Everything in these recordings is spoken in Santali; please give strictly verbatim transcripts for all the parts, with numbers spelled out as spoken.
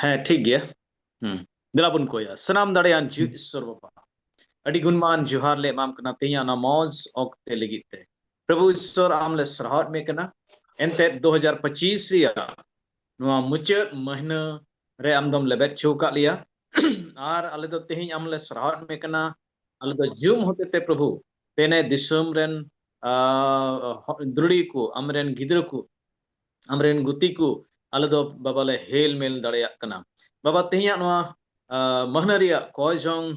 ᱦᱮᱸ, ᱴᱷᱤᱠ ᱜᱮᱭᱟ᱾ ᱦᱩᱸ᱾ ᱫᱮᱞᱟ ᱵᱚᱱ ᱠᱚᱭᱟ᱾ ᱥᱟᱱᱟᱢ ᱫᱟᱲᱮᱭᱟᱱ ᱡᱤᱣᱤ ᱤᱥᱥᱚᱨ ᱵᱟᱵᱟ, ᱟᱹᱰᱤ ᱜᱩᱱᱢᱟᱱ ᱡᱚᱦᱟᱨ ᱞᱮ ᱮᱢᱟᱢ ᱠᱟᱱᱟ ᱛᱮᱦᱮᱧᱟᱜ ᱚᱱᱟ ᱢᱚᱡᱽ ᱚᱠᱛᱮ ᱞᱟᱹᱜᱤᱫ ᱛᱮ᱾ ᱯᱨᱚᱵᱷᱩ ᱤᱥᱥᱚᱨ, ᱟᱢ ᱞᱮ ᱥᱟᱨᱦᱟᱣᱮᱫ ᱢᱮ ᱠᱟᱱᱟ᱾ ᱮᱱᱛᱮᱫ, ᱫᱩ ᱦᱟᱡᱟᱨ ᱯᱚᱸᱪᱤᱥ ᱨᱮᱭᱟᱜ ᱱᱚᱣᱟ ᱢᱩᱪᱟᱹᱫ ᱢᱟᱹᱦᱱᱟᱹ ᱨᱮ ᱟᱢ ᱫᱚᱢ ᱞᱮᱵᱮᱫ ᱦᱚᱪᱚ ᱟᱠᱟᱫ ᱞᱮᱭᱟ᱾ ᱟᱨ ᱟᱞᱮ ᱫᱚ ᱛᱮᱦᱮᱧ ᱟᱢ ᱞᱮ ᱥᱟᱨᱦᱟᱣᱮᱫ ᱢᱮ ᱠᱟᱱᱟ᱾ ᱟᱞᱮ ᱫᱚ ᱡᱩᱢ ᱦᱚᱛᱮᱛᱮ, ᱯᱨᱚᱵᱷᱩ, ᱛᱮᱱᱮ ᱫᱤᱥᱚᱢ ᱨᱮᱱ, ᱟ, ᱦᱚ-, ᱫᱨᱩᱲᱤ ᱠᱚ, ᱟᱢᱨᱮᱱ ᱜᱤᱫᱽᱨᱟᱹ ᱠᱚ, ᱟᱢᱨᱮᱱ ᱜᱩᱛᱤ ᱠᱚ, ᱟᱞᱮ ᱫᱚ, ᱵᱟᱵᱟ, ᱞᱮ ᱦᱮᱞ ᱢᱮᱞ ᱫᱟᱲᱮᱭᱟᱜ ᱠᱟᱱᱟ᱾ ᱵᱟᱵᱟ, ᱛᱮᱦᱮᱧᱟᱜ ᱱᱚᱣᱟ, ᱟ, ᱢᱟᱹᱦᱱᱟᱹ ᱨᱮᱭᱟᱜ ᱠᱚᱭ ᱡᱚᱝ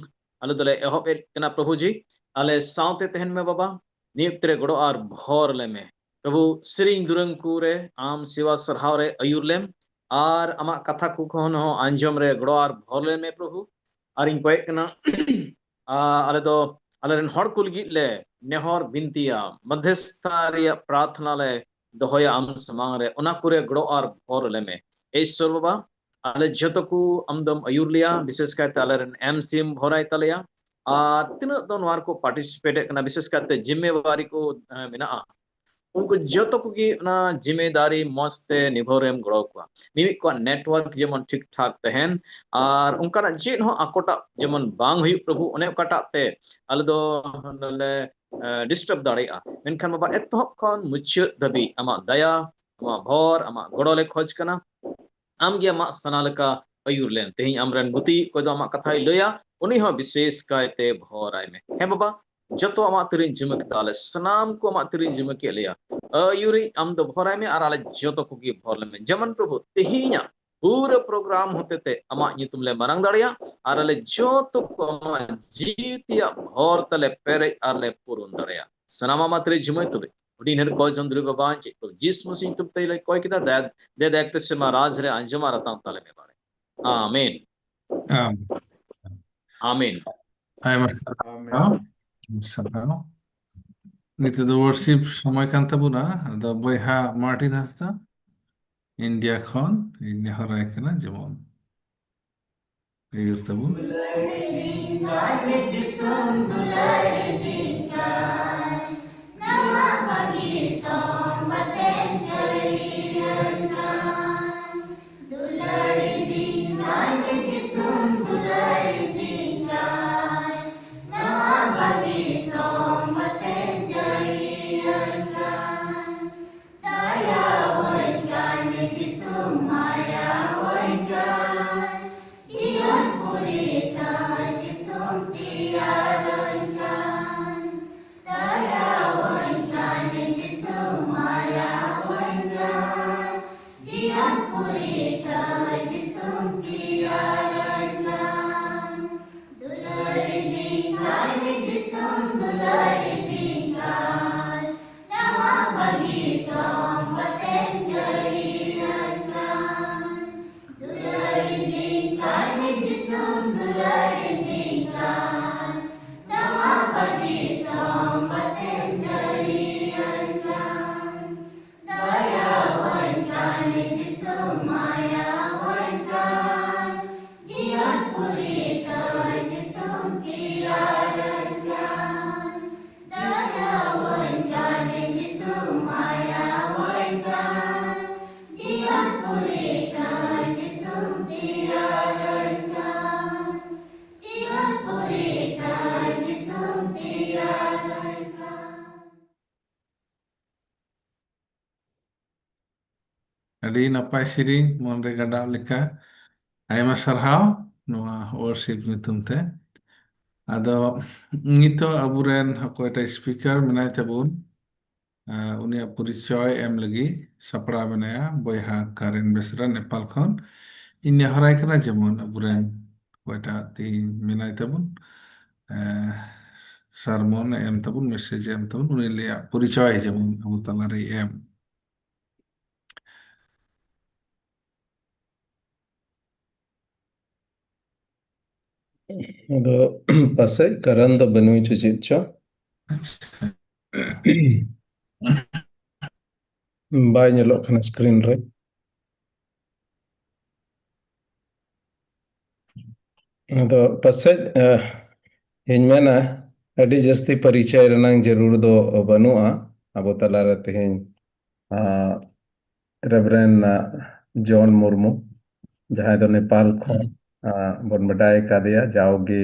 ᱟᱞᱮ ᱫᱚᱞᱮ ᱮᱦᱚᱵ ᱮᱫ ᱠᱟᱱᱟ, ᱯᱨᱚᱵᱷᱩ ᱡᱤ᱾ ᱟᱞᱮ ᱥᱟᱶᱛᱮ ᱛᱟᱦᱮᱱ ᱢᱮ, ᱵᱟᱵᱟ᱾ ᱱᱤᱭᱟᱹ ᱚᱠᱛᱮ ᱨᱮ ᱜᱚᱲᱚ ᱟᱨ ᱵᱷᱚᱨ ᱞᱮ ᱢᱮ᱾ ᱯᱨᱚᱵᱷᱩ, ᱥᱮᱨᱮᱧ ᱫᱩᱨᱟᱹᱝ ᱠᱚ ᱨᱮ ᱟᱢ ᱥᱮᱵᱟ ᱥᱟᱨᱦᱟᱣ ᱨᱮ ᱟᱹᱭᱩᱨ ᱞᱮᱢ, ᱟᱨ ᱟᱢᱟᱜ ᱠᱟᱛᱷᱟ ᱠᱚ ᱠᱷᱚᱱ ᱦᱚᱸ ᱟᱸᱡᱚᱢ ᱨᱮ ᱜᱚᱲᱚ ᱟᱨ ᱵᱷᱚᱨ ᱞᱮ ᱢᱮ, ᱯᱨᱚᱵᱷᱩ᱾ ᱟᱨᱤᱧ ᱠᱚᱭᱮᱜ ᱠᱟᱱᱟ, ᱟ, ᱟᱞᱮ ᱫᱚ ᱟᱞᱮᱨᱮᱱ ᱦᱚᱲ ᱠᱚ ᱞᱟᱹᱜᱤᱫ ᱞᱮ ᱱᱮᱦᱚᱨ ᱵᱤᱱᱛᱤᱭᱟ, ᱢᱚᱫᱷᱭᱚᱥᱛᱷᱟ ᱨᱮᱭᱟᱜ ᱯᱨᱟᱨᱛᱷᱱᱟ ᱞᱮ ᱫᱚᱦᱚᱭᱟ ᱟᱢ ᱥᱟᱢᱟᱝ ᱨᱮ, ᱚᱱᱟ ᱠᱚᱨᱮ ᱜᱚᱲᱚ ᱟᱨ ᱵᱷᱚᱨ ᱞᱮ ᱢᱮ᱾ ᱮ ᱤᱥᱥᱚᱨ ᱵᱟᱵᱟ, ᱟᱞᱮ ᱡᱚᱛᱚ ᱠᱚ ᱟᱢ ᱫᱚᱢ ᱟᱹᱭᱩᱨ ᱞᱮᱭᱟ, ᱵᱤᱥᱮᱥ ᱠᱟᱭᱛᱮ ᱟᱞᱮᱨᱮᱱ ᱮᱢ ᱥᱤᱢ ᱵᱷᱚᱨᱟᱭ ᱛᱟᱞᱮᱭᱟ, ᱟᱨ ᱛᱤᱱᱟᱹᱜ ᱫᱚ ᱱᱚᱣᱟ ᱨᱮᱠᱚ ᱯᱟᱨᱴᱤᱥᱤᱯᱮᱴ ᱮᱫ ᱠᱟᱱᱟ, ᱵᱤᱥᱮᱥ ᱠᱟᱭᱛᱮ ᱡᱤᱢᱢᱮᱣᱟᱨᱤ ᱠᱚ, ᱮ, ᱢᱮᱱᱟᱜᱼᱟ, ᱩᱱᱠᱩ ᱡᱚᱛᱚ ᱠᱚᱜᱮ ᱚᱱᱟ ᱡᱤᱢᱢᱮᱫᱟᱨᱤ ᱢᱚᱸᱡᱽ ᱛᱮ ᱱᱤᱵᱷᱟᱹᱣ ᱨᱮᱢ ᱜᱚᱲᱚ ᱠᱚᱣᱟ᱾ ᱢᱤᱢᱤᱫ ᱠᱚᱣᱟᱜ ᱱᱮᱴᱣᱟᱨᱠ ᱡᱮᱢᱚᱱ ᱴᱷᱤᱠ ᱴᱷᱟᱠ ᱛᱟᱦᱮᱱ, ᱟᱨ ᱚᱱᱠᱟᱱᱟᱜ ᱪᱮᱫ ᱦᱚᱸ ᱟᱠᱚᱴᱟᱜ ᱡᱮᱢᱚᱱ ᱵᱟᱝ ᱦᱩᱭᱩᱜ, ᱯᱨᱚᱵᱷᱩ, ᱚᱱᱮ ᱚᱠᱟᱴᱟᱜ ᱛᱮ ᱟᱞᱮ ᱫᱚ ᱞᱮ, ᱮ, ᱰᱤᱥᱴᱟᱨᱵ ᱫᱟᱲᱮᱭᱟᱜᱼᱟ᱾ ᱢᱮᱱᱠᱷᱟᱱ ᱵᱟᱵᱟ, ᱮᱛᱚᱦᱚᱵ ᱠᱷᱚᱱ ᱢᱩᱪᱟᱹᱫ ᱫᱷᱟᱹᱵᱤᱡ ᱟᱢᱟᱜ ᱫᱟᱭᱟ, ᱟᱢᱟᱜ ᱵᱷᱚᱨ, ᱟᱢᱟᱜ ᱜᱚᱲᱚ ᱞᱮ ᱠᱷᱚᱡᱽ ᱠᱟᱱᱟ᱾ ᱟᱢ ᱜᱮ ᱟᱢᱟᱜ ᱥᱟᱱᱟ ᱞᱮᱠᱟ ᱟᱹᱭᱩᱨ ᱞᱮᱢ᱾ ᱛᱮᱦᱮᱧ ᱟᱢᱨᱮᱱ ᱜᱩᱛᱤ, ᱚᱠᱚᱭ ᱫᱚ ᱟᱢᱟᱜ ᱠᱟᱛᱷᱟᱭ ᱞᱟᱹᱭᱟ, ᱩᱱᱤ ᱦᱚᱸ ᱵᱤᱥᱮᱥ ᱠᱟᱭᱛᱮ ᱵᱷᱚᱨᱟᱭ ᱢᱮ᱾ ᱦᱮᱸ ᱵᱟᱵᱟ, ᱡᱚᱛᱚ ᱟᱢᱟᱜ ᱛᱤᱨᱤᱧ ᱡᱤᱢᱟᱹ ᱠᱮᱫᱟ, ᱟᱞᱮ ᱥᱟᱱᱟᱢ ᱠᱚ ᱟᱢᱟᱜ ᱛᱤᱨᱤᱧ ᱡᱤᱢᱟᱹ ᱠᱮᱫ ᱞᱮᱭᱟ᱾ ᱟᱹᱭᱩᱨᱤᱡ ᱟᱢ ᱫᱚ ᱵᱷᱚᱨᱟᱭ ᱢᱮ ᱟᱨ ᱟᱞᱮ ᱡᱚᱛᱚ ᱠᱚᱜᱮ ᱵᱷᱚᱨ ᱞᱮᱢᱮ᱾ ᱡᱮᱢᱚᱱ ᱯᱨᱚᱵᱷᱩ, ᱛᱮᱦᱮᱧᱟᱜ ᱯᱩᱨᱟᱹ ᱯᱨᱳᱜᱨᱟᱢ ᱦᱚᱛᱮᱛᱮ ᱟᱢᱟᱜ ᱧᱩᱛᱩᱢ ᱞᱮ ᱢᱟᱨᱟᱝ ᱫᱟᱲᱮᱭᱟᱜ ᱟᱨ ᱟᱞᱮ ᱡᱚᱛᱚ ᱠᱚ ᱟᱢᱟᱜ ᱡᱤᱣᱤ ᱛᱮᱭᱟᱜ ᱵᱷᱚᱨ ᱛᱮᱞᱮ ᱯᱮᱨᱮᱡ ᱟᱨ ᱞᱮ ᱯᱩᱨᱩᱱ ᱫᱟᱲᱮᱭᱟᱜ᱾ ᱥᱟᱱᱟᱢ ᱟᱢᱟᱜ ᱛᱤᱨᱤᱧ ᱡᱤᱢᱟᱹ ᱛᱩᱞᱩᱡ ᱦᱩᱰᱤᱧ ᱦᱟᱹᱨ ᱠᱚ ᱡᱚᱱ ᱫᱩᱨᱤ ᱵᱟᱵᱟ, ᱪᱮᱫ ᱠᱚ ᱡᱤᱥ ᱢᱟᱹᱥᱤ ᱧᱩᱛᱩᱢ ᱛᱮ ᱞᱮ ᱠᱚᱭ ᱠᱮᱫᱟ, ᱫᱟᱭᱟ, ᱫᱮ ᱫᱟᱭᱟ ᱠᱟᱛᱮ ᱥᱮᱢᱟ ᱨᱟᱡᱽ ᱨᱮ ᱟᱸᱡᱚᱢ ᱟᱨ ᱟᱛᱟᱝ ᱛᱟᱞᱮ ᱢᱮ ᱵᱟᱲᱮ᱾ ᱟᱢᱮᱱ᱾ ᱟᱢ᱾ ᱟᱢᱮᱱ᱾ ᱟᱭᱢᱟ ᱥᱟᱨᱦᱟᱣ ᱢᱮ᱾ ᱥᱟᱨᱦᱟᱣ᱾ ᱱᱤᱛᱚᱜ ᱫᱚ ᱣᱟᱨᱥᱤᱯ ᱥᱚᱢᱚᱭ ᱠᱟᱱ ᱛᱟᱵᱚᱱᱟ᱾ ᱟᱫᱚ ᱵᱚᱭᱦᱟ ᱢᱟᱨᱴᱤᱱ ᱦᱟᱸᱥᱫᱟ, ᱤᱱᱰᱤᱭᱟ ᱠᱷᱚᱱ ᱤᱧ ᱱᱮᱦᱚᱨᱟᱭ ᱠᱟᱱᱟ ᱡᱮᱢᱚᱱ ᱟᱹᱭᱩᱨ ᱛᱟᱵᱚᱱ᱾ ᱢᱟᱭᱟᱣᱟᱹᱧ ᱠᱟᱱ, ᱡᱤᱭᱚᱱ ᱯᱩᱨᱤ ᱴᱷᱟᱶ ᱫᱤᱥᱚᱢ ᱛᱮᱭᱟᱨᱟᱹᱧ ᱠᱟᱱ᱾ ᱫᱟᱭᱟᱣᱟᱹᱧ ᱠᱟᱱ ᱡᱤᱥᱩ, ᱢᱟᱭᱟᱣᱟᱹᱧ ᱠᱟᱱ, ᱡᱤᱭᱚᱱ ᱯᱩᱨᱤ ᱴᱷᱟᱶ ᱫᱤᱥᱚᱢ ᱛᱮᱭᱟᱨᱟᱹᱧ ᱠᱟᱱ᱾ ᱫᱩᱞᱟᱹᱲ ᱤᱫᱤᱧ ᱠᱟᱱ ᱡᱤᱥᱩ, ᱫᱩᱞᱟᱹᱲ ᱤᱫᱤᱧ ᱠᱟᱱ, ᱱᱟᱣᱟ ᱵᱟᱹᱜᱤ ᱥᱚᱢᱵᱟᱛᱮᱢ ᱡᱟᱹᱲᱤᱭᱟᱹᱧ ᱠᱟᱱ᱾ ᱫᱩᱞᱟᱹᱲ ᱤᱫᱤᱧ ᱠᱟᱱ ᱡᱤᱥᱩ, ᱫᱩᱞᱟᱹᱲ ᱤᱫᱤᱧ ᱠᱟᱱ, ᱱᱟᱣᱟ ᱵᱟᱹᱜᱤ ᱥᱚᱢᱵᱟᱛᱮᱢ ᱡᱟᱹᱲᱤᱭᱟᱹᱧ ᱠᱟᱱ᱾ ᱫᱟᱭᱟᱣᱟᱹᱧ ᱠᱟᱱ ᱡᱤᱥᱩ, ᱢᱟᱭᱟᱣᱟᱹᱧ ᱠᱟᱱ, ᱡᱤᱭᱚᱱ ᱯᱩᱨᱤ ᱴᱷᱟᱶ ᱡᱤᱥᱩᱢ ᱛᱮᱭᱟᱨᱟᱹᱧ ᱠᱟᱱ᱾ ᱫᱟᱭᱟᱣᱟᱹᱧ ᱠᱟᱱ ᱡᱤᱥᱩ, ᱢᱟᱭᱟᱣᱟᱹᱧ ᱠᱟᱱ, ᱡᱤᱭᱚᱱ ᱯᱩᱨᱤ ᱴᱷᱟᱶ ᱡᱤᱥᱩᱢ ᱛᱮᱭᱟᱨᱟᱹᱧ ᱠᱟᱱ᱾ ᱡᱤᱭᱚᱱ ᱯᱩᱨᱤ ᱴᱷᱟᱶ ᱡᱤᱥᱩᱢ ᱛᱮᱭᱟᱨᱟᱹᱧ ᱠᱟᱱ᱾ ᱟᱹᱰᱤ ᱱᱟᱯᱟᱭ ᱥᱮᱨᱮᱧ, ᱢᱚᱱᱨᱮ ᱜᱟᱰᱟᱣ ᱞᱮᱠᱟ᱾ ᱟᱭᱢᱟ ᱥᱟᱨᱦᱟᱣ ᱱᱚᱣᱟ ᱣᱚᱨᱥᱤᱯ ᱧᱩᱛᱩᱢ ᱛᱮ᱾ ᱟᱫᱚ ᱱᱤᱛᱚᱜ ᱟᱵᱚᱨᱮᱱ ᱚᱠᱚᱭᱴᱟᱜ ᱥᱯᱤᱠᱟᱨ ᱢᱮᱱᱟᱭ ᱛᱟᱵᱚᱱ, ᱟᱸ, ᱩᱱᱤᱭᱟᱜ ᱯᱚᱨᱤᱪᱚᱭ ᱮᱢ ᱞᱟᱹᱜᱤᱫ ᱥᱟᱯᱲᱟᱣ ᱢᱮᱱᱟᱭᱟ ᱵᱚᱭᱦᱟ ᱠᱟᱨᱮᱱ ᱵᱮᱥᱨᱟ ᱱᱮᱯᱟᱞ ᱠᱷᱚᱱ᱾ ᱤᱧ ᱱᱮᱦᱚᱨᱟᱭ ᱠᱟᱱᱟ ᱡᱮᱢᱚᱱ ᱟᱵᱚᱨᱮᱱ ᱚᱠᱚᱭᱴᱟᱜ ᱛᱮᱦᱮᱧ ᱢᱮᱱᱟᱭ ᱛᱟᱵᱚᱱ, ᱟᱸ, ᱥᱟᱨᱢᱚᱱ ᱮ ᱮᱢ ᱛᱟᱵᱚᱱ, ᱢᱮᱥᱮᱡᱽ ᱮ ᱮᱢ ᱛᱟᱵᱚᱱ, ᱩᱱᱤ ᱞᱟᱹᱭᱟᱜ ᱯᱚᱨᱤᱪᱚᱭ ᱡᱮᱢᱚᱱ ᱟᱵᱚ ᱛᱟᱞᱟᱨᱮᱭ ᱮᱢ᱾ ᱟᱫᱚ ᱯᱟᱥᱮᱡ ᱠᱟᱨᱚᱱ ᱫᱚ ᱵᱟᱹᱱᱩᱭ ᱪᱚ ᱪᱮᱫ ᱪᱚ᱾ ᱟᱪᱪᱷᱟ᱾ ᱵᱟᱭ ᱧᱮᱞᱚᱜ ᱠᱟᱱᱟ screen ᱨᱮ᱾ ᱟᱫᱚ ᱯᱟᱥᱮᱡ, ᱮ, ᱤᱧ ᱢᱮᱱᱟ, ᱟᱹᱰᱤ ᱡᱟᱹᱥᱛᱤ ᱯᱚᱨᱤᱪᱚᱭ ᱨᱮᱱᱟᱝ ᱡᱟᱹᱨᱩᱲ ᱫᱚ ᱵᱟᱹᱱᱩᱜᱼᱟ ᱟᱵᱚ ᱛᱟᱞᱟᱨᱮ ᱛᱮᱦᱮᱧ, ᱟ, ᱨᱮᱵᱷᱨᱮᱱᱰ, ᱟ, ᱡᱚᱱ ᱢᱩᱨᱢᱩ, ᱡᱟᱦᱟᱸᱭ ᱫᱚ ᱱᱮᱯᱟᱞ ᱠᱷᱚᱱ, ᱦᱩᱸ᱾ ᱟ, ᱵᱚᱱ ᱵᱟᱰᱟᱭ ᱠᱟᱫᱮᱭᱟ, ᱡᱟᱣᱜᱮ,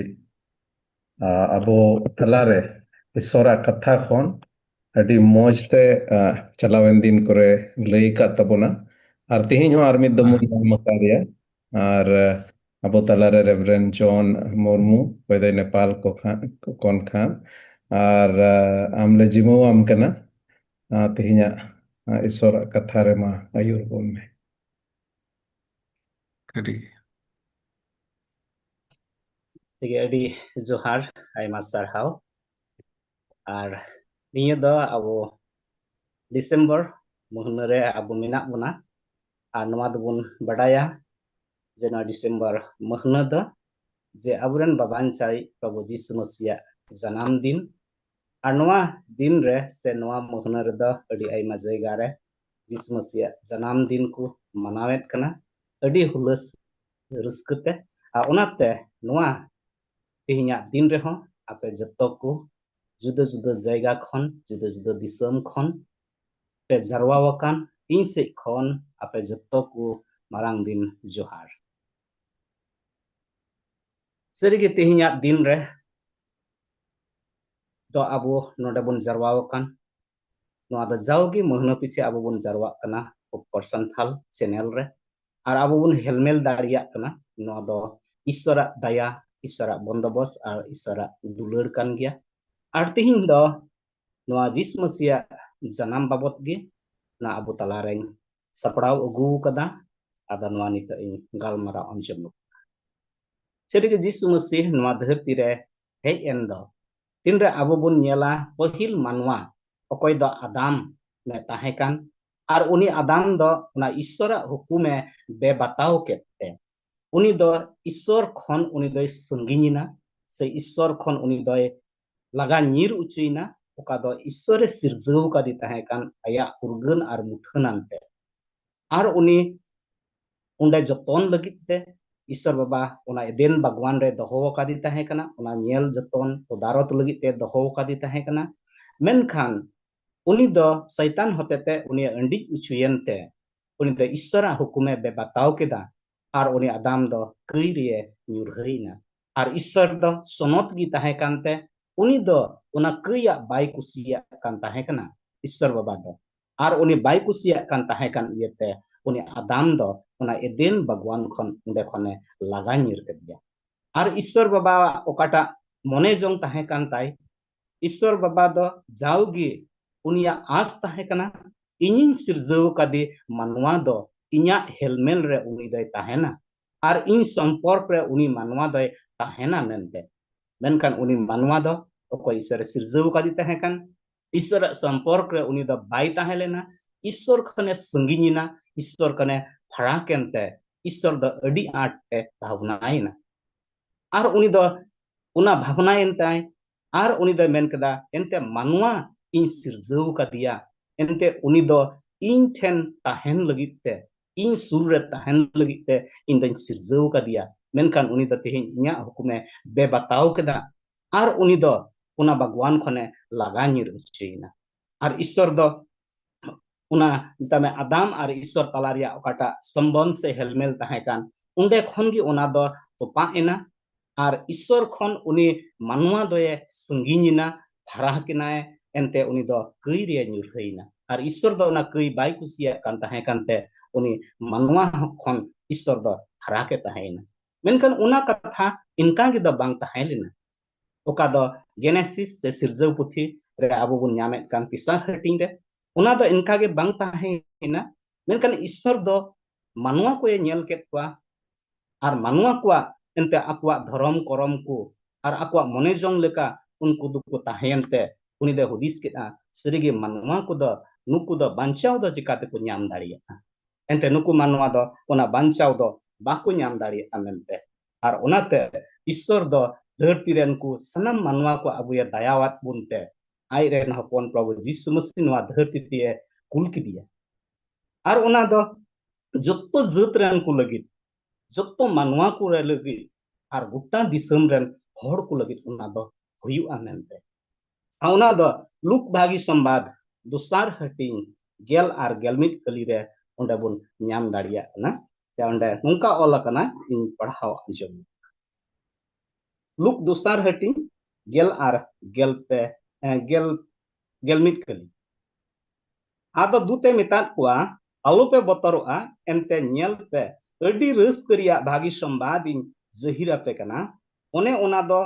ᱟ, ᱟᱵᱚ ᱛᱟᱞᱟᱨᱮ ᱤᱥᱚᱨᱟᱜ ᱠᱟᱛᱷᱟ ᱠᱷᱚᱱ ᱟᱹᱰᱤ ᱢᱚᱡᱽ ᱛᱮ, ᱟ, ᱪᱟᱞᱟᱣᱮᱱ ᱫᱤᱱ ᱠᱚᱨᱮ ᱞᱟᱹᱭ ᱟᱠᱟᱫ ᱛᱟᱵᱚᱱᱟ᱾ ᱟᱨ ᱛᱮᱦᱮᱧ ᱦᱚᱸ ᱟᱨ ᱢᱤᱫ ᱫᱚᱢ ᱵᱚᱱ ᱧᱟᱢ ᱟᱠᱟᱫᱮᱭᱟ᱾ ᱟᱨ, ᱟᱵᱚ ᱛᱟᱞᱟᱨᱮ ᱨᱮᱵᱷᱨᱮᱱᱰ ᱡᱚᱱ ᱢᱩᱨᱢᱩ, ᱚᱠᱚᱭ ᱫᱚᱭ ᱱᱮᱯᱟᱞ ᱠᱚ ᱠᱷᱟᱱ, ᱠᱷᱚᱱ ᱠᱷᱟᱱ᱾ ᱟᱨ, ᱟᱢ ᱞᱮ ᱡᱤᱢᱟᱹᱣᱟᱢ ᱠᱟᱱᱟ᱾ ᱟᱨ ᱛᱮᱦᱮᱧᱟᱜ, ᱟᱨ ᱤᱥᱚᱨᱟᱜ ᱠᱟᱛᱷᱟ ᱨᱮᱢᱟ ᱟᱹᱭᱩᱨ ᱵᱚᱱ ᱢᱮ᱾ ᱟᱹᱰᱤ ᱴᱷᱤᱠ ᱜᱮᱭᱟ, ᱟᱹᱰᱤ ᱡᱚᱦᱟᱨ, ᱟᱭᱢᱟ ᱥᱟᱨᱦᱟᱣ᱾ ᱟᱨ ᱱᱤᱭᱟᱹ ᱫᱚ ᱟᱵᱚ ᱰᱤᱥᱮᱢᱵᱚᱨ ᱢᱟᱹᱦᱱᱟᱹ ᱨᱮ ᱟᱵᱚ ᱢᱮᱱᱟᱜ ᱵᱚᱱᱟ᱾ ᱟᱨ ᱱᱚᱣᱟ ᱫᱚᱵᱚᱱ ᱵᱟᱰᱟᱭᱟ ᱡᱮ ᱱᱚᱣᱟ ᱰᱤᱥᱮᱢᱵᱚᱨ ᱢᱟᱹᱦᱱᱟᱹ ᱫᱚ ᱡᱮ ᱟᱵᱚᱨᱮᱱ ᱵᱟᱵᱟᱧᱪᱟᱭᱤᱡ ᱯᱨᱚᱵᱷᱩ ᱡᱤᱥᱩ ᱢᱟᱹᱥᱤᱭᱟᱜ ᱡᱟᱱᱟᱢ ᱫᱤᱱ᱾ ᱟᱨ ᱱᱚᱣᱟ ᱫᱤᱱ ᱨᱮ ᱥᱮ ᱱᱚᱣᱟ ᱢᱟᱹᱦᱱᱟᱹ ᱨᱮᱫᱚ ᱟᱹᱰᱤ ᱟᱭᱢᱟ ᱡᱟᱭᱜᱟ ᱨᱮ ᱡᱤᱥᱩ ᱢᱟᱹᱥᱤᱭᱟᱜ ᱡᱟᱱᱟᱢ ᱫᱤᱱ ᱠᱚ ᱢᱟᱱᱟᱣᱮᱫ ᱠᱟᱱᱟ ᱟᱹᱰᱤ ᱦᱩᱞᱟᱹᱥ ᱨᱟᱹᱥᱠᱟᱹ ᱛᱮ᱾ ᱟᱨ ᱚᱱᱟᱛᱮ ᱱᱚᱣᱟ ᱛᱮᱦᱮᱧᱟᱜ ᱫᱤᱱ ᱨᱮᱦᱚᱸ ᱟᱯᱮ ᱡᱚᱛᱚ ᱠᱚ ᱡᱩᱫᱟᱹ ᱡᱩᱫᱟᱹ ᱡᱟᱭᱜᱟ ᱠᱷᱚᱱ, ᱡᱩᱫᱟᱹ ᱡᱩᱫᱟᱹ ᱫᱤᱥᱚᱢ ᱠᱷᱚᱱ ᱯᱮ ᱡᱟᱨᱣᱟ ᱟᱠᱟᱱ, ᱤᱧ ᱥᱮᱫ ᱠᱷᱚᱱ ᱟᱯᱮ ᱡᱚᱛᱚ ᱠᱚ ᱢᱟᱨᱟᱝ ᱫᱤᱱ ᱡᱚᱦᱟᱨ᱾ ᱥᱟᱹᱨᱤᱜᱮ ᱛᱮᱦᱮᱧᱟᱜ ᱫᱤᱱ ᱨᱮ ᱫᱚ ᱟᱵᱚ ᱱᱚᱰᱮ ᱵᱚᱱ ᱡᱟᱨᱣᱟ ᱟᱠᱟᱱ, ᱱᱚᱣᱟ ᱫᱚ ᱡᱟᱣᱜᱮ ᱢᱟᱹᱦᱱᱟᱹ ᱯᱤᱪᱷᱮ ᱟᱵᱚ ᱵᱚᱱ ᱡᱟᱨᱣᱟᱜ ᱠᱟᱱᱟ ᱩᱯᱚᱨ ᱥᱟᱱᱛᱷᱟᱞ ᱪᱮᱱᱮᱞ ᱨᱮ᱾ ᱟᱨ ᱟᱵᱚ ᱵᱚᱱ ᱦᱮᱞᱢᱮᱞ ᱫᱟᱲᱮᱭᱟᱜ ᱠᱟᱱᱟ᱾ ᱱᱚᱣᱟ ᱫᱚ ᱤᱥᱥᱚᱨᱟᱜ ᱫᱟᱭᱟ, ᱤᱥᱥᱚᱨᱟᱜ ᱵᱚᱱᱫᱚᱵᱚᱥ ᱟᱨ ᱤᱥᱥᱚᱨᱟᱜ ᱫᱩᱞᱟᱹᱲ ᱠᱟᱱ ᱜᱮᱭᱟ᱾ ᱟᱨ ᱛᱮᱦᱮᱧ ᱫᱚ ᱱᱚᱣᱟ ᱡᱤᱥᱩ ᱢᱟᱹᱥᱤᱭᱟᱜ ᱡᱟᱱᱟᱢ ᱵᱟᱵᱚᱛ ᱜᱮ ᱱᱚᱣᱟ ᱟᱵᱚ ᱛᱟᱞᱟᱨᱮᱧ ᱥᱟᱯᱲᱟᱣ ᱟᱹᱜᱩ ᱟᱠᱟᱫᱟ᱾ ᱟᱫᱚ ᱱᱚᱣᱟ ᱱᱤᱛᱚᱜ ᱤᱧ ᱜᱟᱞᱢᱟᱨᱟᱣ ᱟᱸᱡᱚᱢ ᱟᱠᱟᱫᱟ᱾ ᱥᱟᱹᱨᱤᱜᱮ ᱡᱤᱥᱩ ᱢᱟᱹᱥᱤ ᱱᱚᱣᱟ ᱫᱷᱟᱹᱨᱛᱤ ᱨᱮ ᱦᱮᱡ ᱮᱱ ᱫᱚ ᱛᱤᱱᱨᱮ ᱟᱵᱚ ᱵᱚᱱ ᱧᱮᱞᱟ ᱯᱟᱹᱦᱤᱞ ᱢᱟᱱᱣᱟ ᱚᱠᱚᱭ ᱫᱚ ᱟᱫᱟᱢ ᱮ ᱛᱟᱦᱮᱸ ᱠᱟᱱ, ᱟᱨ ᱩᱱᱤ ᱟᱫᱟᱢ ᱫᱚ ᱚᱱᱟ ᱤᱥᱥᱚᱨᱟᱜ ᱦᱩᱠᱩᱢᱮ ᱵᱮᱵᱟᱛᱟᱣ ᱠᱮᱫ ᱛᱮ ᱩᱱᱤ ᱫᱚ ᱤᱥᱥᱚᱨ ᱠᱷᱚᱱ ᱩᱱᱤ ᱫᱚᱭ ᱥᱟᱺᱜᱤᱧ ᱮᱱᱟ, ᱥᱮ ᱤᱥᱥᱚᱨ ᱠᱷᱚᱱ ᱩᱱᱤ ᱫᱚᱭ ᱞᱟᱜᱟ ᱧᱤᱨ ᱚᱪᱚᱭᱮᱱᱟ, ᱚᱠᱟ ᱫᱚ ᱤᱥᱥᱚᱨᱮ ᱥᱤᱨᱡᱟᱹᱣ ᱟᱠᱟᱫᱮ ᱛᱟᱦᱮᱸ ᱠᱟᱱ ᱟᱭᱟᱜ ᱩᱨᱜᱟᱹᱱ ᱟᱨ ᱢᱩᱴᱷᱟᱹᱱ ᱟᱱᱛᱮ᱾ ᱟᱨ ᱩᱱᱤ ᱚᱸᱰᱮ ᱡᱚᱛᱚᱱ ᱞᱟᱹᱜᱤᱫ ᱛᱮ ᱤᱥᱥᱚᱨ ᱵᱟᱵᱟ ᱚᱱᱟ ᱮᱫᱮᱱ ᱵᱟᱜᱽᱣᱟᱱ ᱨᱮ ᱫᱚᱦᱚ ᱟᱠᱟᱫᱮ ᱛᱟᱦᱮᱸ ᱠᱟᱱᱟ, ᱚᱱᱟ ᱧᱮᱞ ᱡᱚᱛᱚᱱ ᱛᱚᱫᱟᱨᱚᱛ ᱞᱟᱹᱜᱤᱫ ᱛᱮ ᱫᱚᱦᱚ ᱟᱠᱟᱫᱮ ᱛᱟᱦᱮᱸ ᱠᱟᱱᱟ᱾ ᱢᱮᱱᱠᱷᱟᱱ ᱩᱱᱤ ᱫᱚ ᱥᱟᱭᱛᱟᱱ ᱦᱚᱛᱮᱛᱮ ᱩᱱᱤᱭ ᱟᱹᱰᱤᱡ ᱚᱪᱚᱭᱮᱱ ᱛᱮ ᱩᱱᱤ ᱫᱚ ᱤᱥᱥᱚᱨᱟᱜ ᱦᱩᱠᱩᱢᱮ ᱵᱮᱵᱟᱛᱟᱣ ᱠᱮᱫᱟ᱾ ᱟᱨ ᱩᱱᱤ ᱟᱫᱟᱢ ᱫᱚ ᱠᱟᱹᱭ ᱨᱮᱭ ᱧᱩᱨᱦᱟᱹᱭᱮᱱᱟ᱾ ᱟᱨ ᱤᱥᱥᱚᱨ ᱫᱚ ᱥᱚᱱᱚᱛ ᱜᱮ ᱛᱟᱦᱮᱸ ᱠᱟᱱᱛᱮ ᱩᱱᱤ ᱫᱚ ᱚᱱᱟ ᱠᱟᱹᱭᱟᱜ ᱵᱟᱭ ᱠᱩᱥᱤᱭᱟᱜ ᱠᱟᱱ ᱛᱟᱦᱮᱸ ᱠᱟᱱᱟ ᱤᱥᱥᱚᱨ ᱵᱟᱵᱟ ᱫᱚ᱾ ᱟᱨ ᱩᱱᱤ ᱵᱟᱭ ᱠᱩᱥᱤᱭᱟᱜ ᱠᱟᱱ ᱛᱟᱦᱮᱸ ᱠᱟᱱ ᱤᱭᱟᱹᱛᱮ ᱩᱱᱤ ᱟᱫᱟᱢ ᱫᱚ ᱚᱱᱟ ᱮᱫᱮᱱ ᱵᱟᱜᱽᱣᱟᱱ ᱠᱷᱚᱱ, ᱚᱸᱰᱮ ᱠᱷᱚᱱᱮ ᱞᱟᱜᱟ ᱧᱤᱨ ᱠᱮᱫᱮᱭᱟ᱾ ᱟᱨ ᱤᱥᱥᱚᱨ ᱵᱟᱵᱟᱣᱟᱜ ᱚᱠᱟᱴᱟᱜ ᱢᱚᱱᱮ ᱡᱚᱝ ᱛᱟᱦᱮᱸ ᱠᱟᱱ ᱛᱟᱭ, ᱤᱥᱥᱚᱨ ᱵᱟᱵᱟ ᱫᱚ ᱡᱟᱣᱜᱮ ᱩᱱᱤᱭᱟᱜ ᱟᱸᱥ ᱛᱟᱦᱮᱸ ᱠᱟᱱᱟ, ᱤᱧᱤᱧ ᱥᱤᱨᱡᱟᱹᱣ ᱟᱠᱟᱫᱮ ᱢᱟᱱᱣᱟ ᱫᱚ ᱤᱧᱟᱜ ᱦᱮᱞᱢᱮᱞ ᱨᱮ ᱩᱱᱤ ᱫᱚᱭ ᱛᱟᱦᱮᱱᱟ ᱟᱨ ᱤᱧ ᱥᱚᱢᱯᱚᱨᱠ ᱨᱮ ᱩᱱᱤ ᱢᱟᱱᱣᱟ ᱫᱚᱭ ᱛᱟᱦᱮᱱᱟ ᱢᱮᱱᱛᱮ᱾ ᱢᱮᱱᱠᱷᱟᱱ ᱩᱱᱤ ᱢᱟᱱᱣᱟ ᱫᱚ ᱚᱠᱚᱭ ᱤᱥᱥᱚᱨᱮ ᱥᱤᱨᱡᱟᱹᱣ ᱟᱠᱟᱫᱮ ᱛᱟᱦᱮᱸ ᱠᱟᱱ, ᱤᱥᱥᱚᱨᱟᱜ ᱥᱚᱢᱯᱚᱨᱠ ᱨᱮ ᱩᱱᱤ ᱫᱚ ᱵᱟᱭ ᱛᱟᱦᱮᱸ ᱞᱮᱱᱟ᱾ ᱤᱥᱥᱚᱨ ᱠᱷᱚᱱᱮ ᱥᱟᱺᱜᱤᱧ ᱮᱱᱟ, ᱤᱥᱥᱚᱨ ᱠᱷᱚᱱᱮ ᱯᱷᱟᱨᱟᱠ ᱮᱱᱛᱮ ᱤᱥᱥᱚᱨ ᱫᱚ ᱟᱹᱰᱤ ᱟᱸᱴ ᱮ ᱵᱷᱟᱵᱽᱱᱟᱭᱮᱱᱟ᱾ ᱟᱨ ᱩᱱᱤ ᱫᱚ ᱚᱱᱟ ᱵᱷᱟᱵᱽᱱᱟᱭᱮᱱ ᱛᱟᱭ, ᱟᱨ ᱩᱱᱤ ᱫᱚᱭ ᱢᱮᱱ ᱠᱮᱫᱟ, ᱮᱱᱛᱮ ᱢᱟᱱᱣᱟ ᱤᱧ ᱥᱤᱨᱡᱟᱹᱣ ᱠᱟᱫᱮᱭᱟ, ᱮᱱᱛᱮ ᱩᱱᱤ ᱫᱚ ᱤᱧ ᱴᱷᱮᱱ ᱛᱟᱦᱮᱱ ᱞᱟᱹᱜᱤᱫ ᱛᱮ, ᱤᱧ ᱥᱩᱨ ᱨᱮ ᱛᱟᱦᱮᱱ ᱞᱟᱹᱜᱤᱫ ᱛᱮ ᱤᱧ ᱫᱚᱧ ᱥᱤᱨᱡᱟᱹᱣ ᱠᱟᱫᱮᱭᱟ, ᱢᱮᱱᱠᱷᱟᱱ ᱩᱱᱤ ᱫᱚ ᱛᱮᱦᱮᱧ ᱤᱧᱟᱜ ᱦᱩᱠᱩᱢᱮ ᱵᱮᱵᱟᱛᱟᱣ ᱠᱮᱫᱟ᱾ ᱟᱨ ᱩᱱᱤ ᱫᱚ ᱚᱱᱟ ᱵᱟᱜᱽᱣᱟᱱ ᱠᱷᱚᱱᱮ ᱞᱟᱜᱟ ᱧᱤᱨ ᱦᱚᱪᱚᱭᱮᱱᱟ᱾ ᱟᱨ ᱤᱥᱥᱚᱨ ᱫᱚ ᱚᱱᱟ, ᱢᱮᱛᱟᱜ ᱢᱮ, ᱟᱫᱟᱢ ᱟᱨ ᱤᱥᱥᱚᱨ ᱛᱟᱞᱟ ᱨᱮᱭᱟᱜ ᱚᱠᱟᱴᱟᱜ ᱥᱚᱢᱵᱚᱱᱫᱷ ᱥᱮ ᱦᱮᱞᱢᱮᱞ ᱛᱟᱦᱮᱸ ᱠᱟᱱ, ᱚᱸᱰᱮ ᱠᱷᱚᱱ ᱜᱮ ᱚᱱᱟ ᱫᱚ ᱛᱚᱯᱟᱜ ᱮᱱᱟ᱾ ᱟᱨ ᱤᱥᱥᱚᱨ ᱠᱷᱚᱱ ᱩᱱᱤ ᱢᱟᱱᱣᱟ ᱫᱚᱭᱮ ᱥᱟᱺᱜᱤᱧ ᱮᱱᱟ, ᱯᱷᱟᱨᱟᱠ ᱮᱱᱟᱭ, ᱮᱱᱛᱮ ᱩᱱᱤ ᱫᱚ ᱠᱟᱹᱭ ᱨᱮᱭ ᱧᱩᱨᱦᱟᱹᱭᱮᱱᱟ᱾ ᱟᱨ ᱤᱥᱥᱚᱨ ᱫᱚ ᱚᱱᱟ ᱠᱟᱹᱭ ᱵᱟᱭ ᱠᱩᱥᱤᱭᱟᱜ ᱠᱟᱱ ᱛᱟᱦᱮᱸ ᱠᱟᱱᱛᱮ ᱩᱱᱤ ᱢᱟᱱᱣᱟ ᱠᱷᱚᱱ ᱤᱥᱥᱚᱨ ᱫᱚ ᱯᱷᱟᱨᱟᱠ ᱮ ᱛᱟᱦᱮᱸᱭᱮᱱᱟ᱾ ᱢᱮᱱᱠᱷᱟᱱ ᱚᱱᱟ ᱠᱟᱛᱷᱟ ᱤᱱᱠᱟ ᱜᱮ ᱫᱚ ᱵᱟᱝ ᱛᱟᱦᱮᱸ ᱞᱮᱱᱟ᱾ ᱚᱠᱟ ᱫᱚ ᱜᱮᱱᱮᱥᱤᱥ ᱥᱮ ᱥᱤᱨᱡᱟᱹᱣ ᱯᱩᱛᱷᱤ ᱨᱮ ᱟᱵᱚ ᱵᱚᱱ ᱧᱟᱢᱮᱫ ᱠᱟᱱ ᱛᱮᱥᱟᱨ ᱦᱟᱹᱴᱤᱧ ᱨᱮ, ᱚᱱᱟ ᱫᱚ ᱤᱱᱠᱟ ᱜᱮ ᱵᱟᱝ ᱛᱟᱦᱮᱸᱭᱮᱱᱟ᱾ ᱢᱮᱱᱠᱷᱟᱱ ᱤᱥᱥᱚᱨ ᱫᱚ ᱢᱟᱱᱣᱟ ᱠᱚᱭᱮ ᱧᱮᱞ ᱠᱮᱫ ᱠᱚᱣᱟ, ᱟᱨ ᱢᱟᱱᱣᱟ ᱠᱚᱣᱟᱜ ᱮᱱᱛᱮ ᱟᱠᱚᱣᱟᱜ ᱫᱷᱚᱨᱚᱢ ᱠᱚᱨᱚᱢ ᱠᱚ ᱟᱨ ᱟᱠᱚᱣᱟᱜ ᱢᱚᱱᱮ ᱡᱚᱝ ᱞᱮᱠᱟ ᱩᱱᱠᱩ ᱫᱚᱠᱚ ᱛᱟᱦᱮᱸᱭᱮᱱ ᱛᱮ, ᱩᱱᱤ ᱫᱚᱭ ᱦᱩᱫᱤᱥ ᱠᱮᱫᱼᱟ, ᱥᱟᱹᱨᱤᱜᱮ ᱢᱟᱱᱣᱟ ᱠᱚᱫᱚ, ᱱᱩᱠᱩ ᱫᱚ ᱵᱟᱧᱪᱟᱣ ᱫᱚ ᱪᱤᱠᱟ ᱛᱮᱠᱚ ᱧᱟᱢ ᱫᱟᱲᱮᱭᱟᱜᱼᱟ? ᱮᱱᱛᱮ ᱱᱩᱠᱩ ᱢᱟᱱᱣᱟ ᱫᱚ ᱚᱱᱟ ᱵᱟᱧᱪᱟᱣ ᱫᱚ ᱵᱟᱠᱚ ᱧᱟᱢ ᱫᱟᱲᱮᱭᱟᱜᱼᱟ ᱢᱮᱱᱛᱮ᱾ ᱟᱨ ᱚᱱᱟᱛᱮ ᱤᱥᱥᱚᱨ ᱫᱚ ᱫᱷᱟᱹᱨᱛᱤ ᱨᱮᱱ ᱠᱚ ᱥᱟᱱᱟᱢ ᱢᱟᱱᱣᱟ ᱠᱚ ᱟᱵᱚᱭᱮ ᱫᱟᱭᱟᱣᱟᱫ ᱵᱚᱱ ᱛᱮ, ᱟᱡ ᱨᱮᱱ ᱦᱚᱯᱚᱱ ᱯᱨᱚᱵᱷᱩ ᱡᱤᱥᱩ ᱢᱟᱹᱥᱤ ᱱᱚᱣᱟ ᱫᱷᱟᱹᱨᱛᱤ ᱛᱮᱭᱮ ᱠᱩᱞ ᱠᱮᱫᱮᱭᱟ᱾ ᱟᱨ ᱚᱱᱟ ᱫᱚ ᱡᱚᱛᱚ ᱡᱟᱹᱛ ᱨᱮᱱ ᱠᱚ ᱞᱟᱹᱜᱤᱫ, ᱡᱚᱛᱚ ᱢᱟᱱᱣᱟ ᱠᱚ ᱨᱮ ᱞᱟᱹᱜᱤᱫ, ᱟᱨ ᱜᱚᱴᱟ ᱫᱤᱥᱚᱢ ᱨᱮᱱ ᱦᱚᱲ ᱠᱚ ᱞᱟᱹᱜᱤᱫ ᱚᱱᱟ ᱫᱚ ᱦᱩᱭᱩᱜᱼᱟ ᱢᱮᱱᱛᱮ᱾ ᱟᱨ ᱚᱱᱟ ᱫᱚ ᱞᱩᱠ ᱵᱷᱟᱹᱜᱤ ᱥᱚᱢᱵᱟᱫ ᱫᱚᱥᱟᱨ ᱦᱟᱹᱴᱤᱧ ᱜᱮᱞ ᱟᱨ ᱜᱮᱞ ᱢᱤᱫ ᱠᱟᱹᱞᱤ ᱨᱮ ᱚᱸᱰᱮ ᱵᱚᱱ ᱧᱟᱢ ᱫᱟᱲᱮᱭᱟᱜ ᱠᱟᱱᱟ᱾ ᱥᱮ ᱚᱸᱰᱮ ᱱᱚᱝᱠᱟ ᱚᱞ ᱟᱠᱟᱱᱟ, ᱤᱧ ᱯᱟᱲᱦᱟᱣ ᱟᱸᱡᱚᱢ᱾ ᱞᱩᱠ ᱫᱚᱥᱟᱨ ᱦᱟᱹᱴᱤᱧ ᱜᱮᱞ ᱟᱨ ᱜᱮᱞ ᱯᱮ, ᱮ, ᱜᱮᱞ, ᱜᱮᱞ ᱢᱤᱫ ᱠᱟᱹᱞᱤ᱾ ᱟᱫᱚ ᱫᱩᱛᱮ ᱢᱮᱛᱟᱫ ᱠᱚᱣᱟ, ᱟᱞᱚᱯᱮ ᱵᱚᱛᱚᱨᱚᱜᱼᱟ, ᱮᱱᱛᱮ ᱧᱮᱞ ᱯᱮ, ᱟᱹᱰᱤ ᱨᱟᱹᱥᱠᱟᱹ ᱨᱮᱭᱟᱜ ᱵᱷᱟᱹᱜᱤ ᱥᱚᱢᱵᱟᱫ ᱤᱧ ᱡᱟᱹᱦᱤᱨ ᱟᱯᱮ ᱠᱟᱱᱟ᱾ ᱚᱱᱮ ᱚᱱᱟ ᱫᱚ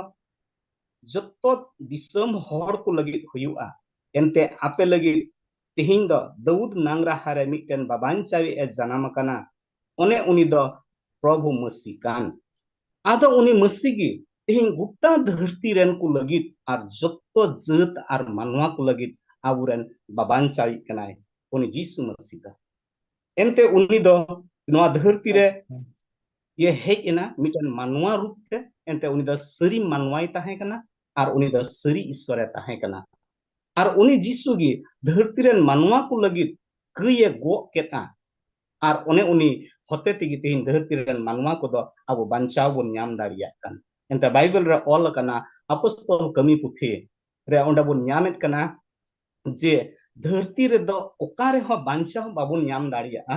ᱡᱚᱛᱚ ᱫᱤᱥᱚᱢ ᱦᱚᱲ ᱠᱚ ᱞᱟᱹᱜᱤᱫ ᱦᱩᱭᱩᱜᱼᱟ᱾ ᱮᱱᱛᱮ ᱟᱯᱮ ᱞᱟᱹᱜᱤᱫ ᱛᱮᱦᱮᱧ ᱫᱚ ᱫᱟᱹᱣᱩᱫ ᱱᱟᱝᱨᱟ ᱦᱟᱨᱮ ᱢᱤᱫᱴᱮᱱ ᱵᱟᱵᱟᱧᱪᱟᱣᱤᱡ ᱮ ᱡᱟᱱᱟᱢ ᱟᱠᱟᱱᱟ᱾ ᱚᱱᱮ ᱩᱱᱤ ᱫᱚ ᱯᱨᱚᱵᱷᱩ ᱢᱟᱹᱥᱤ ᱠᱟᱱ᱾ ᱟᱫᱚ ᱩᱱᱤ ᱢᱟᱹᱥᱤ ᱜᱮ ᱛᱮᱦᱮᱧ ᱜᱚᱴᱟ ᱫᱷᱟᱹᱨᱛᱤ ᱨᱮᱱ ᱠᱚ ᱞᱟᱹᱜᱤᱫ ᱟᱨ ᱡᱚᱛᱚ ᱡᱟᱹᱛ ᱟᱨ ᱢᱟᱱᱣᱟ ᱠᱚ ᱞᱟᱹᱜᱤᱫ ᱟᱵᱚᱨᱮᱱ ᱵᱟᱵᱟᱧᱪᱟᱣᱤᱡ ᱠᱟᱱᱟᱭ᱾ ᱩᱱᱤ ᱡᱤᱥᱩ ᱢᱟᱹᱥᱤ ᱫᱚ᱾ ᱮᱱᱛᱮ ᱩᱱᱤ ᱫᱚ ᱱᱚᱣᱟ ᱫᱷᱟᱹᱨᱛᱤ ᱨᱮ ᱤᱭᱟᱹ ᱦᱮᱡ ᱮᱱᱟ ᱢᱤᱫᱴᱮᱱ ᱢᱟᱱᱣᱟ ᱨᱩᱯ ᱛᱮ᱾ ᱮᱱᱛᱮ ᱩᱱᱤ ᱫᱚ ᱥᱟᱹᱨᱤ ᱢᱟᱱᱣᱟᱭ ᱛᱟᱦᱮᱸ ᱠᱟᱱᱟ ᱟᱨ ᱩᱱᱤ ᱫᱚ ᱥᱟᱹᱨᱤ ᱤᱥᱥᱚᱨᱮ ᱛᱟᱦᱮᱸ ᱠᱟᱱᱟ᱾ ᱟᱨ ᱩᱱᱤ ᱡᱤᱥᱩ ᱜᱮ ᱫᱷᱟᱹᱨᱛᱤ ᱨᱮᱱ ᱢᱟᱱᱣᱟ ᱠᱚ ᱞᱟᱹᱜᱤᱫ ᱠᱟᱹᱭ ᱮ ᱜᱚᱜ ᱠᱮᱫᱼᱟ᱾ ᱟᱨ ᱚᱱᱮ ᱩᱱᱤ ᱦᱚᱛᱮ ᱛᱮᱜᱮ ᱛᱮᱦᱮᱧ ᱫᱷᱟᱹᱨᱛᱤ ᱨᱮᱱ ᱢᱟᱱᱣᱟ ᱠᱚᱫᱚ ᱟᱵᱚ ᱵᱟᱧᱪᱟᱣ ᱵᱚᱱ ᱧᱟᱢ ᱫᱟᱲᱮᱭᱟᱜ ᱠᱟᱱ᱾ ᱮᱱᱛᱮ ᱵᱟᱭᱵᱮᱞ ᱨᱮ ᱚᱞ ᱟᱠᱟᱱᱟ, ᱟᱯᱚᱥᱛᱚᱞ ᱠᱟᱹᱢᱤ ᱯᱩᱛᱷᱤ ᱨᱮ ᱚᱸᱰᱮ ᱵᱚᱱ ᱧᱟᱢᱮᱫ ᱠᱟᱱᱟ ᱡᱮ ᱫᱷᱟᱹᱨᱛᱤ ᱨᱮᱫᱚ ᱚᱠᱟ ᱨᱮᱦᱚᱸ ᱵᱟᱧᱪᱟᱣ ᱵᱟᱵᱚᱱ ᱧᱟᱢ ᱫᱟᱲᱮᱭᱟᱜᱼᱟ᱾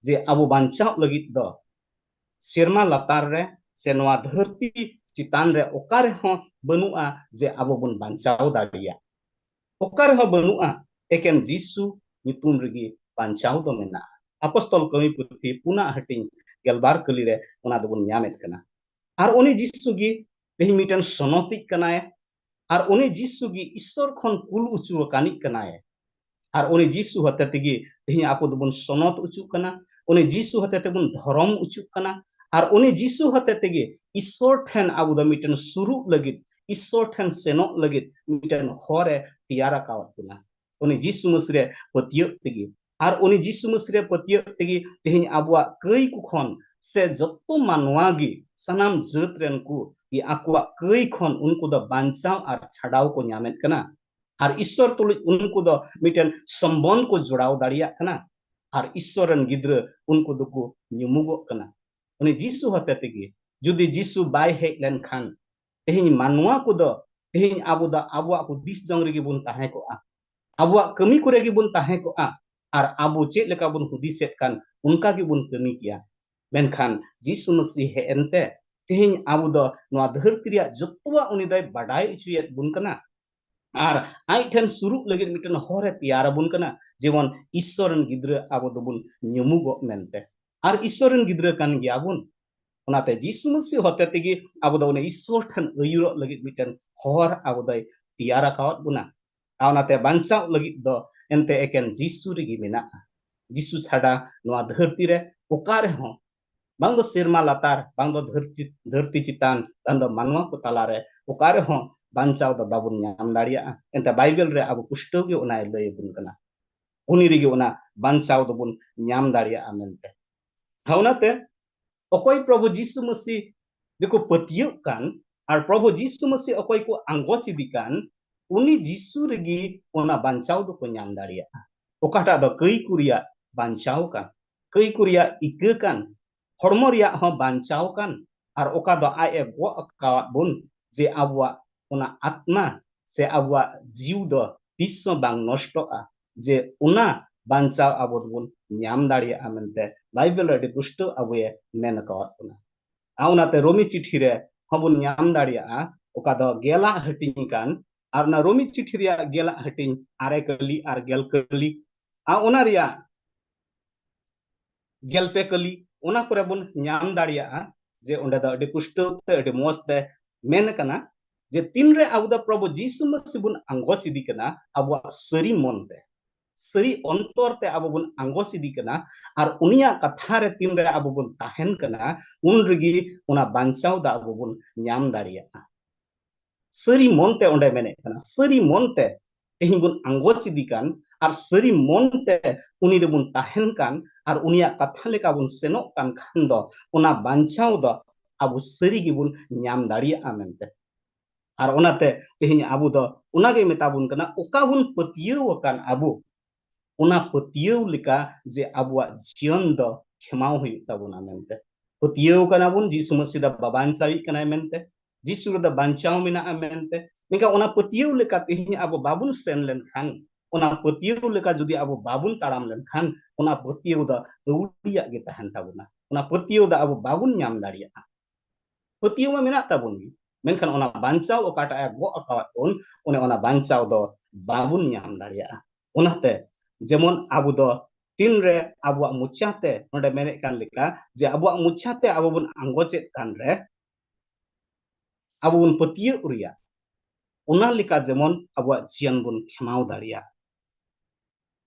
ᱡᱮ ᱟᱵᱚ ᱵᱟᱧᱪᱟᱣ ᱞᱟᱹᱜᱤᱫ ᱫᱚ ᱥᱮᱨᱢᱟ ᱞᱟᱛᱟᱨ ᱨᱮ ᱥᱮ ᱱᱚᱣᱟ ᱫᱷᱟᱹᱨᱛᱤ ᱪᱮᱛᱟᱱ ᱨᱮ ᱚᱠᱟ ᱨᱮᱦᱚᱸ ᱵᱟᱹᱱᱩᱜᱼᱟ ᱡᱮ ᱟᱵᱚ ᱵᱚᱱ ᱵᱟᱧᱪᱟᱣ ᱫᱟᱲᱮᱭᱟᱜ᱾ ᱚᱠᱟ ᱨᱮᱦᱚᱸ ᱵᱟᱹᱱᱩᱜᱼᱟ, ᱮᱠᱮᱱ ᱡᱤᱥᱩ ᱧᱩᱛᱩᱢ ᱨᱮᱜᱮ ᱵᱟᱧᱪᱟᱣ ᱫᱚ ᱢᱮᱱᱟᱜᱼᱟ᱾ ᱟᱯᱚᱥᱛᱚᱞ ᱠᱟᱹᱢᱤ ᱯᱩᱛᱷᱤ ᱯᱩᱱᱟᱜ ᱦᱟᱹᱴᱤᱧ ᱜᱮᱞᱵᱟᱨ ᱠᱟᱹᱞᱤ ᱨᱮ ᱚᱱᱟ ᱫᱚᱵᱚᱱ ᱧᱟᱢᱮᱫ ᱠᱟᱱᱟ᱾ ᱟᱨ ᱩᱱᱤ ᱡᱤᱥᱩ ᱜᱮ ᱛᱮᱦᱮᱧ ᱢᱤᱫᱴᱮᱱ ᱥᱚᱱᱚᱛᱤᱡ ᱠᱟᱱᱟᱭ, ᱟᱨ ᱩᱱᱤ ᱡᱤᱥᱩ ᱜᱮ ᱤᱥᱥᱚᱨ ᱠᱷᱚᱱ ᱠᱩᱞ ᱚᱪᱚ ᱟᱠᱟᱱᱤᱡ ᱠᱟᱱᱟᱭ᱾ ᱟᱨ ᱩᱱᱤ ᱡᱤᱥᱩ ᱦᱚᱛᱮ ᱛᱮᱜᱮ ᱛᱮᱦᱮᱧ ᱟᱵᱚ ᱫᱚᱵᱚᱱ ᱥᱚᱱᱚᱛ ᱚᱪᱚᱜ ᱠᱟᱱᱟ, ᱩᱱᱤ ᱡᱤᱥᱩ ᱦᱚᱛᱮ ᱛᱮᱵᱚᱱ ᱫᱷᱚᱨᱚᱢ ᱚᱪᱚᱜ ᱠᱟᱱᱟ, ᱟᱨ ᱩᱱᱤ ᱡᱤᱥᱩ ᱦᱚᱛᱮ ᱛᱮᱜᱮ ᱤᱥᱥᱚᱨ ᱴᱷᱮᱱ ᱟᱵᱚ ᱫᱚ ᱢᱤᱫᱴᱮᱱ ᱥᱩᱨᱩᱜ ᱞᱟᱹᱜᱤᱫ, ᱤᱥᱥᱚᱨ ᱴᱷᱮᱱ ᱥᱮᱱᱚᱜ ᱞᱟᱹᱜᱤᱫ ᱢᱤᱫᱴᱮᱱ ᱦᱚᱨ ᱮ ᱛᱮᱭᱟᱨ ᱟᱠᱟᱣᱟᱫ ᱵᱚᱱᱟ᱾ ᱩᱱᱤ ᱡᱤᱥᱩ ᱢᱟᱹᱥᱤ ᱨᱮ ᱯᱟᱹᱛᱭᱟᱹᱜ ᱛᱮᱜᱮ, ᱟᱨ ᱩᱱᱤ ᱡᱤᱥᱩ ᱢᱟᱹᱥᱤ ᱨᱮ ᱯᱟᱹᱛᱭᱟᱹᱜ ᱛᱮᱜᱮ ᱛᱮᱦᱮᱧ ᱟᱵᱚᱣᱟᱜ ᱠᱟᱹᱭ ᱠᱚ ᱠᱷᱚᱱ ᱥᱮ ᱡᱚᱛᱚ ᱢᱟᱱᱣᱟ ᱜᱮ, ᱥᱟᱱᱟᱢ ᱡᱟᱹᱛ ᱨᱮᱱ ᱠᱚ ᱜᱮ ᱟᱠᱚᱣᱟᱜ ᱠᱟᱹᱭ ᱠᱷᱚᱱ ᱩᱱᱠᱩ ᱫᱚ ᱵᱟᱧᱪᱟᱣ ᱟᱨ ᱪᱷᱟᱰᱟᱣ ᱠᱚ ᱧᱟᱢᱮᱫ ᱠᱟᱱᱟ᱾ ᱟᱨ ᱤᱥᱥᱚᱨ ᱛᱩᱞᱩᱡ ᱩᱱᱠᱩ ᱫᱚ ᱢᱤᱫᱴᱮᱱ ᱥᱚᱢᱵᱚᱱᱫᱷ ᱠᱚ ᱡᱚᱲᱟᱣ ᱫᱟᱲᱮᱭᱟᱜ ᱠᱟᱱᱟ᱾ ᱟᱨ ᱤᱥᱥᱚᱨ ᱨᱮᱱ ᱜᱤᱫᱽᱨᱟᱹ ᱩᱱᱠᱩ ᱫᱚᱠᱚ ᱧᱩᱢᱩᱜᱚᱜ ᱠᱟᱱᱟ᱾ ᱩᱱᱤ ᱡᱤᱥᱩ ᱦᱚᱛᱮ ᱛᱮᱜᱮ, ᱡᱩᱫᱤ ᱡᱤᱥᱩ ᱵᱟᱭ ᱦᱮᱡ ᱞᱮᱱᱠᱷᱟᱱ, ᱛᱮᱦᱮᱧ ᱢᱟᱱᱣᱟ ᱠᱚᱫᱚ, ᱛᱮᱦᱮᱧ ᱟᱵᱚ ᱫᱚ ᱟᱵᱚᱣᱟᱜ ᱦᱩᱫᱤᱥ ᱡᱚᱝ ᱨᱮᱜᱮ ᱵᱚᱱ ᱛᱟᱦᱮᱸ ᱠᱚᱜᱼᱟ, ᱟᱵᱚᱣᱟᱜ ᱠᱟᱹᱢᱤ ᱠᱚᱨᱮ ᱜᱮᱵᱚᱱ ᱛᱟᱦᱮᱸ ᱠᱚᱜᱼᱟ, ᱟᱨ ᱟᱵᱚ ᱪᱮᱫ ᱞᱮᱠᱟ ᱵᱚᱱ ᱦᱩᱫᱤᱥᱮᱫ ᱠᱟᱱ ᱚᱱᱠᱟ ᱜᱮᱵᱚᱱ ᱠᱟᱹᱢᱤ ᱠᱮᱭᱟ᱾ ᱢᱮᱱᱠᱷᱟᱱ ᱡᱤᱥᱩ ᱢᱟᱹᱥᱤ ᱦᱮᱡ ᱮᱱᱛᱮ ᱛᱮᱦᱮᱧ ᱟᱵᱚ ᱫᱚ ᱱᱚᱣᱟ ᱫᱷᱟᱹᱨᱛᱤ ᱨᱮᱭᱟᱜ ᱡᱚᱛᱚᱣᱟᱜ ᱩᱱᱤ ᱫᱚᱭ ᱵᱟᱰᱟᱭ ᱚᱪᱚᱭᱮᱫ ᱵᱚᱱ ᱠᱟᱱᱟ᱾ ᱟᱨ ᱟᱡ ᱴᱷᱮᱱ ᱥᱩᱨᱩᱜ ᱞᱟᱹᱜᱤᱫ ᱢᱤᱫᱴᱮᱱ ᱦᱚᱨ ᱮ ᱛᱮᱭᱟᱨ ᱟᱵᱚᱱ ᱠᱟᱱᱟ, ᱡᱮᱢᱚᱱ ᱤᱥᱥᱚᱨ ᱨᱮᱱ ᱜᱤᱫᱽᱨᱟᱹ ᱟᱵᱚ ᱫᱚᱵᱚᱱ ᱧᱩᱢᱩᱜᱚᱜ ᱢᱮᱱᱛᱮ᱾ ᱟᱨ ᱤᱥᱥᱚᱨ ᱨᱮᱱ ᱜᱤᱫᱽᱨᱟᱹ ᱠᱟᱱ ᱜᱮᱭᱟᱵᱚᱱ᱾ ᱚᱱᱟᱛᱮ ᱡᱤᱥᱩ ᱢᱟᱹᱥᱤ ᱦᱚᱛᱮ ᱛᱮᱜᱮ ᱟᱵᱚ ᱫᱚ ᱚᱱᱮ ᱤᱥᱥᱚᱨ ᱴᱷᱮᱱ ᱟᱹᱭᱩᱨᱚᱜ ᱞᱟᱹᱜᱤᱫ ᱢᱤᱫᱴᱮᱱ ᱦᱚᱨ ᱟᱵᱚ ᱫᱚᱭ ᱛᱮᱭᱟᱨ ᱟᱠᱟᱣᱟᱫ ᱵᱚᱱᱟ᱾ ᱟᱨ ᱚᱱᱟᱛᱮ ᱵᱟᱧᱪᱟᱣ ᱞᱟᱹᱜᱤᱫ ᱫᱚ ᱮᱱᱛᱮ ᱮᱠᱮᱱ ᱡᱤᱥᱩ ᱨᱮᱜᱮ ᱢᱮᱱᱟᱜᱼᱟ᱾ ᱡᱤᱥᱩ ᱪᱷᱟᱰᱟ ᱱᱚᱣᱟ ᱫᱷᱟᱹᱨᱛᱤ ᱨᱮ ᱚᱠᱟ ᱨᱮᱦᱚᱸ, ᱵᱟᱝ ᱫᱚ ᱥᱮᱨᱢᱟ ᱞᱟᱛᱟᱨ, ᱵᱟᱝ ᱫᱚ ᱫᱷᱟᱹᱨᱛᱤ, ᱫᱷᱟᱹᱨᱛᱤ ᱪᱮᱛᱟᱱ, ᱵᱟᱝ ᱫᱚ ᱢᱟᱱᱣᱟ ᱠᱚ ᱛᱟᱞᱟᱨᱮ ᱚᱠᱟ ᱨᱮᱦᱚᱸ ᱵᱟᱧᱪᱟᱣ ᱫᱚ ᱵᱟᱵᱚᱱ ᱧᱟᱢ ᱫᱟᱲᱮᱭᱟᱜᱼᱟ᱾ ᱮᱱᱛᱮ ᱵᱟᱭᱵᱮᱞ ᱨᱮ ᱟᱵᱚ ᱯᱩᱥᱴᱟᱹᱣ ᱜᱮ ᱚᱱᱟᱭ ᱞᱟᱹᱭ ᱟᱵᱚᱱ ᱠᱟᱱᱟ᱾ ᱩᱱᱤ ᱨᱮᱜᱮ ᱚᱱᱟ ᱵᱟᱧᱪᱟᱣ ᱫᱚᱵᱚᱱ ᱧᱟᱢ ᱫᱟᱲᱮᱭᱟᱜᱼᱟ ᱢᱮᱱᱛᱮ᱾ ᱦᱮᱸ, ᱚᱱᱟᱛᱮ ᱚᱠᱚᱭ ᱯᱨᱚᱵᱷᱩ ᱡᱤᱥᱩ ᱢᱟᱹᱥᱤ ᱨᱮᱠᱚ ᱯᱟᱹᱛᱭᱟᱹᱜ ᱠᱟᱱ ᱟᱨ ᱯᱨᱚᱵᱷᱩ ᱡᱤᱥᱩ ᱢᱟᱹᱥᱤ ᱚᱠᱚᱭ ᱠᱚ ᱟᱸᱜᱚᱪ ᱤᱫᱤ ᱠᱟᱱ, ᱩᱱᱤ ᱡᱤᱥᱩ ᱨᱮᱜᱮ ᱚᱱᱟ ᱵᱟᱧᱪᱟᱣ ᱫᱚᱠᱚ ᱧᱟᱢ ᱫᱟᱲᱮᱭᱟᱜᱼᱟ᱾ ᱚᱠᱟᱴᱟᱜ ᱫᱚ ᱠᱟᱹᱭ ᱠᱚ ᱨᱮᱭᱟᱜ ᱵᱟᱧᱪᱟᱣ ᱠᱟᱱ, ᱠᱟᱹᱭ ᱠᱚ ᱨᱮᱭᱟᱜ ᱤᱠᱟᱹ ᱠᱟᱱ, ᱦᱚᱲᱢᱚ ᱨᱮᱭᱟᱜ ᱦᱚᱸ ᱵᱟᱧᱪᱟᱣ ᱠᱟᱱ, ᱟᱨ ᱚᱠᱟ ᱫᱚ ᱟᱡ ᱮ ᱜᱚᱜ ᱟᱠᱟᱣᱟᱫ ᱵᱚᱱ, ᱡᱮ ᱟᱵᱚᱣᱟᱜ ᱚᱱᱟ ᱟᱛᱢᱟ ᱥᱮ ᱟᱵᱚᱣᱟᱜ ᱡᱤᱣᱤ ᱫᱚ ᱛᱤᱥ ᱦᱚᱸ ᱵᱟᱝ ᱱᱚᱥᱴᱚᱜᱼᱟ, ᱡᱮ ᱚᱱᱟ ᱵᱟᱧᱪᱟᱣ ᱟᱵᱚ ᱫᱚᱵᱚᱱ ᱧᱟᱢ ᱫᱟᱲᱮᱭᱟᱜᱼᱟ ᱢᱮᱱᱛᱮ ᱵᱟᱭᱵᱮᱞ ᱨᱮ ᱟᱹᱰᱤ ᱯᱩᱥᱴᱟᱹᱣ ᱟᱵᱚᱭᱮ ᱢᱮᱱ ᱟᱠᱟᱣᱟᱫ ᱵᱚᱱᱟ᱾ ᱟᱨ ᱚᱱᱟᱛᱮ ᱨᱳᱢᱤ ᱪᱤᱴᱷᱤ ᱨᱮ ᱦᱚᱸᱵᱚᱱ ᱧᱟᱢ ᱫᱟᱲᱮᱭᱟᱜᱼᱟ, ᱚᱠᱟ ᱫᱚ ᱜᱮᱞᱟᱜ ᱦᱟᱹᱴᱤᱧ ᱠᱟᱱ, ᱟᱨ ᱚᱱᱟ ᱨᱳᱢᱤ ᱪᱤᱴᱷᱤ ᱨᱮᱭᱟᱜ ᱜᱮᱞᱟᱜ ᱦᱟᱹᱴᱤᱧ ᱟᱨᱮ ᱠᱟᱹᱞᱤ ᱟᱨ ᱜᱮᱞ ᱠᱟᱹᱞᱤ, ᱟᱨ ᱚᱱᱟ ᱨᱮᱭᱟᱜ ᱜᱮᱞ ᱯᱮ ᱠᱟᱹᱞᱤ, ᱚᱱᱟ ᱠᱚᱨᱮ ᱵᱚᱱ ᱧᱟᱢ ᱫᱟᱲᱮᱭᱟᱜᱼᱟ ᱡᱮ ᱚᱸᱰᱮ ᱫᱚ ᱟᱹᱰᱤ ᱯᱩᱥᱴᱟᱹᱣ ᱛᱮ, ᱟᱹᱰᱤ ᱢᱚᱡᱽ ᱛᱮ ᱢᱮᱱ ᱟᱠᱟᱱᱟ ᱡᱮ ᱛᱤᱱᱨᱮ ᱟᱵᱚ ᱫᱚ ᱯᱨᱚᱵᱷᱩ ᱡᱤᱥᱩ ᱢᱟᱹᱥᱤ ᱵᱚᱱ ᱟᱸᱜᱚᱪ ᱤᱫᱤ ᱠᱟᱱᱟ ᱟᱵᱚᱣᱟᱜ ᱥᱟᱹᱨᱤ ᱢᱚᱱ ᱛᱮ, ᱥᱟᱹᱨᱤ ᱚᱱᱛᱚᱨ ᱛᱮ ᱟᱵᱚ ᱵᱚᱱ ᱟᱸᱜᱚᱪ ᱤᱫᱤ ᱠᱟᱱᱟ, ᱟᱨ ᱩᱱᱤᱭᱟᱜ ᱠᱟᱛᱷᱟ ᱨᱮ ᱛᱤᱱᱨᱮ ᱟᱵᱚ ᱵᱚᱱ ᱛᱟᱦᱮᱱ ᱠᱟᱱᱟ, ᱩᱱ ᱨᱮᱜᱮ ᱚᱱᱟ ᱵᱟᱧᱪᱟᱣ ᱫᱚ ᱟᱵᱚ ᱵᱚᱱ ᱧᱟᱢ ᱫᱟᱲᱮᱭᱟᱜᱼᱟ᱾ ᱥᱟᱹᱨᱤ ᱢᱚᱱ ᱛᱮ ᱚᱸᱰᱮ ᱢᱮᱱᱮᱫ ᱠᱟᱱᱟ, ᱥᱟᱹᱨᱤ ᱢᱚᱱ ᱛᱮ ᱛᱮᱦᱮᱧ ᱵᱚᱱ ᱟᱸᱜᱚᱪ ᱤᱫᱤ ᱠᱟᱱ ᱟᱨ ᱥᱟᱹᱨᱤ ᱢᱚᱱ ᱛᱮ ᱩᱱᱤ ᱨᱮᱵᱚᱱ ᱛᱟᱦᱮᱱ ᱠᱟᱱ ᱟᱨ ᱩᱱᱤᱭᱟᱜ ᱠᱟᱛᱷᱟ ᱞᱮᱠᱟ ᱵᱚᱱ ᱥᱮᱱᱚᱜ ᱠᱟᱱ ᱠᱷᱟᱱ ᱫᱚ ᱚᱱᱟ ᱵᱟᱧᱪᱟᱣ ᱫᱚ ᱟᱵᱚ ᱥᱟᱹᱨᱤ ᱜᱮᱵᱚᱱ ᱧᱟᱢ ᱫᱟᱲᱮᱭᱟᱜᱼᱟ ᱢᱮᱱᱛᱮ᱾ ᱟᱨ ᱚᱱᱟᱛᱮ ᱛᱮᱦᱮᱧ ᱟᱵᱚ ᱫᱚ ᱚᱱᱟᱜᱮ ᱢᱮᱛᱟ ᱵᱚᱱ ᱠᱟᱱᱟ, ᱚᱠᱟ ᱵᱚᱱ ᱯᱟᱹᱛᱭᱟᱹᱣ ᱟᱠᱟᱱ ᱟᱵᱚ, ᱚᱱᱟ ᱯᱟᱹᱛᱭᱟᱹᱣ ᱞᱮᱠᱟ ᱡᱮ ᱟᱵᱚᱣᱟᱜ ᱡᱤᱭᱚᱱ ᱫᱚ ᱠᱷᱮᱢᱟᱣ ᱦᱩᱭᱩᱜ ᱛᱟᱵᱚᱱᱟ ᱢᱮᱱᱛᱮ᱾ ᱯᱟᱹᱛᱭᱟᱹᱣ ᱠᱟᱱᱟ ᱵᱚᱱ ᱡᱤᱥᱩ ᱢᱟᱹᱥᱤ ᱫᱚ ᱵᱟᱧᱪᱟᱣᱤᱡ ᱠᱟᱱᱟᱭ ᱢᱮᱱᱛᱮ, ᱡᱤᱥᱩ ᱨᱮᱫᱚ ᱵᱟᱧᱪᱟᱣ ᱢᱮᱱᱟᱜᱼᱟ ᱢᱮᱱᱛᱮ᱾ ᱢᱮᱱᱠᱷᱟᱱ ᱚᱱᱟ ᱯᱟᱹᱛᱭᱟᱹᱣ ᱞᱮᱠᱟ ᱛᱮᱦᱮᱧ ᱟᱵᱚ ᱵᱟᱵᱚᱱ ᱥᱮᱱ ᱞᱮᱱᱠᱷᱟᱱ, ᱚᱱᱟ ᱯᱟᱹᱛᱭᱟᱹᱣ ᱞᱮᱠᱟ ᱡᱩᱫᱤ ᱟᱵᱚ ᱵᱟᱵᱚᱱ ᱛᱟᱲᱟᱢ ᱞᱮᱱᱠᱷᱟᱱ, ᱚᱱᱟ ᱯᱟᱹᱛᱭᱟᱹᱣ ᱫᱚ ᱟᱹᱣᱲᱤᱭᱟᱜ ᱜᱮ ᱛᱟᱦᱮᱱ ᱛᱟᱵᱚᱱᱟ᱾ ᱚᱱᱟ ᱯᱟᱹᱛᱭᱟᱹᱣ ᱫᱚ ᱟᱵᱚ ᱵᱟᱵᱚᱱ ᱧᱟᱢ ᱫᱟᱲᱮᱭᱟᱜᱼᱟ᱾ ᱯᱟᱹᱛᱭᱟᱹᱣ ᱢᱟ ᱢᱮᱱᱟᱜ ᱛᱟᱵᱚᱱ ᱜᱮ, ᱢᱮᱱᱠᱷᱟᱱ ᱚᱱᱟ ᱵᱟᱧᱪᱟᱣ ᱚᱠᱟᱴᱟᱜ ᱮ ᱜᱚᱜ ᱟᱠᱟᱣᱟᱫ ᱵᱚᱱ, ᱚᱱᱮ ᱚᱱᱟ ᱵᱟᱧᱪᱟᱣ ᱫᱚ ᱵᱟᱵᱚᱱ ᱧᱟᱢ ᱫᱟᱲᱮᱭᱟᱜᱼᱟ᱾ ᱚᱱᱟᱛᱮ ᱡᱮᱢᱚᱱ ᱟᱵᱚ ᱫᱚ ᱛᱤᱱᱨᱮ ᱟᱵᱚᱣᱟᱜ ᱢᱚᱪᱟᱛᱮ, ᱱᱚᱰᱮ ᱢᱮᱱᱮᱫ ᱠᱟᱱ ᱞᱮᱠᱟ ᱡᱮ ᱟᱵᱚᱣᱟᱜ ᱢᱚᱪᱟᱛᱮ ᱟᱵᱚ ᱵᱚᱱ ᱟᱸᱜᱚᱪᱮᱫ ᱠᱟᱱ ᱨᱮ, ᱟᱵᱚ ᱵᱚᱱ ᱯᱟᱹᱛᱭᱟᱹᱜ ᱨᱮᱭᱟᱜ, ᱚᱱᱟ ᱞᱮᱠᱟ ᱡᱮᱢᱚᱱ ᱟᱵᱚᱣᱟᱜ ᱡᱤᱭᱚᱱ ᱵᱚᱱ ᱠᱷᱮᱢᱟᱣ ᱫᱟᱲᱮᱭᱟᱜᱼᱟ᱾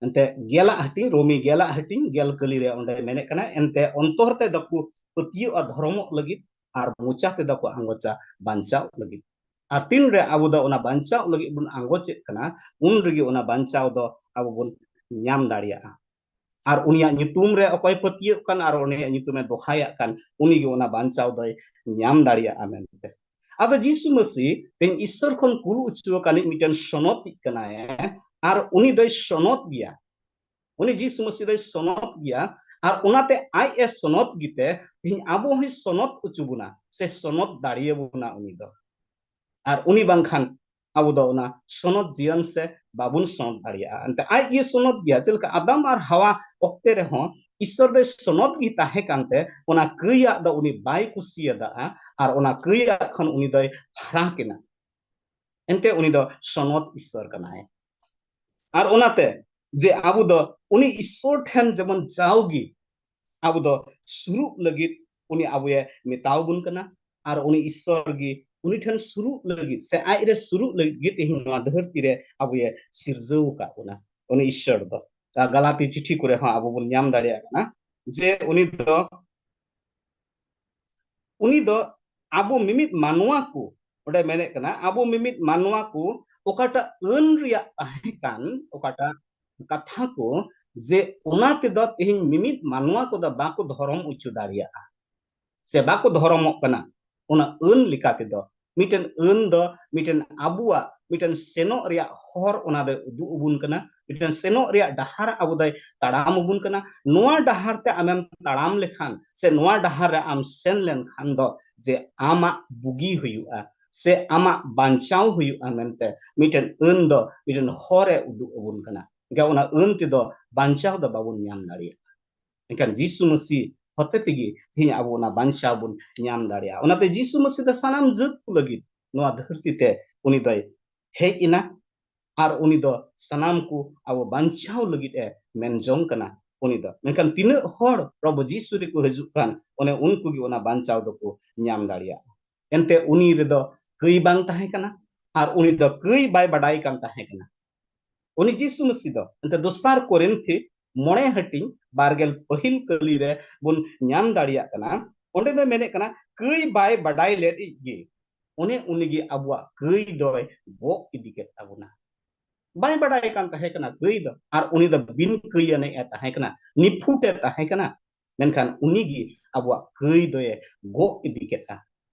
ᱮᱱᱛᱮ ᱜᱮᱞᱟᱜ ᱦᱟᱹᱴᱤᱧ, ᱨᱳᱢᱤ ᱜᱮᱞᱟᱜ ᱦᱟᱹᱴᱤᱧ ᱜᱮᱞ ᱠᱟᱹᱞᱤ ᱨᱮ ᱚᱸᱰᱮ ᱢᱮᱱᱮᱫ ᱠᱟᱱᱟ, ᱮᱱᱛᱮ ᱚᱱᱛᱚᱨ ᱛᱮᱫᱚ ᱠᱚ ᱯᱟᱹᱛᱭᱟᱹᱜᱼᱟ ᱫᱷᱚᱨᱚᱢᱚᱜ ᱞᱟᱹᱜᱤᱫ, ᱟᱨ ᱢᱚᱪᱟ ᱛᱮᱫᱚ ᱠᱚ ᱟᱸᱜᱚᱪᱟ ᱵᱟᱧᱪᱟᱣ ᱞᱟᱹᱜᱤᱫ᱾ ᱟᱨ ᱛᱤᱱᱨᱮ ᱟᱵᱚ ᱫᱚ ᱚᱱᱟ ᱵᱟᱧᱪᱟᱣ ᱞᱟᱹᱜᱤᱫ ᱵᱚᱱ ᱟᱸᱜᱚᱪᱮᱫ ᱠᱟᱱᱟ, ᱩᱱ ᱨᱮᱜᱮ ᱚᱱᱟ ᱵᱟᱧᱪᱟᱣ ᱫᱚ ᱟᱵᱚ ᱵᱚᱱ ᱧᱟᱢ ᱫᱟᱲᱮᱭᱟᱜᱼᱟ᱾ ᱟᱨ ᱩᱱᱤᱭᱟᱜ ᱧᱩᱛᱩᱢ ᱨᱮ ᱚᱠᱚᱭ ᱯᱟᱹᱛᱭᱟᱹᱜ ᱠᱟᱱ ᱟᱨ ᱩᱱᱤᱭᱟᱜ ᱧᱩᱛᱩᱢᱮ ᱫᱚᱦᱟᱭᱟᱜ ᱠᱟᱱ, ᱩᱱᱤᱜᱮ ᱚᱱᱟ ᱵᱟᱧᱪᱟᱣ ᱫᱚᱭ ᱧᱟᱢ ᱫᱟᱲᱮᱭᱟᱜᱼᱟ ᱢᱮᱱᱛᱮ᱾ ᱟᱫᱚ ᱡᱤᱥᱩ ᱢᱟᱹᱥᱤ ᱛᱮᱦᱮᱧ ᱤᱥᱥᱚᱨ ᱠᱷᱚᱱ ᱠᱩᱞ ᱦᱚᱪᱚ ᱟᱠᱟᱱᱤᱡ ᱢᱤᱫᱴᱮᱱ ᱥᱚᱱᱚᱛᱤᱡ ᱠᱟᱱᱟᱭ, ᱟᱨ ᱩᱱᱤ ᱫᱚᱭ ᱥᱚᱱᱚᱛ ᱜᱮᱭᱟ᱾ ᱩᱱᱤ ᱡᱤᱥᱩ ᱢᱟᱹᱥᱤ ᱫᱚᱭ ᱥᱚᱱᱚᱛ ᱜᱮᱭᱟ, ᱟᱨ ᱚᱱᱟᱛᱮ ᱟᱡ ᱮ ᱥᱚᱱᱚᱛ ᱜᱮᱛᱮ ᱛᱮᱦᱮᱧ ᱟᱵᱚ ᱦᱚᱸᱭ ᱥᱚᱱᱚᱛ ᱦᱚᱪᱚ ᱵᱚᱱᱟ, ᱥᱮ ᱥᱚᱱᱚᱛ ᱫᱟᱲᱮᱭᱟᱵᱚᱱᱟ ᱩᱱᱤ ᱫᱚ᱾ ᱟᱨ ᱩᱱᱤ ᱵᱟᱝᱠᱷᱟᱱ ᱟᱵᱚ ᱫᱚ ᱚᱱᱟ ᱥᱚᱱᱚᱛ ᱡᱤᱭᱚᱱ ᱥᱮ ᱵᱟᱵᱚᱱ ᱥᱚᱱᱚᱛ ᱫᱟᱲᱮᱭᱟᱜᱼᱟ᱾ ᱮᱱᱛᱮ ᱟᱡ ᱜᱮ ᱥᱚᱱᱚᱛ ᱜᱮᱭᱟ᱾ ᱪᱮᱫ ᱞᱮᱠᱟ ᱟᱫᱟᱢ ᱟᱨ ᱦᱟᱣᱟ ᱚᱠᱛᱮ ᱨᱮᱦᱚᱸ ᱤᱥᱥᱚᱨ ᱫᱚᱭ ᱥᱚᱱᱚᱛ ᱜᱮ ᱛᱟᱦᱮᱸ ᱠᱟᱱᱛᱮ ᱚᱱᱟ ᱠᱟᱹᱭᱟᱜ ᱫᱚ ᱩᱱᱤ ᱵᱟᱭ ᱠᱩᱥᱤᱭᱟᱫᱟ, ᱟᱨ ᱚᱱᱟ ᱠᱟᱹᱭᱟᱜ ᱠᱷᱚᱱ ᱩᱱᱤ ᱫᱚᱭ ᱯᱷᱟᱨᱟᱠ ᱮᱱᱟ᱾ ᱮᱱᱛᱮ ᱩᱱᱤ ᱫᱚ ᱥᱚᱱᱚᱛ ᱤᱥᱥᱚᱨ ᱠᱟᱱᱟᱭ᱾ ᱟᱨ ᱚᱱᱟᱛᱮ ᱡᱮ ᱟᱵᱚ ᱫᱚ ᱩᱱᱤ ᱤᱥᱥᱚᱨ ᱴᱷᱮᱱ ᱡᱮᱢᱚᱱ ᱡᱟᱣᱜᱮ ᱟᱵᱚ ᱫᱚ ᱥᱩᱨᱩᱜ ᱞᱟᱹᱜᱤᱫ ᱩᱱᱤ ᱟᱵᱚᱭᱮ ᱢᱮᱛᱟᱣ ᱵᱚᱱ ᱠᱟᱱᱟ, ᱟᱨ ᱩᱱᱤ ᱤᱥᱥᱚᱨ ᱜᱮ ᱩᱱᱤ ᱴᱷᱮᱱ ᱥᱩᱨᱩᱜ ᱞᱟᱹᱜᱤᱫ ᱥᱮ ᱟᱡ ᱨᱮ ᱥᱩᱨᱩᱜ ᱞᱟᱹᱜᱤᱫ ᱜᱮ ᱛᱮᱦᱮᱧ ᱱᱚᱣᱟ ᱫᱷᱟᱹᱨᱛᱤ ᱨᱮ ᱟᱵᱚᱭᱮ ᱥᱤᱨᱡᱟᱹᱣ ᱟᱠᱟᱫ ᱵᱚᱱᱟ᱾ ᱩᱱᱤ ᱤᱥᱥᱚᱨ ᱫᱚ ᱜᱟᱞᱟᱛᱤ ᱪᱤᱴᱷᱤ ᱠᱚᱨᱮ ᱦᱚᱸ ᱟᱵᱚ ᱵᱚᱱ ᱧᱟᱢ ᱫᱟᱲᱮᱭᱟᱜ ᱠᱟᱱᱟ ᱡᱮ ᱩᱱᱤ ᱫᱚ ᱩᱱᱤ ᱫᱚ ᱟᱵᱚ ᱢᱤᱢᱤᱫ ᱢᱟᱱᱣᱟ ᱠᱚ, ᱚᱸᱰᱮ ᱢᱮᱱᱮᱫ ᱠᱟᱱᱟ, ᱟᱵᱚ ᱢᱤᱢᱤᱫ ᱢᱟᱱᱣᱟ ᱠᱚ ᱚᱠᱟᱴᱟᱜ ᱟᱹᱱ ᱨᱮᱭᱟᱜ ᱛᱟᱦᱮᱸ ᱠᱟᱱ, ᱚᱠᱟᱴᱟᱜ ᱠᱟᱛᱷᱟ ᱠᱚ, ᱡᱮ ᱚᱱᱟ ᱛᱮᱫᱚ ᱛᱮᱦᱮᱧ ᱢᱤᱢᱤᱫ ᱢᱟᱱᱣᱟ ᱠᱚᱫᱚ ᱵᱟᱠᱚ ᱫᱷᱚᱨᱚᱢ ᱦᱚᱪᱚ ᱫᱟᱲᱮᱭᱟᱜᱼᱟ ᱥᱮ ᱵᱟᱠᱚ ᱫᱷᱚᱨᱚᱢᱚᱜ ᱠᱟᱱᱟ᱾ ᱚᱱᱟ ᱟᱹᱱ ᱞᱮᱠᱟ ᱛᱮᱫᱚ ᱢᱤᱫᱴᱮᱱ ᱟᱹᱱ ᱫᱚ ᱢᱤᱫᱴᱮᱱ ᱟᱵᱚᱣᱟᱜ ᱢᱤᱫᱴᱮᱱ ᱥᱮᱱᱚᱜ ᱨᱮᱭᱟᱜ ᱦᱚᱨ ᱚᱱᱟ ᱫᱚᱭ ᱩᱫᱩᱜ ᱟᱵᱚᱱ ᱠᱟᱱᱟ, ᱢᱤᱫᱴᱮᱱ ᱥᱮᱱᱚᱜ ᱨᱮᱭᱟᱜ ᱰᱟᱦᱟᱨ ᱟᱵᱚ ᱫᱚᱭ ᱛᱟᱲᱟᱢ ᱟᱵᱚᱱ ᱠᱟᱱᱟ᱾ ᱱᱚᱣᱟ ᱰᱟᱦᱟᱨ ᱛᱮ ᱟᱢᱮᱢ ᱛᱟᱲᱟᱢ ᱞᱮᱠᱷᱟᱱ ᱥᱮ ᱱᱚᱣᱟ ᱰᱟᱦᱟᱨ ᱨᱮ ᱟᱢ ᱥᱮᱱ ᱞᱮᱱᱠᱷᱟᱱ ᱫᱚ ᱡᱮ ᱟᱢᱟᱜ ᱵᱩᱜᱤ ᱦᱩᱭᱩᱜᱼᱟ ᱥᱮ ᱟᱢᱟᱜ ᱵᱟᱧᱪᱟᱣ ᱦᱩᱭᱩᱜᱼᱟ ᱢᱮᱱᱛᱮ ᱢᱤᱫᱴᱮᱱ ᱟᱹᱱ ᱫᱚ ᱢᱤᱫᱴᱮᱱ ᱦᱚᱨᱮ ᱩᱫᱩᱜ ᱟᱵᱚᱱ ᱠᱟᱱᱟ᱾ ᱮᱱᱠᱷᱟᱱ ᱚᱱᱟ ᱟᱹᱱ ᱛᱮᱫᱚ ᱵᱟᱧᱪᱟᱣ ᱫᱚ ᱵᱟᱵᱚᱱ ᱧᱟᱢ ᱫᱟᱲᱮᱭᱟᱜᱼᱟ᱾ ᱮᱱᱠᱷᱟᱱ ᱡᱤᱥᱩ ᱢᱟᱹᱥᱤ ᱦᱚᱛᱮ ᱛᱮᱜᱮ ᱛᱮᱦᱮᱧ ᱟᱵᱚ ᱚᱱᱟ ᱵᱟᱧᱪᱟᱣ ᱵᱚᱱ ᱧᱟᱢ ᱫᱟᱲᱮᱭᱟᱜᱼᱟ᱾ ᱚᱱᱟᱛᱮ ᱡᱤᱥᱩ ᱢᱟᱹᱥᱤ ᱫᱚ ᱥᱟᱱᱟᱢ ᱡᱟᱹᱛ ᱠᱚ ᱞᱟᱹᱜᱤᱫ ᱱᱚᱣᱟ ᱫᱷᱟᱹᱨᱛᱤ ᱛᱮ ᱩᱱᱤ ᱫᱚᱭ ᱦᱮᱡ ᱮᱱᱟ᱾ ᱟᱨ ᱩᱱᱤ ᱫᱚ ᱥᱟᱱᱟᱢ ᱠᱚ ᱟᱵᱚ ᱵᱟᱧᱪᱟᱣ ᱞᱟᱹᱜᱤᱫ ᱮ ᱢᱮᱱ ᱡᱚᱝ ᱠᱟᱱᱟ ᱩᱱᱤ ᱫᱚ᱾ ᱢᱮᱱᱠᱷᱟᱱ ᱛᱤᱱᱟᱹᱜ ᱦᱚᱲ ᱯᱨᱚᱵᱷᱩ ᱡᱤᱥᱩ ᱨᱮᱠᱚ ᱦᱤᱡᱩᱜ ᱠᱟᱱ, ᱚᱱᱮ ᱩᱱᱠᱩ ᱜᱮ ᱚᱱᱟ ᱵᱟᱧᱪᱟᱣ ᱫᱚᱠᱚ ᱧᱟᱢ ᱫᱟᱲᱮᱭᱟᱜᱼᱟ᱾ ᱮᱱᱛᱮ ᱩᱱᱤ ᱨᱮᱫᱚ ᱠᱟᱹᱭ ᱵᱟᱝ ᱛᱟᱦᱮᱸ ᱠᱟᱱᱟ, ᱟᱨ ᱩᱱᱤ ᱫᱚ ᱠᱟᱹᱭ ᱵᱟᱭ ᱵᱟᱰᱟᱭ ᱠᱟᱱ ᱛᱟᱦᱮᱸ ᱠᱟᱱᱟ᱾ ᱩᱱᱤ ᱡᱤᱥᱩ ᱢᱟᱹᱥᱤ ᱫᱚ ᱮᱱᱛᱮ ᱫᱚᱥᱟᱨ ᱠᱚᱨᱤᱱᱛᱷᱤ ᱢᱚᱬᱮ ᱦᱟᱹᱴᱤᱧ ᱵᱟᱨᱜᱮᱞ ᱯᱟᱹᱦᱤᱞ ᱠᱟᱹᱞᱤ ᱨᱮ ᱵᱚᱱ ᱧᱟᱢ ᱫᱟᱲᱮᱭᱟᱜ ᱠᱟᱱᱟ᱾ ᱚᱸᱰᱮ ᱫᱚ ᱢᱮᱱᱮᱫ ᱠᱟᱱᱟ, ᱠᱟᱹᱭ ᱵᱟᱭ ᱵᱟᱰᱟᱭ ᱞᱮᱫ ᱜᱮ ᱚᱱᱮ ᱩᱱᱤᱜᱮ ᱟᱵᱚᱣᱟᱜ ᱠᱟᱹᱭ ᱫᱚᱭ ᱜᱚᱜ ᱤᱫᱤ ᱠᱮᱫ ᱛᱟᱵᱚᱱᱟ᱾ ᱵᱟᱭ ᱵᱟᱰᱟᱭ ᱠᱟᱱ ᱛᱟᱦᱮᱸ ᱠᱟᱱᱟ ᱠᱟᱹᱭ ᱫᱚ, ᱟᱨ ᱩᱱᱤ ᱫᱚ ᱵᱤᱱ ᱠᱟᱹᱭ ᱟᱱᱮᱡ ᱮ ᱛᱟᱦᱮᱸ ᱠᱟᱱᱟ, ᱱᱤᱯᱷᱩᱴ ᱮ ᱛᱟᱦᱮᱸ ᱠᱟᱱᱟ᱾ ᱢᱮᱱᱠᱷᱟᱱ ᱩᱱᱤ ᱜᱮ ᱟᱵᱚᱣᱟᱜ ᱠᱟᱹᱭ ᱫᱚᱭ ᱜᱚᱜ ᱤᱫᱤ ᱠᱮᱫᱼᱟ᱾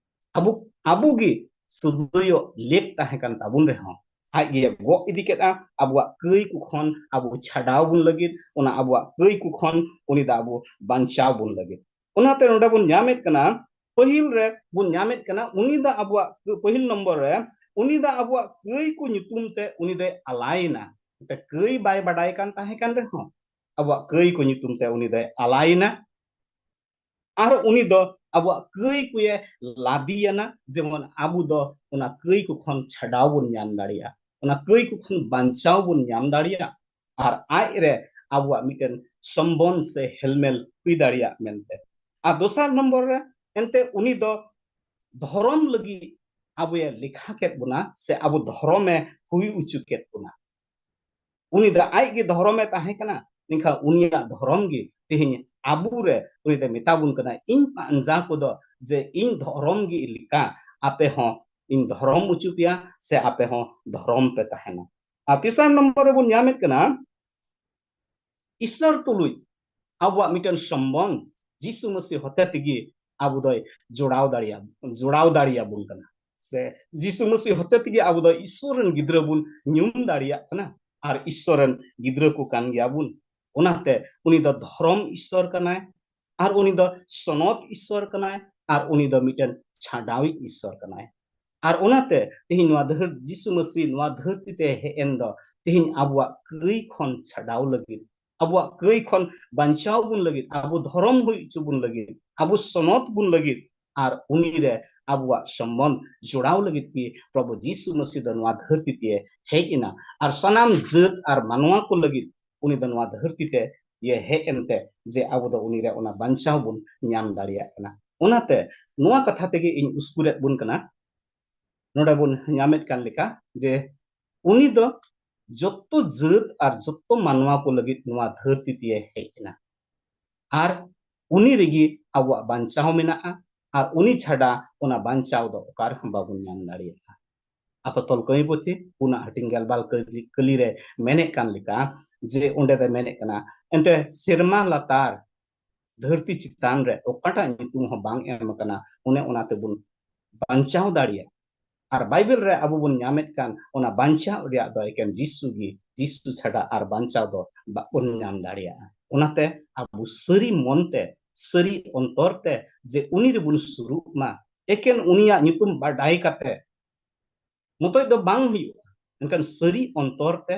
ᱟᱵᱚ, ᱟᱵᱚ ᱜᱮ ᱥᱩᱫᱷᱟᱹᱭᱚᱜ ᱞᱮᱠ ᱛᱟᱦᱮᱸ ᱠᱟᱱ ᱛᱟᱵᱚᱱ ᱨᱮᱦᱚᱸ, ᱟᱡ ᱜᱮ ᱜᱚᱜ ᱤᱫᱤ ᱠᱮᱫᱼᱟ ᱟᱵᱚᱣᱟᱜ ᱠᱟᱹᱭ ᱠᱚ ᱠᱷᱚᱱ ᱟᱵᱚ ᱪᱷᱟᱰᱟᱣ ᱵᱚᱱ ᱞᱟᱹᱜᱤᱫ, ᱚᱱᱟ ᱟᱵᱚᱣᱟᱜ ᱠᱟᱹᱭ ᱠᱚ ᱠᱷᱚᱱ ᱩᱱᱤ ᱫᱚ ᱟᱵᱚ ᱵᱟᱧᱪᱟᱣ ᱵᱚᱱ ᱞᱟᱹᱜᱤᱫ᱾ ᱚᱱᱟᱛᱮ ᱱᱚᱰᱮ ᱵᱚᱱ ᱧᱟᱢᱮᱫ ᱠᱟᱱᱟ, ᱯᱟᱹᱦᱤᱞ ᱨᱮ ᱵᱚᱱ ᱧᱟᱢᱮᱫ ᱠᱟᱱᱟ, ᱩᱱᱤ ᱫᱚ ᱟᱵᱚᱣᱟᱜ ᱠᱟᱹ-, ᱯᱟᱹᱦᱤᱞ ᱱᱚᱢᱵᱚᱨ ᱨᱮ ᱩᱱᱤ ᱫᱚ ᱟᱵᱚᱣᱟᱜ ᱠᱟᱹᱭ ᱠᱚ ᱧᱩᱛᱩᱢ ᱛᱮ ᱩᱱᱤ ᱫᱚᱭ ᱟᱞᱟᱭᱮᱱᱟ᱾ ᱮᱱᱛᱮ ᱠᱟᱹᱭ ᱵᱟᱭ ᱵᱟᱰᱟᱭ ᱠᱟᱱ ᱛᱟᱦᱮᱸ ᱠᱟᱱ ᱨᱮᱦᱚᱸ, ᱟᱵᱚᱣᱟᱜ ᱠᱟᱹᱭ ᱠᱚ ᱧᱩᱛᱩᱢ ᱛᱮ ᱩᱱᱤ ᱫᱚᱭ ᱟᱞᱟᱭᱮᱱᱟ᱾ ᱟᱨ ᱩᱱᱤ ᱫᱚ ᱟᱵᱚᱣᱟᱜ ᱠᱟᱹᱭ ᱠᱚᱭᱮ ᱞᱟᱫᱮᱭᱟᱱᱟ, ᱡᱮᱢᱚᱱ ᱟᱵᱚ ᱫᱚ ᱚᱱᱟ ᱠᱟᱹᱭ ᱠᱚ ᱠᱷᱚᱱ ᱪᱷᱟᱰᱟᱣ ᱵᱚᱱ ᱧᱟᱢ ᱫᱟᱲᱮᱭᱟᱜᱼᱟ, ᱚᱱᱟ ᱠᱟᱹᱭ ᱠᱚ ᱠᱷᱚᱱ ᱵᱟᱧᱪᱟᱣ ᱵᱚᱱ ᱧᱟᱢ ᱫᱟᱲᱮᱭᱟᱜᱼᱟ, ᱟᱨ ᱟᱡ ᱨᱮ ᱟᱵᱚᱣᱟᱜ ᱢᱤᱫᱴᱮᱱ ᱥᱚᱢᱵᱚᱱ ᱥᱮ ᱦᱮᱞᱢᱮᱞ ᱦᱩᱭ ᱫᱟᱲᱮᱭᱟᱜ ᱢᱮᱱᱛᱮ᱾ ᱟᱨ ᱫᱚᱥᱟᱨ ᱱᱚᱢᱵᱚᱨ ᱨᱮ, ᱮᱱᱛᱮ ᱩᱱᱤ ᱫᱚ ᱫᱷᱚᱨᱚᱢ ᱞᱟᱹᱜᱤᱫ ᱟᱵᱚᱭᱮ ᱞᱮᱠᱷᱟ ᱠᱮᱫ ᱵᱚᱱᱟ, ᱥᱮ ᱟᱵᱚ ᱫᱷᱚᱨᱚᱢᱮ ᱦᱩᱭ ᱦᱚᱪᱚ ᱠᱮᱫ ᱵᱚᱱᱟ᱾ ᱩᱱᱤ ᱫᱚ ᱟᱡ ᱜᱮ ᱫᱷᱚᱨᱚᱢᱮ ᱛᱟᱦᱮᱸ ᱠᱟᱱᱟ, ᱢᱮᱱᱠᱷᱟᱱ ᱩᱱᱤᱭᱟᱜ ᱫᱷᱚᱨᱚᱢ ᱜᱮ ᱛᱮᱦᱮᱧ ᱟᱵᱚ ᱨᱮ ᱩᱱᱤ ᱫᱚᱭ ᱢᱮᱛᱟ ᱵᱚᱱ ᱠᱟᱱᱟ, "ᱤᱧ ᱯᱟᱸᱡᱟ ᱠᱚᱫᱚ ᱡᱮ ᱤᱧ ᱫᱷᱚᱨᱚᱢ ᱜᱮ ᱞᱮᱠᱟ, ᱟᱯᱮ ᱦᱚᱸ ᱤᱧ ᱫᱷᱚᱨᱚᱢ ᱦᱚᱪᱚ ᱯᱮᱭᱟ, ᱥᱮ ᱟᱯᱮ ᱦᱚᱸ ᱫᱷᱚᱨᱚᱢ ᱯᱮ ᱛᱟᱦᱮᱱᱟ᱾" ᱟᱨ ᱛᱮᱥᱟᱨ ᱱᱚᱢᱵᱚᱨ ᱨᱮᱵᱚᱱ ᱧᱟᱢᱮᱫ ᱠᱟᱱᱟ, ᱤᱥᱥᱚᱨ ᱛᱩᱞᱩᱡ ᱟᱵᱚᱣᱟᱜ ᱢᱤᱫᱴᱮᱱ ᱥᱚᱢᱵᱚᱱᱫᱷ ᱡᱤᱥᱩ ᱢᱟᱹᱥᱤ ᱦᱚᱛᱮ ᱛᱮᱜᱮ ᱟᱵᱚ ᱫᱚᱭ ᱡᱚᱲᱟᱣ ᱫᱟᱲᱮᱭᱟ-, ᱡᱚᱲᱟᱣ ᱫᱟᱲᱮᱭᱟᱵᱚᱱ ᱠᱟᱱᱟ᱾ ᱥᱮ ᱡᱤᱥᱩ ᱢᱟᱹᱥᱤ ᱦᱚᱛᱮ ᱛᱮᱜᱮ ᱟᱵᱚ ᱫᱚ ᱤᱥᱥᱚᱨ ᱨᱮᱱ ᱜᱤᱫᱽᱨᱟᱹ ᱵᱚᱱ ᱧᱩᱢ ᱫᱟᱲᱮᱭᱟᱜ ᱠᱟᱱᱟ, ᱟᱨ ᱤᱥᱥᱚᱨ ᱨᱮᱱ ᱜᱤᱫᱽᱨᱟᱹ ᱠᱚ ᱠᱟᱱ ᱜᱮᱭᱟᱵᱚᱱ᱾ ᱚᱱᱟᱛᱮ ᱩᱱᱤ ᱫᱚ ᱫᱷᱚᱨᱚᱢ ᱤᱥᱥᱚᱨ ᱠᱟᱱᱟᱭ, ᱟᱨ ᱩᱱᱤ ᱫᱚ ᱥᱚᱱᱚᱛ ᱤᱥᱥᱚᱨ ᱠᱟᱱᱟᱭ, ᱟᱨ ᱩᱱᱤ ᱫᱚ ᱢᱤᱫᱴᱮᱱ ᱪᱷᱟᱰᱟᱣᱤᱡ ᱤᱥᱥᱚᱨ ᱠᱟᱱᱟᱭ᱾ ᱟᱨ ᱚᱱᱟᱛᱮ ᱛᱮᱦᱮᱧ ᱱᱚᱣᱟ ᱫᱷᱟᱹᱨ-, ᱡᱤᱥᱩ ᱢᱟᱹᱥᱤ ᱱᱚᱣᱟ ᱫᱷᱟᱹᱨᱛᱤ ᱛᱮ ᱦᱮᱡ ᱮᱱ ᱫᱚ ᱛᱮᱦᱮᱧ ᱟᱵᱚᱣᱟᱜ ᱠᱟᱹᱭ ᱠᱷᱚᱱ ᱪᱷᱟᱰᱟᱣ ᱞᱟᱹᱜᱤᱫ, ᱟᱵᱚᱣᱟᱜ ᱠᱟᱹᱭ ᱠᱷᱚᱱ ᱵᱟᱧᱪᱟᱣ ᱵᱚᱱ ᱞᱟᱹᱜᱤᱫ, ᱟᱵᱚ ᱫᱷᱚᱨᱚᱢ ᱦᱩᱭ ᱦᱚᱪᱚ ᱵᱚᱱ ᱞᱟᱹᱜᱤᱫ, ᱟᱵᱚ ᱥᱚᱱᱚᱛ ᱵᱚᱱ ᱞᱟᱹᱜᱤᱫ, ᱟᱨ ᱩᱱᱤ ᱨᱮ ᱟᱵᱚᱣᱟᱜ ᱥᱚᱢᱵᱚᱱᱫᱷ ᱡᱚᱲᱟᱣ ᱞᱟᱹᱜᱤᱫ ᱜᱮ ᱯᱨᱚᱵᱷᱩ ᱡᱤᱥᱩ ᱢᱟᱹᱥᱤ ᱫᱚ ᱱᱚᱣᱟ ᱫᱷᱟᱹᱨᱛᱤ ᱛᱮ ᱦᱮᱡ ᱮᱱᱟ᱾ ᱟᱨ ᱥᱟᱱᱟᱢ ᱡᱟᱹᱛ ᱟᱨ ᱢᱟᱱᱣᱟ ᱠᱚ ᱞᱟᱹᱜᱤᱫ ᱩᱱᱤ ᱫᱚ ᱱᱚᱣᱟ ᱫᱷᱟᱹᱨᱛᱤ ᱛᱮ ᱤᱭᱟᱹ ᱦᱮᱡ ᱮᱱᱛᱮ ᱡᱮ ᱟᱵᱚ ᱫᱚ ᱩᱱᱤ ᱨᱮ ᱚᱱᱟ ᱵᱟᱧᱪᱟᱣ ᱵᱚᱱ ᱧᱟᱢ ᱫᱟᱲᱮᱭᱟᱜ ᱠᱟᱱᱟ᱾ ᱚᱱᱟᱛᱮ ᱱᱚᱣᱟ ᱠᱟᱛᱷᱟ ᱛᱮᱜᱮ ᱤᱧ ᱩᱥᱠᱩᱨᱮᱫ ᱵᱚᱱ ᱠᱟᱱᱟ᱾ ᱱᱚᱰᱮ ᱵᱚᱱ ᱧᱟᱢᱮᱫ ᱠᱟᱱ ᱞᱮᱠᱟ ᱡᱮ ᱩᱱᱤ ᱫᱚ ᱡᱚᱛᱚ ᱡᱟᱹᱛ ᱟᱨ ᱡᱚᱛᱚ ᱢᱟᱱᱣᱟ ᱠᱚ ᱞᱟᱹᱜᱤᱫ ᱱᱚᱣᱟ ᱫᱷᱟᱹᱨᱛᱤ ᱛᱮ ᱦᱮᱡ ᱮᱱᱟ᱾ ᱟᱨ ᱩᱱᱤ ᱨᱮᱜᱮ ᱟᱵᱚᱣᱟᱜ ᱵᱟᱧᱪᱟᱣ ᱢᱮᱱᱟᱜᱼᱟ᱾ ᱟᱨ ᱩᱱᱤ ᱪᱷᱟᱰᱟ ᱚᱱᱟ ᱵᱟᱧᱪᱟᱣ ᱫᱚ ᱚᱠᱟ ᱨᱮᱦᱚᱸ ᱵᱟᱵᱚᱱ ᱧᱟᱢ ᱫᱟᱲᱮᱭᱟᱜᱼᱟ᱾ ᱟᱯᱚᱥᱛᱚᱞ ᱠᱟᱹᱢᱤ ᱯᱩᱛᱷᱤ ᱯᱩᱱᱟᱜ ᱦᱟᱹᱴᱤᱧ ᱜᱮᱞᱵᱟᱨ ᱠᱟᱹᱞᱤ, ᱠᱟᱹᱞᱤ ᱨᱮ ᱢᱮᱱᱮᱫ ᱠᱟᱱ ᱞᱮᱠᱟ ᱡᱮ ᱚᱸᱰᱮ ᱫᱚ ᱢᱮᱱᱮᱫ ᱠᱟᱱᱟ, ᱮᱱᱛᱮ ᱥᱮᱨᱢᱟ ᱞᱟᱛᱟᱨ ᱫᱷᱟᱹᱨᱛᱤ ᱪᱮᱛᱟᱱ ᱨᱮ ᱚᱠᱟᱴᱟᱜ ᱧᱩᱛᱩᱢ ᱦᱚᱸ ᱵᱟᱝ ᱮᱢ ᱟᱠᱟᱱᱟ, ᱚᱱᱮ ᱚᱱᱟ ᱛᱮᱵᱚᱱ ᱵᱟᱧᱪᱟᱣ ᱫᱟᱲᱮᱭᱟᱜᱼᱟ᱾ ᱟᱨ ᱵᱟᱭᱵᱮᱞ ᱨᱮ ᱟᱵᱚ ᱵᱚᱱ ᱧᱟᱢᱮᱫ ᱠᱟᱱ ᱚᱱᱟ ᱵᱟᱧᱪᱟᱣ ᱨᱮᱭᱟᱜ ᱫᱚ ᱮᱠᱮᱱ ᱡᱤᱥᱩ ᱜᱮ, ᱡᱤᱥᱩ ᱪᱷᱟᱰᱟ ᱟᱨ ᱵᱟᱧᱪᱟᱣ ᱫᱚ ᱵᱟᱵᱚᱱ ᱧᱟᱢ ᱫᱟᱲᱮᱭᱟᱜᱼᱟ᱾ ᱚᱱᱟᱛᱮ ᱟᱵᱚ ᱥᱟᱹᱨᱤ ᱢᱚᱱᱛᱮ, ᱥᱟᱹᱨᱤ ᱚᱱᱛᱚᱨ ᱛᱮ ᱡᱮ ᱩᱱᱤ ᱨᱮᱵᱚᱱ ᱥᱩᱨᱩᱜ ᱢᱟ, ᱮᱠᱮᱱ ᱩᱱᱤᱭᱟᱜ ᱧᱩᱛᱩᱢ ᱵᱟᱰᱟᱭ ᱠᱟᱛᱮ ᱢᱚᱛᱚᱡ ᱫᱚ ᱵᱟᱝ ᱦᱩᱭᱩᱜᱼᱟ, ᱢᱮᱱᱠᱷᱟᱱ ᱥᱟᱹᱨᱤ ᱚᱱᱛᱚᱨ ᱛᱮ,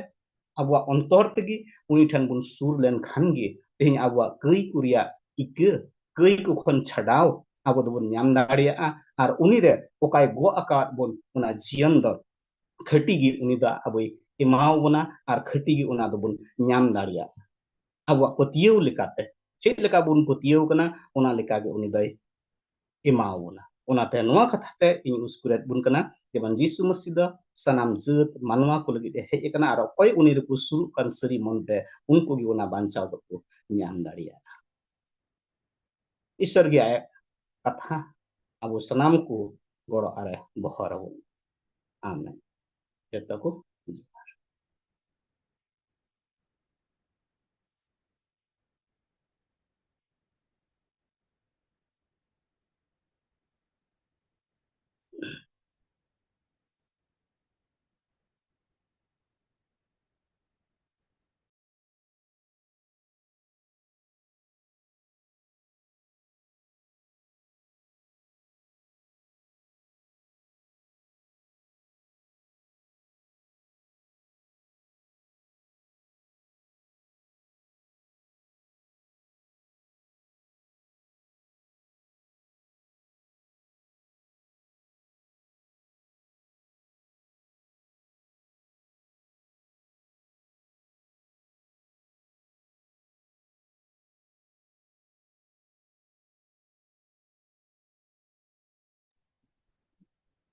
ᱟᱵᱚᱣᱟᱜ ᱚᱱᱛᱚᱨ ᱛᱮᱜᱮ ᱩᱱᱤ ᱴᱷᱮᱱ ᱵᱚᱱ ᱥᱩᱨ ᱞᱮᱱᱠᱷᱟᱱ ᱜᱮ ᱛᱮᱦᱮᱧ ᱟᱵᱚᱣᱟᱜ ᱠᱟᱹᱭ ᱠᱚ ᱨᱮᱭᱟᱜ ᱤᱠᱟᱹ, ᱠᱟᱹᱭ ᱠᱚ ᱠᱷᱚᱱ ᱪᱷᱟᱰᱟᱣ ᱟᱵᱚ ᱫᱚᱵᱚᱱ ᱧᱟᱢ ᱫᱟᱲᱮᱭᱟᱜᱼᱟ᱾ ᱟᱨ ᱩᱱᱤ ᱨᱮ ᱚᱠᱟᱭ ᱜᱚᱜ ᱟᱠᱟᱫ ᱵᱚᱱ ᱚᱱᱟ ᱡᱤᱭᱚᱱ ᱫᱚ ᱠᱷᱟᱹᱴᱤ ᱜᱮ ᱩᱱᱤ ᱫᱚ ᱟᱵᱚᱭ ᱮᱢᱟᱣ ᱵᱚᱱᱟ ᱟᱨ ᱠᱷᱟᱹᱴᱤ ᱜᱮ ᱚᱱᱟ ᱫᱚᱵᱚᱱ ᱧᱟᱢ ᱫᱟᱲᱮᱭᱟᱜᱼᱟ᱾ ᱟᱵᱚᱣᱟᱜ ᱯᱟᱹᱛᱭᱟᱹᱣ ᱞᱮᱠᱟᱛᱮ ᱪᱮᱫ ᱞᱮᱠᱟ ᱵᱚᱱ ᱯᱟᱹᱛᱭᱟᱹᱣ ᱠᱟᱱᱟ, ᱚᱱᱟ ᱞᱮᱠᱟᱜᱮ ᱩᱱᱤ ᱫᱚᱭ ᱮᱢᱟᱣ ᱵᱚᱱᱟ᱾ ᱚᱱᱟᱛᱮ ᱱᱚᱣᱟ ᱠᱟᱛᱷᱟ ᱛᱮ ᱤᱧ ᱩᱥᱠᱩᱨᱮᱫ ᱵᱚᱱ ᱠᱟᱱᱟ, ᱡᱮᱢᱚᱱ ᱡᱤᱥᱩ ᱢᱟᱹᱥᱤ ᱫᱚ ᱥᱟᱱᱟᱢ ᱡᱟᱹᱛ ᱢᱟᱱᱣᱟ ᱠᱚ ᱞᱟᱹᱜᱤᱫ ᱮ ᱦᱮᱡ ᱟᱠᱟᱱᱟ, ᱟᱨ ᱚᱠᱚᱭ ᱩᱱᱤ ᱨᱮᱠᱚ ᱥᱩᱨᱩᱜ ᱠᱟᱱ ᱥᱟᱹᱨᱤ ᱢᱚᱱᱛᱮ, ᱩᱱᱠᱩ ᱜᱮ ᱚᱱᱟ ᱵᱟᱧᱪᱟᱣ ᱫᱚᱠᱚ ᱧᱟᱢ ᱫᱟᱲᱮᱭᱟᱜᱼᱟ᱾ ᱤᱥᱚᱨ ᱜᱮ ᱟᱭᱟᱜ ᱠᱟᱛᱷᱟ ᱟᱵᱚ ᱥᱟᱱᱟᱢ ᱠᱚ ᱜᱚᱲᱚ ᱟᱨᱮ ᱵᱚᱦᱚᱨ ᱟᱵᱚᱱ᱾ ᱟᱢᱮᱱ᱾ ᱡᱚᱛᱚ ᱠᱚ ᱡᱚᱦᱟᱨ᱾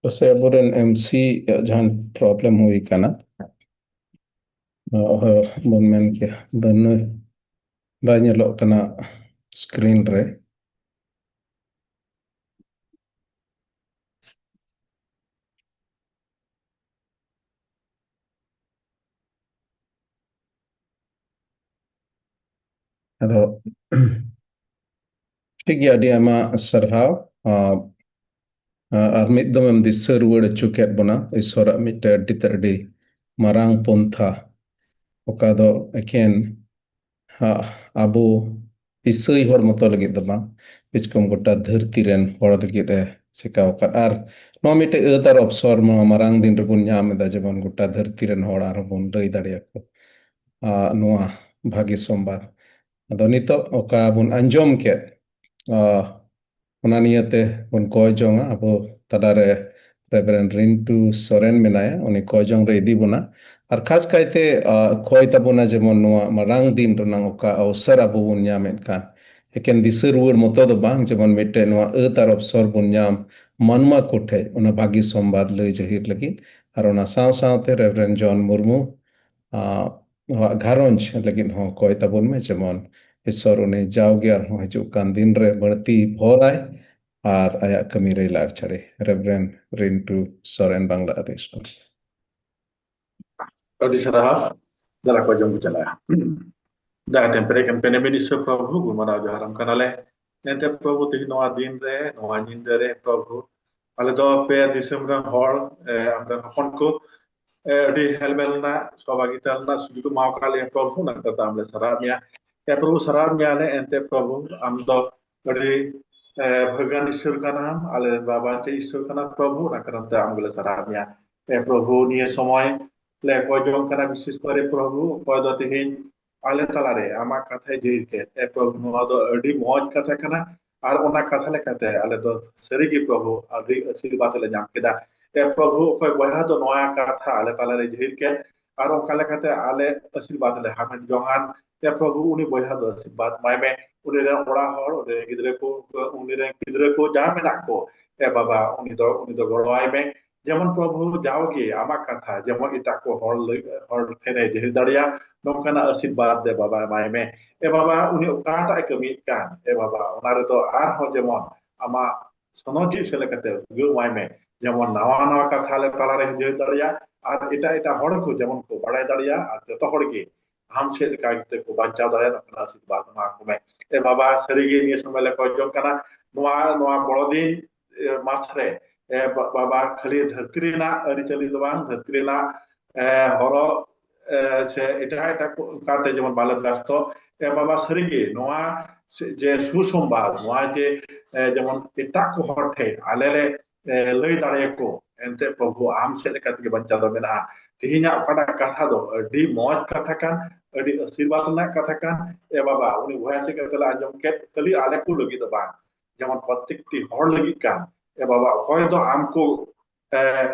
ᱯᱟᱥᱮ ᱟᱵᱚᱨᱮᱱ ᱮᱢ ᱥᱤ ᱡᱟᱦᱟᱱ problem ᱦᱩᱭ ᱠᱟᱱᱟ᱾ ᱚᱦᱚ ᱵᱚᱱ ᱢᱮᱱ ᱠᱮᱭᱟ, ᱵᱟᱹᱱᱩᱭ, ᱵᱟᱭ ᱧᱮᱞᱚᱜ ᱠᱟᱱᱟ screen ᱨᱮ᱾ ᱟᱫᱚ ᱴᱷᱤᱠ ᱜᱮᱭᱟ, ᱟᱹᱰᱤ ᱟᱭᱢᱟ ᱥᱟᱨᱦᱟᱣ᱾ ᱟᱨ ᱢᱤᱫ ᱫᱚᱢᱮᱢ ᱫᱤᱥᱟᱹ ᱨᱩᱣᱟᱹᱲ ᱦᱚᱪᱚ ᱠᱮᱫ ᱵᱚᱱᱟ ᱤᱥᱚᱨᱟᱜ ᱢᱤᱫᱴᱮᱱ ᱟᱹᱰᱤ ᱛᱮᱫ ᱟᱹᱰᱤ ᱢᱟᱨᱟᱝ ᱯᱚᱱᱛᱷᱟ, ᱚᱠᱟ ᱫᱚ ᱮᱠᱮᱱ ᱟᱵᱚ ᱤᱥᱟᱹᱭ ᱦᱚᱲ ᱢᱚᱛᱚ ᱞᱟᱹᱜᱤᱫ ᱫᱚ ᱵᱟᱝ, ᱵᱤᱪᱠᱚᱢ ᱜᱚᱴᱟ ᱫᱷᱟᱹᱨᱛᱤ ᱨᱮᱱ ᱦᱚᱲ ᱞᱟᱹᱜᱤᱫ ᱮ ᱪᱤᱠᱟᱹᱣ ᱟᱠᱟᱫ᱾ ᱟᱨ ᱱᱚᱣᱟ ᱢᱤᱫᱴᱮᱡ ᱟᱹᱛ ᱟᱨ ᱚᱯᱥᱚᱨ ᱱᱚᱣᱟ ᱢᱟᱨᱟᱝ ᱫᱤᱱ ᱨᱮᱵᱚᱱ ᱧᱟᱢ ᱮᱫᱟ, ᱡᱮᱢᱚᱱ ᱜᱚᱴᱟ ᱫᱷᱟᱹᱨᱛᱤ ᱨᱮᱱ ᱦᱚᱲ ᱟᱨᱦᱚᱸ ᱵᱚᱱ ᱞᱟᱹᱭ ᱫᱟᱲᱮᱭᱟᱠᱚ ᱱᱚᱣᱟ ᱵᱷᱟᱹᱜᱤ ᱥᱚᱢᱵᱟᱫ᱾ ᱟᱫᱚ ᱱᱤᱛᱚᱜ ᱚᱠᱟ ᱵᱚᱱ ᱟᱸᱡᱚᱢ ᱠᱮᱫ, ᱚᱱᱟ ᱱᱤᱭᱟᱹᱛᱮ ᱵᱚᱱ ᱠᱚᱭ ᱡᱚᱝᱟ ᱟᱵᱚ ᱛᱟᱞᱟᱨᱮ ᱨᱮᱵᱷᱨᱮᱱᱰ ᱨᱤᱱᱴᱩ ᱥᱚᱨᱮᱱ ᱢᱮᱱᱟᱭᱟ, ᱩᱱᱤ ᱠᱚᱭ ᱡᱚᱝ ᱨᱮ ᱤᱫᱤ ᱵᱚᱱᱟ᱾ ᱟᱨ ᱠᱷᱟᱥ ᱠᱟᱭᱛᱮ ᱠᱚᱭ ᱛᱟᱵᱚᱱᱟ ᱡᱮᱢᱚᱱ ᱱᱚᱣᱟ ᱢᱟᱨᱟᱝ ᱫᱤᱱ ᱨᱮᱱᱟᱜ ᱚᱠᱟ ᱚᱣᱥᱚᱨ ᱟᱵᱚ ᱵᱚᱱ ᱧᱟᱢᱮᱫ ᱠᱟᱱ, ᱮᱠᱮᱱ ᱫᱤᱥᱟᱹ ᱨᱩᱣᱟᱹᱲ ᱢᱚᱛᱚ ᱫᱚ ᱵᱟᱝ, ᱡᱮᱢᱚᱱ ᱢᱤᱫᱴᱮᱡ ᱱᱚᱣᱟ ᱟᱹᱛ ᱟᱨ ᱚᱯᱥᱚᱨ ᱵᱚᱱ ᱧᱟᱢ ᱢᱟᱱᱣᱟ ᱠᱚᱴᱷᱮᱡ, ᱚᱱᱟ ᱵᱷᱟᱹᱜᱤ ᱥᱚᱢᱵᱟᱫ ᱞᱟᱹᱭ ᱡᱟᱹᱦᱤᱨ ᱞᱟᱹᱜᱤᱫ᱾ ᱟᱨ ᱚᱱᱟ ᱥᱟᱶ ᱥᱟᱶᱛᱮ ᱨᱮᱵᱷᱨᱮᱱᱰ ᱡᱚᱱ ᱢᱩᱨᱢᱩ ᱟᱜ ᱜᱷᱟᱨᱚᱸᱡᱽ ᱞᱟᱹᱜᱤᱫ ᱦᱚᱸ ᱠᱚᱭ ᱛᱟᱵᱚᱱ ᱢᱮ, ᱡᱮᱢᱚᱱ ᱤᱥᱚᱨ ᱩᱱᱤ ᱡᱟᱣᱜᱮ ᱟᱨᱦᱚᱸ ᱦᱤᱡᱩᱜ ᱠᱟᱱ ᱫᱤᱱ ᱨᱮ ᱵᱟᱹᱲᱛᱤ ᱵᱷᱚᱨᱟᱭ ᱟᱨ ᱟᱭᱟᱜ ᱠᱟᱹᱢᱤ ᱨᱮᱭ ᱞᱟᱲ ᱪᱟᱲᱮ᱾ ᱨᱮᱵᱷᱨᱮᱱᱰ ᱨᱤᱱᱴᱩ ᱥᱚᱨᱮᱱ, ᱵᱟᱝᱞᱟᱫᱮᱥ ᱠᱷᱚᱱ᱾ ᱟᱹᱰᱤ ᱥᱟᱨᱦᱟᱣ᱾ ᱫᱮᱞᱟ ᱠᱚ ᱡᱚᱢ ᱵᱚ ᱪᱟᱞᱟᱜᱼᱟ᱾ ᱫᱟᱭᱟ ᱛᱮᱢ ᱯᱮᱨᱮᱡ ᱮᱢ ᱯᱮᱱᱮ ᱢᱤᱫ ᱤᱥᱚᱨ ᱯᱨᱚᱵᱷᱩ, ᱜᱩᱱ ᱢᱟᱱᱟᱣ ᱡᱚᱦᱟᱨ ᱟᱢ ᱠᱟᱱᱟᱞᱮ᱾ ᱮᱱᱛᱮ ᱯᱨᱚᱵᱷᱩ, ᱛᱮᱦᱮᱧ ᱱᱚᱣᱟ ᱫᱤᱱ ᱨᱮ, ᱱᱚᱣᱟ ᱧᱤᱫᱟᱹ ᱨᱮ ᱯᱨᱚᱵᱷᱩ, ᱟᱞᱮ ᱫᱚ ᱟᱯᱮ ᱫᱤᱥᱚᱢ ᱨᱮᱱ ᱦᱚᱲ, ᱮ, ᱟᱢᱨᱮᱱ ᱦᱚᱯᱚᱱ ᱠᱚ, ᱮ, ᱟᱹᱰᱤ ᱦᱮᱞᱢᱮᱞ ᱨᱮᱱᱟᱜ, ᱥᱚᱦᱚᱵᱟᱜᱤᱛᱟ ᱨᱮᱱᱟᱜ ᱥᱩᱡᱳᱜᱽ ᱮᱢᱟᱣ ᱟᱠᱟᱫ ᱞᱮᱭᱟ ᱯᱨᱚᱵᱷᱩ, ᱚᱱᱟ ᱠᱷᱟᱹᱛᱤᱨ ᱟᱢ ᱞᱮ ᱥᱟᱨᱦᱟᱣ ᱢᱮᱭᱟ᱾ ᱮ ᱯᱨᱚᱵᱷᱩ, ᱥᱟᱨᱦᱟᱣ ᱢᱮᱭᱟ ᱞᱮ, ᱮᱱᱛᱮ ᱯᱨᱚᱵᱷᱩ, ᱟᱢ ᱫᱚ ᱟᱹᱰᱤ, ᱮ, ᱵᱷᱟᱹᱜᱟᱱ ᱤᱥᱚᱨ ᱠᱟᱱᱟᱢ, ᱟᱞᱮ ᱨᱮᱱ ᱵᱟᱵᱟ ᱟᱱᱛᱮ ᱤᱥᱚᱨ ᱠᱟᱱᱟ ᱯᱨᱚᱵᱷᱩ, ᱚᱱᱟ ᱠᱟᱨᱚᱱ ᱛᱮ ᱟᱢ ᱜᱮᱞᱮ ᱥᱟᱨᱦᱟᱣ ᱢᱮᱭᱟ᱾ ᱮ ᱯᱨᱚᱵᱷᱩ, ᱱᱤᱭᱟᱹ ᱥᱚᱢᱚᱭ ᱞᱮ ᱠᱚᱭ ᱡᱚᱝ ᱠᱟᱱᱟ, ᱵᱤᱥᱮᱥ ᱠᱚᱨᱮ ᱯᱨᱚᱵᱷᱩ, ᱚᱠᱚᱭ ᱫᱚ ᱛᱮᱦᱮᱧ ᱟᱞᱮ ᱛᱟᱞᱟᱨᱮ ᱟᱢᱟᱜ ᱠᱟᱛᱷᱟᱭ ᱡᱟᱹᱦᱤᱨ ᱠᱮᱫ᱾ ᱮ ᱯᱨᱚᱵᱷᱩ, ᱱᱚᱣᱟ ᱫᱚ ᱟᱹᱰᱤ ᱢᱚᱡᱽ ᱠᱟᱛᱷᱟ ᱠᱟᱱᱟ, ᱟᱨ ᱚᱱᱟ ᱠᱟᱛᱷᱟ ᱞᱮᱠᱟᱛᱮ ᱟᱞᱮ ᱫᱚ ᱥᱟᱹᱨᱤᱜᱮ ᱯᱨᱚᱵᱷᱩ ᱟᱹᱰᱤ ᱟᱥᱤᱨᱵᱟᱫᱽ ᱞᱮ ᱧᱟᱢ ᱠᱮᱫᱟ᱾ ᱮ ᱯᱨᱚᱵᱷᱩ, ᱚᱠᱚᱭ ᱵᱚᱭᱦᱟ ᱫᱚ ᱱᱚᱣᱟ ᱠᱟᱛᱷᱟ ᱟᱞᱮ ᱛᱟᱞᱟᱨᱮ ᱡᱟᱹᱦᱤᱨ ᱠᱮᱫ, ᱟᱨ ᱚᱱᱠᱟ ᱞᱮᱠᱟᱛᱮ ᱟᱞᱮ ᱟᱥᱤᱨᱵᱟᱫᱽ ᱞᱮ ᱦᱟᱢᱮᱴ ᱡᱚᱝᱟᱱ᱾ ᱮ ᱯᱨᱚᱵᱷᱩ, ᱩᱱᱤ ᱵᱚᱭᱦᱟ ᱫᱚ ᱟᱥᱤᱨᱵᱟᱫᱽ ᱮᱢᱟᱭ ᱢᱮ, ᱩᱱᱤ ᱨᱮᱱ ᱚᱲᱟᱜ ᱦᱚᱲ, ᱩᱱᱤ ᱨᱮᱱ ᱜᱤᱫᱽᱨᱟᱹ ᱠᱚ, ᱩᱱᱤ ᱨᱮᱱ ᱜᱤᱫᱽᱨᱟᱹ ᱠᱚ ᱡᱟᱦᱟᱸ ᱢᱮᱱᱟᱜ ᱠᱚ, ᱮ ᱵᱟᱵᱟ, ᱩᱱᱤ ᱫᱚ ᱩᱱᱤ ᱫᱚ ᱜᱚᱲᱚᱣᱟᱭ ᱢᱮ᱾ ᱡᱮᱢᱚᱱ ᱯᱨᱚᱵᱷᱩ ᱡᱟᱣᱜᱮ ᱟᱢᱟᱜ ᱠᱟᱛᱷᱟ ᱡᱮᱢᱚᱱ ᱮᱴᱟᱜ ᱠᱚ ᱦᱚᱲ ᱞᱟᱹᱜᱤᱫ, ᱦᱚᱲ ᱴᱷᱮᱱ ᱮ ᱡᱟᱹᱦᱤᱨ ᱫᱟᱲᱮᱭᱟᱜ, ᱱᱚᱝᱠᱟᱱᱟᱜ ᱟᱥᱤᱨᱵᱟᱫᱽ ᱮ ᱵᱟᱵᱟ ᱮᱢᱟᱭ ᱢᱮ᱾ ᱮ ᱵᱟᱵᱟ, ᱩᱱᱤ ᱚᱠᱟᱴᱟᱜ ᱮ ᱠᱟᱹᱢᱤᱭᱮᱫ ᱠᱟᱱ, ᱮ ᱵᱟᱵᱟ, ᱚᱱᱟ ᱨᱮᱫᱚ ᱟᱨᱦᱚᱸ ᱡᱮᱢᱚᱱ ᱟᱢᱟᱜ ᱥᱚᱱᱚᱛ ᱡᱤᱣᱤ ᱥᱮᱫ ᱞᱮᱠᱟᱛᱮ ᱩᱫᱽᱜᱟᱹᱣ ᱮᱢᱟᱭ ᱢᱮ᱾ ᱡᱮᱢᱚᱱ ᱱᱟᱣᱟ ᱱᱟᱣᱟ ᱠᱟᱛᱷᱟ ᱟᱞᱮ ᱛᱟᱞᱟᱨᱮ ᱦᱤᱡᱩᱜ ᱫᱟᱲᱮᱭᱟᱜ ᱟᱨ ᱮᱴᱟᱜ ᱮᱴᱟᱜ ᱦᱚᱲ ᱠᱚ ᱡᱮᱢᱚᱱ ᱠᱚ ᱵᱟᱲᱟᱭ ᱫᱟᱲᱮᱭᱟᱜ ᱟᱨ ᱡᱚᱛᱚ ᱦᱚᱲ ᱜᱮ ᱟᱢ ᱥᱮᱫ ᱞᱮᱠᱟ ᱠᱟᱛᱮ ᱠᱚ ᱵᱟᱧᱪᱟᱣ ᱫᱟᱲᱮᱭᱟᱜ, ᱱᱚᱝᱠᱟᱱᱟᱜ ᱟᱥᱤᱨᱵᱟᱫᱽ ᱮᱢᱟ ᱠᱚ ᱢᱮ᱾ ᱮ ᱵᱟᱵᱟ, ᱥᱟᱹᱨᱤᱜᱮ ᱱᱤᱭᱟᱹ ᱥᱚᱢᱚᱭ ᱞᱮ ᱠᱚᱭ ᱡᱚᱝ ᱠᱟᱱᱟ, ᱱᱚᱣᱟ, ᱱᱚᱣᱟ ᱵᱚᱲᱚ ᱫᱤᱱ, ᱮ, ᱢᱟᱥ ᱨᱮ, ᱮ, ᱵᱟ-, ᱵᱟᱵᱟ, ᱠᱷᱟᱹᱞᱤ ᱫᱷᱟᱹᱨᱛᱤ ᱨᱮᱱᱟᱜ ᱟᱹᱨᱤᱪᱟᱹᱞᱤ ᱫᱚ ᱵᱟᱝ, ᱫᱷᱟᱹᱨᱛᱤ ᱨᱮᱱᱟᱜ, ᱮ, ᱦᱚᱨᱚᱜ, ᱮ, ᱥᱮ ᱮᱴᱟᱜ ᱮᱴᱟᱜ ᱠᱚ ᱚᱱᱠᱟᱛᱮ ᱡᱮᱢᱚᱱ ᱵᱟᱞᱮ ᱵᱮᱥᱛᱚ᱾ ᱮ ᱵᱟᱵᱟ, ᱥᱟᱹᱨᱤᱜᱮ ᱱᱚᱣᱟ ᱥᱮ-, ᱡᱮ ᱥᱩᱥᱚᱢᱵᱟᱫ, ᱱᱚᱣᱟ ᱡᱮ, ᱮ, ᱡᱮᱢᱚᱱ ᱮᱴᱟᱜ ᱠᱚ ᱦᱚᱲ ᱴᱷᱮᱱ ᱟᱞᱮ ᱞᱮ, ᱮ, ᱞᱟᱹᱭ ᱫᱟᱲᱮᱭᱟᱠᱚ, ᱮᱱᱛᱮ ᱯᱨᱚᱵᱷᱩ ᱟᱢ ᱥᱮᱫ ᱞᱮᱠᱟ ᱛᱮᱜᱮ ᱵᱟᱧᱪᱟᱣ ᱫᱚ ᱢᱮᱱᱟᱜᱼᱟ᱾ ᱛᱮᱦᱮᱧᱟᱜ ᱚᱠᱟᱴᱟᱜ ᱠᱟᱛᱷᱟ ᱫᱚ ᱟᱹᱰᱤ ᱢᱚᱡᱽ ᱠᱟᱛᱷᱟ ᱠᱟᱱ, ᱟᱹᱰᱤ ᱟᱥᱤᱨᱵᱟᱫ ᱨᱮᱱᱟᱜ ᱠᱟᱛᱷᱟ ᱠᱟᱱ᱾ ᱮ ᱵᱟᱵᱟ, ᱩᱱᱤ ᱵᱚᱭᱦᱟ ᱪᱮᱫ ᱠᱟᱛᱮ ᱞᱮ ᱟᱸᱡᱚᱢ ᱠᱮᱫ, ᱠᱷᱟᱹᱞᱤ ᱟᱞᱮ ᱠᱚ ᱞᱟᱹᱜᱤᱫ ᱫᱚ ᱵᱟᱝ, ᱡᱮᱢᱚᱱ ᱯᱨᱚᱛᱮᱠᱴᱤ ᱦᱚᱲ ᱞᱟᱹᱜᱤᱫ ᱠᱟᱱ᱾ ᱮ ᱵᱟᱵᱟ, ᱚᱠᱚᱭ ᱫᱚ ᱟᱢ ᱠᱚ, ᱮ,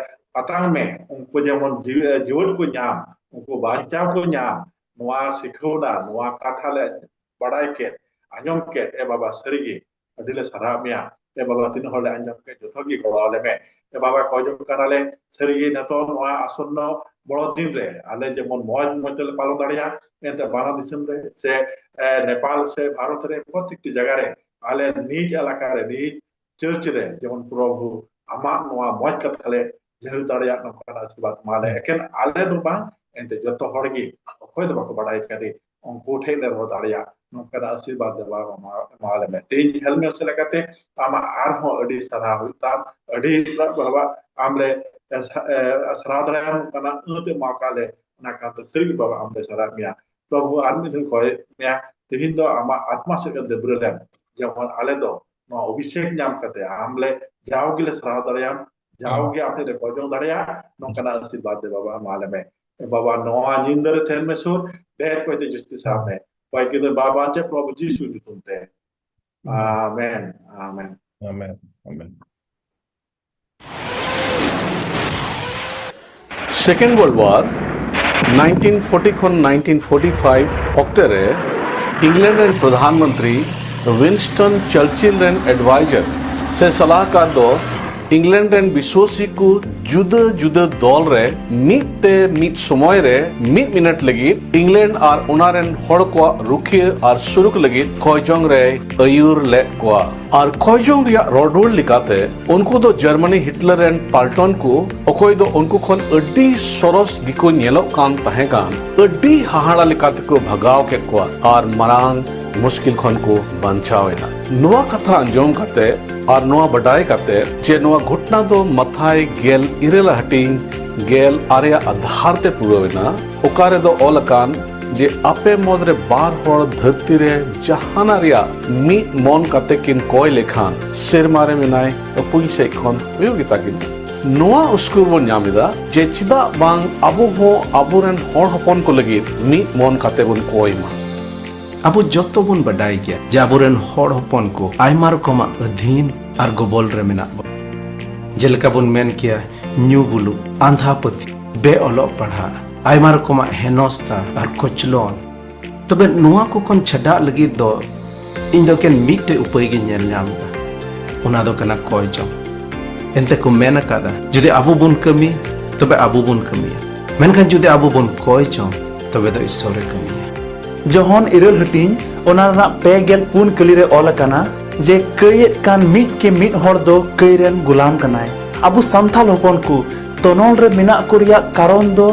ᱟᱛᱟᱝ ᱢᱮ, ᱩᱱᱠᱩ ᱡᱮᱢᱚᱱ ᱡᱤᱣᱤ-, ᱮ, ᱡᱤᱣᱮᱫ ᱠᱚ ᱧᱟᱢ, ᱩᱱᱠᱩ ᱵᱟᱧᱪᱟᱣ ᱠᱚ ᱧᱟᱢ, ᱱᱚᱣᱟ ᱥᱤᱠᱷᱟᱹᱣᱱᱟ, ᱱᱚᱣᱟ ᱠᱟᱛᱷᱟ ᱞᱮ ᱵᱟᱲᱟᱭ ᱠᱮᱫ, ᱟᱸᱡᱚᱢ ᱠᱮᱫ, ᱮ ᱵᱟᱵᱟ, ᱥᱟᱹᱨᱤᱜᱮ ᱟᱹᱰᱤ ᱞᱮ ᱥᱟᱨᱦᱟᱣ ᱢᱮᱭᱟ᱾ ᱮ ᱵᱟᱵᱟ, ᱛᱤᱱᱟᱹᱜ ᱦᱚᱲ ᱞᱮ ᱟᱸᱡᱚᱢ ᱠᱮᱫ, ᱡᱚᱛᱚ ᱜᱮ ᱜᱚᱲᱚ ᱟᱞᱮ ᱢᱮ᱾ ᱮ ᱵᱟᱵᱟ, ᱠᱚᱭ ᱡᱚᱝ ᱠᱟᱱᱟᱞᱮ, ᱥᱟᱹᱨᱤᱜᱮ ᱱᱤᱛᱚᱜ ᱱᱚᱣᱟ ᱟᱥᱚᱱᱱᱚ ᱵᱚᱲᱚ ᱫᱤᱱ ᱨᱮ ᱟᱞᱮ ᱡᱮᱢᱚᱱ ᱢᱚᱡᱽ ᱢᱚᱡᱽ ᱛᱮᱞᱮ ᱯᱟᱞᱚᱱ ᱫᱟᱲᱮᱭᱟᱜ, ᱮᱱᱛᱮ ᱵᱟᱝᱞᱟ ᱫᱤᱥᱚᱢ ᱨᱮ ᱥᱮ, ᱮ, ᱱᱮᱯᱟᱞ ᱥᱮ ᱵᱷᱟᱨᱚᱛ ᱨᱮ ᱯᱨᱚᱛᱮᱠᱴᱤ ᱡᱟᱭᱜᱟ ᱨᱮ ᱟᱞᱮ ᱱᱤᱡ ᱮᱞᱟᱠᱟ ᱨᱮ, ᱱᱤᱡ ᱪᱟᱨᱪ ᱨᱮ ᱡᱮᱢᱚᱱ ᱯᱨᱚᱵᱷᱩ ᱟᱢᱟᱜ ᱱᱚᱣᱟ ᱢᱚᱡᱽ ᱠᱟᱛᱷᱟ ᱞᱮ ᱡᱟᱹᱦᱤᱨ ᱫᱟᱲᱮᱭᱟᱜ, ᱱᱚᱝᱠᱟᱱᱟᱜ ᱟᱥᱤᱨᱵᱟᱫᱽ ᱮᱢᱟ ᱞᱮ᱾ ᱮᱠᱮᱱ ᱟᱞᱮ ᱫᱚ ᱵᱟᱝ, ᱮᱱᱛᱮ ᱡᱚᱛᱚ ᱦᱚᱲ ᱜᱮ, ᱚᱠᱚᱭ ᱫᱚ ᱵᱟᱠᱚ ᱵᱟᱲᱟᱭ ᱠᱟᱫᱮ, ᱩᱱᱠᱩ ᱴᱷᱮᱱ ᱞᱮ ᱨᱚᱲ ᱫᱟᱲᱮᱭᱟᱜ, ᱱᱚᱝᱠᱟᱱᱟᱜ ᱟᱥᱤᱨᱵᱟᱫᱽ ᱫᱮᱵᱟ ᱮᱢᱟ, ᱮᱢᱟ ᱞᱮ ᱢᱮ᱾ ᱛᱮᱦᱮᱧ ᱦᱮᱞᱢᱮᱞ ᱥᱮᱫ ᱞᱮᱠᱟᱛᱮ ᱟᱢᱟᱜ ᱟᱨᱦᱚᱸ ᱟᱹᱰᱤ ᱥᱟᱨᱦᱟᱣ ᱦᱩᱭᱩᱜ ᱛᱟᱢ, ᱟᱹᱰᱤ ᱵᱟᱵᱟ ᱟᱢ ᱞᱮ ᱥᱟ-, ᱮ, ᱥᱟᱨᱦᱟᱣ ᱫᱟᱲᱮᱭᱟᱢ ᱠᱟᱱᱟ, ᱟᱹᱛᱮ ᱮᱢᱟ ᱠᱟᱜ ᱞᱮ, ᱚᱱᱟ ᱠᱟᱨᱚᱱ ᱛᱮ ᱥᱟᱹᱨᱤ ᱜᱮ ᱵᱟᱵᱟ ᱟᱢ ᱞᱮ ᱥᱟᱨᱦᱟᱣ ᱢᱮᱭᱟ᱾ ᱯᱨᱚᱵᱷᱩ, ᱟᱨ ᱢᱤᱫ ᱫᱷᱟᱣ ᱠᱚᱭ ᱢᱮᱭᱟ, ᱛᱮᱦᱮᱧ ᱫᱚ ᱟᱢᱟᱜ ᱟᱛᱢᱟ ᱥᱮᱫ ᱮ ᱫᱟᱹᱵᱽᱨᱟᱹ ᱞᱮᱢ, ᱡᱮᱢᱚᱱ ᱟᱞᱮ ᱫᱚ ᱱᱚᱣᱟ ᱚᱵᱷᱤᱥᱮᱠ ᱧᱟᱢ ᱠᱟᱛᱮ ᱟᱢ ᱞᱮ ᱡᱟᱣ ᱜᱮᱞᱮ ᱥᱟᱨᱦᱟᱣ ᱫᱟᱲᱮᱭᱟᱢ, ᱡᱟᱣ ᱜᱮ ᱟᱢ ᱴᱷᱮᱱ ᱞᱮ ᱠᱚᱭ ᱡᱚᱝ ᱫᱟᱲᱮᱭᱟᱜ, ᱱᱚᱝᱠᱟᱱᱟᱜ ᱟᱥᱤᱨᱵᱟᱫᱽ ᱫᱮ ᱵᱟᱵᱟ ᱮᱢᱟ ᱞᱮ ᱢᱮ᱾ ᱵᱟᱵᱟ, ᱱᱚᱣᱟ ᱧᱤᱫᱟᱹ ᱨᱮ ᱛᱟᱦᱮᱱ ᱢᱮ ᱥᱩᱨ, ᱰᱷᱮᱨ ᱠᱚᱭᱛᱮ ᱡᱟᱹᱥᱛᱤ ᱥᱟᱵ ᱢᱮ᱾ ᱠᱚᱭ ᱜᱤᱫᱟᱹᱨ ᱵᱟᱵᱟ ᱪᱮ ᱯᱨᱚᱵᱷᱩ ᱡᱤᱥᱩ ᱧᱩᱛᱩᱢ ᱛᱮ᱾ ᱟᱢᱮᱱ, ᱟᱢᱮᱱ᱾ ᱟᱢᱮᱱ, ᱟᱢᱮᱱ᱾ Second World War nineteen forty ᱠᱷᱚᱱ nineteen forty five ᱚᱠᱛᱮ ᱨᱮ ᱤᱝᱞᱮᱱᱰ ᱨᱮᱱ ᱯᱨᱚᱫᱷᱟᱱ ᱢᱚᱱᱛᱨᱤ ᱣᱤᱱᱥᱴᱚᱱ ᱪᱟᱨᱪᱤᱞ ᱨᱮᱱ advisor ᱥᱮ ᱥᱟᱞᱟᱦᱠᱟᱨ ᱫᱚ ᱤᱝᱞᱮᱱᱰ ᱨᱮᱱ ᱵᱤᱥᱣᱟᱹᱥᱤ ᱠᱚ ᱡᱩᱫᱟᱹ ᱡᱩᱫᱟᱹ ᱫᱚᱞ ᱨᱮ ᱢᱤᱫ ᱛᱮ ᱢᱤᱫ ᱥᱚᱢᱚᱭ ᱨᱮ ᱢᱤᱫ ᱢᱤᱱᱤᱴ ᱞᱟᱹᱜᱤᱫ ᱤᱝᱞᱮᱱᱰ ᱟᱨ ᱚᱱᱟ ᱨᱮᱱ ᱦᱚᱲ ᱠᱚᱣᱟᱜ ᱨᱩᱠᱷᱤᱭᱟᱹ ᱟᱨ ᱥᱩᱨᱩᱠ ᱞᱟᱹᱜᱤᱫ ᱠᱚᱭᱡᱚᱝ ᱨᱮᱭ ᱟᱹᱭᱩᱨ ᱞᱮᱫ ᱠᱚᱣᱟ᱾ ᱟᱨ ᱠᱚᱭᱡᱚᱝ ᱨᱮᱭᱟᱜ ᱨᱚᱲ ᱨᱩᱣᱟᱹᱲ ᱞᱮᱠᱟᱛᱮ, ᱩᱱᱠᱩ ᱫᱚ ᱡᱟᱨᱢᱟᱱᱤ ᱦᱤᱴᱞᱟᱨ ᱨᱮᱱ ᱯᱟᱞᱴᱚᱱ ᱠᱚ, ᱚᱠᱚᱭ ᱫᱚ ᱩᱱᱠᱩ ᱠᱷᱚᱱ ᱟᱹᱰᱤ ᱥᱚᱨᱚᱥ ᱜᱮᱠᱚ ᱧᱮᱞᱚᱜ ᱠᱟᱱ ᱛᱟᱦᱮᱸ ᱠᱟᱱ, ᱟᱹᱰᱤ ᱦᱟᱦᱟᱲᱟ ᱞᱮᱠᱟ ᱛᱮᱠᱚ ᱵᱷᱟᱜᱟᱣ ᱠᱮᱫ ᱠᱚᱣᱟ ᱟᱨ ᱢᱟᱨᱟᱝ ᱢᱩᱥᱠᱤᱞ ᱠᱷᱚᱱ ᱠᱚ ᱵᱟᱧᱪᱟᱣ ᱮᱱᱟ᱾ ᱱᱚᱣᱟ ᱠᱟᱛᱷᱟ ᱟᱸᱡᱚᱢ ᱠᱟᱛᱮ ᱟᱨ ᱱᱚᱣᱟ ᱵᱟᱰᱟᱭ ᱠᱟᱛᱮ ᱡᱮ ᱱᱚᱣᱟ ᱜᱷᱚᱴᱱᱟ ᱫᱚ ᱢᱟᱛᱷᱟᱭ ᱜᱮᱞ ᱤᱨᱟᱹᱞ ᱦᱟᱹᱴᱤᱧ ᱜᱮᱞ ᱟᱨᱮᱭᱟᱜ ᱟᱫᱷᱟᱨ ᱛᱮ ᱯᱩᱨᱟᱹᱣ ᱮᱱᱟ, ᱚᱠᱟ ᱨᱮᱫᱚ ᱚᱞ ᱟᱠᱟᱱ ᱡᱮ ᱟᱯᱮ ᱢᱩᱫᱽᱨᱮ ᱵᱟᱨ ᱦᱚᱲ ᱫᱷᱟᱹᱨᱛᱤ ᱨᱮ ᱡᱟᱦᱟᱱᱟᱜ ᱨᱮᱭᱟᱜ ᱢᱤᱫ ᱢᱚᱱ ᱠᱟᱛᱮ ᱠᱤᱱ ᱠᱚᱭ ᱞᱮᱠᱷᱟᱱ, ᱥᱮᱨᱢᱟ ᱨᱮ ᱢᱮᱱᱟᱭ ᱟᱹᱯᱩᱧ ᱥᱮᱫ ᱠᱷᱚᱱ ᱦᱩᱭᱩᱜ ᱜᱮᱛᱟ ᱠᱤᱱᱟ᱾ ᱱᱚᱣᱟ ᱩᱥᱠᱩᱨ ᱵᱚᱱ ᱧᱟᱢ ᱮᱫᱟ ᱡᱮ ᱪᱮᱫᱟᱜ ᱵᱟᱝ ᱟᱵᱚ ᱦᱚᱸ ᱟᱵᱚᱨᱮᱱ ᱦᱚᱲ ᱦᱚᱯᱚᱱ ᱠᱚ ᱞᱟᱹᱜᱤᱫ ᱢᱤᱫ ᱢᱚᱱ ᱠᱟᱛᱮ ᱵᱚᱱ ᱠᱚᱭ ᱢᱟ᱾ ᱟᱵᱚ ᱡᱚᱛᱚ ᱵᱚᱱ ᱵᱟᱰᱟᱭ ᱜᱮᱭᱟ ᱡᱮ ᱟᱵᱚᱨᱮᱱ ᱦᱚᱲ ᱦᱚᱯᱚᱱ ᱠᱚ ᱟᱭᱢᱟ ᱨᱚᱠᱚᱢᱟᱜ ᱟᱹᱫᱷᱤᱱ ᱟᱨ ᱜᱚᱵᱚᱞ ᱨᱮ ᱢᱮᱱᱟᱜ ᱵᱚᱱᱟ᱾ ᱡᱮᱞᱮᱠᱟ ᱵᱚᱱ ᱢᱮᱱ ᱠᱮᱭᱟ, ᱧᱩ ᱵᱩᱞᱩᱜ, ᱟᱸᱫᱷᱟ ᱯᱟᱹᱛᱭᱟᱹᱣ, ᱵᱮ ᱚᱞᱚᱜ ᱯᱟᱲᱦᱟᱜ, ᱟᱭᱢᱟ ᱨᱚᱠᱚᱢᱟᱜ ᱦᱮᱱᱚᱥᱛᱟ ᱟᱨ ᱠᱚᱪᱞᱚᱱ᱾ ᱛᱚᱵᱮ ᱱᱚᱣᱟ ᱠᱚ ᱠᱷᱚᱱ ᱪᱷᱟᱰᱟᱜ ᱞᱟᱹᱜᱤᱫ ᱫᱚ ᱤᱧ ᱫᱚ ᱮᱠᱮᱱ ᱢᱤᱫᱴᱮᱡ ᱩᱯᱟᱹᱭ ᱜᱤᱧ ᱧᱮᱞ ᱧᱟᱢ ᱮᱫᱟ, ᱚᱱᱟ ᱫᱚ ᱠᱟᱱᱟ ᱠᱚᱭ ᱡᱚᱝ᱾ ᱮᱱᱛᱮ ᱠᱚ ᱢᱮᱱ ᱟᱠᱟᱫᱟ, ᱡᱩᱫᱤ ᱟᱵᱚ ᱵᱚᱱ ᱠᱟᱹᱢᱤ, ᱛᱚᱵᱮ ᱟᱵᱚ ᱵᱚᱱ ᱠᱟᱹᱢᱤᱭᱟ, ᱢᱮᱱᱠᱷᱟᱱ ᱡᱩᱫᱤ ᱟᱵᱚ ᱵᱚᱱ ᱠᱚᱭ ᱡᱚᱝ, ᱛᱚᱵᱮ ᱫᱚ ᱤᱥᱥᱚᱨᱮ ᱠᱟᱹᱢᱤᱭᱟ᱾ ᱡᱚᱦᱚᱱ ᱤᱨᱟᱹᱞ ᱦᱟᱹᱴᱤᱧ, ᱚᱱᱟ ᱨᱮᱱᱟᱜ ᱯᱮ ᱜᱮᱞ ᱯᱩᱱ ᱠᱟᱹᱞᱤ ᱨᱮ ᱚᱞ ᱟᱠᱟᱱᱟ ᱡᱮ, ᱠᱟᱹᱭᱮᱫ ᱠᱟᱱ ᱢᱤᱫ ᱠᱮ ᱢᱤᱫ ᱦᱚᱲ ᱫᱚ ᱠᱟᱹᱭ ᱨᱮᱱ ᱜᱩᱞᱟᱢ ᱠᱟᱱᱟᱭ᱾ ᱟᱵᱚ ᱥᱟᱱᱛᱟᱞ ᱦᱚᱯᱚᱱ ᱠᱚ ᱛᱚᱱᱚᱞ ᱨᱮ ᱢᱮᱱᱟᱜ ᱠᱚ ᱨᱮᱭᱟᱜ ᱠᱟᱨᱚᱱ ᱫᱚ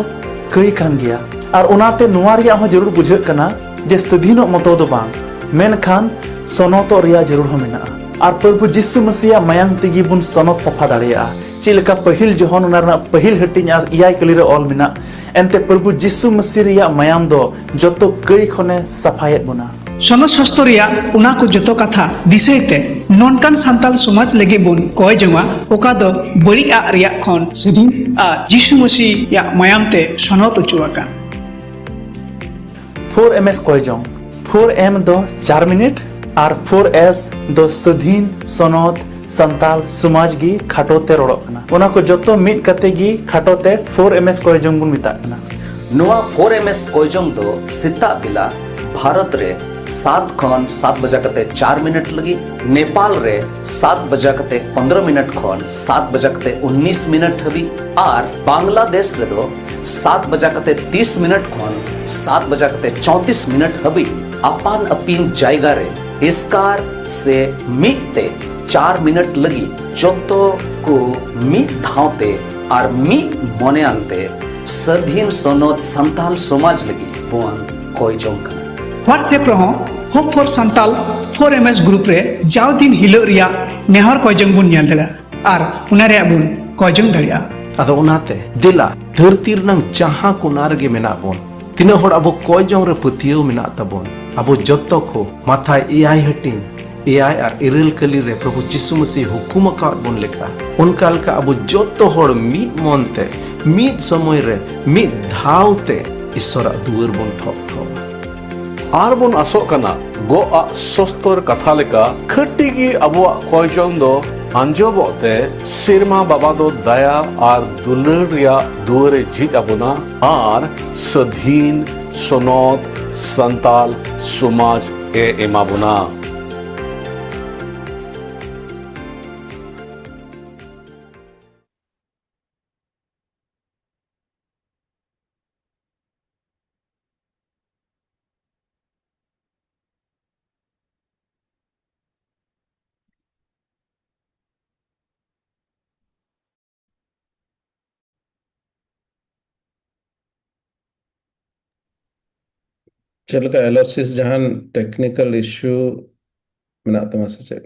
ᱠᱟᱹᱭ ᱠᱟᱱ ᱜᱮᱭᱟ᱾ ᱟᱨ ᱚᱱᱟᱛᱮ ᱱᱚᱣᱟ ᱨᱮᱭᱟᱜ ᱦᱚᱸ ᱡᱟᱹᱨᱩᱲ ᱵᱩᱡᱷᱟᱹᱜ ᱠᱟᱱᱟ ᱡᱮ ᱥᱟᱹᱫᱷᱤᱱᱚᱜ ᱢᱚᱛᱚ ᱫᱚ ᱵᱟᱝ, ᱢᱮᱱᱠᱷᱟᱱ ᱥᱚᱱᱚᱛᱚᱜ ᱨᱮᱭᱟᱜ ᱡᱟᱹᱨᱩᱲ ᱦᱚᱸ ᱢᱮᱱᱟᱜᱼᱟ᱾ ᱟᱨ ᱯᱨᱚᱵᱷᱩ ᱡᱤᱥᱩ ᱢᱟᱹᱥᱤᱭᱟᱜ ᱢᱟᱭᱟᱢ ᱛᱮᱜᱮ ᱵᱚᱱ ᱥᱚᱱᱚᱛ ᱥᱟᱯᱷᱟ ᱫᱟᱲᱮᱭᱟᱜᱼᱟ᱾ ᱪᱮᱫ ᱞᱮᱠᱟ ᱯᱟᱹᱦᱤᱞ ᱡᱚᱦᱚᱱ ᱚᱱᱟ ᱨᱮᱱᱟᱜ ᱯᱟᱹᱦᱤᱞ ᱦᱟᱹᱴᱤᱧ ᱟᱨ ᱮᱭᱟᱭ ᱠᱟᱹᱞᱤ ᱨᱮ ᱚᱞ ᱢᱮᱱᱟᱜ, ᱮᱱᱛᱮ ᱯᱨᱚᱵᱷᱩ ᱡᱤᱥᱩ ᱢᱟᱹᱥᱤ ᱨᱮᱭᱟᱜ ᱢᱟᱭᱟᱢ ᱫᱚ ᱡᱚᱛᱚ ᱠᱟᱹᱭ ᱠᱷᱚᱱᱮ ᱥᱟᱯᱷᱟᱭᱮᱫ ᱵᱚᱱᱟ᱾ ᱥᱚᱱᱚᱛ ᱥᱟᱥᱛᱚ ᱨᱮᱭᱟᱜ ᱚᱱᱟ ᱠᱚ ᱡᱚᱛᱚ ᱠᱟᱛᱷᱟ ᱫᱤᱥᱟᱹᱭ ᱛᱮ, ᱱᱚᱝᱠᱟᱱ ᱥᱟᱱᱛᱟᱞ ᱥᱚᱢᱟᱡᱽ ᱞᱟᱹᱜᱤᱫ ᱵᱚᱱ ᱠᱚᱭ ᱡᱚᱝᱟ, ᱚᱠᱟ ᱫᱚ ᱵᱟᱹᱲᱤᱡ ᱟᱜ ᱨᱮᱭᱟᱜ ᱠᱷᱚᱱ ᱥᱟᱹᱫᱷᱤᱱ ᱟᱨ ᱡᱤᱥᱩ ᱢᱟᱹᱥᱤᱭᱟᱜ ᱢᱟᱭᱟᱢ ᱛᱮ ᱥᱚᱱᱚᱛ ᱚᱪᱚ ᱟᱠᱟᱱ᱾ ᱯᱷᱳᱨ ᱮᱢ ᱮᱥ ᱠᱚᱭ ᱡᱚᱝ᱾ ᱯᱷᱳᱨ ᱮᱢ ᱫᱚ ᱪᱟᱨ ᱢᱤᱱᱤᱴ ᱟᱨ ᱯᱷᱳᱨ ᱮᱥ ᱫᱚ ᱥᱟᱹᱫᱷᱤᱱ, ᱥᱚᱱᱚᱛ, ᱥᱟᱱᱛᱟᱞ ᱥᱚᱢᱟᱡᱽ ᱜᱮ ᱠᱷᱟᱴᱚ ᱛᱮ ᱨᱚᱲᱚᱜ ᱠᱟᱱᱟ᱾ ᱚᱱᱟ ᱠᱚ ᱡᱚᱛᱚ ᱢᱤᱫ ᱠᱟᱛᱮ ᱜᱮ ᱠᱷᱟᱴᱚ ᱛᱮ ᱯᱷᱳᱨ ᱮᱢ ᱮᱥ ᱠᱚᱭ ᱡᱚᱝ ᱵᱚᱱ ᱢᱮᱛᱟᱜ ᱠᱟᱱᱟ᱾ ᱱᱚᱣᱟ ᱯᱷᱳᱨ ᱮᱢ ᱮᱥ ᱠᱚᱭ ᱡᱚᱝ ᱫᱚ ᱥᱮᱛᱟᱜ ᱵᱮᱞᱟ ᱵᱷᱟᱨᱚᱛ ᱨᱮ ᱥᱟᱛ ᱠᱷᱚᱱ ᱥᱟᱛ ᱵᱟᱡᱟ ᱠᱟᱛᱮ ᱪᱟᱨ ᱢᱤᱱᱤᱴ ᱞᱟᱹᱜᱤᱫ, ᱱᱮᱯᱟᱞ ᱨᱮ ᱥᱟᱛ ᱵᱟᱡᱟ ᱠᱟᱛᱮ ᱯᱚᱱᱫᱽᱨᱚ ᱢᱤᱱᱤᱴ ᱠᱷᱚᱱ ᱥᱟᱛ ᱵᱟᱡᱟ ᱠᱟᱛᱮ ᱩᱱᱤᱥ ᱢᱤᱱᱤᱴ ᱦᱟᱹᱵᱤᱡ, ᱟᱨ ᱵᱟᱝᱞᱟᱫᱮᱥ ᱨᱮᱫᱚ ᱥᱟᱛ ᱵᱟᱡᱟ ᱠᱟᱛᱮ ᱛᱤᱥ ᱢᱤᱱᱤᱴ ᱠᱷᱚᱱ ᱥᱟᱛ ᱵᱟᱡᱟ ᱠᱟᱛᱮ ᱪᱚᱣᱛᱤᱥ ᱢᱤᱱᱤᱴ ᱦᱟᱹᱵᱤᱡ ᱟᱯᱟᱱ ᱟᱹᱯᱤᱱ ᱡᱟᱭᱜᱟ ᱨᱮ ᱮᱥᱠᱟᱨ ᱥᱮ ᱢᱤᱫ ᱛᱮ ᱪᱟᱨ ᱢᱤᱱᱤᱴ ᱞᱟᱹᱜᱤᱫ ᱡᱚᱛᱚ ᱠᱚ ᱢᱤᱫ ᱫᱷᱟᱣ ᱛᱮ ᱟᱨ ᱢᱤᱫ ᱢᱚᱱᱮᱭᱟᱱ ᱛᱮ ᱥᱟᱹᱫᱷᱤᱱ ᱥᱚᱱᱚᱛ ᱥᱟᱱᱛᱟᱞ ᱥᱚᱢᱟᱡᱽ ᱞᱟᱹᱜᱤᱫ ᱵᱚᱱ ᱠᱚᱭ ᱡᱚᱝ ᱠᱟᱱᱟ᱾ WhatsApp ᱨᱮᱦᱚᱸ Hope for Santal four M S group ᱨᱮ ᱡᱟᱣ ᱫᱤᱱ ᱦᱤᱞᱳᱜ ᱨᱮᱭᱟᱜ ᱱᱮᱦᱚᱨ ᱠᱚᱭ ᱡᱚᱝ ᱵᱚᱱ ᱧᱮᱞ ᱫᱟᱲᱮᱭᱟᱜᱼᱟ ᱟᱨ ᱚᱱᱟ ᱨᱮᱭᱟᱜ ᱵᱚᱱ ᱠᱚᱭ ᱡᱚᱝ ᱫᱟᱲᱮᱭᱟᱜᱼᱟ᱾ ᱟᱫᱚ ᱚᱱᱟᱛᱮ ᱫᱮᱞᱟ, ᱫᱷᱟᱹᱨᱛᱤ ᱨᱮᱱᱟᱝ ᱡᱟᱦᱟᱸ ᱠᱚᱱᱟ ᱨᱮᱜᱮ ᱢᱮᱱᱟᱜ ᱵᱚᱱ, ᱛᱤᱱᱟᱹᱜ ᱦᱚᱲ ᱟᱵᱚ ᱠᱚᱭ ᱡᱚᱝ ᱨᱮ ᱯᱟᱹᱛᱭᱟᱹᱣ ᱢᱮᱱᱟᱜ ᱛᱟᱵᱚᱱ, ᱟᱵᱚ ᱡᱚᱛᱚ ᱠᱚ ᱢᱟᱛᱷᱟᱭ ᱮᱭᱟᱭ ᱦᱟᱹᱴᱤᱧ ᱮᱭᱟᱭ ᱟᱨ ᱤᱨᱟᱹᱞ ᱠᱟᱹᱞᱤ ᱨᱮ ᱯᱨᱚᱵᱷᱩ ᱡᱤᱥᱩ ᱢᱟᱹᱥᱤ ᱦᱩᱠᱩᱢ ᱟᱠᱟᱫ ᱵᱚᱱ ᱞᱮᱠᱟ, ᱚᱱᱠᱟ ᱞᱮᱠᱟ ᱟᱵᱚ ᱡᱚᱛᱚ ᱦᱚᱲ ᱢᱤᱫ ᱢᱚᱱ ᱛᱮ, ᱢᱤᱫ ᱥᱚᱢᱚᱭ ᱨᱮ, ᱢᱤᱫ ᱫᱷᱟᱣ ᱛᱮ ᱤᱥᱚᱨᱟᱜ ᱫᱩᱣᱟᱹᱨ ᱵᱚᱱ ᱴᱷᱚᱠ ᱴᱷᱚᱠ᱾ ᱟᱨ ᱵᱚᱱ ᱟᱥᱚᱜ ᱠᱟᱱᱟ, ᱜᱚᱜ ᱟᱜ ᱥᱚᱥᱛᱚᱨ ᱠᱟᱛᱷᱟ ᱞᱮᱠᱟ, ᱠᱷᱟᱹᱴᱤ ᱜᱮ ᱟᱵᱚᱣᱟᱜ ᱠᱚᱭ ᱡᱚᱝ ᱫᱚ ᱟᱸᱡᱚᱢᱚᱜ ᱛᱮ, ᱥᱮᱨᱢᱟ ᱵᱟᱵᱟ ᱫᱚ ᱫᱟᱭᱟ ᱟᱨ ᱫᱩᱞᱟᱹᱲ ᱨᱮᱭᱟᱜ ᱫᱩᱣᱟᱹᱨ ᱮ ᱡᱷᱤᱡ ᱟᱵᱚᱱᱟ ᱟᱨ ᱥᱟᱹᱫᱷᱤᱱ ᱥᱚᱱᱚᱛ ᱥᱟᱱᱛᱟᱞ ᱥᱚᱢᱟᱡᱽ ᱮ ᱮᱢᱟ ᱵᱚᱱᱟ᱾ ᱪᱮᱫ ᱞᱮᱠᱟ ᱮᱞᱳᱥᱤᱥ, ᱡᱟᱦᱟᱱ ᱴᱮᱠᱱᱤᱠᱮᱞ ᱤᱥᱩ ᱢᱮᱱᱟᱜ ᱛᱟᱢᱟ ᱥᱮ ᱪᱮᱫ?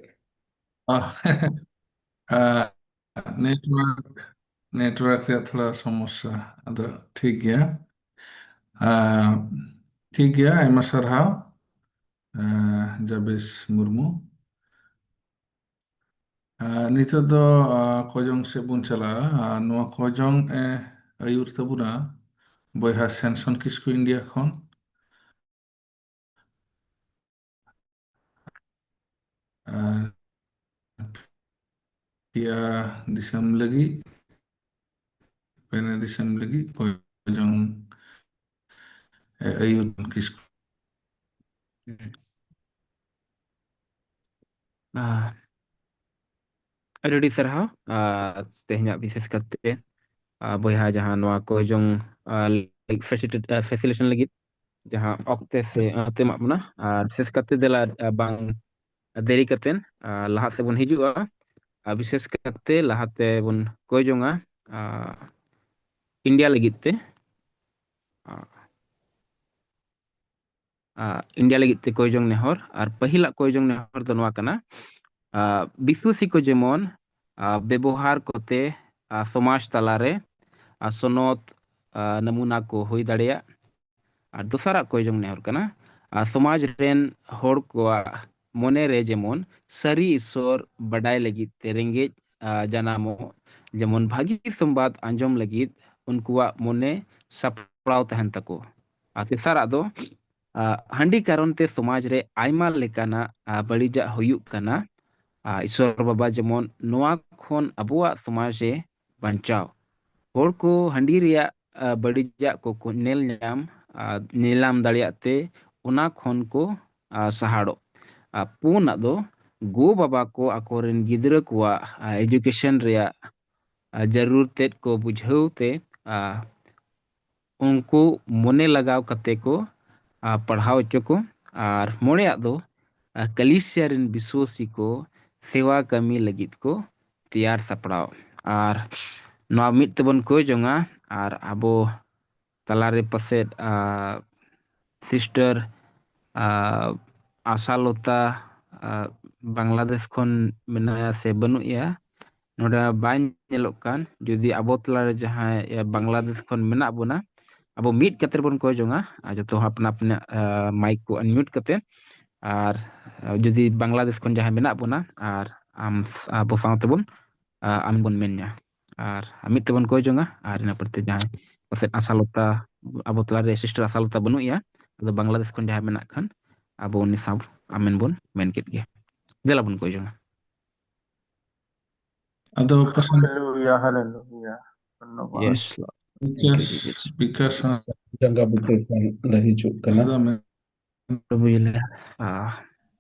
ᱟᱦ, ᱟ, ᱱᱮᱴᱣᱟᱨᱠ, ᱱᱮᱴᱣᱟᱨᱠ ᱨᱮᱭᱟᱜ ᱛᱷᱚᱲᱟ ᱥᱚᱢᱚᱥᱥᱟ᱾ ᱟᱫᱚ ᱴᱷᱤᱠ ᱜᱮᱭᱟ᱾ ᱟ, ᱴᱷᱤᱠ ᱜᱮᱭᱟ, ᱟᱭᱢᱟ ᱥᱟᱨᱦᱟᱣ, ᱟ, ᱡᱟᱵᱮᱥ ᱢᱩᱨᱢᱩ᱾ ᱟ, ᱱᱤᱛᱚᱜ ᱫᱚ, ᱟ, ᱠᱚᱡᱚᱝ ᱥᱮᱫ ᱵᱚᱱ ᱪᱟᱞᱟᱜᱼᱟ᱾ ᱟ, ᱱᱚᱣᱟ ᱠᱚᱡᱚᱝ ᱮ ᱟᱹᱭᱩᱨ ᱛᱟᱵᱚᱱᱟ ᱵᱚᱭᱦᱟ ᱥᱮᱱᱥᱚᱱ ᱠᱤᱥᱠᱩ ᱤᱱᱰᱤᱭᱟ ᱠᱷᱚᱱ᱾ ᱟᱨ ᱯᱮᱭᱟ ᱫᱤᱥᱚᱢ ᱞᱟᱹᱜᱤᱫ, ᱯᱮᱱᱮ ᱫᱤᱥᱚᱢ ᱞᱟᱹᱜᱤᱫ ᱠᱚᱡᱚᱝ ᱮ ᱟᱹᱭᱩᱨ ᱠᱤᱥᱠᱩ᱾ ᱦᱩᱸ᱾ ᱟᱨ ᱟᱹᱰᱤ ᱟᱹᱰᱤ ᱥᱟᱨᱦᱟᱣ᱾ ᱟᱨ ᱛᱮᱦᱮᱧᱟᱜ ᱵᱤᱥᱮᱥ ᱠᱟᱛᱮ, ᱟᱨ ᱵᱚᱭᱦᱟ ᱡᱟᱦᱟᱸ ᱱᱚᱣᱟ ᱠᱚᱭ ᱡᱚᱝ, ᱟᱨ, facilitate-, ᱟᱨ facilitation ᱞᱟᱹᱜᱤᱫ ᱡᱟᱦᱟᱸ ᱚᱠᱛᱮ ᱥᱮ ᱚᱠᱛᱮ ᱮᱢᱟᱜ ᱵᱚᱱᱟ, ᱟᱨ ᱵᱤᱥᱮᱥ ᱠᱟᱛᱮ ᱫᱮᱞᱟ, ᱟᱨ ᱵᱟᱝ ᱫᱮᱨᱤ ᱠᱟᱛᱮᱱ, ᱟᱨ ᱞᱟᱦᱟ ᱥᱮᱫ ᱵᱚᱱ ᱦᱤᱡᱩᱜᱼᱟ᱾ ᱟᱨ ᱵᱤᱥᱮᱥ ᱠᱟᱛᱮ ᱞᱟᱦᱟᱛᱮ ᱵᱚᱱ ᱠᱚᱭ ᱡᱚᱝᱟ, ᱟᱨ ᱤᱱᱰᱤᱭᱟ ᱞᱟᱹᱜᱤᱫ ᱛᱮ, ᱟᱨ ᱟᱨ, ᱤᱱᱰᱤᱭᱟ ᱞᱟᱹᱜᱤᱫ ᱛᱮ ᱠᱚᱭ ᱡᱚᱝ ᱱᱮᱦᱚᱨ᱾ ᱟᱨ ᱯᱟᱹᱦᱤᱞᱟᱜ ᱠᱚᱭ ᱡᱚᱝ ᱱᱮᱦᱚᱨ ᱫᱚ ᱱᱚᱣᱟ ᱠᱟᱱᱟ, ᱟᱨ, ᱵᱤᱥᱣᱟᱹᱥᱤ ᱠᱚ ᱡᱮᱢᱚᱱ, ᱟᱨ, ᱵᱮᱵᱚᱦᱟᱨ ᱠᱚᱛᱮ, ᱟᱨ, ᱥᱚᱢᱟᱡᱽ ᱛᱟᱞᱟᱨᱮ, ᱟᱨ, ᱥᱚᱱᱚᱛ, ᱟᱨ, ᱱᱟᱢᱩᱱᱟ ᱠᱚ ᱦᱩᱭ ᱫᱟᱲᱮᱭᱟᱜ᱾ ᱟᱨ ᱫᱚᱥᱟᱨᱟᱜ ᱠᱚᱭ ᱡᱚᱝ ᱱᱮᱦᱚᱨ ᱠᱟᱱᱟ, ᱟᱨ, ᱥᱚᱢᱟᱡᱽ ᱨᱮᱱ ᱦᱚᱲ ᱠᱚᱣᱟᱜ ᱢᱚᱱᱮ ᱨᱮ ᱡᱮᱢᱚᱱ ᱥᱟᱹᱨᱤ ᱤᱥᱚᱨ ᱵᱟᱰᱟᱭ ᱞᱟᱹᱜᱤᱫ ᱛᱮ ᱨᱮᱸᱜᱮᱡ, ᱟᱨ, ᱡᱟᱱᱟᱢᱚᱜ ᱡᱮᱢᱚᱱ ᱵᱷᱟᱹᱜᱤ ᱥᱚᱢᱵᱟᱫ ᱟᱸᱡᱚᱢ ᱞᱟᱹᱜᱤᱫ ᱩᱱᱠᱩᱣᱟᱜ ᱢᱚᱱᱮ ᱥᱟᱯᱲᱟᱣ ᱛᱟᱦᱮᱱ ᱛᱟᱠᱚ᱾ ᱟᱨ ᱛᱮᱥᱟᱨᱟᱜ ᱫᱚ, ᱟᱨ, ᱦᱟᱺᱰᱤ ᱠᱟᱨᱚᱱ ᱛᱮ ᱥᱚᱢᱟᱡᱽ ᱨᱮ ᱟᱭᱢᱟ ᱞᱮᱠᱟᱱᱟᱜ, ᱟᱨ, ᱵᱟᱹᱲᱤᱡᱟᱜ ᱦᱩᱭᱩᱜ ᱠᱟᱱᱟ᱾ ᱟᱨ ᱤᱥᱚᱨ ᱵᱟᱵᱟ ᱡᱮᱢᱚᱱ ᱱᱚᱣᱟ ᱠᱷᱚᱱ ᱟᱵᱚᱣᱟᱜ ᱥᱚᱢᱟᱡᱽ ᱮ ᱵᱟᱧᱪᱟᱣ᱾ ᱦᱚᱲ ᱠᱚ ᱦᱟᱺᱰᱤ ᱨᱮᱭᱟᱜ, ᱟᱨ, ᱵᱟᱹᱲᱤᱡᱟᱜ ᱠᱚ, ᱠᱚ ᱧᱮᱞ ᱧᱟᱢ, ᱟᱨ, ᱧᱮᱞᱟᱢ ᱫᱟᱲᱮᱭᱟᱜ ᱛᱮ ᱚᱱᱟ ᱠᱷᱚᱱ ᱠᱚ, ᱟᱨ, ᱥᱟᱦᱟᱲᱚᱜ᱾ ᱟᱨ ᱯᱩᱱᱟᱜ ᱫᱚ ᱜᱚ ᱵᱟᱵᱟ ᱠᱚ ᱟᱠᱚᱨᱮᱱ ᱜᱤᱫᱽᱨᱟᱹ ᱠᱚᱣᱟᱜ, ᱟᱨ, education ᱨᱮᱭᱟᱜ, ᱟᱨ, ᱡᱟᱹᱨᱩᱲ ᱛᱮᱫ ᱠᱚ ᱵᱩᱡᱷᱟᱹᱣ ᱛᱮ, ᱟᱨ, ᱩᱱᱠᱩ ᱢᱚᱱᱮ ᱞᱟᱜᱟᱣ ᱠᱟᱛᱮ ᱠᱚ, ᱟᱨ, ᱯᱟᱲᱦᱟᱣ ᱦᱚᱪᱚ ᱠᱚ᱾ ᱟᱨ ᱢᱚᱬᱮᱭᱟᱜ ᱫᱚ, ᱟᱨ, ᱠᱟᱞᱤᱥᱤᱭᱟ ᱨᱮᱱ ᱵᱤᱥᱣᱟᱹᱥᱤ ᱠᱚ ᱥᱮᱣᱟ ᱠᱟᱹᱢᱤ ᱞᱟᱹᱜᱤᱫ ᱠᱚ ᱛᱮᱭᱟᱨ ᱥᱟᱯᱲᱟᱣ᱾ ᱟᱨ ᱱᱚᱣᱟ ᱢᱤᱫ ᱛᱮᱵᱚᱱ ᱠᱚᱭ ᱡᱚᱝᱟ, ᱟᱨ ᱟᱵᱚ ᱛᱟᱞᱟᱨᱮ ᱯᱟᱥᱮᱫ, ᱟᱨ, ᱥᱤᱥᱴᱟᱨ, ᱟᱨ, ᱟᱥᱟᱞᱚᱛᱟ, ᱟᱨ, ᱵᱟᱝᱞᱟᱫᱮᱥ ᱠᱷᱚᱱ ᱢᱮᱱᱟᱭᱟ ᱥᱮ ᱵᱟᱹᱱᱩᱜ ᱮᱭᱟ, ᱱᱚᱰᱮ ᱵᱟᱭ ᱧᱮᱞᱚᱜ ᱠᱟᱱ᱾ ᱡᱩᱫᱤ ᱟᱵᱚ ᱛᱟᱞᱟᱨᱮ ᱡᱟᱦᱟᱸᱭ, ᱮ, ᱵᱟᱝᱞᱟᱫᱮᱥ ᱠᱷᱚᱱ ᱢᱮᱱᱟᱜ ᱵᱚᱱᱟ, ᱟᱵᱚ ᱢᱤᱫ ᱠᱟᱛᱮ ᱵᱚᱱ ᱠᱚᱭ ᱡᱚᱝᱟ, ᱟᱨ ᱡᱚᱛᱚ ᱟᱯᱱᱟ ᱟᱯᱱᱤ, ᱟ, mic ᱠᱚ unmute ᱠᱟᱛᱮ, ᱟᱨ, ᱟ, ᱡᱩᱫᱤ ᱵᱟᱝᱞᱟᱫᱮᱥ ᱠᱷᱚᱱ ᱡᱟᱦᱟᱸᱭ ᱢᱮᱱᱟᱜ ᱵᱚᱱᱟ, ᱟᱨ ᱟᱢ, ᱟᱵᱚ ᱥᱟᱶ ᱛᱮᱵᱚᱱ, ᱟ, ᱟᱢ ᱵᱚᱱ ᱢᱮᱱ ᱧᱟ, ᱟᱨ ᱢᱤᱫ ᱛᱮᱵᱚᱱ ᱠᱚᱭ ᱡᱚᱝᱟ, ᱟᱨ ᱤᱱᱟᱹ ᱯᱚᱨᱮᱛᱮ ᱡᱟᱦᱟᱸᱭ ᱯᱟᱥᱮᱡ ᱟᱥᱟᱞᱚᱛᱟ, ᱟᱵᱚ ᱛᱟᱞᱟᱨᱮ ᱥᱤᱥᱴᱟᱨ ᱟᱥᱟᱞᱚᱛᱟ ᱵᱟᱹᱱᱩᱜ ᱮᱭᱟ, ᱟᱫᱚ ᱵᱟᱝᱞᱟᱫᱮᱥ ᱠᱷᱚᱱ ᱡᱟᱦᱟᱸᱭ ᱢᱮᱱᱟᱜ ᱠᱷᱟᱱ, ᱟᱵᱚ ᱩᱱᱤ ᱥᱟᱶ ᱟᱢᱮᱱ ᱵᱚᱱ ᱢᱮᱱ ᱠᱮᱫ ᱜᱮ᱾ ᱫᱮᱞᱟ ᱵᱚᱱ ᱠᱚᱭ ᱡᱚᱝᱟ᱾ ᱟᱫᱚ ᱯᱟᱥᱮᱡ ᱦᱟᱞᱮᱞᱩᱭᱟ, ᱦᱟᱞᱮᱞᱩᱭᱟ᱾ ᱫᱷᱚᱱᱱᱚᱵᱟᱫ᱾ Yes, Lord. Thank you, Vikas, Jesus. ᱵᱤᱠᱟᱥ ᱦᱚᱸ ᱡᱟᱸᱜᱟ ᱵᱩᱴᱟᱹ ᱠᱷᱚᱱ ᱞᱮ ᱦᱤᱡᱩᱜ ᱠᱟᱱᱟ᱾ ᱥᱟᱢᱮ᱾ ᱵᱩᱡᱽ ᱞᱮ, ᱟ,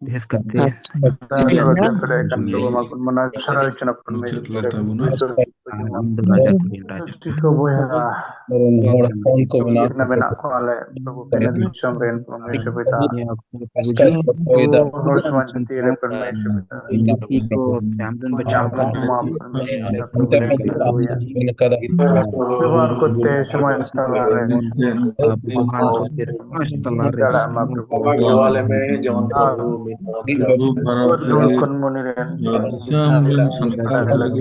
ᱵᱤᱥᱮᱥ ᱠᱟᱛᱮ ᱟᱪᱪᱷᱟ᱾ ᱛᱟᱭᱚᱢ ᱨᱮ ᱚᱡᱚᱭ ᱯᱮᱨᱮ ᱠᱟᱱ ᱛᱟᱵᱚᱱᱟ, ᱢᱚᱱᱟ ᱥᱟᱨᱟ ᱦᱚᱪᱚ ᱯᱚᱨᱢᱮᱥ ᱢᱩᱪᱟᱹᱫ ᱞᱮ ᱛᱟᱵᱚᱱᱟ᱾ ᱟᱢ ᱫᱚ ᱨᱟᱡᱟ ᱠᱚᱨᱮᱱ ᱨᱟᱡᱟ᱾ ᱥᱚᱥᱴᱤ ᱠᱚ ᱵᱚᱭᱦᱟ, ᱦᱚᱲ ᱦᱚᱯᱚᱱ ᱠᱚ ᱢᱮᱱᱟᱜ ᱡᱤᱛᱱᱟ ᱢᱮᱱᱟᱜ ᱠᱚᱣᱟ ᱞᱮ, ᱯᱨᱚᱵᱷᱩ ᱯᱮᱱᱮ ᱫᱤᱥᱚᱢ ᱨᱮᱱ ᱯᱚᱨᱢᱮᱥ ᱯᱤᱛᱟ᱾ ᱦᱚᱲ ᱥᱚᱢᱟᱡᱽ ᱛᱤ ᱨᱮ ᱯᱚᱨᱢᱮᱥ ᱯᱤᱛᱟ᱾ ᱱᱟᱹᱯᱤ ᱠᱚ ᱥᱮ ᱟᱢ ᱨᱮᱱ ᱵᱟᱪᱷᱟᱣ ᱠᱟᱱ ᱢᱟ ᱯᱚᱨᱢᱮᱥ ᱯᱤᱛᱟ᱾ ᱵᱮᱵᱚᱦᱟᱨ ᱠᱚᱛᱮ ᱥᱚᱢᱟᱡᱽ ᱛᱟᱞᱟ ᱨᱮ ᱟᱵᱚ ᱢᱟᱱ ᱠᱷᱟᱹᱛᱤᱨ ᱥᱚᱢᱟᱡᱽ ᱛᱟᱞᱟ ᱨᱮ ᱫᱟᱲᱮᱭᱟᱜ ᱢᱟ ᱯᱨᱚᱵᱷᱩ᱾ ᱟᱵᱚ ᱢᱟᱱ ᱠᱷᱟᱹᱛᱤᱨ ᱥᱚᱢᱟᱡᱽ ᱛᱟᱞᱟ ᱨᱮ ᱟᱵᱚ ᱢᱟᱱ ᱠᱷᱟᱹᱛᱤᱨ ᱥᱚᱢᱟᱡᱽ ᱛᱟᱞᱟ ᱨᱮ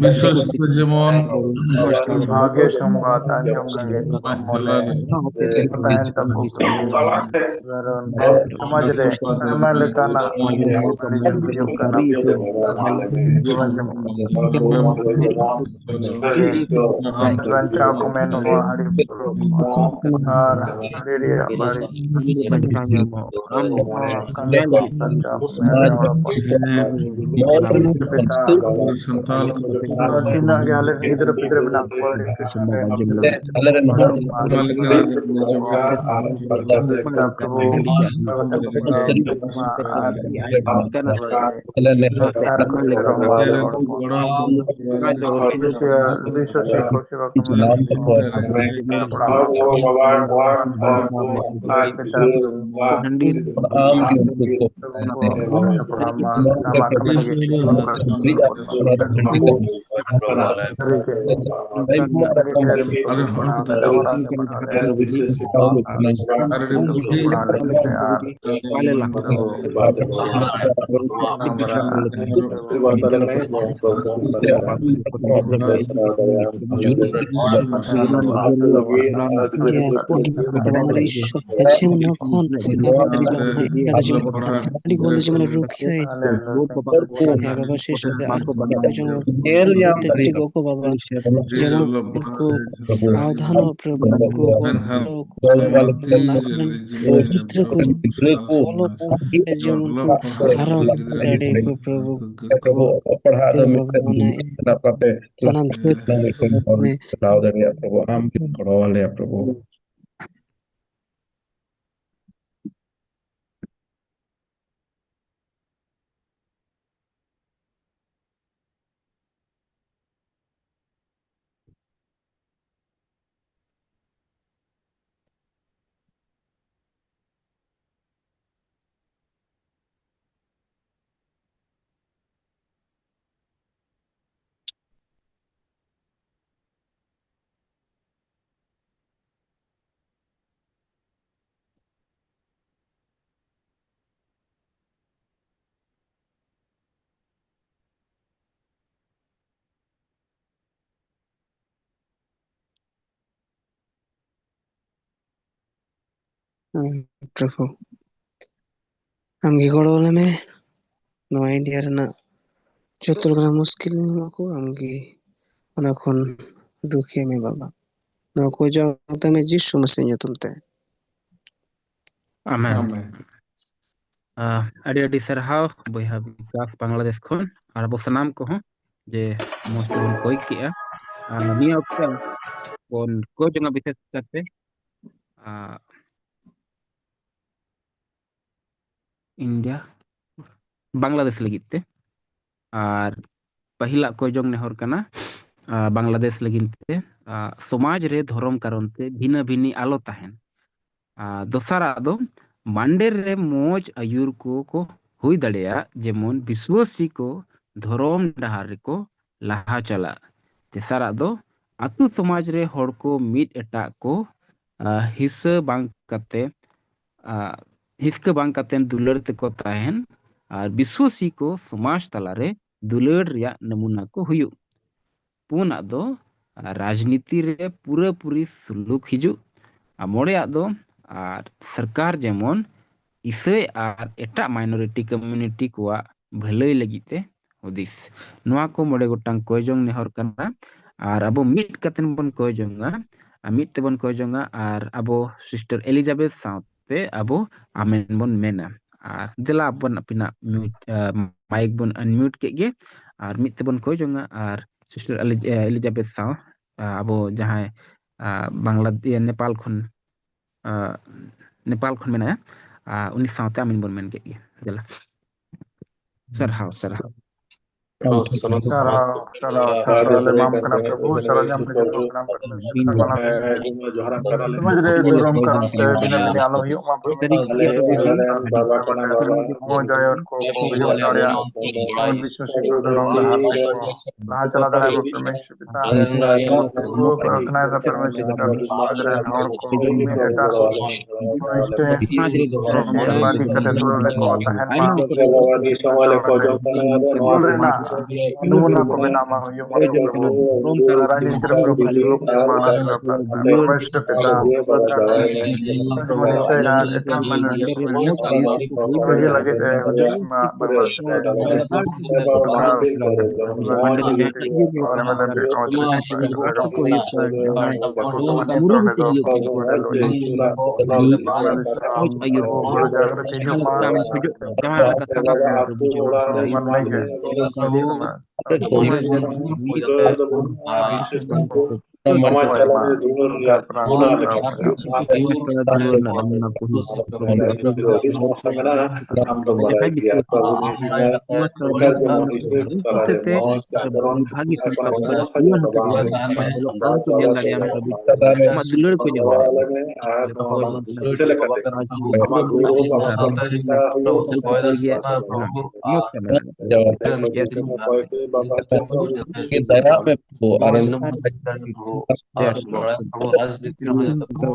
ᱵᱤᱥᱮᱥ ᱠᱟᱛᱮ ᱡᱮᱢᱚᱱ ᱵᱷᱟᱜᱮ ᱥᱚᱢᱵᱟᱫ ᱟᱸᱡᱚᱢ ᱞᱟᱹᱜᱤᱫ ᱢᱚᱱᱮ ᱛᱟᱦᱮᱱ ᱛᱟᱠᱚ ᱠᱟᱱᱟ᱾ ᱠᱟᱨᱚᱱ ᱥᱚᱢᱟᱡᱽ ᱨᱮ ᱟᱭᱢᱟ ᱞᱮᱠᱟᱱᱟᱜ ᱦᱩᱭᱩᱜ ᱠᱟᱱᱟ᱾ ᱵᱟᱧᱪᱟᱣ ᱠᱚ ᱢᱮᱱ ᱱᱚᱣᱟ ᱦᱟᱺᱰᱤ ᱯᱟᱹᱣᱨᱟᱹ ᱟᱨ ᱦᱟᱺᱰᱤ ᱨᱮᱭᱟᱜ ᱵᱟᱹᱲᱤᱡ ᱠᱟᱹᱢᱤ ᱠᱚ ᱵᱟᱧᱪᱟᱣ ᱠᱚ ᱢᱮᱱ ᱱᱚᱣᱟ ᱥᱟᱱᱛᱟᱞ ᱠᱚ ᱛᱤᱱᱟᱹᱜ ᱜᱮ ᱟᱞᱮ ᱨᱮᱱ ᱜᱤᱫᱽᱨᱟᱹ ᱯᱤᱫᱽᱨᱟᱹ ᱢᱮᱱᱟᱜ ᱠᱚᱣᱟ, ᱟᱹᱰᱤ ᱠᱩᱥᱤ ᱨᱮ ᱟᱞᱮ ᱨᱮᱱ ᱦᱚᱲ ᱢᱟ ᱟᱨ ᱯᱨᱚᱵᱷᱩ ᱟᱞᱮ ᱱᱮᱦᱚᱨ ᱟᱨ ᱱᱚᱣᱟ ᱞᱮᱠᱟ ᱱᱟᱢ ᱛᱮᱠᱚ ᱟᱢ ᱜᱮ ᱩᱱᱠᱩ ᱠᱚ ᱱᱚᱣᱟ ᱨᱮ ᱯᱨᱚᱛᱤ ᱥᱟᱹᱨᱤ ᱜᱮ᱾ ᱟᱭᱢᱟ ᱨᱚᱠᱚᱢ ᱟᱞᱮ ᱦᱚᱲ ᱠᱚᱫᱚ ᱟᱹᱰᱤ ᱵᱤᱥᱮᱥ ᱟᱨ ᱟᱹᱰᱤ ᱦᱩᱰᱤᱧ ᱵᱟᱞᱮ ᱞᱟᱦᱟ ᱫᱟᱲᱮᱭᱟᱜᱼᱟ᱾ ᱡᱮ ᱟᱯᱚᱱ ᱜᱤᱫᱽᱨᱟᱹ ᱠᱚ ᱵᱟᱝ ᱞᱟᱹᱜᱤᱫ ᱤᱥᱥᱚᱨ ᱛᱮ ᱥᱮ ᱚᱱᱟ ᱠᱷᱚᱱ ᱟᱹᱰᱤ ᱜᱚᱱ ᱡᱮᱢᱚᱱ ᱨᱩᱠᱷᱤᱭᱟᱹ ᱦᱮᱸ ᱵᱟᱵᱟ ᱥᱮ ᱥᱮ ᱟᱨ ᱯᱨᱚᱛᱮᱠᱴᱤ ᱜᱚᱜᱚ ᱵᱟᱵᱟ ᱡᱮᱢᱚᱱ ᱩᱱᱠᱩ ᱟᱣᱫᱷᱟᱱᱚ ᱯᱨᱚᱵᱷᱩ ᱩᱱᱠᱩ ᱜᱤᱫᱽᱨᱟᱹ ᱠᱚ ᱚᱞᱚᱜ ᱯᱟᱲᱦᱟᱜ ᱨᱮ ᱡᱮᱢᱚᱱ ᱠᱚ ᱦᱟᱨᱟ ᱫᱟᱲᱮ ᱠᱚ ᱯᱨᱚᱵᱷᱩ ᱠᱚ ᱯᱟᱲᱦᱟᱜ ᱫᱚ ᱢᱤᱫᱴᱮᱱ ᱥᱟᱱᱟᱢ ᱥᱟᱱᱟᱢ ᱠᱷᱮᱛ ᱢᱮ᱾ ᱪᱟᱞᱟᱣ ᱫᱟᱲᱮᱭᱟᱜ ᱯᱨᱚᱵᱷᱩ, ᱟᱢ ᱜᱮ ᱜᱚᱲᱚ ᱟᱞᱮᱭᱟ ᱯᱨᱚᱵᱷᱩ᱾ ᱦᱮᱸ, ᱯᱨᱚᱵᱷᱩ, ᱟᱢᱜᱮ ᱜᱚᱲᱚ ᱟᱞᱮ ᱢᱮ᱾ ᱱᱚᱣᱟ ᱤᱱᱰᱤᱭᱟ ᱨᱮᱱᱟᱜ ᱡᱚᱛᱚ ᱞᱮᱠᱟᱱᱟᱜ ᱢᱩᱥᱠᱤᱞ ᱧᱟᱢᱚᱜ ᱠᱚ, ᱟᱢᱜᱮ ᱚᱱᱟ ᱠᱷᱚᱱ ᱨᱩᱠᱷᱤᱭᱟᱹ ᱢᱮ ᱵᱟᱵᱟ᱾ ᱱᱚᱣᱟ ᱠᱚ ᱡᱚᱛᱚ ᱢᱮ ᱡᱤᱥᱩ ᱢᱟᱥᱤ ᱧᱩᱛᱩᱢ ᱛᱮ᱾ ᱟᱢᱮᱱ᱾ ᱟᱢᱮᱱ᱾ ᱟᱦ, ᱟᱹᱰᱤ ᱟᱹᱰᱤ ᱥᱟᱨᱦᱟᱣ ᱵᱚᱭᱦᱟ ᱵᱤᱠᱟᱥ ᱵᱟᱝᱞᱟᱫᱮᱥ ᱠᱷᱚᱱ, ᱟᱨ ᱟᱵᱚ ᱥᱟᱱᱟᱢ ᱠᱚᱦᱚᱸ ᱡᱮ ᱢᱚᱡᱽ ᱛᱮᱵᱚᱱ ᱠᱚᱭ ᱠᱮᱜᱼᱟ᱾ ᱟᱨ ᱱᱤᱭᱟᱹ ᱚᱠᱛᱮ ᱵᱚᱱ ᱠᱚᱭ ᱡᱚᱝᱟ ᱵᱤᱥᱮᱥ ᱠᱟᱛᱮ, ᱟᱦ, ᱤᱱᱰᱤᱭᱟ, ᱵᱟᱝᱞᱟᱫᱮᱥ ᱞᱟᱹᱜᱤᱫ ᱛᱮ᱾ ᱟᱨ ᱯᱟᱹᱦᱤᱞᱟᱜ ᱠᱚᱭ ᱡᱚᱝ ᱱᱮᱦᱚᱨ ᱠᱟᱱᱟ, ᱟᱦ, ᱵᱟᱝᱞᱟᱫᱮᱥ ᱞᱟᱹᱜᱤᱫ ᱛᱮ, ᱟᱦ, ᱥᱚᱢᱟᱡᱽ ᱨᱮ ᱫᱷᱚᱨᱚᱢ ᱠᱟᱨᱚᱱ ᱛᱮ ᱵᱷᱤᱱᱟᱹ ᱵᱷᱤᱱᱤ ᱟᱞᱚ ᱛᱟᱦᱮᱱ᱾ ᱟᱨ ᱫᱚᱥᱟᱨᱟᱜ ᱫᱚ ᱢᱟᱱᱰᱮᱨ ᱨᱮ ᱢᱚᱡᱽ ᱟᱹᱭᱩᱨ ᱠᱚ ᱠᱚ ᱦᱩᱭ ᱫᱟᱲᱮᱭᱟᱜ, ᱡᱮᱢᱚᱱ ᱵᱤᱥᱣᱟᱹᱥᱤ ᱠᱚ ᱫᱷᱚᱨᱚᱢ ᱰᱟᱦᱟᱨ ᱨᱮᱠᱚ ᱞᱟᱦᱟ ᱪᱟᱞᱟᱜ᱾ ᱛᱮᱥᱟᱨᱟᱜ ᱫᱚ ᱟᱹᱛᱩ ᱥᱚᱢᱟᱡᱽ ᱨᱮ ᱦᱚᱲ ᱠᱚ ᱢᱤᱫ ᱮᱴᱟᱜ ᱠᱚ, ᱟᱦ, ᱦᱤᱥᱟᱹ ᱵᱟᱝ ᱠᱟᱛᱮ, ᱟᱦ, ᱦᱤᱥᱠᱟᱹ ᱵᱟᱝ ᱠᱟᱛᱮ ᱫᱩᱞᱟᱹᱲ ᱛᱮᱠᱚ ᱛᱟᱦᱮᱱ ᱟᱨ ᱵᱤᱥᱣᱟᱹᱥᱤ ᱠᱚ ᱥᱚᱢᱟᱡᱽ ᱛᱟᱞᱟᱨᱮ ᱫᱩᱞᱟᱹᱲ ᱨᱮᱭᱟᱜ ᱱᱟᱢᱩᱱᱟ ᱠᱚ ᱦᱩᱭᱩᱜ᱾ ᱯᱩᱱᱟᱜ ᱫᱚ ᱨᱟᱡᱽᱱᱤᱛᱤ ᱨᱮ ᱯᱩᱨᱟᱹᱯᱩᱨᱤ ᱥᱩᱞᱩᱠ ᱦᱤᱡᱩᱜ᱾ ᱟᱨ ᱢᱚᱬᱮᱭᱟᱜ ᱫᱚ ᱟᱨ ᱥᱚᱨᱠᱟᱨ ᱡᱮᱢᱚᱱ ᱤᱥᱟᱹᱭ ᱟᱨ ᱮᱴᱟᱜ minority community ᱠᱚᱣᱟᱜ ᱵᱷᱟᱹᱞᱟᱹᱭ ᱞᱟᱹᱜᱤᱫ ᱛᱮ ᱦᱩᱫᱤᱥ᱾ ᱱᱚᱣᱟ ᱠᱚ ᱢᱚᱬᱮ ᱜᱚᱴᱟᱝ ᱠᱚᱭ ᱡᱚᱝ ᱱᱮᱦᱚᱨ ᱠᱟᱱᱟ᱾ ᱟᱨ ᱟᱵᱚ ᱢᱤᱫ ᱠᱟᱛᱮ ᱵᱚᱱ ᱠᱚᱭ ᱡᱚᱝᱟ, ᱟᱨ ᱢᱤᱫ ᱛᱮᱵᱚᱱ ᱠᱚᱭ ᱡᱚᱝᱟ, ᱟᱨ ᱟᱵᱚ ᱥᱤᱥᱴᱟᱨ ᱮᱞᱤᱡᱟᱵᱮᱛᱷ ᱥᱟᱶᱛᱮ ᱟᱵᱚ ᱟᱢᱮᱱ ᱵᱚᱱ ᱢᱮᱱᱟ᱾ ᱟᱨ ᱫᱮᱞᱟ ᱵᱚᱱ ᱟᱹᱯᱤᱱᱟᱜ mute, ᱟᱦ, mic ᱵᱚᱱ unmute ᱠᱮᱫ ᱜᱮ, ᱟᱨ ᱢᱤᱫ ᱛᱮᱵᱚᱱ ᱠᱚᱭ ᱡᱚᱝᱟ, ᱟᱨ ᱥᱤᱥᱴᱟᱨ ᱮᱞᱤᱡ-, ᱟᱦ, ᱮᱞᱤᱡᱟᱵᱮᱛᱷ ᱥᱟᱶ, ᱟᱦ, ᱟᱵᱚ ᱡᱟᱦᱟᱸᱭ, ᱟᱦ, ᱵᱟᱝᱞᱟ, ᱤᱭᱟᱹ, ᱱᱮᱯᱟᱞ ᱠᱷᱚᱱ, ᱟᱦ, ᱱᱮᱯᱟᱞ ᱠᱷᱚᱱ ᱢᱮᱱᱟᱭᱟ, ᱟᱦ, ᱩᱱᱤ ᱥᱟᱶᱛᱮ ᱟᱢᱮᱱ ᱵᱚᱱ ᱢᱮᱱ ᱠᱮᱫ ᱜᱮ᱾ ᱫᱮᱞᱟ᱾ ᱥᱟᱨᱦᱟᱣ, ᱥᱟᱨᱦᱟᱣ᱾ ᱥᱟᱨᱦᱟᱣ, ᱥᱟᱨᱦᱟᱣ, ᱥᱟᱨᱦᱟᱣ, ᱟᱞᱮ ᱢᱟᱢ ᱠᱟᱱᱟ ᱯᱨᱚᱵᱷᱩ, ᱥᱟᱨᱦᱟᱣ ᱧᱟᱢ ᱛᱮᱜᱮ ᱯᱨᱚᱵᱷᱩ ᱱᱟᱢ ᱠᱟᱱᱟ᱾ ᱥᱚᱢᱟᱡᱽ ᱨᱮ ᱜᱚᱨᱚᱢ ᱠᱟᱨᱚᱱ ᱛᱮ ᱵᱷᱤᱱᱟᱹ ᱵᱷᱤᱱᱟᱹ ᱟᱞᱚ ᱦᱩᱭᱩᱜ ᱢᱟ, ᱯᱨᱚᱵᱷᱩ᱾ ᱟᱞᱮ ᱨᱮᱱ ᱵᱟᱵᱟ ᱠᱟᱱᱟ ᱵᱚᱱ᱾ ᱦᱚᱸ ᱡᱟᱭᱦᱳᱠ ᱠᱚ ᱦᱩᱭᱩᱜ ᱫᱟᱲᱮᱭᱟᱜ, ᱥᱚᱢᱟᱡᱽ ᱵᱤᱥᱮᱥ ᱠᱚ ᱫᱷᱚᱨᱚᱢ ᱰᱟᱦᱟᱨ ᱨᱮ ᱠᱚ ᱞᱟᱦᱟ ᱪᱟᱞᱟᱣ ᱫᱟᱲᱮᱭᱟᱜ ᱢᱟ, ᱯᱨᱚᱵᱷᱩ ᱤᱥᱩ ᱯᱤᱛᱟ᱾ ᱯᱨᱚᱵᱷᱩ, ᱯᱨᱟᱨᱛᱷᱱᱟ ᱮᱫᱟ, ᱯᱨᱚᱵᱷᱩ, ᱥᱚᱢᱟᱡᱽ ᱨᱮᱱ ᱦᱚᱲ ᱠᱚ ᱢᱤᱫ ᱮᱴᱟᱜ ᱥᱚᱢᱟᱡᱽ ᱨᱮ ᱫᱷᱚᱨᱚᱢ ᱵᱟᱹᱜᱤ ᱠᱟᱛᱮ ᱫᱩᱞᱟᱹᱲ ᱨᱮᱠᱚ ᱛᱟᱦᱮᱱ ᱢᱟ᱾ ᱟᱭᱢᱟ ᱠᱚ ᱵᱟᱵᱟ ᱫᱤᱥᱚᱢ ᱟᱞᱮ ᱠᱚ ᱡᱚᱢ ᱠᱟᱱᱟ, ᱱᱚᱣᱟ ᱨᱮᱱᱟᱜ ᱱᱚᱢᱩᱱᱟ ᱠᱚ ᱵᱮᱱᱟᱣ ᱢᱟ ᱦᱩᱭᱩᱜ ᱢᱟ᱾ ᱨᱟᱡᱽᱱᱤᱛᱤ ᱨᱮ ᱯᱩᱨᱟᱹ ᱯᱩᱨᱟᱹ ᱥᱩᱞᱩᱠ ᱮᱢᱟᱱ ᱟᱨ ᱮᱴᱟᱜ ᱢᱟᱱᱮ ᱢᱚᱱᱤᱥ ᱟᱨ ᱮᱴᱟᱜ ᱢᱟᱱᱮ ᱞᱟᱹᱜᱤᱫ ᱛᱮ ᱦᱩᱫᱤᱥ ᱢᱟ ᱵᱟᱝ ᱢᱟ ᱥᱮ ᱟᱨ ᱢᱟᱱᱮ ᱢᱟᱱᱮ ᱚᱸᱰᱮ ᱫᱚ ᱟᱵᱚ ᱜᱚᱲᱚ ᱡᱟᱦᱟᱸ ᱠᱚᱨᱮ ᱦᱤᱡᱩᱜ ᱢᱟ᱾ ᱡᱟᱦᱟᱸ ᱞᱮᱠᱟ ᱥᱟᱱᱟᱢ ᱦᱚᱲ ᱠᱚ ᱵᱩᱡᱷᱟᱹᱣ ᱠᱟᱱᱟ᱾ ᱟᱹᱛᱩ ᱚᱲᱟᱜ ᱢᱟᱱᱮ ᱥᱟᱶᱛᱟ ᱠᱚ ᱦᱩᱭᱩᱜ ᱠᱟᱱᱟ, ᱢᱟᱱᱮ ᱜᱮ ᱦᱩᱭᱩᱜ ᱢᱟ᱾ ᱟᱵᱚ ᱢᱤᱫ ᱵᱤᱥᱮᱥ ᱠᱚᱨᱮ ᱥᱚᱢᱟᱡᱽ ᱪᱟᱞᱟᱣ ᱨᱮ ᱫᱩᱞᱟᱹᱲ ᱨᱮᱭᱟᱜ ᱜᱩᱱᱟᱹ ᱞᱮᱠᱟ ᱟᱹᱭᱩᱨ ᱟᱨ ᱥᱚᱢᱟᱡᱽ ᱨᱮ ᱫᱩᱞᱟᱹᱲ ᱨᱮᱱᱟᱜ ᱱᱟᱢᱩᱱᱟ ᱠᱚ ᱦᱩᱭᱩᱜ ᱠᱟᱱᱟ᱾ ᱟᱹᱰᱤ ᱥᱚᱢᱚᱥᱥᱟ ᱢᱮᱱᱟᱜᱼᱟ, ᱟᱢ ᱫᱚ ᱵᱟᱲᱟᱭ ᱜᱮᱭᱟ᱾ ᱛᱚ ᱟᱵᱚ ᱱᱤᱭᱟᱹ ᱥᱚᱢᱟᱡᱽ ᱥᱚᱢᱟᱡᱽ ᱛᱟᱞᱟ ᱨᱮ ᱢᱚᱡᱽ ᱟᱪᱟᱨ ᱟᱪᱚᱨᱚᱱ ᱵᱷᱟᱹᱜᱤ ᱥᱮ ᱡᱤᱭᱚᱱ ᱦᱚᱸ ᱛᱟᱵᱚᱱ ᱟᱸᱫᱷᱟ ᱧᱮᱞ ᱫᱟᱲᱮᱭᱟᱜᱼᱟ᱾ ᱟᱢᱟᱜ ᱫᱩᱞᱟᱹᱲ ᱠᱚ ᱧᱟᱢᱟ᱾ ᱟᱨ ᱱᱚᱣᱟ ᱪᱮᱫ ᱞᱮᱠᱟᱛᱮ ᱟᱢᱟᱜ ᱜᱚᱲᱚ ᱟᱢᱟᱜ ᱥᱟᱶᱛᱟ ᱪᱤᱱᱛᱟ ᱦᱩᱭᱩᱜ ᱛᱟᱢᱟ᱾ ᱢᱚᱡᱽ ᱛᱮ ᱢᱮᱱᱟᱜᱼᱟ᱾ ᱫᱟᱭᱟ ᱢᱮ ᱯᱨᱚᱵᱷᱩ, ᱟᱨ ᱟᱵᱚ ᱨᱟᱡᱽᱱᱤᱛᱤ ᱨᱮᱦᱚᱸ ᱡᱚᱛᱚ ᱠᱚ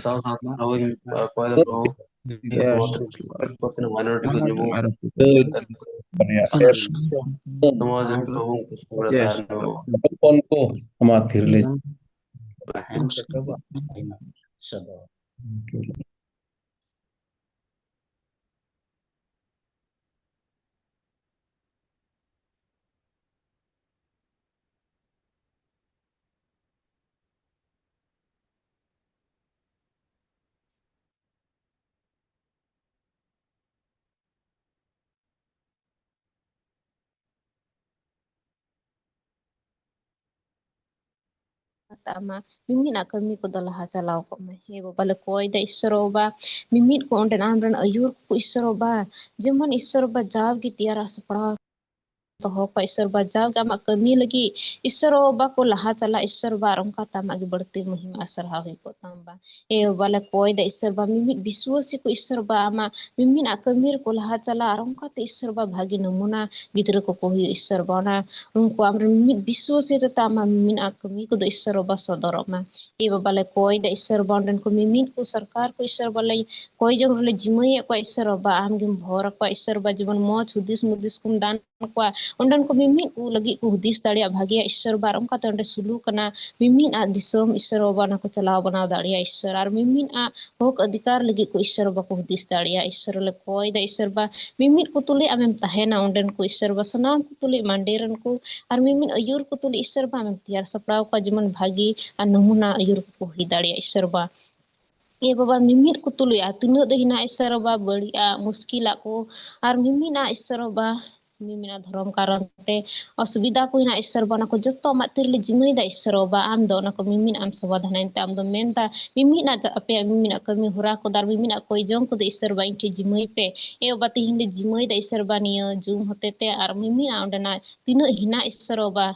ᱥᱟᱶ ᱥᱟᱶᱛᱮ ᱟᱵᱚ ᱚᱠᱚᱭ ᱫᱚ ᱯᱨᱚᱵᱷᱩ ᱢᱟᱭᱱᱚᱨᱤᱴᱤ ᱠᱚ ᱧᱩᱢᱩ ᱥᱚᱢᱟᱡᱽ ᱨᱮ ᱯᱨᱚᱵᱷᱩ ᱠᱚ ᱥᱩᱨ ᱨᱮ ᱛᱟᱦᱮᱱ ᱢᱟ᱾ ᱦᱚᱯᱚᱱ ᱠᱚ ᱟᱢᱟᱜ ᱛᱷᱤᱨ ᱞᱮ ᱠᱟᱛᱟᱜ ᱢᱟ, ᱢᱤᱢᱤᱫ ᱟᱜ ᱠᱟᱹᱢᱤ ᱠᱚᱫᱚ ᱞᱟᱦᱟ ᱪᱟᱞᱟᱣ ᱠᱚᱜ ᱢᱟ᱾ ᱦᱮ ᱵᱟᱵᱟ ᱞᱮ ᱠᱚᱭ ᱫᱟ ᱤᱥᱥᱚᱨ ᱵᱟᱵᱟ, ᱢᱤᱢᱤᱫ ᱠᱚ ᱚᱸᱰᱮᱱ ᱟᱢᱨᱮᱱ ᱟᱹᱭᱩᱨ ᱠᱚ ᱤᱥᱥᱚᱨ ᱵᱟᱵᱟ, ᱡᱮᱢᱚᱱ ᱤᱥᱥᱚᱨ ᱵᱟᱵᱟ ᱡᱟᱣᱜᱮ ᱛᱮᱭᱟᱨ ᱥᱟᱯᱲᱟᱣ ᱫᱚᱦᱚ ᱠᱚᱣᱟ ᱤᱥᱥᱚᱨ ᱵᱟ, ᱡᱟᱣᱜᱮ ᱟᱢᱟᱜ ᱠᱟᱹᱢᱤ ᱞᱟᱹᱜᱤᱫ ᱤᱥᱥᱚᱨ ᱵᱟ ᱠᱚ ᱞᱟᱦᱟ ᱪᱟᱞᱟᱜ ᱤᱥᱥᱚᱨ ᱵᱟ, ᱟᱨ ᱚᱱᱠᱟ ᱛᱮ ᱟᱢᱟᱜ ᱜᱮ ᱵᱟᱹᱲᱛᱤ ᱢᱚᱦᱤᱢᱟ ᱟᱨ ᱥᱟᱨᱦᱟᱣ ᱦᱩᱭ ᱠᱚᱜ ᱛᱟᱢ ᱵᱟ᱾ ᱮ ᱵᱟᱵᱟ ᱞᱮ ᱠᱚᱭ ᱫᱟ ᱤᱥᱥᱚᱨ ᱵᱟ, ᱢᱤᱢᱤᱫ ᱵᱤᱥᱣᱟᱹᱥᱤ ᱠᱚ ᱤᱥᱥᱚᱨ ᱵᱟ ᱟᱢᱟᱜ ᱢᱤᱢᱤᱫ ᱟᱜ ᱠᱟᱹᱢᱤ ᱨᱮᱠᱚ ᱞᱟᱦᱟ ᱪᱟᱞᱟᱜ, ᱟᱨ ᱚᱱᱠᱟ ᱛᱮ ᱤᱥᱥᱚᱨ ᱵᱟ ᱵᱷᱟᱹᱜᱤ ᱱᱚᱢᱩᱱᱟ ᱜᱤᱫᱽᱨᱟᱹ ᱠᱚᱠᱚ ᱦᱩᱭᱩᱜ ᱤᱥᱥᱚᱨ ᱵᱟ᱾ ᱚᱱᱟ ᱩᱱᱠᱩ ᱟᱢᱨᱮᱱ ᱢᱤᱢᱤᱫ ᱵᱤᱥᱣᱟᱹᱥᱤ ᱛᱮ ᱟᱢᱟᱜ ᱢᱤᱢᱤᱫ ᱟᱜ ᱠᱟᱹᱢᱤ ᱠᱚᱫᱚ ᱤᱥᱥᱚᱨ ᱵᱟ ᱥᱚᱫᱚᱨᱚᱜ ᱢᱟ᱾ ᱮ ᱵᱟᱵᱟ ᱞᱮ ᱠᱚᱭ ᱫᱟ ᱤᱥᱥᱚᱨ ᱵᱟ, ᱚᱸᱰᱮᱱ ᱠᱚ ᱢᱤᱢᱤᱫ ᱠᱚ ᱥᱚᱨᱠᱟᱨ ᱠᱚ ᱤᱥᱥᱚᱨ ᱵᱟ ᱞᱮ ᱠᱚᱭ ᱡᱚᱝ ᱨᱮᱞᱮ ᱡᱤᱢᱟᱹᱭᱮᱫ ᱠᱚᱣᱟ ᱤᱥᱥᱚᱨ ᱵᱟ, ᱟᱢ ᱜᱮᱢ ᱵᱷᱚᱨ ᱟᱠᱚᱣᱟ ᱤᱥᱥᱚᱨ ᱵᱟ, ᱡᱮᱢᱚᱱ ᱢᱚᱡᱽ ᱦᱩᱫᱤᱥ ᱢᱩᱫᱤᱥ ᱠᱚᱢ ᱫᱟᱱ ᱠᱚᱣᱟ᱾ ᱚᱸᱰᱮᱱ ᱠᱚ ᱢᱤᱢᱤᱫ ᱠᱚ ᱞᱟᱹᱜᱤᱫ ᱠᱚ ᱦᱩᱫᱤᱥ ᱫᱟᱲᱮᱭᱟᱜ ᱵᱷᱟᱜᱮᱭᱟ ᱤᱥᱥᱚᱨ ᱵᱟ, ᱟᱨ ᱚᱱᱠᱟᱛᱮ ᱚᱸᱰᱮ ᱥᱩᱞᱩᱠ ᱠᱟᱱᱟ ᱢᱤᱢᱤᱫ ᱟᱜ ᱫᱤᱥᱚᱢ ᱤᱥᱥᱚᱨ ᱵᱟ, ᱚᱱᱟ ᱠᱚ ᱪᱟᱞᱟᱣ ᱵᱟᱱᱟᱣ ᱫᱟᱲᱮᱭᱟᱜᱼᱟ ᱤᱥᱥᱚᱨ, ᱟᱨ ᱢᱤᱢᱤᱫ ᱟᱜ ᱦᱚᱠ ᱚᱫᱷᱤᱠᱟᱨ ᱞᱟᱹᱜᱤᱫ ᱠᱚ ᱤᱥᱥᱚᱨ ᱵᱟ ᱠᱚ ᱦᱩᱫᱤᱥ ᱫᱟᱲᱮᱭᱟᱜᱼᱟ ᱤᱥᱥᱚᱨ ᱞᱮ ᱠᱚᱭ ᱫᱟ ᱤᱥᱥᱚᱨ ᱵᱟ, ᱢᱤᱢᱤᱫ ᱠᱚ ᱛᱩᱞᱩᱡ ᱟᱢᱮᱢ ᱛᱟᱦᱮᱱᱟ ᱚᱸᱰᱮᱱ ᱠᱚ ᱤᱥᱥᱚᱨ ᱵᱟ, ᱥᱟᱱᱟᱢ ᱠᱚ ᱛᱩᱞᱩᱡ ᱢᱟᱱᱰᱮ ᱨᱮᱱ ᱠᱚ ᱟᱨ ᱢᱤᱢᱤᱫ ᱟᱹᱭᱩᱨ ᱠᱚ ᱛᱩᱞᱩᱡ ᱤᱥᱥᱚᱨ ᱵᱟ ᱟᱢᱮᱢ ᱛᱮᱭᱟᱨ ᱥᱟᱯᱲᱟᱣ ᱠᱚᱣᱟ, ᱡᱮᱢᱚᱱ ᱵᱷᱟᱹᱜᱤ ᱟᱨ ᱱᱚᱢᱩᱱᱟ ᱟᱹᱭᱩᱨ ᱠᱚ ᱦᱩᱭ ᱫᱟᱲᱮᱭᱟᱜᱼᱟ ᱤᱥᱥᱚᱨ ᱵᱟ᱾ ᱮ ᱵᱟᱵᱟ, ᱢᱤᱢᱤᱫ ᱠᱚ ᱛᱩᱞᱩᱡ ᱟᱨ ᱛᱤᱱᱟᱹᱜ ᱫᱚ ᱦᱮᱱᱟᱜ ᱤᱥᱥᱚᱨ ᱵᱟ ᱵᱟᱹᱲᱤᱡ ᱟᱜ ᱢᱩᱥᱠᱤᱞᱟᱜ ᱠᱚ, ᱟᱨ ᱢᱤᱢᱤᱫ ᱟᱜ ᱤᱥᱥᱚᱨ ᱵᱟ ᱢᱤᱢᱤᱫ ᱟᱜ ᱫᱷᱚᱨᱚᱢ ᱠᱟᱨᱚᱱ ᱛᱮ ᱚᱥᱩᱵᱤᱫᱷᱟ ᱠᱚ ᱦᱮᱱᱟᱜ ᱤᱥᱥᱚᱨ ᱵᱟ, ᱚᱱᱟ ᱠᱚ ᱡᱚᱛᱚ ᱟᱢᱟᱜ ᱛᱤᱨᱮᱞᱮ ᱡᱤᱢᱟᱹᱭ ᱫᱟ ᱤᱥᱥᱚᱨ ᱵᱟ, ᱟᱢ ᱫᱚ ᱚᱱᱟ ᱠᱚ ᱢᱤᱢᱤᱫ ᱟᱜ ᱮᱢ ᱥᱚᱢᱟᱫᱷᱟᱱᱟ᱾ ᱮᱱᱛᱮ ᱟᱢ ᱫᱚ ᱢᱮᱱ ᱫᱟ ᱢᱤᱢᱤᱫ ᱟᱜ ᱟᱯᱮᱭᱟᱜ ᱢᱤᱢᱤᱫ ᱟᱜ ᱠᱟᱹᱢᱤ ᱦᱚᱨᱟ ᱠᱚᱫᱚ ᱟᱨ ᱢᱤᱢᱤᱫ ᱟᱜ ᱠᱚᱭ ᱡᱚᱝ ᱠᱚᱫᱚ ᱤᱥᱥᱚᱨ ᱵᱟ ᱤᱧ ᱴᱷᱮᱱ ᱡᱤᱢᱟᱹᱭ ᱯᱮ᱾ ᱮ ᱵᱟᱵᱟ, ᱛᱤᱦᱤᱧ ᱞᱮ ᱡᱤᱢᱟᱹᱭ ᱫᱟ ᱤᱥᱥᱚᱨ ᱵᱟ ᱱᱤᱭᱟᱹ ᱡᱩᱢ ᱦᱚᱛᱮ ᱛᱮ, ᱟᱨ ᱢᱤᱢᱤᱫ ᱟᱜ ᱚᱸᱰᱮᱱᱟᱜ ᱛᱤᱱᱟᱹᱜ ᱦᱮᱱᱟᱜ ᱤᱥᱥᱚᱨ ᱵᱟ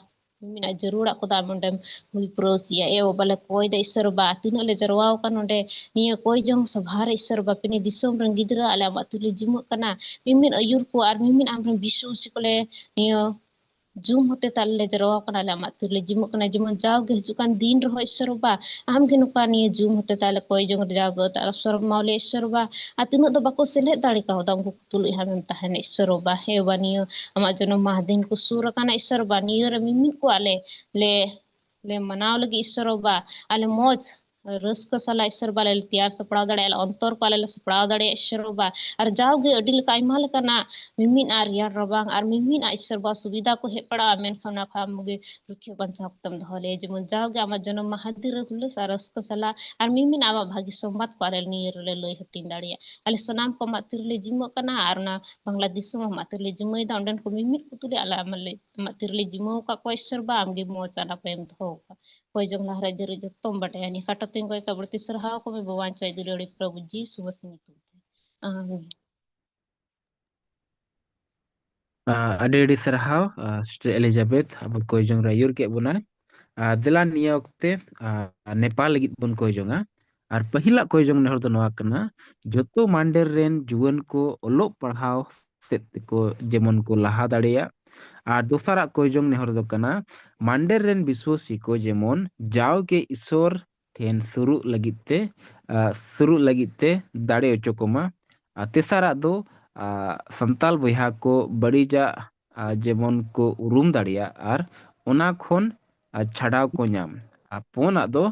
ᱢᱤᱢᱤᱫ ᱟᱜ ᱡᱟᱹᱨᱩᱲᱟᱜ ᱠᱚᱫᱚ ᱟᱢ ᱚᱸᱰᱮᱢ ᱦᱩᱭ ᱯᱩᱨᱟᱹᱣ ᱪᱮᱭᱟ᱾ ᱮ ᱵᱟᱵᱟ ᱞᱮ ᱠᱚᱭ ᱫᱟ ᱤᱥᱥᱚᱨ ᱵᱟ, ᱛᱤᱱᱟᱹᱜ ᱞᱮ ᱡᱟᱨᱣᱟ ᱟᱠᱟᱱ ᱱᱚᱰᱮ ᱱᱤᱭᱟᱹ ᱠᱚᱭ ᱡᱚᱝ ᱥᱚᱵᱷᱟ ᱨᱮ ᱤᱥᱥᱚᱨ ᱵᱟ, ᱯᱮᱱᱮ ᱫᱤᱥᱚᱢ ᱨᱮᱱ ᱜᱤᱫᱽᱨᱟᱹ ᱟᱞᱮ ᱟᱢᱟᱜ ᱛᱤᱨᱮᱞᱮ ᱡᱤᱢᱟᱹᱜ ᱠᱟᱱᱟ᱾ ᱢᱤᱢᱤᱫ ᱟᱹᱭᱩᱨ ᱠᱚ ᱟᱨ ᱢᱤᱢᱤᱫ ᱟᱢᱨᱮᱱ ᱵᱤᱥᱥᱚᱥᱤ ᱠᱚᱞᱮ ᱱᱤᱭᱟᱹ ᱡᱩᱢ ᱦᱚᱛᱮ ᱛᱮ ᱟᱞᱮ ᱞᱮ ᱡᱟᱨᱣᱟ ᱠᱟᱱᱟ, ᱟᱞᱮ ᱟᱢᱟᱜ ᱛᱤᱨᱮᱞᱮ ᱡᱤᱢᱟᱹᱜ ᱠᱟᱱᱟ᱾ ᱡᱮᱢᱚᱱ ᱡᱟᱣᱜᱮ ᱦᱤᱡᱩᱜ ᱠᱟᱱ ᱫᱤᱱ ᱨᱮᱦᱚᱸ ᱤᱥᱥᱚᱨ ᱵᱟ, ᱟᱢ ᱜᱮ ᱱᱚᱝᱠᱟ ᱱᱤᱭᱟᱹ ᱡᱩᱢ ᱦᱚᱛᱮ ᱛᱮ ᱟᱞᱮ ᱠᱚᱭ ᱡᱚᱝ ᱨᱮ ᱡᱟᱣᱜᱮ ᱟᱨ ᱥᱚᱨᱢᱟᱣ ᱞᱮ ᱤᱥᱥᱚᱨ ᱵᱟ, ᱟᱨ ᱛᱤᱱᱟᱹᱜ ᱫᱚ ᱵᱟᱠᱚ ᱥᱮᱞᱮᱫ ᱫᱟᱲᱮ ᱠᱟᱣᱫᱟ ᱩᱱᱠᱩ ᱛᱩᱞᱩᱡ ᱟᱢᱮᱢ ᱛᱟᱦᱮᱱᱟ ᱤᱥᱥᱚᱨ ᱵᱟ᱾ ᱦᱮ ᱵᱟ, ᱱᱤᱭᱟᱹ ᱟᱢᱟᱜ ᱡᱚᱱᱚᱢ ᱢᱟᱦᱟ ᱫᱤᱱ ᱠᱚ ᱥᱩᱨ ᱟᱠᱟᱱᱟ ᱤᱥᱥᱚᱨ ᱵᱟ, ᱱᱤᱭᱟᱹ ᱨᱮ ᱢᱤᱢᱤᱫ ᱠᱚ ᱟᱞᱮ ᱞᱮ ᱞᱮ ᱢᱟᱱᱟᱣ ᱞᱟᱹᱜᱤᱫ ᱤᱥᱥᱚᱨ ᱵᱟ, ᱟᱞᱮ ᱢᱚᱡᱽ ᱨᱟᱹᱥᱠᱟᱹ ᱥᱟᱞᱟᱜ ᱤᱥᱥᱚᱨ ᱵᱟ ᱟᱞᱮ ᱞᱮ ᱛᱮᱭᱟᱨ ᱥᱟᱯᱲᱟᱣ ᱫᱟᱲᱮᱭᱟᱜᱼᱟ, ᱟᱞᱮ ᱚᱱᱛᱚᱨ ᱠᱚ ᱟᱞᱮ ᱞᱮ ᱥᱟᱯᱲᱟᱣ ᱫᱟᱲᱮᱭᱟᱜᱼᱟ ᱤᱥᱥᱚᱨ ᱵᱟ᱾ ᱟᱨ ᱡᱟᱣᱜᱮ ᱟᱹᱰᱤ ᱞᱮᱠᱟ ᱟᱭᱢᱟ ᱞᱮᱠᱟᱱᱟᱜ ᱢᱤᱢᱤᱫ ᱟᱜ ᱨᱮᱭᱟᱲ ᱨᱟᱵᱟᱝ ᱟᱨ ᱢᱤᱢᱤᱫ ᱟᱜ ᱤᱥᱥᱚᱨ ᱵᱟ ᱥᱩᱵᱤᱫᱷᱟ ᱠᱚ ᱦᱮᱡ ᱯᱟᱲᱟᱜᱼᱟ, ᱢᱮᱱᱠᱷᱟᱱ ᱚᱱᱟ ᱠᱷᱚᱱ ᱟᱢ ᱜᱮ ᱨᱩᱠᱷᱤᱭᱟᱹ ᱵᱟᱧᱪᱟᱣ ᱠᱟᱛᱮᱢ ᱫᱚᱦᱚ ᱞᱮᱭᱟ᱾ ᱡᱮᱢᱚᱱ ᱡᱟᱣᱜᱮ ᱟᱢᱟᱜ ᱡᱚᱱᱚᱢ ᱢᱟᱦᱟ ᱫᱤᱱ ᱨᱮ ᱦᱩᱞᱟᱹᱥ ᱟᱨ ᱨᱟᱹᱥᱠᱟᱹ ᱥᱟᱞᱟᱜ ᱟᱨ ᱢᱤᱢᱤᱫ ᱟᱢᱟᱜ ᱵᱷᱟᱹᱜᱤ ᱥᱚᱢᱵᱟᱫ ᱠᱚ ᱟᱞᱮ ᱱᱤᱭᱟᱹ ᱨᱮᱞᱮ ᱞᱟᱹᱭ ᱦᱟᱹᱴᱤᱧ ᱫᱟᱲᱮᱭᱟᱜᱼᱟ᱾ ᱟᱞᱮ ᱥᱟᱱᱟᱢ ᱠᱚ ᱟᱢᱟᱜ ᱛᱤᱨᱮᱞᱮ ᱡᱤᱢᱟᱹᱜ ᱠᱟᱱᱟ ᱟᱨ ᱚᱱᱟ ᱵᱟᱝᱞᱟ ᱫᱤᱥᱚᱢ ᱦᱚᱸ ᱟᱢᱟᱜ ᱛᱤᱨᱮᱞᱮ ᱡᱤᱢᱟᱹᱭᱮᱫᱟ᱾ ᱚᱸᱰᱮᱱ ᱠᱚ ᱢᱤᱢᱤᱫ ᱠᱚ ᱛᱩᱞᱩᱡ ᱟᱞᱮ ᱟᱢᱟᱜ ᱞᱮ, ᱟᱢᱟᱜ ᱛᱤᱨᱮᱞᱮ ᱡᱤᱢᱟᱹᱣ ᱟᱠᱟᱫ ᱠᱚᱣᱟ ᱤᱥᱥᱚᱨ ᱵᱟ, ᱟᱢᱜᱮ ᱢᱚᱡᱽ ᱟᱨ ᱱᱟᱯᱟᱭᱮᱢ ᱫᱚᱦᱚ ᱟᱠᱟᱫ᱾ ᱠᱚᱭ ᱡᱚᱝ ᱞᱟᱦᱟᱨᱮ ᱡᱟᱹᱨᱩᱲ ᱡᱚᱛᱚᱢ ᱵᱟᱰᱟᱭᱟ᱾ ᱱᱤᱭᱟᱹ ᱠᱟᱴᱟ ᱛᱮᱧ ᱠᱚᱭ ᱠᱟᱜ ᱵᱟᱹᱲᱛᱤ ᱥᱟᱨᱦᱟᱣ ᱠᱚᱢᱮ ᱵᱟᱵᱟᱧ ᱪᱟᱭ ᱫᱩᱞᱟᱹᱲᱤ ᱯᱨᱚᱵᱷᱩ ᱡᱤᱥᱩ ᱢᱟᱥᱤ ᱧᱩᱛᱩᱢ ᱛᱮ᱾ ᱟᱢᱮᱱ᱾ ᱟᱹᱰᱤ ᱟᱹᱰᱤ ᱥᱟᱨᱦᱟᱣ, ᱥᱤᱥᱴᱟᱨ ᱮᱞᱤᱡᱟᱵᱮᱛᱷ, ᱟᱵᱚ ᱠᱚᱭ ᱡᱚᱝ ᱨᱮ ᱟᱹᱭᱩᱨ ᱠᱮᱫ ᱵᱚᱱᱟᱭ᱾ ᱫᱮᱞᱟ, ᱱᱤᱭᱟᱹ ᱚᱠᱛᱮ ᱱᱮᱯᱟᱞ ᱞᱟᱹᱜᱤᱫ ᱵᱚᱱ ᱠᱚᱭ ᱡᱚᱝᱟ᱾ ᱟᱨ ᱯᱟᱹᱦᱤᱞᱟᱜ ᱠᱚᱭ ᱡᱚᱝ ᱱᱮᱦᱚᱨ ᱫᱚ ᱱᱚᱣᱟ ᱠᱟᱱᱟ, ᱡᱚᱛᱚ ᱢᱟᱱᱰᱮᱨ ᱨᱮᱱ ᱡᱩᱣᱟᱹᱱ ᱠᱚ ᱚᱞᱚᱜ ᱯᱟᱲᱦᱟᱣ ᱥᱮᱫ ᱛᱮᱠᱚ ᱡᱮᱢᱚᱱ ᱠᱚ ᱞᱟᱦᱟ ᱫᱟᱲᱮᱭᱟᱜ᱾ ᱟᱨ ᱫᱚᱥᱟᱨᱟᱜ ᱠᱚᱭ ᱡᱚᱝ ᱱᱮᱦᱚᱨ ᱫᱚ ᱠᱟᱱᱟ, ᱢᱟᱱᱰᱮᱨ ᱨᱮᱱ ᱵᱤᱥᱣᱟᱹᱥᱤ ᱠᱚ ᱡᱮᱢᱚᱱ ᱡᱟᱣᱜᱮ ᱤᱥᱚᱨ ᱴᱷᱮᱱ ᱥᱩᱨᱩᱜ ᱞᱟᱹᱜᱤᱫ ᱛᱮ, ᱥᱩᱨᱩᱜ ᱞᱟᱹᱜᱤᱫ ᱛᱮ ᱫᱟᱲᱮ ᱦᱚᱪᱚ ᱠᱚᱢᱟ᱾ ᱟᱨ ᱛᱮᱥᱟᱨᱟᱜ ᱫᱚ, ᱥᱟᱱᱛᱟᱞ ᱵᱚᱭᱦᱟ ᱠᱚ ᱵᱟᱹᱲᱤᱡᱟᱜ ᱡᱮᱢᱚᱱ ᱠᱚ ᱩᱨᱩᱢ ᱫᱟᱲᱮᱭᱟᱜ ᱟᱨ ᱚᱱᱟ ᱠᱷᱚᱱ ᱪᱷᱟᱰᱟᱣ ᱠᱚ ᱧᱟᱢ᱾ ᱟᱨ ᱯᱩᱱᱟᱜ ᱫᱚ,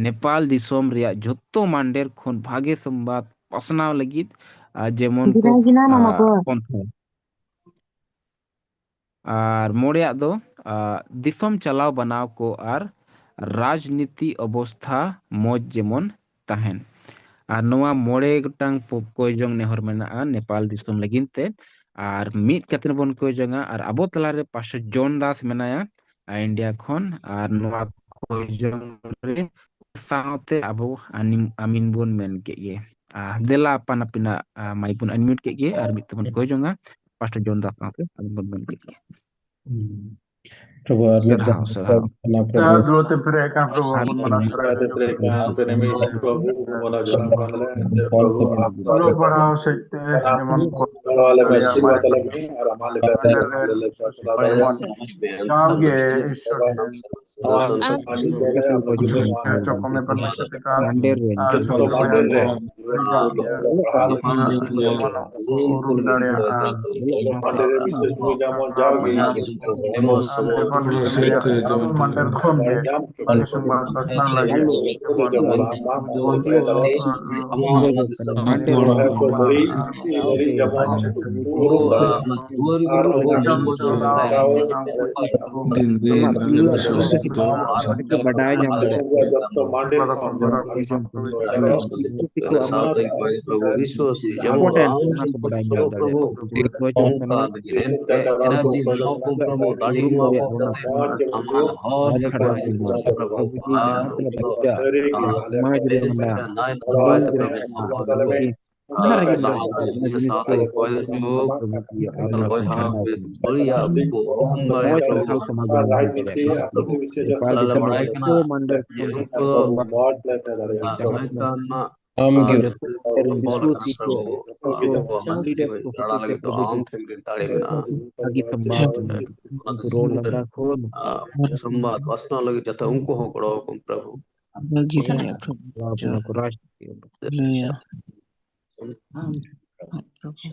ᱱᱮᱯᱟᱞ ᱫᱤᱥᱚᱢ ᱨᱮᱭᱟᱜ ᱡᱷᱚᱛᱚ ᱢᱟᱱᱰᱮᱨ ᱠᱷᱚᱱ ᱵᱷᱟᱜᱮ ᱥᱚᱢᱵᱟᱫ ᱯᱟᱥᱱᱟᱣ ᱞᱟᱹᱜᱤᱫ ᱡᱮᱢᱚᱱ ᱠᱚ ᱯᱚᱱᱛᱷᱟ᱾ ᱟᱨ ᱢᱚᱬᱮᱭᱟᱜ ᱫᱚ, ᱫᱤᱥᱚᱢ ᱪᱟᱞᱟᱣ ᱵᱟᱱᱟᱣ ᱠᱚ ᱟᱨ ᱨᱟᱡᱽᱱᱤᱛᱤ ᱚᱵᱚᱥᱛᱷᱟ ᱢᱚᱡᱽ ᱡᱮᱢᱚᱱ ᱛᱟᱦᱮᱱ᱾ ᱟᱨ ᱱᱚᱣᱟ ᱢᱚᱬᱮ ᱜᱚᱴᱟᱝ ᱯᱚ-, ᱠᱚᱭ ᱡᱚᱝ ᱱᱮᱦᱚᱨ ᱢᱮᱱᱟᱜᱼᱟ ᱱᱮᱯᱟᱞ ᱫᱤᱥᱚᱢ ᱞᱟᱹᱜᱤᱫ ᱛᱮ᱾ ᱟᱨ ᱢᱤᱫ ᱠᱟᱛᱮ ᱵᱚᱱ ᱠᱚᱭ ᱡᱚᱝᱟ᱾ ᱟᱨ ᱟᱵᱚ ᱛᱟᱞᱟᱨᱮ ᱯᱟᱥᱴᱚᱨ ᱡᱚᱱ ᱫᱟᱥ ᱢᱮᱱᱟᱭᱟ, ᱟᱨ ᱤᱱᱰᱤᱭᱟ ᱠᱷᱚᱱ᱾ ᱟᱨ ᱱᱚᱣᱟ ᱠᱚᱭ ᱡᱚᱝ ᱨᱮ ᱥᱟᱶᱛᱮ ᱟᱵᱚ ᱟᱹᱱᱤᱢ-, ᱟᱢᱤᱱ ᱵᱚᱱ ᱢᱮᱱ ᱠᱮᱫ ᱜᱮ᱾ ᱟᱨ ᱫᱮᱞᱟ ᱟᱯᱟᱱ ᱟᱹᱯᱤᱱᱟᱜ, ᱟᱨ ᱢᱟᱭᱤᱠ ᱵᱚᱱ ᱟᱱᱢᱤᱭᱩᱴ ᱠᱮᱫ ᱜᱮ ᱟᱨ ᱢᱤᱫ ᱛᱮᱵᱚᱱ ᱠᱚᱭ ᱡᱚᱝᱟ ᱯᱟᱥᱴᱚᱨ ᱡᱚᱱ ᱫᱟᱥ ᱥᱟᱶᱛᱮ ᱟᱵᱚ ᱵᱚᱱ ᱢᱮᱱ ᱠᱮᱫ ᱜᱮ᱾ ᱦᱩᱸ᱾ ᱯᱨᱚᱵᱷᱩ, ᱟᱨ ᱢᱤᱫ ᱫᱷᱟᱣ ᱥᱟᱨᱦᱟᱣ, ᱥᱟᱨᱦᱟᱣ᱾ ᱟᱯᱱᱟᱨ ᱯᱨᱚᱵᱷᱩ᱾ ᱫᱩᱞᱟᱹᱲ ᱛᱮ ᱯᱮᱨᱮᱡ ᱟᱠᱟᱱ ᱯᱨᱚᱵᱷᱩ, ᱟᱵᱚ ᱵᱚᱱ ᱢᱟᱱᱟᱣ ᱥᱟᱨᱦᱟᱣ ᱯᱮᱨᱮᱡ ᱟᱠᱟᱱ ᱯᱮ ᱱᱮᱢᱮ ᱯᱨᱚᱵᱷᱩ, ᱵᱚᱱ ᱢᱟᱱᱟᱣ ᱡᱚᱱᱟᱜ ᱠᱟᱱ ᱛᱟᱞᱮ, ᱯᱨᱚᱵᱷᱩ, ᱚᱞᱚᱜ ᱯᱟᱲᱦᱟᱣ ᱥᱮᱫ ᱛᱮ ᱡᱮᱢᱚᱱ ᱠᱚ ᱟᱞᱮ ᱢᱮᱥᱴᱤ ᱵᱟᱛᱟᱞᱮ ᱢᱮ, ᱟᱨ ᱟᱢᱟᱜ ᱞᱮᱠᱟᱛᱮ ᱟᱞᱮ ᱞᱮ ᱥᱟᱯᱲᱟᱣ ᱫᱟᱲᱮᱭᱟᱜ ᱢᱟ᱾ ᱥᱟᱶᱜᱮ ᱤᱥᱚᱨ ᱴᱷᱮᱱ ᱟᱨ ᱡᱚᱛᱚ ᱠᱚ ᱢᱮᱱ ᱠᱟᱛᱮ ᱠᱟᱱ ᱢᱟᱱᱰᱮᱨ ᱨᱮᱱ ᱡᱚᱛᱚ ᱵᱚᱭᱦᱟ ᱠᱚ ᱚᱞᱚᱜ ᱯᱟᱲᱦᱟᱣ ᱠᱚ ᱩᱨᱩᱢ ᱫᱟᱲᱮᱭᱟᱜᱼᱟ᱾ ᱚᱞᱚᱜ ᱯᱟᱲᱦᱟᱣ ᱠᱚ ᱩᱨᱩᱢ ᱫᱟᱲᱮᱭᱟᱜᱼᱟ᱾ ᱟᱨ ᱡᱮᱢᱚᱱ ᱟᱵᱚ ᱢᱟᱱᱰᱮᱨ ᱠᱷᱚᱱ ᱜᱮ ᱵᱷᱟᱜᱮ ᱥᱚᱢᱵᱟᱫ ᱯᱟᱥᱱᱟᱣ ᱞᱟᱹᱜᱤᱫ ᱡᱮᱢᱚᱱ ᱵᱚᱱᱫᱷᱩ ᱠᱟᱱᱟ ᱢᱟᱱᱰᱮᱨ ᱨᱮᱱ ᱡᱚᱛᱚ ᱠᱚ ᱵᱟᱰᱟᱭ ᱧᱟᱢ ᱫᱟᱲᱮᱭᱟᱜᱼᱟ᱾ ᱫᱤᱱ ᱫᱤᱱ ᱟᱢᱟᱜ ᱟᱹᱰᱤ ᱵᱤᱥᱣᱟᱥ ᱠᱟᱛᱮ ᱠᱚ ᱵᱟᱰᱟᱭ ᱧᱟᱢ ᱫᱟᱲᱮᱭᱟᱜᱼᱟ᱾ ᱡᱚᱛᱚ ᱢᱟᱱᱰᱮᱨ ᱠᱷᱚᱱ ᱡᱚᱛᱚ ᱠᱚ ᱡᱚᱢ ᱠᱚ ᱟᱨ ᱵᱤᱥᱣᱟᱥᱤ ᱠᱚ ᱟᱢᱟᱜ ᱟᱠᱚ ᱴᱷᱮᱱ ᱚᱱᱟ ᱠᱚ ᱵᱟᱰᱟᱭ ᱧᱟᱢ ᱫᱟᱲᱮᱭᱟᱜᱼᱟ᱾ ᱡᱮ ᱠᱚᱭ ᱡᱚᱝ ᱠᱟᱱᱟ ᱟᱨ ᱟᱠᱚᱣᱟᱜ ᱩᱨᱩᱢ ᱫᱟᱲᱮᱭᱟᱜᱼᱟ ᱚᱱᱟ ᱠᱚ ᱟᱡ ᱠᱷᱟᱱ ᱟᱹᱰᱤ ᱢᱚᱡᱽ ᱢᱚᱡᱽ ᱢᱚᱡᱽ ᱢᱚᱡᱽ ᱢᱚᱡᱽ ᱚᱱᱟ ᱨᱮᱜᱮ ᱡᱟᱦᱟᱸ ᱢᱮᱱᱟᱜᱼᱟ᱾ ᱥᱟᱶᱛᱟ ᱜᱮ ᱠᱚᱭ ᱫᱚ ᱡᱩᱜᱽ ᱟᱨ ᱵᱚᱭᱦᱟ ᱠᱚ ᱵᱟᱹᱲᱤᱡᱟᱜ ᱠᱚ ᱚᱦᱚᱢ ᱫᱟᱲᱮᱭᱟᱜᱼᱟ᱾ ᱱᱚᱜᱼᱚᱭ ᱥᱟᱱᱛᱟᱲ ᱥᱚᱢᱟᱡᱽ ᱨᱮ ᱦᱩᱭ ᱫᱟᱲᱮᱭᱟᱜᱼᱟ᱾ ᱟᱞᱮ ᱞᱮ ᱵᱟᱲᱟᱭ ᱠᱟᱱᱟ, ᱡᱮ ᱩᱱᱠᱩ ᱫᱚ ᱡᱟᱦᱟᱸ ᱛᱤᱱᱟᱹᱜ ᱟᱢ ᱜᱮ ᱡᱚᱛᱚ ᱠᱚ ᱵᱚᱞ ᱟᱠᱟᱱᱟ, ᱯᱨᱚᱵᱷᱩ, ᱟᱵᱚᱣᱟᱜ ᱢᱟᱹᱱᱢᱤ ᱡᱤᱣᱤ ᱨᱟᱲᱟ ᱞᱟᱹᱜᱤᱫ ᱫᱚ ᱟᱢ ᱴᱷᱮᱱ ᱜᱮ ᱫᱟᱲᱮ ᱢᱮᱱᱟᱜᱼᱟ᱾ ᱚᱱᱟᱛᱮ ᱥᱚᱢᱵᱟᱫ ᱯᱟᱥᱱᱟᱣ ᱞᱟᱹᱜᱤᱫ ᱡᱟᱛᱮ ᱩᱱᱠᱩ ᱦᱚᱸ ᱜᱚᱲᱚ ᱟᱠᱚᱢ, ᱯᱨᱚᱵᱷᱩ᱾ ᱵᱷᱟᱹᱜᱤ ᱫᱟᱲᱮᱭᱟᱜᱼᱟ, ᱯᱨᱚᱵᱷᱩ᱾ ᱦᱟᱞᱮᱞᱩᱭᱟ᱾ ᱯᱨᱚᱵᱷᱩ᱾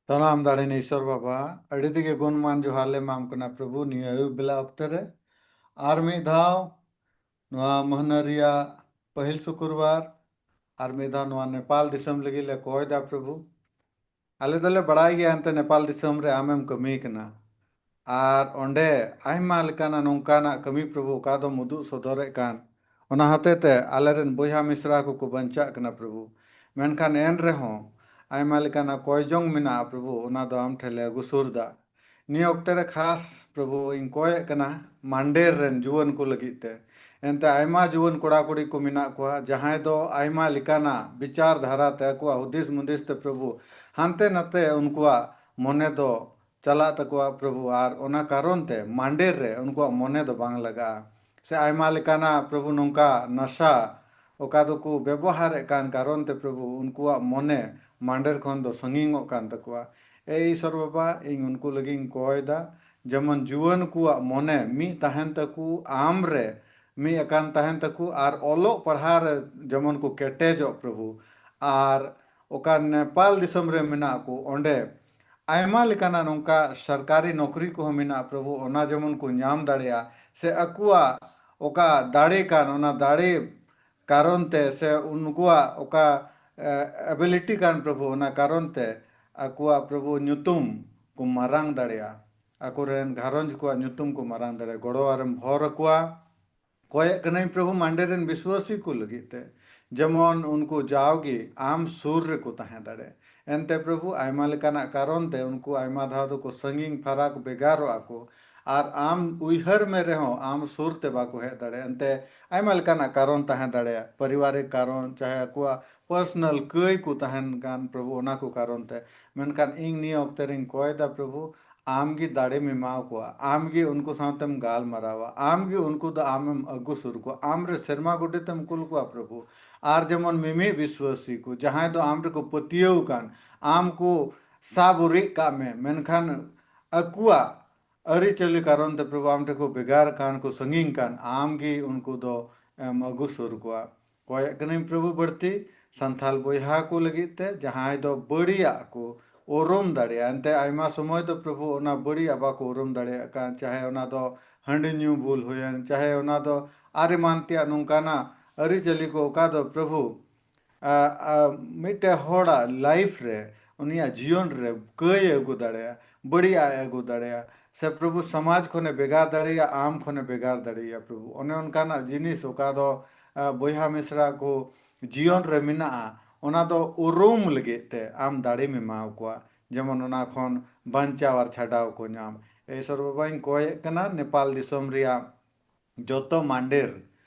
ᱥᱟᱱᱟᱢ ᱫᱟᱲᱮᱱ ᱤᱥᱚᱨ ᱵᱟᱵᱟ, ᱟᱹᱰᱤ ᱛᱮᱜᱮ ᱜᱩᱱᱢᱟᱱ ᱡᱚᱦᱟᱨ ᱞᱮ ᱮᱢᱟᱢ ᱠᱟᱱᱟ ᱯᱨᱚᱵᱷᱩ, ᱱᱤᱭᱟᱹ ᱟᱹᱭᱩᱵ ᱵᱮᱞᱟ ᱚᱠᱛᱮ ᱨᱮ ᱟᱨ ᱢᱤᱫ ᱫᱷᱟᱣ ᱱᱚᱣᱟ ᱢᱟᱹᱦᱱᱟᱹ ᱨᱮᱭᱟᱜ ᱯᱟᱹᱦᱤᱞ ᱥᱩᱠᱨᱵᱟᱨ ᱟᱨ ᱢᱤᱫ ᱫᱷᱟᱣ ᱱᱚᱣᱟ ᱱᱮᱯᱟᱞ ᱫᱤᱥᱚᱢ ᱞᱟᱹᱜᱤᱫ ᱞᱮ ᱠᱚᱭ ᱫᱟ ᱯᱨᱚᱵᱷᱩ᱾ ᱟᱞᱮ ᱫᱚᱞᱮ ᱵᱟᱲᱟᱭ ᱜᱮᱭᱟ ᱮᱱᱛᱮ ᱱᱮᱯᱟᱞ ᱫᱤᱥᱚᱢ ᱨᱮ ᱟᱢᱮᱢ ᱠᱟᱹᱢᱤ ᱠᱟᱱᱟ, ᱟᱨ ᱚᱸᱰᱮ ᱟᱭᱢᱟ ᱞᱮᱠᱟᱱᱟᱜ ᱱᱚᱝᱠᱟᱱᱟᱜ ᱠᱟᱹᱢᱤ ᱯᱨᱚᱵᱷᱩ ᱚᱠᱟ ᱫᱚᱢ ᱩᱫᱩᱜ ᱥᱚᱫᱚᱨᱮᱫ ᱠᱟᱱ, ᱚᱱᱟ ᱦᱚᱛᱮ ᱛᱮ ᱟᱞᱮᱨᱮᱱ ᱵᱚᱭᱦᱟ ᱢᱤᱥᱨᱟ ᱠᱚᱠᱚ ᱵᱟᱧᱪᱟᱜ ᱠᱟᱱᱟ ᱯᱨᱚᱵᱷᱩ᱾ ᱢᱮᱱᱠᱷᱟᱱ ᱮᱱ ᱨᱮᱦᱚᱸ ᱟᱭᱢᱟ ᱞᱮᱠᱟᱱᱟᱜ ᱠᱚᱭ ᱡᱚᱝ ᱢᱮᱱᱟᱜᱼᱟ ᱯᱨᱚᱵᱷᱩ, ᱚᱱᱟ ᱫᱚ ᱟᱢ ᱴᱷᱮᱱ ᱞᱮ ᱟᱹᱜᱩ ᱥᱩᱨ ᱫᱟ᱾ ᱱᱤᱭᱟᱹ ᱚᱠᱛᱮ ᱨᱮ ᱠᱷᱟᱥ ᱯᱨᱚᱵᱷᱩ ᱤᱧ ᱠᱚᱭᱮᱫ ᱠᱟᱱᱟ ᱢᱟᱱᱰᱮᱨ ᱨᱮᱱ ᱡᱩᱣᱟᱹᱱ ᱠᱚ ᱞᱟᱹᱜᱤᱫ ᱛᱮ᱾ ᱮᱱᱛᱮ ᱟᱭᱢᱟ ᱡᱩᱣᱟᱹᱱ ᱠᱚᱲᱟ ᱠᱩᱲᱤ ᱠᱚ ᱢᱮᱱᱟᱜ ᱠᱚᱣᱟ, ᱡᱟᱦᱟᱸᱭ ᱫᱚ ᱟᱭᱢᱟ ᱞᱮᱠᱟᱱᱟᱜ ᱵᱤᱪᱟᱨ ᱫᱷᱟᱨᱟ ᱛᱮ ᱟᱠᱚᱣᱟᱜ ᱦᱩᱫᱤᱥ ᱢᱩᱫᱤᱥ ᱛᱮ ᱯᱨᱚᱵᱷᱩ ᱦᱟᱱᱛᱮ ᱱᱟᱛᱮ ᱩᱱᱠᱩᱣᱟᱜ ᱢᱚᱱᱮ ᱫᱚ ᱪᱟᱞᱟᱜ ᱛᱟᱠᱚᱣᱟ ᱯᱨᱚᱵᱷᱩ, ᱟᱨ ᱚᱱᱟ ᱠᱟᱨᱚᱱ ᱛᱮ ᱢᱟᱱᱰᱮᱨ ᱨᱮ ᱩᱱᱠᱩᱣᱟᱜ ᱢᱚᱱᱮ ᱫᱚ ᱵᱟᱝ ᱞᱟᱜᱟᱜᱼᱟ᱾ ᱥᱮ ᱟᱭᱢᱟ ᱞᱮᱠᱟᱱᱟᱜ ᱯᱨᱚᱵᱷᱩ ᱱᱚᱝᱠᱟ ᱱᱟᱥᱟ ᱚᱠᱟ ᱫᱚᱠᱚ ᱵᱮᱵᱚᱦᱟᱨᱮᱫ ᱠᱟᱱ ᱠᱟᱨᱚᱱ ᱛᱮ ᱯᱨᱚᱵᱷᱩ ᱩᱱᱠᱩᱣᱟᱜ ᱢᱚᱱᱮ ᱢᱟᱱᱰᱮᱨ ᱠᱷᱚᱱ ᱫᱚ ᱥᱟᱺᱜᱤᱧᱚᱜ ᱠᱟᱱ ᱛᱟᱠᱚᱣᱟ᱾ ᱮ ᱤᱥᱚᱨ ᱵᱟᱵᱟ, ᱤᱧ ᱩᱱᱠᱩ ᱞᱟᱹᱜᱤᱫ ᱤᱧ ᱠᱚᱭ ᱫᱟ, ᱡᱮᱢᱚᱱ ᱡᱩᱣᱟᱹᱱ ᱠᱚᱣᱟᱜ ᱢᱚᱱᱮ ᱢᱤᱫ ᱛᱟᱦᱮᱱ ᱛᱟᱠᱚ, ᱟᱢ ᱨᱮ ᱢᱤᱫ ᱟᱠᱟᱱ ᱛᱟᱦᱮᱱ ᱛᱟᱠᱚ, ᱟᱨ ᱚᱞᱚᱜ ᱯᱟᱲᱦᱟᱣ ᱨᱮ ᱡᱮᱢᱚᱱ ᱠᱚ ᱠᱮᱴᱮᱡᱚᱜ ᱯᱨᱚᱵᱷᱩ᱾ ᱟᱨ ᱚᱠᱟ ᱱᱮᱯᱟᱞ ᱫᱤᱥᱚᱢ ᱨᱮ ᱢᱮᱱᱟᱜ ᱠᱚ, ᱚᱸᱰᱮ ᱟᱭᱢᱟ ᱞᱮᱠᱟᱱᱟᱜ ᱱᱚᱝᱠᱟ ᱥᱚᱨᱠᱟᱨᱤ ᱱᱚᱠᱨᱤ ᱠᱚᱦᱚᱸ ᱢᱮᱱᱟᱜᱼᱟ ᱯᱨᱚᱵᱷᱩ, ᱚᱱᱟ ᱡᱮᱢᱚᱱ ᱠᱚ ᱧᱟᱢ ᱫᱟᱲᱮᱭᱟᱜᱼᱟ, ᱥᱮ ᱟᱠᱚᱣᱟᱜ ᱚᱠᱟ ᱫᱟᱲᱮ ᱠᱟᱱ, ᱚᱱᱟ ᱫᱟᱲᱮ ᱠᱟᱨᱚᱱ ᱛᱮ, ᱥᱮ ᱩᱱᱠᱩᱣᱟᱜ ᱚᱠᱟ ᱮᱵᱤᱞᱤᱴᱤ ᱠᱟᱱ ᱯᱨᱚᱵᱷᱩ, ᱚᱱᱟ ᱠᱟᱨᱚᱱ ᱛᱮ ᱟᱠᱚᱣᱟᱜ ᱯᱨᱚᱵᱷᱩ ᱧᱩᱛᱩᱢ ᱠᱚ ᱢᱟᱨᱟᱝ ᱫᱟᱲᱮᱭᱟᱜᱼᱟ, ᱟᱠᱚᱨᱮᱱ ᱜᱷᱟᱨᱚᱸᱡᱽ ᱠᱚᱣᱟᱜ ᱧᱩᱛᱩᱢ ᱠᱚ ᱢᱟᱨᱟᱝ ᱫᱟᱲᱮᱭᱟᱜᱼᱟ᱾ ᱜᱚᱲᱚ ᱟᱨᱮᱢ ᱦᱚᱨ ᱟᱠᱚᱣᱟ᱾ ᱠᱚᱭᱮᱜ ᱠᱟᱹᱱᱟᱹᱧ ᱯᱨᱚᱵᱷᱩ ᱢᱟᱱᱰᱮ ᱨᱮᱱ ᱵᱤᱥᱣᱟᱥᱤ ᱠᱚ ᱞᱟᱹᱜᱤᱫ ᱛᱮ, ᱡᱮᱢᱚᱱ ᱩᱱᱠᱩ ᱡᱟᱣᱜᱮ ᱟᱢ ᱥᱩᱨ ᱨᱮᱠᱚ ᱛᱟᱦᱮᱸ ᱫᱟᱲᱮ᱾ ᱮᱱᱛᱮ ᱯᱨᱚᱵᱷᱩ ᱟᱭᱢᱟ ᱞᱮᱠᱟᱱᱟᱜ ᱠᱟᱨᱚᱱ ᱛᱮ ᱩᱱᱠᱩ ᱟᱭᱢᱟ ᱫᱷᱟᱣ ᱫᱚᱠᱚ ᱥᱟᱺᱜᱤᱧ ᱯᱷᱟᱨᱟᱠ ᱵᱮᱜᱟᱨᱚᱜᱼᱟ ᱠᱚ, ᱟᱨ ᱟᱢ ᱩᱭᱦᱟᱹᱨ ᱢᱮ ᱨᱮᱦᱚᱸ ᱟᱢ ᱥᱩᱨ ᱛᱮ ᱵᱟᱠᱚ ᱦᱮᱡ ᱫᱟᱲᱮᱭᱟᱜᱼᱟ᱾ ᱮᱱᱛᱮ ᱟᱭᱢᱟ ᱞᱮᱠᱟᱱᱟᱜ ᱠᱟᱨᱚᱱ ᱛᱟᱦᱮᱸ ᱫᱟᱲᱮᱭᱟᱜᱼᱟ, ᱯᱟᱨᱤᱵᱟᱨᱤᱠ ᱠᱟᱨᱚᱱ, ᱪᱟᱦᱮ ᱟᱠᱚᱣᱟᱜ ᱯᱟᱨᱥᱚᱱᱟᱞ ᱠᱟᱹᱭ ᱠᱚ ᱛᱟᱦᱮᱱ ᱠᱟᱱ, ᱯᱨᱚᱵᱷᱩ, ᱚᱱᱟ ᱠᱚ ᱠᱟᱨᱚᱱ ᱛᱮ᱾ ᱢᱮᱱᱠᱷᱟᱱ ᱤᱧ ᱱᱤᱭᱟᱹ ᱚᱠᱛᱮ ᱨᱤᱧ ᱠᱚᱭ ᱫᱟ, ᱯᱨᱚᱵᱷᱩ, ᱟᱢ ᱜᱮ ᱫᱟᱲᱮᱢ ᱮᱢᱟ ᱠᱚᱣᱟ, ᱟᱢ ᱜᱮ ᱩᱱᱠᱩ ᱥᱟᱶᱛᱮᱢ ᱜᱟᱞᱢᱟᱨᱟᱣᱟ, ᱟᱢ ᱜᱮ ᱩᱱᱠᱩ ᱫᱚ ᱟᱢᱮᱢ ᱟᱹᱜᱩ ᱥᱩᱨ ᱠᱚᱣᱟ, ᱟᱢ ᱨᱮ ᱥᱮᱨᱢᱟ ᱜᱚᱰᱮᱛᱮᱢ ᱠᱩᱞ ᱠᱚᱣᱟ, ᱯᱨᱚᱵᱷᱩ᱾ ᱟᱨ ᱡᱮᱢᱚᱱ ᱢᱤᱢᱤᱫ ᱵᱤᱥᱣᱟᱹᱥᱤ ᱠᱚ, ᱡᱟᱦᱟᱸᱭ ᱫᱚ ᱟᱢ ᱨᱮᱠᱚ ᱯᱟᱹᱛᱭᱟᱹᱣ ᱠᱟᱱ, ᱟᱢ ᱠᱚ ᱥᱟᱵ ᱩᱨᱤᱡ ᱠᱟᱜ ᱢᱮ, ᱢᱮᱱᱠᱷᱟᱱ ᱟᱠᱚᱣᱟᱜ ᱟᱹᱨᱤᱪᱟᱹᱞᱤ ᱠᱟᱨᱚᱱ ᱛᱮ, ᱯᱨᱚᱵᱷᱩ, ᱟᱢ ᱴᱷᱮᱱ ᱠᱚ ᱵᱷᱮᱜᱟᱨ ᱠᱟᱱ, ᱠᱚ ᱥᱟᱺᱜᱤᱧ ᱠᱟᱱ, ᱟᱢ ᱜᱮ ᱩᱱᱠᱩ ᱫᱚ ᱮᱢ ᱟᱹᱜᱩ ᱥᱩᱨ ᱠᱚᱣᱟ᱾ ᱠᱚᱭᱮᱜ ᱠᱟᱹᱱᱟᱹᱧ, ᱯᱨᱚᱵᱷᱩ, ᱵᱟᱹᱲᱛᱤ ᱥᱟᱱᱛᱷᱟᱞ ᱵᱚᱭᱦᱟ ᱠᱚ ᱞᱟᱹᱜᱤᱫ ᱛᱮ, ᱡᱟᱦᱟᱸᱭ ᱫᱚ ᱵᱟᱹᱲᱤᱡᱟᱜ ᱠᱚ ᱩᱨᱩᱢ ᱫᱟᱲᱮᱭᱟᱜᱼᱟ᱾ ᱮᱱᱛᱮ ᱟᱭᱢᱟ ᱥᱚᱢᱚᱭ ᱫᱚ, ᱯᱨᱚᱵᱷᱩ, ᱚᱱᱟ ᱵᱟᱹᱲᱤᱡᱟᱜ ᱵᱟᱠᱚ ᱩᱨᱩᱢ ᱫᱟᱲᱮᱭᱟᱜ ᱠᱟᱱ, ᱪᱟᱦᱮ ᱚᱱᱟ ᱫᱚ ᱦᱟᱺᱰᱤ ᱧᱩ ᱵᱩᱞ ᱦᱩᱭᱮᱱ, ᱪᱟᱦᱮ ᱚᱱᱟ ᱫᱚ ᱟᱨ ᱮᱢᱟᱱ ᱛᱮᱭᱟᱜ ᱱᱚᱝᱠᱟᱱᱟᱜ ᱟᱹᱨᱤᱪᱟᱹᱞᱤ ᱠᱚ, ᱚᱠᱟ ᱫᱚ, ᱯᱨᱚᱵᱷᱩ, ᱟ, ᱟ, ᱢᱤᱫᱴᱮᱡ ᱦᱚᱲᱟᱜ ᱞᱟᱭᱤᱯᱷ ᱨᱮ, ᱩᱱᱤᱭᱟᱜ ᱡᱤᱭᱚᱱ ᱨᱮ ᱠᱟᱹᱭ ᱮ ᱟᱹᱜᱩ ᱫᱟᱲᱮᱭᱟᱜᱼᱟ, ᱵᱟᱹᱲᱤᱡᱟᱜ ᱮ ᱟᱹᱜᱩ ᱫᱟᱲᱮᱭᱟᱜᱼᱟ, ᱥᱮ, ᱯᱨᱚᱵᱷᱩ, ᱥᱚᱢᱟᱡᱽ ᱠᱷᱚᱱᱮ ᱵᱷᱮᱜᱟᱨ ᱫᱟᱲᱮᱭᱟᱜᱼᱟ, ᱟᱢ ᱠᱷᱚᱱᱮ ᱵᱷᱮᱜᱟᱨ ᱫᱟᱲᱮᱭᱟᱜᱼᱟ, ᱯᱨᱚᱵᱷᱩ᱾ ᱚᱱᱮ ᱚᱱᱠᱟᱱᱟᱜ ᱡᱤᱱᱤᱥ ᱚᱠᱟ ᱫᱚ, ᱟ, ᱵᱚᱭᱦᱟ ᱢᱤᱥᱨᱟ ᱠᱚ ᱡᱤᱭᱚᱱ ᱨᱮ ᱢᱮᱱᱟᱜᱼᱟ, ᱚᱱᱟ ᱫᱚ ᱩᱨᱩᱢ ᱞᱟᱹᱜᱤᱫ ᱛᱮ ᱟᱢ ᱫᱟᱲᱮᱢ ᱮᱢᱟᱣ ᱠᱚᱣᱟ, ᱡᱮᱢᱚᱱ ᱚᱱᱟ ᱠᱷᱚᱱ ᱵᱟᱧᱪᱟᱣ ᱟᱨ ᱪᱷᱟᱰᱟᱣ ᱠᱚ ᱧᱟᱢ᱾ ᱮ ᱤᱥᱚᱨ ᱵᱟᱵᱟᱧ ᱠᱚᱭᱮᱜ ᱠᱟᱱᱟ, ᱱᱮᱯᱟᱞ ᱫᱤᱥᱚᱢ ᱨᱮᱭᱟᱜ ᱡᱚᱛᱚ ᱢᱟᱱᱰᱮᱨ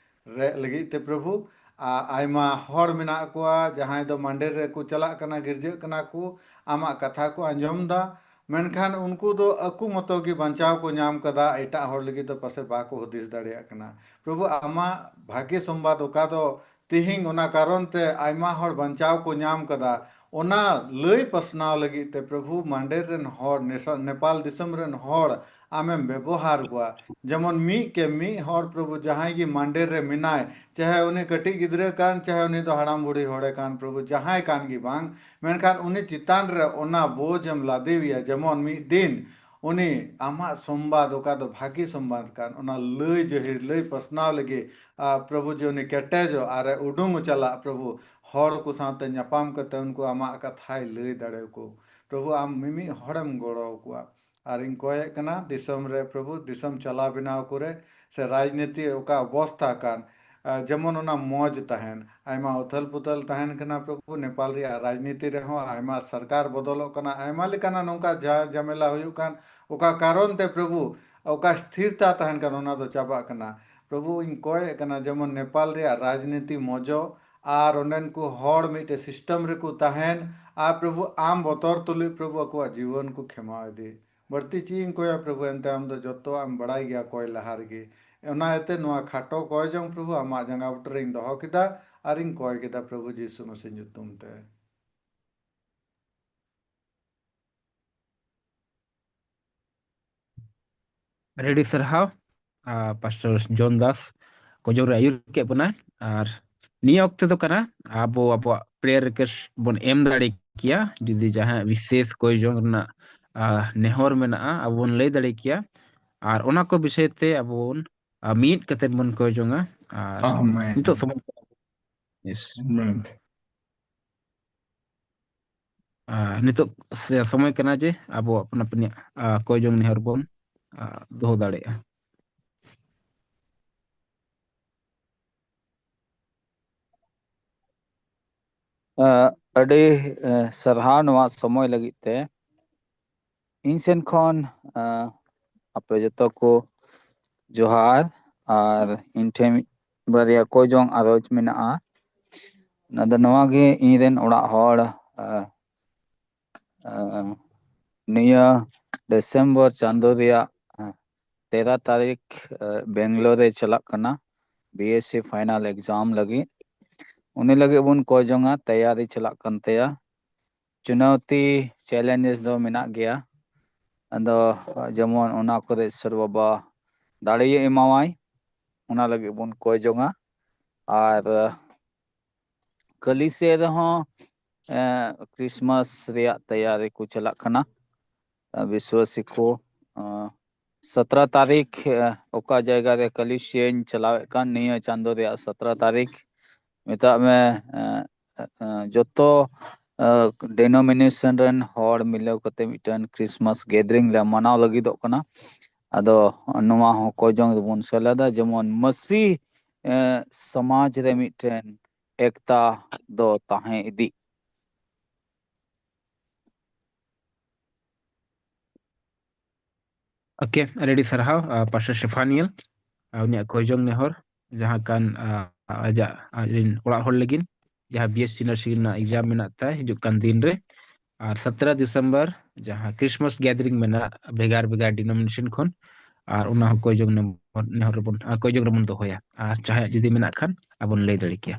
ᱨᱮ ᱞᱟᱹᱜᱤᱫ ᱛᱮ, ᱯᱨᱚᱵᱷᱩ, ᱟ-, ᱟᱭᱢᱟ ᱦᱚᱲ ᱢᱮᱱᱟᱜ ᱠᱚᱣᱟ, ᱡᱟᱦᱟᱸᱭ ᱫᱚ ᱢᱟᱱᱰᱮᱨ ᱨᱮᱠᱚ ᱪᱟᱞᱟᱜ ᱠᱟᱱᱟ, ᱜᱤᱨᱡᱟᱹᱜ ᱠᱟᱱᱟ ᱠᱚ, ᱟᱢᱟᱜ ᱠᱟᱛᱷᱟ ᱠᱚ ᱟᱸᱡᱚᱢ ᱫᱟ, ᱢᱮᱱᱠᱷᱟᱱ ᱩᱱᱠᱩ ᱫᱚ ᱟᱠᱚ ᱢᱚᱛᱚ ᱜᱮ ᱵᱟᱧᱪᱟᱣ ᱠᱚ ᱧᱟᱢ ᱠᱟᱫᱟ, ᱮᱴᱟᱜ ᱦᱚᱲ ᱞᱟᱹᱜᱤᱫ ᱫᱚ ᱯᱟᱥᱮ ᱵᱟᱠᱚ ᱦᱩᱫᱤᱥ ᱫᱟᱲᱮᱭᱟᱜ ᱠᱟᱱᱟ᱾ ᱯᱨᱚᱵᱷᱩ, ᱟᱢᱟᱜ ᱵᱷᱟᱜᱮ ᱥᱚᱢᱵᱟᱫ ᱚᱠᱟ ᱫᱚ ᱛᱮᱦᱮᱧ ᱚᱱᱟ ᱠᱟᱨᱚᱱ ᱛᱮ ᱟᱭᱢᱟ ᱦᱚᱲ ᱵᱟᱧᱪᱟᱣ ᱠᱚ ᱧᱟᱢ ᱠᱟᱫᱟ, ᱚᱱᱟ ᱞᱟᱹᱭ ᱯᱟᱥᱱᱟᱣ ᱞᱟᱹᱜᱤᱫ ᱛᱮ, ᱯᱨᱚᱵᱷᱩ, ᱢᱟᱱᱰᱮᱨ ᱨᱮᱱ ᱦᱚᱲ, ᱱᱮᱥᱟ-, ᱱᱮᱯᱟᱞ ᱫᱤᱥᱚᱢ ᱨᱮᱱ ᱦᱚᱲ ᱟᱢᱮᱢ ᱵᱮᱵᱚᱦᱟᱨ ᱠᱚᱣᱟ᱾ ᱡᱮᱢᱚᱱ ᱢᱤᱫ ᱠᱮ ᱢᱤᱫ ᱦᱚᱲ, ᱯᱨᱚᱵᱷᱩ, ᱡᱟᱦᱟᱸᱭ ᱜᱮ ᱢᱟᱱᱰᱮᱨ ᱨᱮ ᱢᱮᱱᱟᱭ, ᱪᱟᱦᱮ ᱩᱱᱤ ᱠᱟᱹᱴᱤᱡ ᱜᱤᱫᱽᱨᱟᱹ ᱠᱟᱱ, ᱪᱟᱦᱮ ᱩᱱᱤ ᱫᱚ ᱦᱟᱲᱟᱢ ᱵᱩᱲᱦᱤ ᱦᱚᱲᱮ ᱠᱟᱱ, ᱯᱨᱚᱵᱷᱩ, ᱡᱟᱦᱟᱸᱭ ᱠᱟᱱ ᱜᱮ ᱵᱟᱝ, ᱢᱮᱱᱠᱷᱟᱱ ᱩᱱᱤ ᱪᱮᱛᱟᱱ ᱨᱮ ᱚᱱᱟ ᱵᱳᱡᱽ ᱮᱢ ᱞᱟᱫᱮᱣᱮᱭᱟ, ᱡᱮᱢᱚᱱ ᱢᱤᱫ ᱫᱤᱱ ᱩᱱᱤ ᱟᱢᱟᱜ ᱥᱚᱢᱵᱟᱫ, ᱚᱠᱟ ᱫᱚ ᱵᱷᱟᱹᱜᱤ ᱥᱚᱢᱵᱟᱫ ᱠᱟᱱ, ᱚᱱᱟ ᱞᱟᱹᱭ ᱡᱟᱹᱦᱤᱨ, ᱞᱟᱹᱭ ᱯᱟᱥᱱᱟᱣ ᱞᱟᱹᱜᱤᱫ, ᱟᱨ, ᱯᱨᱚᱵᱷᱩ, ᱡᱮ ᱩᱱᱤ ᱠᱮᱴᱮᱡᱚᱜ ᱟᱨᱮ ᱩᱰᱩᱝ ᱪᱟᱞᱟᱜ, ᱯᱨᱚᱵᱷᱩ, ᱦᱚᱲ ᱠᱚ ᱥᱟᱶᱛᱮ ᱧᱟᱯᱟᱢ ᱠᱟᱛᱮ ᱩᱱᱠᱩ ᱟᱢᱟᱜ ᱠᱟᱛᱷᱟᱭ ᱞᱟᱹᱭ ᱫᱟᱲᱮᱭᱟᱠᱚ᱾ ᱯᱨᱚᱵᱷᱩ, ᱟᱢ ᱢᱤᱢᱤᱫ ᱦᱚᱲᱮᱢ ᱜᱚᱲᱚ ᱟᱠᱚᱣᱟ᱾ ᱟᱨ ᱤᱧ ᱠᱚᱭᱮᱜ ᱠᱟᱱᱟ, ᱫᱤᱥᱚᱢ ᱨᱮ, ᱯᱨᱚᱵᱷᱩ, ᱫᱤᱥᱚᱢ ᱪᱟᱞᱟᱣ ᱵᱮᱱᱟᱣ ᱠᱚᱨᱮ ᱥᱮ ᱨᱟᱡᱽᱱᱤᱛᱤ ᱚᱠᱟ ᱚᱵᱚᱥᱛᱷᱟ ᱠᱟᱱ, ᱟ, ᱡᱮᱢᱚᱱ ᱚᱱᱟ ᱢᱚᱡᱽ ᱛᱟᱦᱮᱱ᱾ ᱟᱭᱢᱟ ᱩᱛᱷᱟᱹᱞ ᱯᱩᱛᱷᱟᱹᱞ ᱛᱟᱦᱮᱱ ᱠᱟᱱᱟ, ᱯᱨᱚᱵᱷᱩ, ᱱᱮᱯᱟᱞ ᱨᱮᱭᱟᱜ ᱨᱟᱡᱽᱱᱤᱛᱤ ᱨᱮᱦᱚᱸ ᱟᱭᱢᱟ ᱥᱚᱨᱠᱟᱨ ᱵᱚᱫᱚᱞᱚᱜ ᱠᱟᱱᱟ, ᱟᱭᱢᱟ ᱞᱮᱠᱟᱱᱟᱜ ᱱᱚᱝᱠᱟ ᱡᱷᱟ-, ᱡᱷᱟᱢᱮᱞᱟ ᱦᱩᱭᱩᱜ ᱠᱟᱱ, ᱚᱠᱟ ᱠᱟᱨᱚᱱ ᱛᱮ, ᱯᱨᱚᱵᱷᱩ, ᱚᱠᱟ ᱥᱛᱷᱤᱨᱛᱟ ᱛᱟᱦᱮᱱ ᱠᱟᱱᱟ, ᱚᱱᱟ ᱫᱚ ᱪᱟᱵᱟᱜ ᱠᱟᱱᱟ᱾ ᱯᱨᱚᱵᱷᱩ, ᱤᱧ ᱠᱚᱭᱮᱫ ᱠᱟᱱᱟ, ᱡᱮᱢᱚᱱ ᱱᱮᱯᱟᱞ ᱨᱮᱭᱟᱜ ᱨᱟᱡᱽᱱᱤᱛᱤ ᱢᱚᱡᱚ ᱟᱨ ᱚᱸᱰᱮᱱ ᱠᱚ ᱦᱚᱲ ᱢᱤᱫᱴᱮᱡ system ᱨᱮᱠᱚ ᱛᱟᱦᱮᱱ, ᱟᱨ ᱯᱨᱚᱵᱷᱩ, ᱟᱢ ᱵᱚᱛᱚᱨ ᱛᱩᱞᱩᱡ, ᱯᱨᱚᱵᱷᱩ, ᱟᱠᱚᱣᱟᱜ ᱡᱤᱵᱚᱱ ᱠᱚ ᱠᱷᱮᱢᱟᱣ ᱤᱫᱤ᱾ ᱵᱟᱹᱲᱛᱤ ᱪᱮᱫ ᱤᱧ ᱠᱚᱭᱟ, ᱯᱨᱚᱵᱷᱩ? ᱮᱱᱛᱮ ᱟᱢ ᱫᱚ ᱡᱚᱛᱚᱣᱟᱜ ᱮᱢ ᱵᱟᱲᱟᱭ ᱜᱮᱭᱟ ᱠᱚᱭ ᱞᱟᱦᱟ ᱨᱮᱜᱮ᱾ ᱚᱱᱟ ᱤᱭᱟᱹᱛᱮ ᱱᱚᱣᱟ ᱠᱷᱟᱴᱚ ᱠᱚᱭ ᱡᱚᱝ, ᱯᱨᱚᱵᱷᱩ, ᱟᱢᱟᱜ ᱡᱟᱸᱜᱟ ᱵᱩᱴᱟᱹ ᱨᱮᱧ ᱫᱚᱦᱚ ᱠᱮᱫᱟ ᱟᱨᱤᱧ ᱠᱚᱭ ᱠᱮᱫᱟ, ᱯᱨᱚᱵᱷᱩ ᱡᱤᱥᱩ ᱢᱟᱥᱤ ᱧᱩᱛᱩᱢ ᱛᱮ᱾ ᱟᱹᱰᱤ ᱟᱹᱰᱤ ᱥᱟᱨᱦᱟᱣ, ᱟ, ᱯᱟᱥᱴᱚᱨ ᱡᱚᱱ ᱫᱟᱥ ᱠᱚᱡᱚᱨ ᱨᱮ ᱟᱹᱭᱩᱨ ᱠᱮᱫ ᱵᱚᱱᱟ᱾ ᱟᱨ ᱱᱤᱭᱟᱹ ᱚᱠᱛᱮ ᱫᱚ ᱠᱟᱱᱟ, ᱟᱵᱚ ᱟᱵᱚᱣᱟᱜ prayer request ᱵᱚᱱ ᱮᱢ ᱫᱟᱲᱮ ᱠᱮᱭᱟ᱾ ᱡᱩᱫᱤ ᱡᱟᱦᱟᱸ ᱵᱤᱥᱮᱥ ᱠᱚᱭ ᱡᱚᱝ ᱨᱮᱱᱟᱜ, ᱟ, ᱱᱮᱦᱚᱨ ᱢᱮᱱᱟᱜᱼᱟ, ᱟᱵᱚ ᱵᱚᱱ ᱞᱟᱹᱭ ᱫᱟᱲᱮ ᱠᱮᱭᱟ᱾ ᱟᱨ ᱚᱱᱟ ᱠᱚ ᱵᱤᱥᱚᱭ ᱛᱮ ᱟᱵᱚ ᱵᱚᱱ, ᱟ, ᱢᱤᱫ ᱠᱟᱛᱮ ᱵᱚᱱ ᱠᱚᱭ ᱡᱚᱝᱟ᱾ ᱟᱨ ᱟᱢᱮᱱ᱾ ᱱᱤᱛᱚᱜ ᱥᱚᱢᱚᱭ, yes᱾ ᱟᱢᱮᱱ᱾ ᱟ, ᱱᱤᱛᱚᱜ ᱥᱮ ᱥᱚᱢᱚᱭ ᱠᱟᱱᱟ ᱡᱮ ᱟᱵᱚ ᱟᱯᱱᱟ ᱟᱯᱱᱤᱭᱟᱜ, ᱟ, ᱠᱚᱭ ᱡᱚᱝ ᱱᱮᱦᱚᱨ ᱵᱚᱱ, ᱟ, ᱫᱚᱦᱚ ᱫᱟᱲᱮᱭᱟᱜᱼᱟ᱾ ᱟ, ᱟᱹᱰᱤ, ᱟ, ᱥᱟᱨᱦᱟᱣ ᱱᱚᱣᱟ ᱥᱚᱢᱚᱭ ᱞᱟᱹᱜᱤᱫ ᱛᱮ᱾ ᱤᱧ ᱥᱮᱱ ᱠᱷᱚᱱ, ᱟ, ᱟᱯᱮ ᱡᱚᱛᱚ ᱠᱚ ᱡᱚᱦᱟᱨ᱾ ᱟᱨ ᱤᱧ ᱴᱷᱮᱱ ᱢᱤᱫ ᱵᱟᱨᱭᱟ ᱠᱚᱭ ᱡᱚᱝ ᱟᱨᱚᱡᱽ ᱢᱮᱱᱟᱜᱼᱟ᱾ ᱚᱱᱟ ᱫᱚ ᱱᱚᱣᱟ ᱜᱮ, ᱤᱧ ᱨᱮᱱ ᱚᱲᱟᱜ ᱦᱚᱲ, ᱟ, ᱟ, ᱱᱤᱭᱟᱹ ᱰᱤᱥᱮᱢᱵᱚᱨ ᱪᱟᱸᱫᱚ ᱨᱮᱭᱟᱜ, ᱟ, ᱛᱮᱨᱚ ᱛᱟᱹᱨᱤᱠᱷ, ᱟ, ᱵᱮᱝᱜᱟᱞᱳᱨ ᱨᱮ ᱪᱟᱞᱟᱜ ᱠᱟᱱᱟ BSc final exam ᱞᱟᱹᱜᱤᱫ᱾ ᱩᱱᱤ ᱞᱟᱹᱜᱤᱫ ᱵᱚᱱ ᱠᱚᱭ ᱡᱚᱝᱟ, ᱛᱮᱭᱟᱨᱤ ᱪᱟᱞᱟᱜ ᱠᱟᱱ ᱛᱟᱭᱟ᱾ ᱪᱩᱱᱟᱹᱣᱛᱤ, challenges ᱫᱚ ᱢᱮᱱᱟᱜ ᱜᱮᱭᱟ᱾ ᱟᱫᱚ ᱡᱮᱢᱚᱱ ᱚᱱᱟ ᱠᱚᱨᱮ ᱤᱥᱚᱨ ᱵᱟᱵᱟ ᱫᱟᱲᱮᱭ ᱮᱢᱟᱣᱟᱭ, ᱚᱱᱟ ᱞᱟᱹᱜᱤᱫ ᱵᱚᱱ ᱠᱚᱭ ᱡᱚᱝᱟ᱾ ᱟᱨ ᱠᱷᱟᱹᱞᱤ ᱥᱮᱫ ᱨᱮᱦᱚᱸ, ᱮ, ᱠᱨᱤᱥᱢᱟᱥ ᱨᱮᱭᱟᱜ ᱛᱮᱭᱟᱨᱤ ᱠᱚ ᱪᱟᱞᱟᱜ ᱠᱟᱱᱟ᱾ ᱵᱤᱥᱣᱟᱥᱤ ᱠᱚ, ᱮ, ᱥᱚᱛᱨᱚ ᱛᱟᱹᱨᱤᱠᱷ, ᱮ, ᱚᱠᱟ ᱡᱟᱭᱜᱟ ᱨᱮ ᱠᱟᱹᱞᱤᱥᱤᱭᱟᱹᱧ ᱪᱟᱞᱟᱣᱮᱫ ᱠᱟᱱ, ᱱᱤᱭᱟᱹ ᱪᱟᱸᱫᱚ ᱨᱮᱭᱟᱜ ᱥᱚᱛᱨᱚ ᱛᱟᱹᱨᱤᱠᱷ, ᱢᱮᱛᱟᱜ ᱢᱮ, ᱮ, ᱮ, ᱡᱚᱛᱚ, ᱮ, denomination ᱨᱮᱱ ᱦᱚᱲ ᱢᱤᱞᱟᱹᱣ ᱠᱟᱛᱮ ᱢᱤᱫᱴᱮᱱ ᱠᱨᱤᱥᱢᱟᱥ gathering ᱞᱮ ᱢᱟᱱᱟᱣ ᱞᱟᱹᱜᱤᱫᱚᱜ ᱠᱟᱱᱟ᱾ ᱟᱫᱚ ᱱᱚᱣᱟ ᱦᱚᱸ ᱠᱚᱭ ᱡᱚᱝ ᱨᱮᱵᱚᱱ ᱥᱮᱞᱮᱫᱟ, ᱡᱮᱢᱚᱱ ᱢᱟᱹᱥᱤ, ᱮ, ᱥᱚᱢᱟᱡᱽ ᱨᱮ ᱢᱤᱫᱴᱮᱱ ᱮᱠᱛᱟ ᱫᱚ ᱛᱟᱦᱮᱸ ᱤᱫᱤᱜ᱾ ᱳᱠᱮ, ᱟᱹᱰᱤ ᱟᱹᱰᱤ ᱥᱟᱨᱦᱟᱣ, ᱟᱨ ᱯᱟᱥᱴᱟᱨ ᱥᱮᱯᱷᱟᱱᱤᱭᱮᱞ, ᱟᱨ ᱩᱱᱤᱭᱟᱜ ᱠᱚᱭ ᱡᱚᱝ ᱱᱮᱦᱚᱨ, ᱡᱟᱦᱟᱸ ᱠᱟᱱ, ᱟᱨ ᱟᱡᱟᱜ, ᱟᱡᱨᱮᱱ ᱚᱲᱟᱜ ᱦᱚᱲ ᱞᱟᱹᱜᱤᱫ, ᱡᱟᱦᱟᱸ ᱵᱤ ᱮᱥ ᱥᱤ ᱱᱟᱨᱥᱤᱝ ᱨᱮᱱᱟᱜ ᱮᱠᱡᱟᱢ ᱢᱮᱱᱟᱜ ᱛᱟᱭ ᱦᱤᱡᱩᱜ ᱠᱟᱱ ᱫᱤᱱ ᱨᱮ, ᱟᱨ ᱥᱟᱛᱨᱟ ᱰᱤᱥᱮᱢᱵᱚᱨ ᱡᱟᱦᱟᱸ ᱠᱨᱤᱥᱢᱟᱥ ᱜᱮᱫᱟᱨᱤᱝ ᱢᱮᱱᱟᱜ ᱵᱷᱮᱜᱟᱨ ᱵᱷᱮᱜᱟᱨ ᱰᱤᱱᱳᱢᱤᱱᱮᱥᱚᱱ ᱠᱷᱚᱱ, ᱟᱨ ᱚᱱᱟ ᱦᱚᱸ ᱠᱚᱭ ᱡᱚᱝ ᱱᱮᱦᱚᱨ ᱨᱮᱵᱚᱱ, ᱠᱚᱭ ᱡᱚᱝ ᱨᱮᱵᱚᱱ ᱫᱚᱦᱚᱭᱟ᱾ ᱟᱨ ᱡᱟᱦᱟᱸᱭᱟᱜ ᱡᱩᱫᱤ ᱢᱮᱱᱟᱜ ᱠᱷᱟᱱ, ᱟᱵᱚᱱ ᱞᱟᱹᱭ ᱫᱟᱲᱮ ᱠᱮᱭᱟ᱾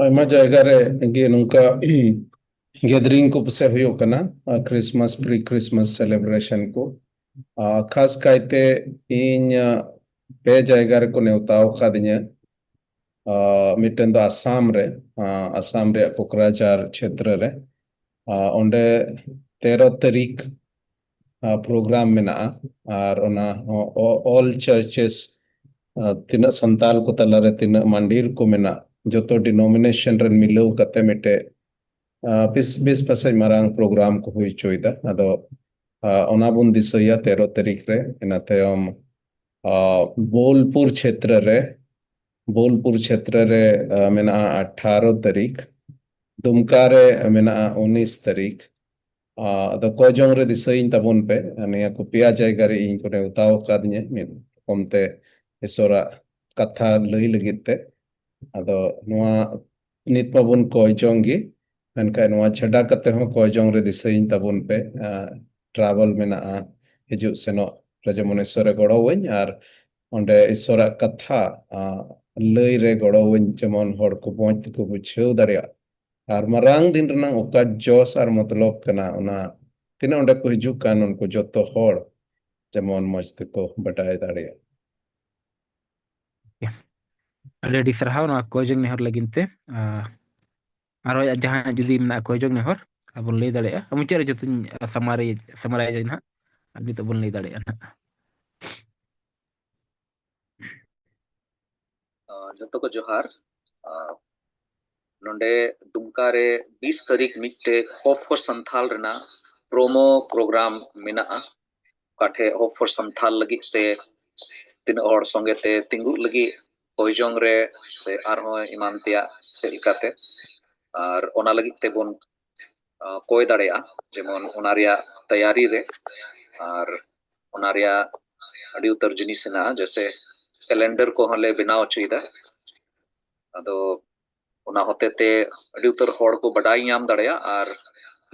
ᱟᱭᱢᱟ ᱡᱟᱭᱜᱟ ᱨᱮ ᱜᱮ ᱱᱚᱝᱠᱟ ᱜᱮᱫᱟᱨᱤᱝ ᱠᱚ ᱯᱟᱥᱮ ᱦᱩᱭᱩᱜ ᱠᱟᱱᱟ, ᱠᱨᱤᱥᱢᱟᱥ, ᱯᱨᱤ ᱠᱨᱤᱥᱢᱟᱥ ᱥᱮᱞᱮᱵᱨᱮᱥᱚᱱ ᱠᱚ᱾ ᱟᱨ ᱠᱷᱟᱥ ᱠᱟᱭᱛᱮ ᱤᱧ, ᱟᱨ ᱯᱮ ᱡᱟᱭᱜᱟ ᱨᱮᱠᱚ ᱱᱮᱣᱛᱟ ᱟᱠᱟᱫᱤᱧᱟᱹ᱾ ᱟᱨ ᱢᱤᱫᱴᱮᱱ ᱫᱚ ᱟᱥᱟᱢ ᱨᱮ, ᱟᱨ ᱟᱥᱟᱢ ᱨᱮᱭᱟᱜ ᱠᱳᱠᱨᱟᱡᱷᱟᱨ ᱪᱷᱮᱛᱨᱚ ᱨᱮ᱾ ᱟᱨ ᱚᱸᱰᱮ ᱛᱮᱨᱚ ᱛᱟᱹᱨᱤᱠᱷ, ᱟᱨ ᱯᱨᱳᱜᱨᱟᱢ ᱢᱮᱱᱟᱜᱼᱟ᱾ ᱟᱨ ᱚᱱᱟ ᱦᱚᱸ ᱚ-, all churches, ᱟᱨ ᱛᱤᱱᱟᱹᱜ ᱥᱟᱱᱛᱟᱞ ᱠᱚ ᱛᱟᱞᱟᱨᱮ ᱛᱤᱱᱟᱹᱜ ᱢᱟᱱᱰᱤᱨ ᱠᱚ ᱢᱮᱱᱟᱜ, ᱡᱚᱛᱚ ᱰᱤᱱᱳᱢᱤᱱᱮᱥᱚᱱ ᱨᱮᱱ ᱢᱤᱞᱟᱹᱣ ᱠᱟᱛᱮ ᱢᱤᱫᱴᱮᱡ, ᱟᱨ ᱵᱤᱥ, ᱵᱤᱥ ᱯᱟᱥᱮᱡ ᱢᱟᱨᱟᱝ ᱯᱨᱳᱜᱨᱟᱢ ᱠᱚ ᱦᱩᱭ ᱦᱚᱪᱚᱭᱮᱫᱟ᱾ ᱟᱫᱚ, ᱟᱨ ᱚᱱᱟ ᱵᱚᱱ ᱫᱤᱥᱟᱹᱭᱟ ᱛᱮᱨᱚ ᱛᱟᱹᱨᱤᱠᱷ ᱨᱮ᱾ ᱤᱱᱟᱹ ᱛᱟᱭᱚᱢ, ᱟᱨ ᱵᱳᱞᱯᱩᱨ ᱪᱷᱮᱛᱨᱚ ᱨᱮ, ᱵᱳᱞᱯᱩᱨ ᱪᱷᱮᱛᱨᱚ ᱨᱮ, ᱟᱨ ᱢᱮᱱᱟᱜᱼᱟ ᱟᱴᱷᱟᱨᱚ ᱛᱟᱹᱨᱤᱠᱷ, ᱫᱩᱢᱠᱟ ᱨᱮ ᱢᱮᱱᱟᱜᱼᱟ ᱩᱱᱤᱥ ᱛᱟᱹᱨᱤᱠᱷ, ᱟᱨ ᱟᱫᱚ ᱠᱚᱭ ᱡᱚᱝ ᱨᱮ ᱫᱤᱥᱟᱹᱭᱤᱧ ᱛᱟᱵᱚᱱ ᱯᱮ, ᱱᱤᱭᱟᱹ ᱠᱚ ᱯᱮᱭᱟ ᱡᱟᱭᱜᱟ ᱨᱮ ᱤᱧ ᱠᱚ ᱱᱮᱣᱛᱟ ᱟᱠᱟᱫᱤᱧᱟᱹ ᱢᱤᱫ ᱨᱚᱠᱚᱢ ᱛᱮ ᱤᱥᱚᱨᱟᱜ ᱠᱟᱛᱷᱟ ᱞᱟᱹᱭ ᱞᱟᱹᱜᱤᱫ ᱛᱮ᱾ ᱟᱫᱚ ᱱᱚᱣᱟ ᱱᱤᱛ ᱢᱟᱵᱚᱱ ᱠᱚᱭ ᱡᱚᱝ ᱜᱮ, ᱢᱮᱱᱠᱷᱟᱱ ᱱᱚᱣᱟ ᱪᱷᱟᱰᱟ ᱠᱟᱛᱮ ᱦᱚᱸ ᱠᱚᱭ ᱡᱚᱝ ᱨᱮ ᱫᱤᱥᱟᱹᱭᱤᱧ ᱛᱟᱵᱚᱱ ᱯᱮ, ᱟᱨ ᱴᱨᱟᱵᱷᱮᱞ ᱢᱮᱱᱟᱜᱼᱟ, ᱦᱤᱡᱩᱜ ᱥᱮᱱᱚᱜ ᱨᱮ ᱡᱮᱢᱚᱱ ᱤᱥᱚᱨᱮ ᱜᱚᱲᱚᱣᱟᱹᱧ ᱟᱨ ᱚᱸᱰᱮ ᱤᱥᱚᱨᱟᱜ ᱠᱟᱛᱷᱟ, ᱟᱨ ᱞᱟᱹᱭ ᱨᱮ ᱜᱚᱲᱚᱣᱟᱹᱧ, ᱡᱮᱢᱚᱱ ᱦᱚᱲ ᱠᱚ ᱢᱚᱸᱡᱽ ᱛᱮᱠᱚ ᱵᱩᱡᱷᱟᱹᱣ ᱫᱟᱲᱮᱭᱟᱜ᱾ ᱟᱨ ᱢᱟᱨᱟᱝ ᱫᱤᱱ ᱨᱮᱱᱟᱜ ᱚᱠᱟ ᱡᱚᱥ ᱟᱨ ᱢᱚᱛᱞᱚᱵ ᱠᱟᱱᱟ, ᱚᱱᱟ ᱛᱤᱱᱟᱹᱜ ᱚᱸᱰᱮ ᱠᱚ ᱦᱤᱡᱩᱜ ᱠᱟᱱ ᱩᱱᱠᱩ ᱡᱚᱛᱚ ᱦᱚᱲ ᱡᱮᱢᱚᱱ ᱢᱚᱸᱡᱽ ᱛᱮᱠᱚ ᱵᱟᱰᱟᱭ ᱫᱟᱲᱮᱭᱟᱜ᱾ ᱟᱹᱰᱤ ᱟᱹᱰᱤ ᱥᱟᱨᱦᱟᱣ ᱱᱚᱣᱟ ᱠᱚᱭ ᱡᱚᱝ ᱱᱮᱦᱚᱨ ᱞᱟᱹᱜᱤᱫ ᱛᱮ᱾ ᱟᱨ ᱟᱨᱚ ᱡᱟᱦᱟᱸᱭᱟᱜ ᱡᱩᱫᱤ ᱢᱮᱱᱟᱜᱼᱟ ᱠᱚᱭ ᱡᱚᱝ ᱱᱮᱦᱚᱨ, ᱟᱨ ᱵᱚᱱ ᱞᱟᱹᱭ ᱫᱟᱲᱮᱭᱟᱜᱼᱟ᱾ ᱢᱩᱪᱟᱹᱫ ᱨᱮ ᱡᱚᱛᱚᱧ ᱥᱟᱢᱟᱨᱟᱭ, ᱥᱟᱢᱟᱨᱟᱭ ᱱᱟᱦᱟᱜ, ᱟᱨ ᱱᱤᱛᱚᱜ ᱵᱚᱱ ᱞᱟᱹᱭ ᱫᱟᱲᱮᱭᱟᱜᱼᱟ ᱱᱟᱦᱟᱜ᱾ ᱟᱸ, ᱡᱚᱛᱚ ᱠᱚ ᱡᱚᱦᱟᱨ᱾ ᱟᱸ, ᱱᱚᱰᱮ ᱫᱩᱢᱠᱟ ᱨᱮ ᱵᱤᱥ ᱛᱟᱹᱨᱤᱠᱷ ᱢᱤᱫᱴᱮᱡ Hope for Santhal ᱨᱮᱱᱟᱜ ᱯᱨᱳᱢᱳ ᱯᱨᱳᱜᱨᱟᱢ ᱢᱮᱱᱟᱜᱼᱟ᱾ ᱚᱠᱟ ᱴᱷᱮᱡ Hope for Santhal ᱞᱟᱹᱜᱤᱫ ᱛᱮ ᱛᱤᱱᱟᱹᱜ ᱦᱚᱲ ᱥᱚᱸᱜᱮ ᱛᱮ ᱛᱤᱸᱜᱩᱜ ᱞᱟᱹᱜᱤᱫ ᱦᱩᱭ ᱡᱚᱝ ᱨᱮ ᱥᱮ ᱟᱨᱦᱚᱸ ᱮᱢᱟᱱ ᱛᱮᱭᱟᱜ ᱥᱮᱫ ᱞᱮᱠᱟᱛᱮ᱾ ᱟᱨ ᱚᱱᱟ ᱞᱟᱹᱜᱤᱫ ᱛᱮᱵᱚᱱ ᱠᱚᱭ ᱫᱟᱲᱮᱭᱟᱜᱼᱟ᱾ ᱡᱮᱢᱚᱱ ᱚᱱᱟ ᱨᱮᱭᱟᱜ ᱛᱮᱭᱟᱨᱤ ᱨᱮ ᱟᱨ ᱚᱱᱟ ᱨᱮᱭᱟᱜ ᱟᱹᱰᱤ ᱩᱛᱟᱹᱨ ᱡᱤᱱᱤᱥ ᱦᱮᱱᱟᱜᱼᱟ, ᱡᱮᱭᱥᱮ ᱠᱮᱞᱮᱱᱰᱟᱨ ᱠᱚᱦᱚᱸ ᱞᱮ ᱵᱮᱱᱟᱣ ᱦᱚᱪᱚᱭᱮᱫᱟ᱾ ᱟᱫᱚ ᱚᱱᱟ ᱦᱚᱛᱮ ᱛᱮ ᱟᱹᱰᱤ ᱩᱛᱟᱹᱨ ᱦᱚᱲ ᱠᱚ ᱵᱟᱰᱟᱭ ᱧᱟᱢ ᱫᱟᱲᱮᱭᱟᱜᱼᱟ ᱟᱨ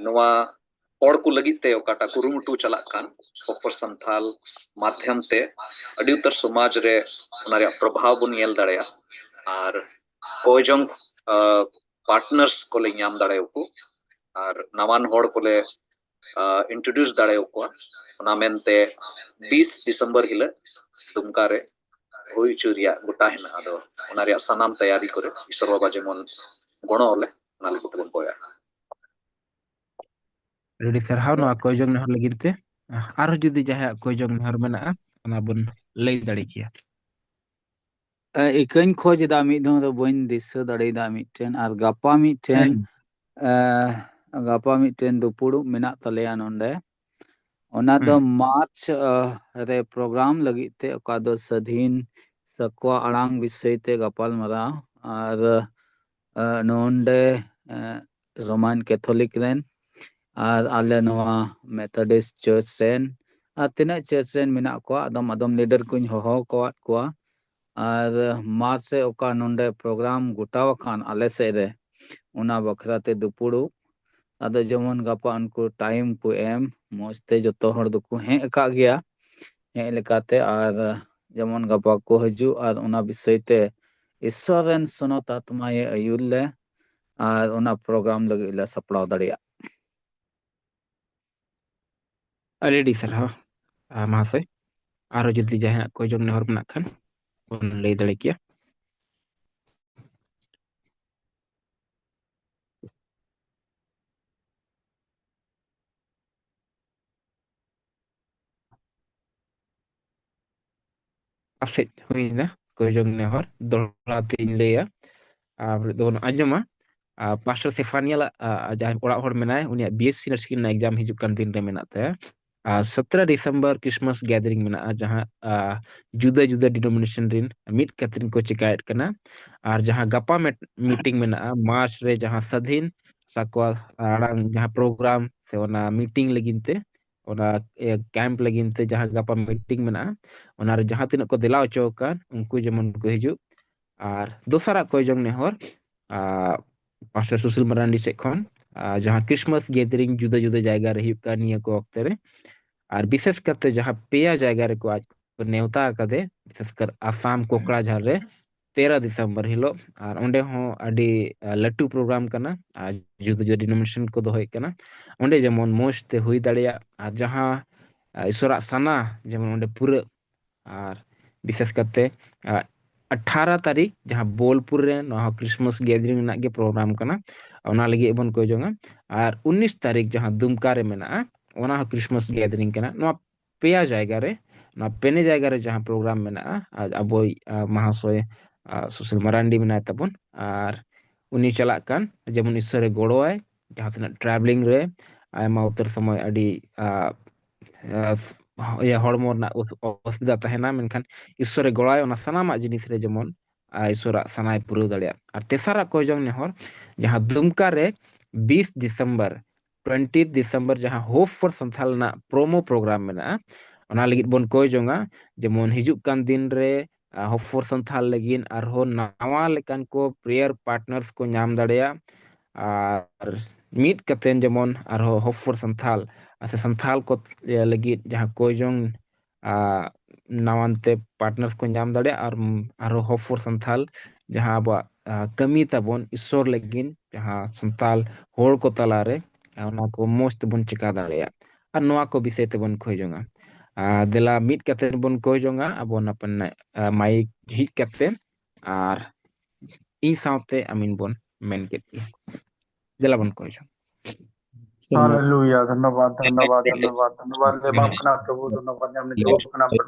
ᱱᱚᱣᱟ ᱦᱚᱲ ᱠᱚ ᱞᱟᱹᱜᱤᱫ ᱛᱮ ᱚᱠᱟᱴᱟᱜ ᱠᱩᱨᱩᱢᱩᱴᱩ ᱪᱟᱞᱟᱜ ᱠᱟᱱ ᱚᱯᱚᱨ ᱥᱟᱱᱛᱷᱟᱞ ᱢᱟᱫᱷᱭᱚᱢ ᱛᱮ ᱟᱹᱰᱤ ᱩᱛᱟᱹᱨ ᱥᱚᱢᱟᱡᱽ ᱨᱮ ᱚᱱᱟ ᱨᱮᱭᱟᱜ ᱯᱨᱚᱵᱷᱟᱣ ᱵᱚᱱ ᱧᱮᱞ ᱫᱟᱲᱮᱭᱟᱜᱼᱟ᱾ ᱟᱨ ᱠᱚᱭ ᱡᱚᱝ ᱯᱟᱨᱴᱱᱟᱨᱥ ᱠᱚᱞᱮ ᱧᱟᱢ ᱫᱟᱲᱮᱭᱟᱠᱚ ᱟᱨ ᱱᱟᱣᱟᱱ ᱦᱚᱲ ᱠᱚᱞᱮ ᱤᱱᱴᱨᱳᱰᱤᱭᱩᱥ ᱫᱟᱲᱮᱭᱟᱠᱚᱣᱟ᱾ ᱚᱱᱟ ᱢᱮᱱᱛᱮ ᱵᱤᱥ ᱰᱤᱥᱮᱢᱵᱚᱨ ᱦᱤᱞᱳᱜ ᱫᱩᱢᱠᱟ ᱨᱮ ᱦᱩᱭ ᱦᱚᱪᱚᱭ ᱨᱮᱭᱟᱜ ᱜᱚᱴᱟ ᱦᱮᱱᱟᱜᱼᱟ᱾ ᱟᱫᱚ ᱚᱱᱟ ᱨᱮᱭᱟᱜ ᱥᱟᱱᱟᱢ ᱛᱮᱭᱟᱨᱤ ᱠᱚᱨᱮ ᱤᱥᱚᱨ ᱵᱟᱵᱟ ᱡᱮᱢᱚᱱ ᱜᱚᱲᱚ ᱟᱞᱮ, ᱚᱱᱟ ᱞᱟᱹᱜᱤᱫ ᱛᱮᱵᱚᱱ ᱠᱚᱭᱟ᱾ ᱟᱹᱰᱤ ᱥᱟᱨᱦᱟᱣ ᱱᱚᱣᱟ ᱠᱚᱭ ᱡᱚᱝ ᱱᱮᱦᱚᱨ ᱞᱟᱹᱜᱤᱫ ᱛᱮ᱾ ᱟᱨᱦᱚᱸ ᱡᱩᱫᱤ ᱡᱟᱦᱟᱸᱭᱟᱜ ᱠᱚᱭ ᱡᱚᱝ ᱱᱮᱦᱚᱨ ᱢᱮᱱᱟᱜᱼᱟ, ᱚᱱᱟ ᱵᱚᱱ ᱞᱟᱹᱭ ᱫᱟᱲᱮ ᱠᱮᱭᱟ᱾ ᱮ, ᱤᱠᱟᱹᱧ ᱠᱷᱚᱡᱽ ᱮᱫᱟ, ᱢᱤᱫ ᱫᱷᱟᱣ ᱫᱚ ᱵᱟᱹᱧ ᱫᱤᱥᱟᱹ ᱫᱟᱲᱮᱭᱟᱫᱟ ᱢᱤᱫᱴᱮᱱ᱾ ᱟᱨ ᱜᱟᱯᱟ ᱢᱤᱫᱴᱮᱱ, ᱦᱮᱸ᱾ ᱮ, ᱜᱟᱯᱟ ᱢᱤᱫᱴᱮᱱ ᱫᱩᱯᱩᱲᱩᱵ ᱢᱮᱱᱟᱜ ᱛᱟᱞᱮᱭᱟ ᱱᱚᱰᱮ᱾ ᱚᱱᱟ ᱫᱚ ᱦᱮᱸ᱾ ᱢᱟᱨᱪ, ᱮ, ᱨᱮ ᱯᱨᱳᱜᱨᱟᱢ ᱞᱟᱹᱜᱤᱫ ᱛᱮ, ᱚᱠᱟ ᱫᱚ ᱥᱟᱹᱫᱷᱤᱱ ᱥᱟᱠᱣᱟ ᱟᱲᱟᱝ ᱵᱤᱥᱚᱭ ᱛᱮ ᱜᱟᱯᱟᱞ ᱢᱟᱨᱟᱣ᱾ ᱟᱨ, ᱮ, ᱱᱚᱰᱮ, ᱮ, ᱨᱳᱢᱟᱱ ᱠᱮᱛᱷᱚᱞᱤᱠ ᱨᱮᱱ ᱟᱨ ᱟᱞᱮ ᱱᱚᱣᱟ ᱢᱮᱛᱷᱚᱰᱤᱥᱴ ᱪᱟᱨᱪ ᱨᱮᱱ ᱟᱨ ᱛᱤᱱᱟᱹᱜ ᱪᱟᱨᱪ ᱨᱮᱱ ᱢᱮᱱᱟᱜ ᱠᱚᱣᱟ, ᱟᱫᱚᱢ ᱟᱫᱚᱢ ᱞᱤᱰᱟᱨ ᱠᱚᱧ ᱦᱚᱦᱚ ᱟᱠᱟᱫ ᱠᱚᱣᱟ᱾ ᱟᱨ ᱢᱟᱨᱪ ᱨᱮ ᱚᱠᱟ ᱱᱚᱰᱮ ᱯᱨᱳᱜᱨᱟᱢ ᱜᱚᱴᱟᱣ ᱟᱠᱟᱱ ᱟᱞᱮ ᱥᱮᱫ ᱨᱮ, ᱚᱱᱟ ᱵᱟᱠᱷᱨᱟ ᱛᱮ ᱫᱩᱯᱩᱲᱩᱵ᱾ ᱟᱫᱚ ᱡᱮᱢᱚᱱ ᱜᱟᱯᱟ ᱩᱱᱠᱩ ᱴᱟᱭᱤᱢ ᱠᱚ ᱮᱢ, ᱢᱚᱡᱽ ᱛᱮ ᱡᱚᱛᱚ ᱦᱚᱲ ᱫᱚᱠᱚ ᱦᱮᱡ ᱟᱠᱟᱫ ᱜᱮᱭᱟ, ᱦᱮᱡ ᱞᱮᱠᱟᱛᱮ᱾ ᱟᱨ ᱡᱮᱢᱚᱱ ᱜᱟᱯᱟ ᱠᱚ ᱦᱤᱡᱩᱜ ᱟᱨ ᱚᱱᱟ ᱵᱤᱥᱚᱭ ᱛᱮ ᱤᱥᱥᱚᱨ ᱨᱮᱱ ᱥᱚᱱᱚᱛ ᱟᱛᱢᱟᱭᱮ ᱟᱹᱭᱩᱨ ᱞᱮ ᱟᱨ ᱚᱱᱟ ᱯᱨᱳᱜᱨᱟᱢ ᱞᱟᱹᱜᱤᱫ ᱞᱮ ᱥᱟᱯᱲᱟᱣ ᱫᱟᱲᱮᱭᱟᱜ᱾ ᱟᱹᱰᱤ ᱟᱹᱰᱤ ᱥᱟᱨᱦᱟᱣ, ᱟ, ᱢᱟᱦᱟᱥᱚᱭ᱾ ᱟᱨᱚ ᱡᱩᱫᱤ ᱡᱟᱦᱟᱸᱭᱟᱜ ᱠᱚᱭ ᱡᱚᱝ ᱱᱮᱦᱚᱨ ᱢᱮᱱᱟᱜ ᱠᱷᱟᱱ ᱵᱚᱱ ᱞᱟᱹᱭ ᱫᱟᱲᱮ ᱠᱮᱭᱟ᱾ ᱯᱟᱥᱮᱡ ᱦᱩᱭᱱᱟ ᱠᱚᱭ ᱡᱚᱝ ᱱᱮᱦᱚᱨ, ᱫᱚᱦᱲᱟ ᱛᱤᱧ ᱞᱟᱹᱭᱟ᱾ ᱟᱨ ᱫᱚᱵᱚᱱ ᱟᱸᱡᱚᱢᱟ, ᱟᱨ ᱯᱟᱥᱴᱚᱨ ᱥᱮᱯᱷᱟᱱᱤᱭᱟᱞᱟᱜ, ᱟ, ᱡᱟᱦᱟᱸᱭ ᱚᱲᱟᱜ ᱦᱚᱲ ᱢᱮᱱᱟᱭ, ᱩᱱᱤᱭᱟᱜ ᱵᱤ ᱮᱥ ᱥᱤ ᱱᱟᱨᱥᱤᱝ ᱨᱮᱱᱟᱜ ᱮᱠᱡᱟᱢ ᱦᱤᱡᱩᱜ ᱠᱟᱱ ᱫᱤᱱ ᱨᱮ ᱢᱮᱱᱟᱜ ᱛᱟᱭᱟ᱾ ᱟᱨ ᱥᱚᱛᱨᱚ ᱰᱤᱥᱮᱢᱵᱚᱨ ᱠᱨᱤᱥᱢᱟᱥ ᱜᱮᱫᱟᱨᱤᱝ ᱢᱮᱱᱟᱜᱼᱟ, ᱡᱟᱦᱟᱸ ᱟ, ᱡᱩᱫᱟᱹ ᱡᱩᱫᱟᱹ ᱰᱤᱱᱳᱢᱤᱱᱮᱥᱚᱱ ᱨᱮᱱ ᱢᱤᱫ ᱠᱟᱛᱮ ᱠᱚ ᱪᱮᱠᱟᱭᱮᱫ ᱠᱟᱱᱟ᱾ ᱟᱨ ᱡᱟᱦᱟᱸ ᱜᱟᱯᱟ ᱢᱤᱴᱤᱝ ᱢᱮᱱᱟᱜᱼᱟ ᱢᱟᱨᱪ ᱨᱮ, ᱡᱟᱦᱟᱸ ᱥᱟᱫᱷᱤᱱ ᱥᱟᱠᱣᱟ ᱟᱲᱟᱝ ᱡᱟᱦᱟᱸ ᱯᱨᱳᱜᱨᱟᱢ ᱥᱮ ᱚᱱᱟ ᱢᱤᱴᱤᱝ ᱞᱟᱹᱜᱤᱫ ᱛᱮ, ᱚᱱᱟ ᱠᱮᱢᱯ ᱞᱟᱹᱜᱤᱫ ᱛᱮ ᱡᱟᱦᱟᱸ ᱜᱟᱯᱟ ᱢᱤᱴᱤᱝ ᱢᱮᱱᱟᱜᱼᱟ, ᱚᱱᱟᱨᱮ ᱡᱟᱦᱟᱸ ᱛᱤᱱᱟᱹᱜ ᱠᱚ ᱫᱮᱞᱟ ᱦᱚᱪᱚ ᱟᱠᱟᱱ ᱩᱱᱠᱩ ᱡᱮᱢᱚᱱ ᱠᱚ ᱦᱤᱡᱩᱜ᱾ ᱟᱨ ᱫᱚᱥᱟᱨᱟᱜ ᱠᱚᱭ ᱡᱚᱝ ᱱᱮᱦᱚᱨ ᱯᱟᱥᱴᱚᱨ ᱥᱩᱥᱤᱞ ᱢᱟᱨᱟᱱᱰᱤ ᱥᱮᱫ ᱠᱷᱚᱱ, ᱟᱨ ᱡᱟᱦᱟᱸ ᱠᱨᱤᱥᱢᱟᱥ ᱜᱮᱫᱟᱨᱤᱝ ᱡᱩᱫᱟᱹ ᱡᱩᱫᱟᱹ ᱡᱟᱭᱜᱟ ᱨᱮ ᱦᱩᱭᱩᱜ ᱠᱟᱱ ᱱᱤᱭᱟᱹ ᱠᱚ ᱚᱠᱛᱮ ᱨᱮ, ᱟᱨ ᱵᱤᱥᱮᱥ ᱠᱟᱛᱮ ᱡᱟᱦᱟᱸ ᱯᱮᱭᱟ ᱡᱟᱭᱜᱟ ᱨᱮᱠᱚ ᱟᱡ ᱠᱚ ᱱᱮᱣᱛᱟ ᱟᱠᱟᱫᱮ, ᱵᱤᱥᱮᱥ ᱠᱟᱨ ᱟᱥᱟᱢ ᱠᱚᱠᱲᱟᱡᱷᱟᱨ ᱨᱮ ᱛᱮᱨᱚ ᱰᱤᱥᱮᱢᱵᱚᱨ ᱦᱤᱞᱳᱜ, ᱟᱨ ᱚᱸᱰᱮ ᱦᱚᱸ ᱟᱹᱰᱤ ᱟ, ᱞᱟᱹᱴᱩ ᱯᱨᱳᱜᱨᱟᱢ ᱠᱟᱱᱟ᱾ ᱟᱨ ᱡᱩᱫᱟᱹ ᱡᱩᱫᱟᱹ ᱰᱤᱱᱳᱢᱤᱱᱮᱥᱚᱱ ᱠᱚ ᱫᱚᱦᱚᱭᱮᱫ ᱠᱟᱱᱟ, ᱚᱸᱰᱮ ᱡᱮᱢᱚᱱ ᱢᱚᱸᱡᱽ ᱛᱮ ᱦᱩᱭ ᱫᱟᱲᱮᱭᱟᱜ ᱟᱨ ᱡᱟᱦᱟᱸ ᱟ, ᱤᱥᱚᱨᱟᱜ ᱥᱟᱱᱟ ᱡᱮᱢᱚᱱ ᱚᱸᱰᱮ ᱯᱩᱨᱟᱹᱜ᱾ ᱟᱨ ᱵᱤᱥᱮᱥ ᱠᱟᱛᱮ ᱟ, ᱟᱴᱷᱟᱨᱚ ᱛᱟᱹᱨᱤᱠᱷ ᱡᱟᱦᱟᱸ ᱵᱳᱞᱯᱩᱨ ᱨᱮ, ᱱᱚᱣᱟ ᱦᱚᱸ ᱠᱨᱤᱥᱢᱟᱥ ᱜᱮᱫᱟᱨᱤᱝ ᱨᱮᱱᱟᱜ ᱜᱮ ᱯᱨᱳᱜᱨᱟᱢ ᱠᱟᱱᱟ, ᱚᱱᱟ ᱞᱟᱹᱜᱤᱫ ᱵᱚᱱ ᱠᱚᱭ ᱡᱚᱝᱟ᱾ ᱟᱨ ᱩᱱᱤᱥ ᱛᱟᱹᱨᱤᱠᱷ ᱡᱟᱦᱟᱸ ᱫᱩᱢᱠᱟ ᱨᱮ ᱢᱮᱱᱟᱜᱼᱟ, ᱚᱱᱟ ᱦᱚᱸ ᱠᱨᱤᱥᱢᱟᱥ ᱜᱮᱫᱟᱨᱤᱝ ᱠᱟᱱᱟ᱾ ᱱᱚᱣᱟ ᱯᱮᱭᱟ ᱡᱟᱭᱜᱟ ᱨᱮ, ᱱᱚᱣᱟ ᱯᱮᱱᱮ ᱡᱟᱭᱜᱟ ᱨᱮ ᱡᱟᱦᱟᱸ ᱯᱨᱳᱜᱨᱟᱢ ᱢᱮᱱᱟᱜᱼᱟ, ᱟᱨ ᱟᱵᱚᱭᱤᱡ ᱟ, ᱢᱟᱦᱟᱥᱚᱭ ᱟ, ᱥᱩᱥᱤᱞ ᱢᱟᱨᱟᱱᱰᱤ ᱢᱮᱱᱟᱭ ᱛᱟᱵᱚᱱ, ᱟᱨ ᱩᱱᱤ ᱪᱟᱞᱟᱜ ᱠᱟᱱ ᱡᱮᱢᱚᱱ ᱤᱥᱥᱚᱨᱮ ᱜᱚᱲᱚᱣᱟᱭ, ᱡᱟᱦᱟᱸ ᱛᱤᱱᱟᱹᱜ ᱴᱨᱟᱵᱷᱮᱞᱤᱝ ᱨᱮ ᱟᱭᱢᱟ ᱩᱛᱟᱹᱨ ᱥᱚᱢᱚᱭ ᱟᱹᱰᱤ ᱟ, ᱟ, ᱤᱭᱟᱹ ᱦᱚᱲᱢᱚ ᱨᱮᱱᱟᱜ ᱚᱥ- ᱚᱥᱩᱵᱤᱫᱷᱟ ᱛᱟᱦᱮᱱᱟ, ᱢᱮᱱᱠᱷᱟᱱ ᱤᱥᱥᱚᱨᱮ ᱜᱚᱲᱚᱣᱟᱭ ᱚᱱᱟ ᱥᱟᱱᱟᱢᱟᱜ ᱡᱤᱱᱤᱥ ᱨᱮ ᱡᱮᱢᱚᱱ ᱟ, ᱤᱥᱥᱚᱨᱟᱜ ᱥᱟᱱᱟᱭ ᱯᱩᱨᱟᱹᱣ ᱫᱟᱲᱮᱭᱟᱜ᱾ ᱟᱨ ᱛᱮᱥᱟᱨᱟᱜ ᱠᱚᱭ ᱡᱚᱝ ᱱᱮᱦᱚᱨ ᱡᱟᱦᱟᱸ ᱫᱩᱢᱠᱟ ᱨᱮ ᱵᱤᱥ ᱰᱤᱥᱮᱢᱵᱚᱨ, ᱴᱩᱭᱮᱱᱴᱤ ᱰᱤᱥᱮᱢᱵᱚᱨ ᱡᱟᱦᱟᱸ ᱦᱳᱯ ᱯᱷᱚᱨ ᱥᱟᱱᱛᱷᱟᱞ ᱨᱮᱱᱟᱜ ᱯᱨᱳᱢᱳ ᱯᱨᱳᱜᱨᱟᱢ ᱢᱮᱱᱟᱜᱼᱟ, ᱚᱱᱟ ᱞᱟᱹᱜᱤᱫ ᱵᱚᱱ ᱠᱚᱭ ᱡᱚᱝᱟ ᱡᱮᱢᱚᱱ ᱦᱤᱡᱩᱜ ᱠᱟᱱ ᱫᱤᱱ ᱨᱮ ᱟ, ᱦᱳᱯ ᱯᱷᱚᱨ ᱥᱟᱱᱛᱷᱟᱞ ᱞᱟᱹᱜᱤᱫ ᱟᱨᱦᱚᱸ ᱱᱟᱣᱟ ᱞᱮᱠᱟᱱ ᱠᱚ ᱯᱨᱮᱭᱟᱨ ᱯᱟᱨᱴᱱᱟᱨᱥ ᱠᱚ ᱧᱟᱢ ᱫᱟᱲᱮᱭᱟᱜ᱾ ᱟᱨ ᱢᱤᱫ ᱠᱟᱛᱮᱱ ᱡᱮᱢᱚᱱ ᱟᱨᱦᱚᱸ ᱦᱳᱯ ᱯᱷᱚᱨ ᱥᱟᱱᱛᱷᱟᱞ ᱥᱮ ᱥᱟᱱᱛᱷᱟᱞ ᱠᱚ ᱞᱟᱹᱜᱤᱫ ᱡᱟᱦᱟᱸ ᱠᱚᱭ ᱡᱚᱝ ᱟ, ᱱᱟᱣᱟᱱ ᱛᱮ ᱯᱟᱨᱴᱱᱟᱨᱥ ᱠᱚ ᱧᱟᱢ ᱫᱟᱲᱮᱭᱟᱜᱼᱟ᱾ ᱟᱨ ᱟᱨᱦᱚᱸ ᱦᱳᱯ ᱯᱷᱚᱨ ᱥᱟᱱᱛᱷᱟᱞ ᱡᱟᱦᱟᱸ ᱟᱵᱚᱣᱟᱜ ᱟ, ᱠᱟᱹᱢᱤ ᱛᱟᱵᱚᱱ ᱤᱥᱥᱚᱨ ᱞᱟᱹᱜᱤᱫ ᱡᱟᱦᱟᱸ ᱥᱟᱱᱛᱟᱞ ᱦᱚᱲ ᱠᱚ ᱛᱟᱞᱟᱨᱮ ᱟ, ᱚᱱᱟ ᱠᱚ ᱢᱚᱸᱡᱽ ᱛᱮᱵᱚᱱ ᱪᱮᱠᱟ ᱫᱟᱲᱮᱭᱟᱜ᱾ ᱟᱨ ᱱᱚᱣᱟ ᱠᱚ ᱵᱤᱥᱚᱭ ᱛᱮᱵᱚᱱ ᱠᱷᱚᱡᱚᱜᱼᱟ᱾ ᱟ, ᱫᱮᱞᱟ ᱢᱤᱫ ᱠᱟᱛᱮ ᱵᱚᱱ ᱠᱷᱚᱡᱚᱜᱼᱟ ᱟᱵᱚ ᱱᱟᱯᱟᱭ ᱱᱟ-, ᱟ, ᱢᱟᱭᱤᱠ ᱡᱷᱤᱡ ᱠᱟᱛᱮ, ᱟᱨ ᱤᱧ ᱥᱟᱶᱛᱮ ᱟᱹᱢᱤᱱ ᱵᱚᱱ ᱢᱮᱱ ᱠᱮᱫ ᱜᱮ᱾ ᱫᱮᱞᱟ ᱵᱚᱱ ᱠᱷᱚᱡᱚᱜᱼᱟ᱾ हालेलुया। धन्यवाद, धन्यवाद, धन्यवाद, धन्यवाद। ᱫᱮᱵᱟᱱ ᱠᱟᱱᱟ ᱯᱨᱚᱵᱷᱩ, ᱫᱷᱚᱱᱭᱚᱵᱟᱫ ᱧᱟᱢ ᱞᱟᱹᱜᱤᱫ ᱫᱮᱵᱟᱱ ᱠᱟᱱᱟ ᱯᱨᱚᱵᱷᱩ᱾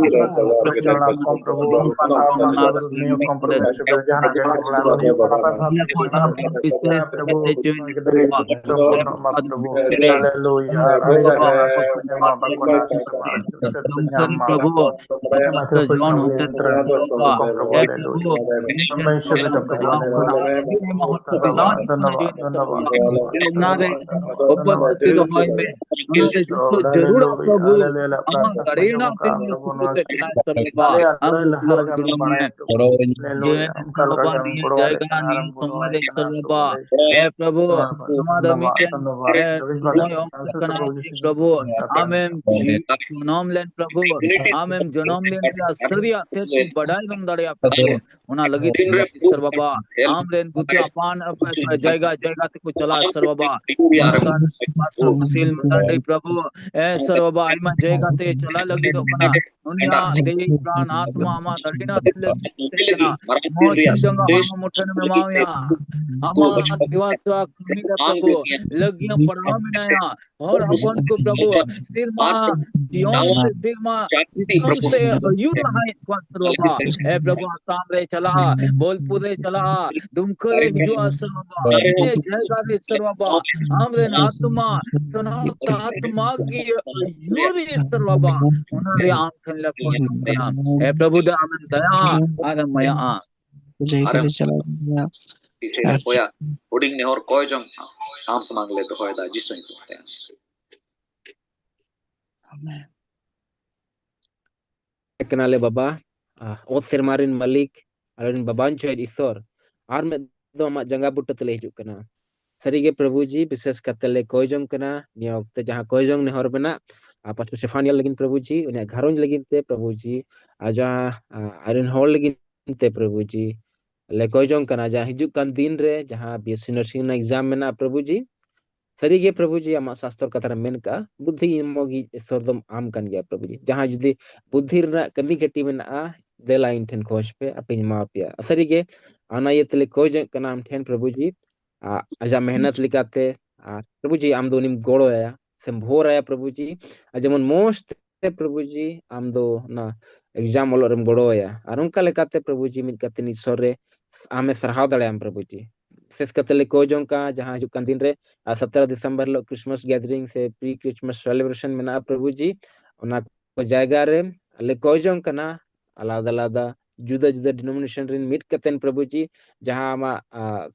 ᱡᱚᱲᱟᱣ ᱠᱚᱢ ᱯᱨᱚᱵᱷᱩ, ᱱᱤᱭᱚᱢ ᱠᱚᱢ ᱯᱨᱚᱵᱷᱩ, ᱡᱟᱦᱟᱱᱟᱜ ᱜᱮ ᱵᱚᱞᱮ ᱱᱤᱭᱚᱢ ᱠᱚ ᱡᱟᱦᱟᱸ ᱯᱨᱚᱵᱷᱩ ᱵᱤᱥᱮᱥ ᱠᱟᱛᱮ ᱪᱚᱭ ᱯᱨᱚᱵᱷᱩ, ᱦᱟᱞᱮᱞᱩᱭᱟ, ᱟᱨ ᱟᱞᱮ ᱡᱟᱦᱟᱸ ᱠᱚ ᱧᱟᱢᱟ ᱵᱟᱠᱚ ᱧᱟᱢᱟ, ᱯᱨᱚᱵᱷᱩ, ᱡᱚᱱ ᱦᱚᱛᱮ ᱛᱮ ᱯᱨᱚᱵᱷᱩ, ᱦᱮ ᱯᱨᱚᱵᱷᱩ, ᱚᱱᱟ ᱨᱮ ᱩᱯᱚᱥᱛᱷᱤᱛ ᱫᱚᱦᱚᱭ ᱢᱮ᱾ ᱚᱱᱟ ᱨᱮ ᱡᱚᱛᱚ ᱡᱟᱹᱨᱩᱲᱟ ᱯᱨᱚᱵᱷᱩ, ᱟᱢᱟᱜ ᱫᱟᱲᱮ ᱨᱮᱱᱟᱜ ᱛᱮ ᱥᱩᱯᱩᱨ ᱛᱮ ᱠᱟᱱᱟ ᱥᱚᱨᱵᱟ, ᱟᱢ ᱜᱚᱲᱚ ᱢᱮ᱾ ᱡᱮ ᱵᱟᱵᱟ ᱱᱤᱭᱟᱹ ᱡᱟᱭᱜᱟ ᱱᱤᱭᱟᱹ ᱥᱚᱢᱚᱭ ᱨᱮ ᱥᱚᱨᱵᱟ, ᱦᱮ ᱯᱨᱚᱵᱷᱩ, ᱱᱚᱣᱟ ᱫᱚ ᱢᱤᱫᱴᱮᱱ, ᱮ, ᱥᱚᱢᱚᱭ ᱚᱠᱛᱚ ᱠᱟᱱᱟ ᱡᱮ ᱯᱨᱚᱵᱷᱩ, ᱟᱢᱮᱢ ᱡᱤᱣᱤ ᱡᱚᱱᱚᱢ ᱞᱮᱱ ᱯᱨᱚᱵᱷᱩ, ᱟᱢᱮᱢ ᱡᱚᱱᱚᱢ ᱞᱮᱱ ᱨᱮᱭᱟᱜ ᱥᱟᱹᱨᱤᱭᱟᱜ ᱛᱮ ᱠᱚ ᱵᱟᱰᱟᱭ ᱧᱟᱢ ᱫᱟᱲᱮᱭᱟᱜ ᱯᱨᱚᱵᱷᱩ᱾ ᱚᱱᱟ ᱞᱟᱹᱜᱤᱫ ᱛᱮ ᱤᱥᱚᱨ ᱵᱟᱵᱟ, ᱟᱢ ᱨᱮᱱ ᱜᱩᱛᱤ ᱟᱯᱟᱱ ᱡᱟᱭᱜᱟ ᱡᱟᱭᱜᱟ ᱛᱮᱠᱚ ᱪᱟᱞᱟᱜ ᱤᱥᱚᱨ ᱵᱟᱵᱟ᱾ ᱢᱟᱱᱚᱛᱟᱱ ᱯᱟᱥᱴᱚᱨ ᱥᱩᱥᱤᱞ ᱢᱟᱨᱟᱱᱰᱤ ᱯᱨᱚᱵᱷᱩ, ᱮ ᱤᱥᱚᱨ ᱵᱟᱵᱟ, ᱟᱭᱢᱟ ᱡᱟᱭᱜᱟ ᱛᱮ ᱪᱟᱞᱟᱜ ᱞᱟᱹᱜᱤᱫᱚᱜ ᱠᱟᱱᱟ᱾ ᱩᱱᱤᱭᱟᱜ ᱫᱮᱦᱤ ᱯᱨᱟᱱ ᱟᱛᱢᱟ ᱟᱢᱟᱜ ᱫᱟᱲᱮ ᱨᱮᱱᱟᱜ ᱛᱤ ᱞᱮ ᱥᱩᱯᱩᱨ ᱛᱮ ᱠᱟᱱᱟ᱾ ᱢᱚᱦᱟ ᱥᱤᱨᱡᱚᱱ ᱦᱚᱲᱢᱚ ᱢᱩᱴᱷᱟᱹᱱ ᱮᱢ ᱮᱢᱟᱣᱟᱭᱟ᱾ ᱟᱢᱟᱜ ᱫᱮᱣᱟ ᱥᱮᱣᱟ ᱠᱟᱹᱢᱤ ᱨᱮ ᱯᱨᱚᱵᱷᱩ ᱞᱟᱹᱜᱤᱫ ᱯᱟᱲᱦᱟᱣ ᱢᱮᱱᱟᱭᱟ᱾ ᱦᱚᱲ ᱦᱚᱯᱚᱱ ᱠᱚ ᱯᱨᱚᱵᱷᱩ ᱥᱮᱨᱢᱟ ᱡᱤᱭᱚᱱ ᱥᱮ ᱥᱮᱨᱢᱟ ᱤᱥᱠᱩᱞ ᱥᱮ ᱟᱹᱭᱩᱨ ᱞᱟᱦᱟᱭᱮᱫ ᱠᱚᱣᱟ ᱥᱮ ᱵᱟᱵᱟ᱾ ᱮ ᱯᱨᱚᱵᱷᱩ ᱟᱥᱟᱢ ᱨᱮ ᱪᱟᱞᱟᱜᱼᱟ, ᱵᱳᱞᱯᱩᱨ ᱨᱮ ᱪᱟᱞᱟᱜᱼᱟ, ᱰᱩᱢᱠᱟᱹ ᱨᱮ ᱦᱤᱡᱩᱜᱼᱟ ᱥᱮ ᱵᱟᱵᱟ᱾ ᱱᱤᱭᱟᱹ ᱡᱟᱭᱜᱟ ᱨᱮ ᱥᱮ ᱵᱟᱵᱟ ᱟᱢ ᱨᱮᱱ ᱟᱛᱢᱟ, ᱥᱟᱱᱟᱢ ᱟᱛᱢᱟ ᱜᱮ ᱟᱹᱭᱩᱨ ᱥᱮ ᱵᱟᱵᱟ᱾ ᱚᱱᱟ ᱨᱮ ᱟᱢ ᱴᱷᱮᱱ ᱞᱮ ᱠᱚᱭᱚᱜ ᱠᱟᱱᱟ᱾ ᱮ ᱯᱨᱚᱵᱷᱩ ᱫᱚ ᱟᱢᱮᱢ ᱫᱟᱭᱟᱜᱼᱟ ᱟᱨᱮᱢ ᱢᱟᱭᱟᱜᱼᱟ᱾ ᱡᱟᱭᱜᱟ ᱟᱨᱮᱢ ᱨᱮ ᱪᱟᱞᱟᱣ ᱨᱮᱭᱟᱜ ᱴᱷᱤᱠ ᱟᱨ ᱚᱠᱚᱭᱟᱜ ᱦᱩᱰᱤᱧ ᱱᱮᱦᱚᱨ ᱠᱚᱭ ᱡᱚᱝ ᱟᱢ ᱥᱟᱢᱟᱝ ᱞᱮ ᱫᱚᱦᱚᱭᱮᱫᱟ ᱡᱤᱥᱩ ᱧᱩᱛᱩᱢ ᱛᱮ᱾ ᱟᱢᱮᱱ᱾ ᱠᱟᱱᱟᱞᱮ ᱵᱟᱵᱟ, ᱟ, ᱚᱛ ᱥᱮᱨᱢᱟ ᱨᱮᱱ ᱢᱟᱹᱞᱤᱠ, ᱟᱞᱮ ᱨᱮᱱ ᱵᱟᱵᱟᱧ ᱪᱚᱭᱮᱫ ᱤᱥᱥᱚᱨ, ᱟᱨ ᱢᱤᱫ ᱫᱚ ᱟᱢᱟᱜ ᱡᱟᱸᱜᱟ ᱵᱩᱴᱟᱹ ᱛᱮᱞᱮ ᱦᱤᱡᱩᱜ ᱠᱟᱱᱟ᱾ ᱥᱟᱹᱨᱤᱜᱮ ᱯᱨᱚᱵᱷᱩ ᱡᱤ, ᱵᱤᱥᱮᱥ ᱠᱟᱛᱮ ᱞᱮ ᱠᱚᱭ ᱡᱚᱝ ᱠᱟᱱᱟ ᱱᱤᱭᱟᱹ ᱚᱠᱛᱮ ᱡᱟᱦᱟᱸ ᱠᱚᱭ ᱡᱚᱝ ᱱᱮᱦᱚᱨ ᱢᱮᱱᱟᱜ, ᱟᱨ ᱯᱟᱥᱴᱚᱨ ᱥᱮᱯᱷᱟᱱᱤᱭᱟ ᱞᱟᱹᱜᱤᱫ ᱯᱨᱚᱵᱷᱩ ᱡᱤ, ᱩᱱᱤᱭᱟᱜ ᱜᱷᱟᱨᱚᱸᱡᱽ ᱞᱟᱹᱜᱤᱫ ᱛᱮ ᱯᱨᱚᱵᱷᱩ ᱡᱤ, ᱟᱨ ᱡᱟᱦᱟᱸ, ᱟ, ᱟᱡ ᱨᱮᱱ ᱦᱚᱲ ᱞᱟᱹᱜᱤᱫ ᱛᱮ ᱯᱨᱚᱵᱷᱩ ᱡᱤ ᱞᱮ ᱠᱚᱭ ᱡᱚᱝ ᱠᱟᱱᱟ, ᱡᱟᱦᱟᱸ ᱦᱤᱡᱩᱜ ᱠᱟᱱ ᱫᱤᱱ ᱨᱮ ᱡᱟᱦᱟᱸ ᱵᱤ ᱮᱥ ᱥᱤ nursing ᱨᱮᱱᱟᱜ exam ᱢᱮᱱᱟᱜᱼᱟ ᱯᱨᱚᱵᱷᱩ ᱡᱤ, ᱥᱟᱹᱨᱤᱜᱮ ᱯᱨᱚᱵᱷᱩ ᱡᱤ, ᱟᱢᱟᱜ ᱥᱟᱥᱛᱚᱨ ᱠᱟᱛᱷᱟ ᱨᱮ ᱢᱮᱱ ᱠᱟᱜᱼᱟ, ᱵᱩᱫᱽᱫᱷᱤ ᱮᱢᱚᱜᱤᱡ ᱤᱥᱥᱚᱨ ᱫᱚᱢ ᱟᱢ ᱠᱟᱱ ᱜᱮᱭᱟ ᱯᱨᱚᱵᱷᱩ ᱡᱤ᱾ ᱡᱟᱦᱟᱸ ᱡᱩᱫᱤ ᱵᱩᱫᱽᱫᱷᱤ ᱨᱮᱱᱟᱜ ᱠᱟᱹᱢᱤ ᱠᱟᱹᱴᱤ ᱢᱮᱱᱟᱜᱼᱟ, ᱫᱮᱞᱟ ᱤᱧ ᱴᱷᱮᱱ ᱠᱷᱚᱡᱽ ᱯᱮ, ᱟᱯᱮᱧ ᱮᱢᱟ ᱯᱮᱭᱟ᱾ ᱥᱟᱹᱨᱤᱜᱮ ᱚᱱᱟ ᱤᱭᱟᱹ ᱛᱮᱞᱮ ᱠᱷᱚᱡᱚᱜ ᱠᱟᱱᱟ ᱟᱢ ᱴᱷᱮᱱ ᱯᱨᱚᱵᱷᱩ ᱡᱤ, ᱟ-, ᱟᱡᱟᱜ ᱢᱮᱦᱱᱚᱛ ᱞᱮᱠᱟᱛᱮ, ᱟᱨ ᱯᱨᱚᱵᱷᱩ ᱡᱤ ᱟᱢ ᱫᱚ ᱩᱱᱤᱢ ᱜᱚᱲᱚ ᱟᱭᱟ ᱥᱮᱢ ᱵᱷᱳᱨ ᱟᱭᱟ ᱯᱨᱚᱵᱷᱩ ᱡᱤ, ᱟᱨ ᱡᱮᱢᱚᱱ ᱢᱚᱸᱡᱽ ᱛᱮ ᱯᱨᱚᱵᱷᱩ ᱡᱤ ᱟᱢ ᱫᱚ ᱚᱱᱟ exam ᱚᱞᱚᱜ ᱨᱮᱢ ᱜᱚᱲᱚ ᱟᱭᱟ, ᱟᱨ ᱚᱱᱠᱟ ᱞᱮᱠᱟᱛᱮ ᱯᱨᱚᱵᱷᱩ ᱡᱤ ᱢᱤᱫ ᱠᱟᱛᱮ ᱤᱥᱥᱚᱨ ᱨᱮ ᱟᱢᱮ ᱥᱟᱨᱦᱟᱣ ᱫᱟᱲᱮᱭᱟᱢ ᱯᱨᱚᱵᱷᱩ ᱡᱤ᱾ ᱵᱤᱥᱮᱥ ᱠᱟᱛᱮ ᱞᱮ ᱠᱚᱭ ᱡᱚᱝ ᱠᱟᱱᱟ ᱡᱟᱦᱟᱸ ᱦᱤᱡᱩᱜ ᱠᱟᱱ ᱫᱤᱱ ᱨᱮ, ᱟᱨ ᱥᱚᱛᱨᱚ ᱰᱤᱥᱮᱢᱵᱚᱨ ᱦᱤᱞᱳᱜ Christmas gathering ᱥᱮ pre Christmas celebration ᱢᱮᱱᱟᱜᱼᱟ ᱯᱨᱚᱵᱷᱩ ᱡᱤ, ᱚᱱᱟ ᱠᱚ ᱡᱟᱭᱜᱟ ᱨᱮ ᱞᱮ ᱠᱚᱭ ᱡᱚᱝ ᱠᱟᱱᱟ ᱟᱞᱟᱫᱟ ᱟᱞᱟᱫᱟ ᱡᱩᱫᱟᱹ ᱡᱩᱫᱟᱹ denomination ᱨᱮᱱ ᱢᱤᱫ ᱠᱟᱛᱮᱱ ᱯᱨᱚᱵᱷᱩ ᱡᱤ, ᱡᱟᱦᱟᱸ ᱟᱢᱟᱜ, ᱟ,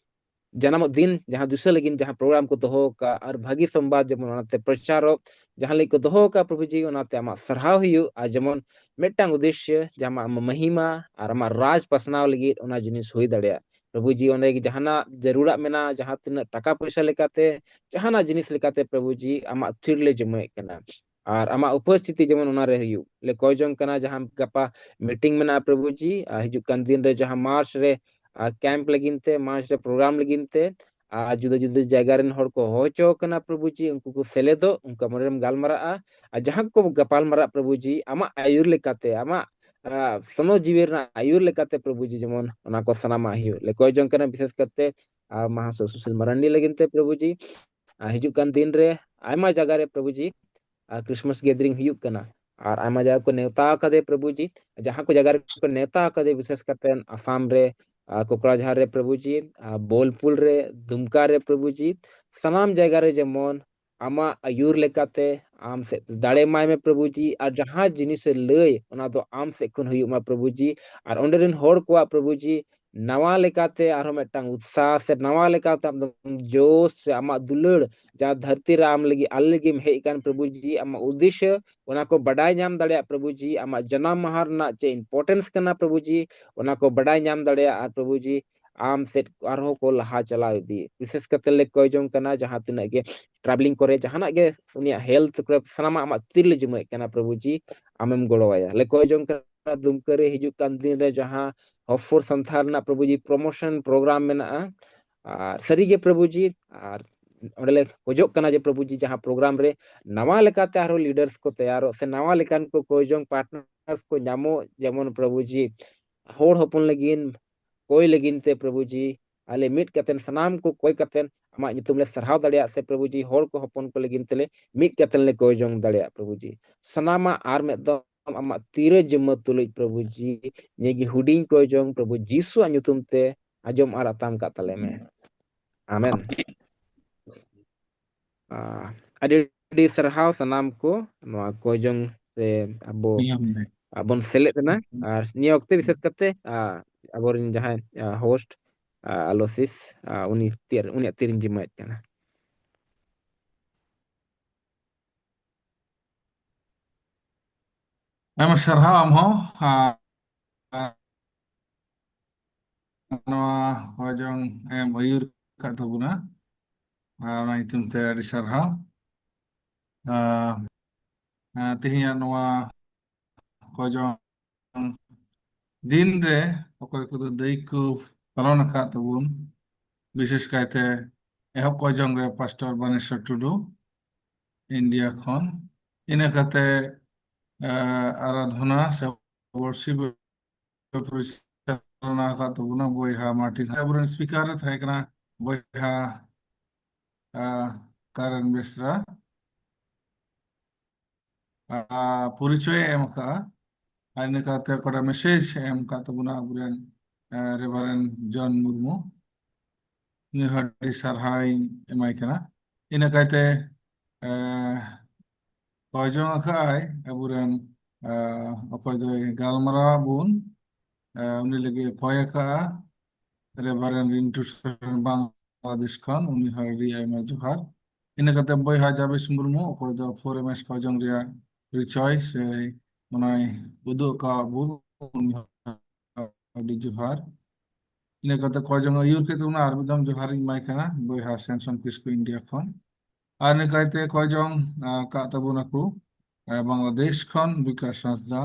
ᱡᱟᱱᱟᱢᱚᱜ ᱫᱤᱱ ᱡᱟᱦᱟᱸ ᱫᱤᱥᱟᱹ ᱞᱟᱹᱜᱤᱫ ᱡᱟᱦᱟᱸ program ᱠᱚ ᱫᱚᱦᱚ ᱟᱠᱟᱫ, ᱟᱨ ᱵᱷᱟᱹᱜᱤ ᱥᱚᱢᱵᱟᱫ ᱡᱮᱢᱚᱱ ᱚᱱᱟᱛᱮ ᱯᱨᱚᱪᱟᱨᱚᱜ, ᱡᱟᱦᱟᱸ ᱞᱟᱹᱜᱤᱫ ᱠᱚ ᱫᱚᱦᱚ ᱟᱠᱟᱫ ᱯᱨᱚᱵᱷᱩ ᱡᱤ, ᱚᱱᱟᱛᱮ ᱟᱢᱟᱜ ᱥᱟᱨᱦᱟᱣ ᱦᱩᱭᱩᱜ, ᱟᱨ ᱡᱮᱢᱚᱱ ᱢᱤᱫᱴᱟᱝ ᱩᱫᱽᱫᱮᱥᱭᱚ, ᱡᱟᱦᱟᱸ ᱟᱢᱟᱜ ᱢᱚᱦᱤᱢᱟ ᱟᱨ ᱟᱢᱟᱜ ᱨᱟᱡᱽ ᱯᱟᱥᱱᱟᱣ ᱞᱟᱹᱜᱤᱫ ᱚᱱᱟ ᱡᱤᱱᱤᱥ ᱦᱩᱭ ᱫᱟᱲᱮᱭᱟᱜ᱾ ᱯᱨᱚᱵᱷᱩ ᱡᱤ, ᱚᱸᱰᱮ ᱜᱮ ᱡᱟᱦᱟᱱᱟᱜ ᱡᱟᱹᱨᱩᱲᱟᱜ ᱢᱮᱱᱟᱜᱼᱟ, ᱡᱟᱦᱟᱸ ᱛᱤᱱᱟᱹᱜ ᱴᱟᱠᱟ ᱯᱚᱭᱥᱟ ᱞᱮᱠᱟᱛᱮ, ᱡᱟᱦᱟᱱᱟᱜ ᱡᱤᱱᱤᱥ ᱞᱮᱠᱟᱛᱮ ᱯᱨᱚᱵᱷᱩ ᱡᱤ, ᱟᱢᱟᱜ ᱛᱷᱤᱨ ᱞᱮ ᱡᱚᱢᱚᱭᱮᱫ ᱠᱟᱱᱟ᱾ ᱟᱨ ᱟᱢᱟᱜ ᱩᱯᱚᱥᱛᱷᱤᱛᱤ ᱡᱮᱢᱚᱱ ᱚᱱᱟᱨᱮ ᱦᱩᱭᱩᱜ ᱞᱮ ᱠᱚᱭ ᱡᱚᱝ ᱠᱟᱱᱟ᱾ ᱡᱟᱦᱟᱸ ᱜᱟᱯᱟ meeting ᱢᱮᱱᱟᱜᱼᱟ ᱯᱨᱚᱵᱷᱩ ᱡᱤ, ᱟᱨ ᱦᱤᱡᱩᱜ ᱠᱟᱱ ᱫᱤᱱ ᱨᱮ ᱡᱟᱦᱟᱸ March ᱨᱮ, ᱟᱨ camp ᱞᱟᱹᱜᱤᱫ ᱛᱮ, March ᱨᱮ program ᱞᱟᱹᱜᱤᱫ ᱛᱮ, ᱟᱨ ᱡᱩᱫᱟᱹ ᱡᱩᱫᱟᱹ ᱡᱟᱭᱜᱟ ᱨᱮᱱ ᱦᱚᱲ ᱠᱚ ᱦᱚᱦᱚ ᱦᱚᱪᱚ ᱠᱟᱱᱟ ᱯᱨᱚᱵᱷᱩ ᱡᱤ, ᱩᱱᱠᱩ ᱠᱚ ᱥᱮᱞᱮᱫᱚᱜ, ᱩᱱᱠᱩ ᱢᱚᱱᱮ ᱨᱮᱢ ᱜᱟᱞᱢᱟᱨᱟᱜᱼᱟ᱾ ᱟᱨ ᱡᱟᱦᱟᱸ ᱠᱚ ᱜᱟᱯᱟᱞ ᱢᱟᱨᱟᱜ ᱯᱨᱚᱵᱷᱩ ᱡᱤ, ᱟᱢᱟᱜ ᱟᱹᱭᱩᱨ ᱞᱮᱠᱟᱛᱮ, ᱟᱢᱟᱜ, ᱟᱨ, ᱥᱚᱢᱚ ᱡᱤᱣᱤ ᱨᱮᱱᱟᱜ ᱟᱹᱭᱩᱨ ᱞᱮᱠᱟᱛᱮ ᱯᱨᱚᱵᱷᱩ ᱡᱤ, ᱡᱮᱢᱚᱱ ᱚᱱᱟ ᱠᱚ ᱥᱟᱱᱟᱢᱟᱜ ᱦᱩᱭᱩᱜ ᱞᱮ ᱠᱚᱭ ᱡᱚᱝ ᱠᱟᱱᱟ, ᱵᱤᱥᱮᱥ ᱠᱟᱛᱮ, ᱟᱨ, ᱢᱟᱦᱟᱥᱚᱭ ᱥᱩᱥᱤᱞ ᱢᱟᱨᱟᱱᱰᱤ ᱞᱟᱹᱜᱤᱫ ᱛᱮ ᱯᱨᱚᱵᱷᱩ ᱡᱤ᱾ ᱟᱨ ᱦᱤᱡᱩᱜ ᱠᱟᱱ ᱫᱤᱱ ᱨᱮ ᱟᱭᱢᱟ ᱡᱟᱭᱜᱟ ᱨᱮ ᱯᱨᱚᱵᱷᱩ ᱡᱤ, ᱟᱨ, Christmas gathering ᱦᱩᱭᱩᱜ ᱠᱟᱱᱟ᱾ ᱟᱨ ᱟᱭᱢᱟ ᱡᱟᱭᱜᱟ ᱠᱚ ᱱᱮᱣᱛᱟ ᱟᱠᱟᱫᱮ ᱯᱨᱚᱵᱷᱩ ᱡᱤ, ᱡᱟᱦᱟᱸ ᱠᱚ ᱡᱟᱭᱜᱟ ᱨᱮᱠᱚ ᱱᱮᱣᱛᱟ ᱟᱠᱟᱫᱮ, ᱵᱤᱥᱮᱥ ᱠᱟᱛᱮ ᱟᱥᱟᱢ ᱨᱮ, ᱟᱨ, ᱠᱚᱠᱲᱟᱡᱷᱟᱨ ᱨᱮ ᱯᱨᱚᱵᱷᱩ ᱡᱤ, ᱟᱨ, ᱵᱳᱞᱯᱩᱨ ᱨᱮ, ᱫᱩᱢᱠᱟ ᱨᱮ ᱯᱨᱚᱵᱷᱩ ᱡᱤ, ᱥᱟᱱᱟᱢ ᱡᱟᱭᱜᱟ ᱨᱮ ᱡᱮᱢᱚᱱ ᱟᱢᱟᱜ ᱟᱹᱭᱩᱨ ᱞᱮᱠᱟᱛᱮ ᱟᱢ ᱥᱮᱫ ᱫᱟᱲᱮ ᱮᱢᱟᱭ ᱢᱮ ᱯᱨᱚᱵᱷᱩ ᱡᱤ, ᱟᱨ ᱡᱟᱦᱟᱸ ᱡᱤᱱᱤᱥᱮ ᱞᱟᱹᱭ, ᱚᱱᱟ ᱫᱚ ᱟᱢ ᱥᱮᱫ ᱠᱷᱚᱱ ᱦᱩᱭᱩᱜ ᱢᱟ ᱯᱨᱚᱵᱷᱩ ᱡᱤ, ᱟᱨ ᱚᱸᱰᱮ ᱨᱮᱱ ᱦᱚᱲ ᱠᱚᱣᱟᱜ ᱯᱨᱚᱵᱷᱩ ᱡᱤ ᱱᱟᱣᱟ ᱞᱮᱠᱟᱛᱮ ᱟᱨᱦᱚᱸ ᱢᱤᱫᱴᱟᱝ ᱩᱛᱥᱟᱦ ᱥᱮ ᱱᱟᱣᱟ ᱞᱮᱠᱟᱛᱮ ᱟᱢ ᱫᱚ ᱡᱳᱥ ᱥᱮ ᱟᱢᱟᱜ ᱫᱩᱞᱟᱹᱲ, ᱡᱟᱦᱟᱸ ᱫᱷᱟᱹᱨᱛᱤ ᱨᱮ ᱟᱢ ᱞᱟᱹᱜᱤᱫ, ᱟᱞᱮ ᱞᱟᱹᱜᱤᱫ ᱮᱢ ᱦᱮᱡ ᱟᱠᱟᱱ ᱯᱨᱚᱵᱷᱩ ᱡᱤ, ᱟᱢᱟᱜ ᱩᱫᱽᱫᱮᱥᱥᱚ, ᱚᱱᱟ ᱠᱚ ᱵᱟᱰᱟᱭ ᱧᱟᱢ ᱫᱟᱲᱮᱭᱟᱜ ᱯᱨᱚᱵᱷᱩ ᱡᱤ, ᱟᱢᱟᱜ ᱡᱟᱱᱟᱢ ᱢᱟᱦᱟ ᱨᱮᱱᱟᱜ ᱪᱮᱫ importance ᱠᱟᱱᱟ ᱯᱨᱚᱵᱷᱩ ᱡᱤ, ᱚᱱᱟ ᱠᱚ ᱵᱟᱰᱟᱭ ᱧᱟᱢ ᱫᱟᱲᱮᱭᱟᱜ, ᱟᱨ ᱯᱨᱚᱵᱷᱩ ᱡᱤ, ᱟᱢ ᱥᱮᱫ ᱟᱨᱦᱚᱸ ᱠᱚ ᱞᱟᱦᱟ ᱪᱟᱞᱟᱣ ᱤᱫᱤ᱾ ᱵᱤᱥᱮᱥ ᱠᱟᱛᱮ ᱞᱮ ᱠᱚᱭ ᱡᱚᱝ ᱠᱟᱱᱟ, ᱡᱟᱦᱟᱸ ᱛᱤᱱᱟᱹᱜ ᱜᱮ ᱴᱨᱟᱵᱷᱮᱞᱤᱝ ᱠᱚᱨᱮ ᱡᱟᱦᱟᱱᱟᱜ ᱜᱮ ᱩᱱᱤᱭᱟᱜ ᱦᱮᱞᱛᱷ ᱠᱚᱨᱮ ᱥᱟᱱᱟᱢᱟᱜ ᱟᱢᱟᱜ ᱛᱤ ᱨᱮᱞᱮ ᱡᱤᱢᱟᱹᱭᱮᱫ ᱠᱟᱱᱟ ᱯᱨᱚᱵᱷᱩ ᱡᱤ, ᱟᱢᱮᱢ ᱜᱚᱲᱚ ᱟᱭᱟ᱾ ᱞᱮ ᱠᱚᱭ ᱡᱚᱝ ᱠᱟᱱᱟ ᱫᱩᱢᱠᱟᱹ ᱨᱮ ᱦᱤᱡᱩᱜ ᱠᱟᱱ ᱫᱤᱱ ᱨᱮ ᱡᱟᱦᱟᱸ ᱦᱚᱯᱷᱚᱨ ᱥᱟᱱᱛᱷᱟᱞ ᱨᱮᱱᱟᱜ ᱯᱨᱚᱵᱷᱩ ᱡᱤ ᱯᱨᱚᱢᱳᱥᱚᱱ ᱯᱨᱳᱜᱨᱟᱢ ᱢᱮᱱᱟᱜᱼᱟ, ᱟᱨ ᱥᱟᱹᱨᱤᱜᱮ ᱯᱨᱚᱵᱷᱩ ᱡᱤ, ᱟᱨ ᱚᱸᱰᱮ ᱞᱮ ᱠᱷᱚᱡᱚᱜ ᱠᱟᱱᱟ ᱡᱮ ᱯᱨᱚᱵᱷᱩ ᱡᱤ ᱡᱟᱦᱟᱸ ᱯᱨᱳᱜᱨᱟᱢ ᱨᱮ ᱱᱟᱣᱟ ᱞᱮᱠᱟᱛᱮ ᱟᱨᱦᱚᱸ ᱞᱤᱰᱟᱨᱥ ᱠᱚ ᱛᱮᱭᱟᱨᱚᱜ ᱥᱮ ᱱᱟᱣᱟ ᱞᱮᱠᱟᱱ ᱠᱚ ᱠᱚᱭ ᱡᱚᱝ ᱯᱟᱨᱴᱱᱟᱨᱥ ᱠᱚ ᱧᱟᱢᱚᱜ, ᱡᱮᱢᱚᱱ ᱯᱨᱚᱵᱷᱩ ᱡᱤ ᱦᱚᱲ ᱦᱚᱯᱚᱱ ᱞᱟᱹᱜᱤᱫ ᱠᱚᱭ ᱞᱟᱹᱜᱤᱫ ᱛᱮ ᱯᱨᱚᱵᱷᱩ ᱡᱤ ᱟᱞᱮ ᱢᱤᱫ ᱠᱟᱛᱮᱱ ᱥᱟᱱᱟᱢ ᱠᱚ ᱠᱚᱭ ᱠᱟᱛᱮᱱ ᱟᱢᱟᱜ ᱧᱩᱛᱩᱢ ᱞᱮ ᱥᱟᱨᱦᱟᱣ ᱫᱟᱲᱮᱭᱟᱜ ᱥᱮ ᱯᱨᱚᱵᱷᱩ ᱡᱤ ᱦᱚᱲ ᱠᱚ ᱦᱚᱯᱚᱱ ᱠᱚ ᱞᱟᱹᱜᱤᱫ ᱛᱮᱞᱮ ᱢᱤᱫ ᱠᱟᱛᱮᱱ ᱞᱮ ᱠᱚᱭ ᱡᱚᱝ ᱫᱟᱲᱮᱭᱟᱜ ᱯᱨᱚᱵᱷᱩ ᱡᱤ᱾ ᱥᱟᱱᱟᱢᱟᱜ ᱟᱨ ᱢᱤᱫ ᱫᱚᱢ ᱟᱢᱟᱜ ᱛᱤᱨᱮ ᱡᱤᱢᱢᱟᱹ ᱛᱩᱞᱩᱡ ᱯᱨᱚᱵᱷᱩ ᱡᱤ ᱱᱤᱭᱟᱹ ᱜᱮ ᱦᱩᱰᱤᱧ ᱠᱚᱭ ᱡᱚᱝ ᱯᱨᱚᱵᱷᱩ ᱡᱤᱥᱩᱣᱟᱜ ᱧᱩᱛᱩᱢ ᱛᱮ ᱟᱸᱡᱚᱢ ᱟᱨ ᱟᱛᱟᱢ ᱠᱟᱜ ᱛᱟᱞᱮ ᱢᱮ᱾ ᱟᱢᱮᱱ᱾ ᱟᱨ ᱟᱹᱰᱤ ᱟᱹᱰᱤ ᱥᱟᱨᱦᱟᱣ ᱥᱟᱱᱟᱢ ᱠᱚ ᱱᱚᱣᱟ ᱠᱚᱭ ᱡᱚᱝ ᱨᱮ ᱟᱵᱚ ᱟᱵᱚᱱ ᱥᱮᱞᱮᱫ ᱮᱱᱟ᱾ ᱟᱨ ᱱᱤᱭᱟᱹ ᱚᱠᱛᱮ ᱵᱤᱥᱮᱥ ᱠᱟᱛᱮ, ᱟ, ᱟᱵᱚᱨᱮᱱ ᱡᱟᱦᱟᱸᱭ, ᱟ, ᱦᱳᱥᱴ, ᱟ, ᱟᱞᱳᱥᱤᱥ, ᱟ, ᱩᱱᱤ ᱛᱤ-, ᱩᱱᱤᱭᱟᱜ ᱛᱤᱨᱤᱧ ᱡᱤᱢᱟᱹᱭᱮᱫ ᱠᱟᱱᱟ᱾ ᱟᱭᱢᱟ ᱥᱟᱨᱦᱟᱣ ᱟᱢ ᱦᱚᱸ, ᱟ, ᱱᱚᱣᱟ ᱠᱚᱭ ᱡᱚᱝ ᱮᱢ ᱟᱹᱭᱩᱨ ᱟᱠᱟᱫ ᱛᱟᱵᱚᱱᱟ᱾ ᱟᱨ ᱚᱱᱟ ᱧᱩᱛᱩᱢ ᱛᱮ ᱟᱹᱰᱤ ᱥᱟᱨᱦᱟᱣ᱾ ᱟ, ᱟ, ᱛᱮᱦᱮᱧᱟᱜ ᱱᱚᱣᱟ ᱠᱚᱭ ᱡᱚᱝ ᱫᱤᱱ ᱨᱮ ᱚᱠᱚᱭ ᱠᱚᱫᱚ ᱫᱟᱹᱭᱤᱠ ᱠᱚ ᱯᱟᱞᱚᱱ ᱟᱠᱟᱫ ᱛᱟᱵᱚᱱ, ᱵᱤᱥᱮᱥ ᱠᱟᱭᱛᱮ ᱮᱦᱚᱵ ᱠᱚᱭ ᱡᱚᱝ ᱨᱮ ᱯᱟᱥᱴᱚᱨ ᱵᱟᱱᱮᱥᱚᱨ ᱴᱩᱰᱩ, ᱤᱱᱰᱤᱭᱟ ᱠᱷᱚᱱ, ᱤᱱᱟᱹ ᱠᱟᱛᱮ, ᱟ, ᱟᱨᱟᱫᱷᱚᱱᱟ ᱥᱮ ᱣᱚᱨᱥᱤᱯ ᱯᱚᱨᱤᱪᱟᱞᱚᱱᱟ ᱟᱠᱟᱫ ᱛᱟᱵᱚᱱᱟ ᱵᱚᱭᱦᱟ ᱢᱟᱨᱴᱤᱱ᱾ ᱟᱵᱚᱨᱮᱱ ᱥᱯᱤᱠᱟᱨ ᱨᱮ ᱛᱟᱦᱮᱸ ᱠᱟᱱᱟ ᱵᱚᱭᱦᱟ, ᱟ, ᱠᱟᱨᱮᱱ ᱵᱮᱥᱨᱟ, ᱟ, ᱯᱚᱨᱤᱪᱚᱭ ᱮ ᱮᱢ ᱟᱠᱟᱫᱼᱟ᱾ ᱟᱨ ᱤᱱᱟᱹ ᱠᱟᱛᱮ ᱚᱠᱟᱴᱟᱜ ᱢᱮᱥᱮᱡᱽ ᱮ ᱮᱢ ᱟᱠᱟᱫ ᱛᱟᱵᱚᱱᱟ ᱟᱵᱚᱨᱮᱱ, ᱟ, ᱨᱮᱵᱷᱟᱨᱮᱱᱰ ᱡᱚᱱ ᱢᱩᱨᱢᱩ, ᱩᱱᱤ ᱦᱚᱸ ᱟᱹᱰᱤ ᱥᱟᱨᱦᱟᱣ ᱤᱧ ᱮᱢᱟᱭ ᱠᱟᱱᱟ᱾ ᱤᱱᱟᱹ ᱠᱟᱭᱛᱮ, ᱟ, ᱠᱚᱭ ᱡᱚᱝ ᱟᱠᱟᱫᱼᱟᱭ ᱟᱵᱚᱨᱮᱱ, ᱟ, ᱚᱠᱚᱭ ᱫᱚᱭ ᱜᱟᱞᱢᱟᱨᱟᱣ ᱟᱵᱚᱱ, ᱟ, ᱩᱱᱤ ᱞᱟᱹᱜᱤᱫ ᱮ ᱠᱚᱭ ᱟᱠᱟᱫᱼᱟ ᱨᱮᱵᱷᱟᱨᱮᱱᱰ ᱨᱤᱱᱴᱩ ᱥᱚᱨᱮᱱ ᱵᱟᱝᱞᱟᱫᱮᱥ ᱠᱷᱚᱱ, ᱩᱱᱤ ᱦᱚᱸ ᱟᱹᱰᱤ ᱟᱭᱢᱟ ᱡᱚᱦᱟᱨ᱾ ᱤᱱᱟᱹ ᱠᱟᱛᱮ ᱵᱚᱭᱦᱟ ᱡᱟᱵᱮᱥ ᱢᱩᱨᱢᱩ, ᱚᱠᱚᱭ ᱫᱚ ᱯᱷᱳᱨ ᱮᱢ ᱮᱥ ᱠᱚᱭ ᱡᱚᱝ ᱨᱮᱭᱟᱜ ᱯᱚᱨᱤᱪᱚᱭ ᱥᱮ ᱚᱱᱟᱭ ᱩᱫᱩᱜ ᱟᱠᱟᱫ ᱵᱚᱱ, ᱩᱱᱤ ᱦᱚᱸ ᱟᱹᱰᱤ ᱡᱚᱦᱟᱨ᱾ ᱤᱱᱟᱹ ᱠᱟᱛᱮ ᱠᱚᱭ ᱡᱚᱝ ᱟᱹᱭᱩᱨ ᱠᱮᱫ ᱛᱟᱵᱚᱱᱟ, ᱟᱨ ᱢᱤᱫ ᱫᱷᱟᱣ ᱡᱚᱦᱟᱨᱤᱧ ᱮᱢᱟᱭ ᱠᱟᱱᱟ ᱵᱚᱭᱦᱟ ᱥᱮᱱᱥᱚᱱ ᱠᱤᱥᱠᱩ ᱤᱱᱰᱤᱭᱟ ᱠᱷᱚᱱ᱾ ᱟᱨ ᱤᱱᱟᱹ ᱠᱟᱭᱛᱮ ᱠᱚᱭ ᱡᱚᱝ, ᱟ, ᱠᱟᱜ ᱛᱟᱵᱚᱱᱟᱠᱚ, ᱟ, ᱵᱟᱝᱞᱟᱫᱮᱥ ᱠᱷᱚᱱ ᱵᱤᱠᱟᱥ ᱦᱟᱸᱥᱫᱟ,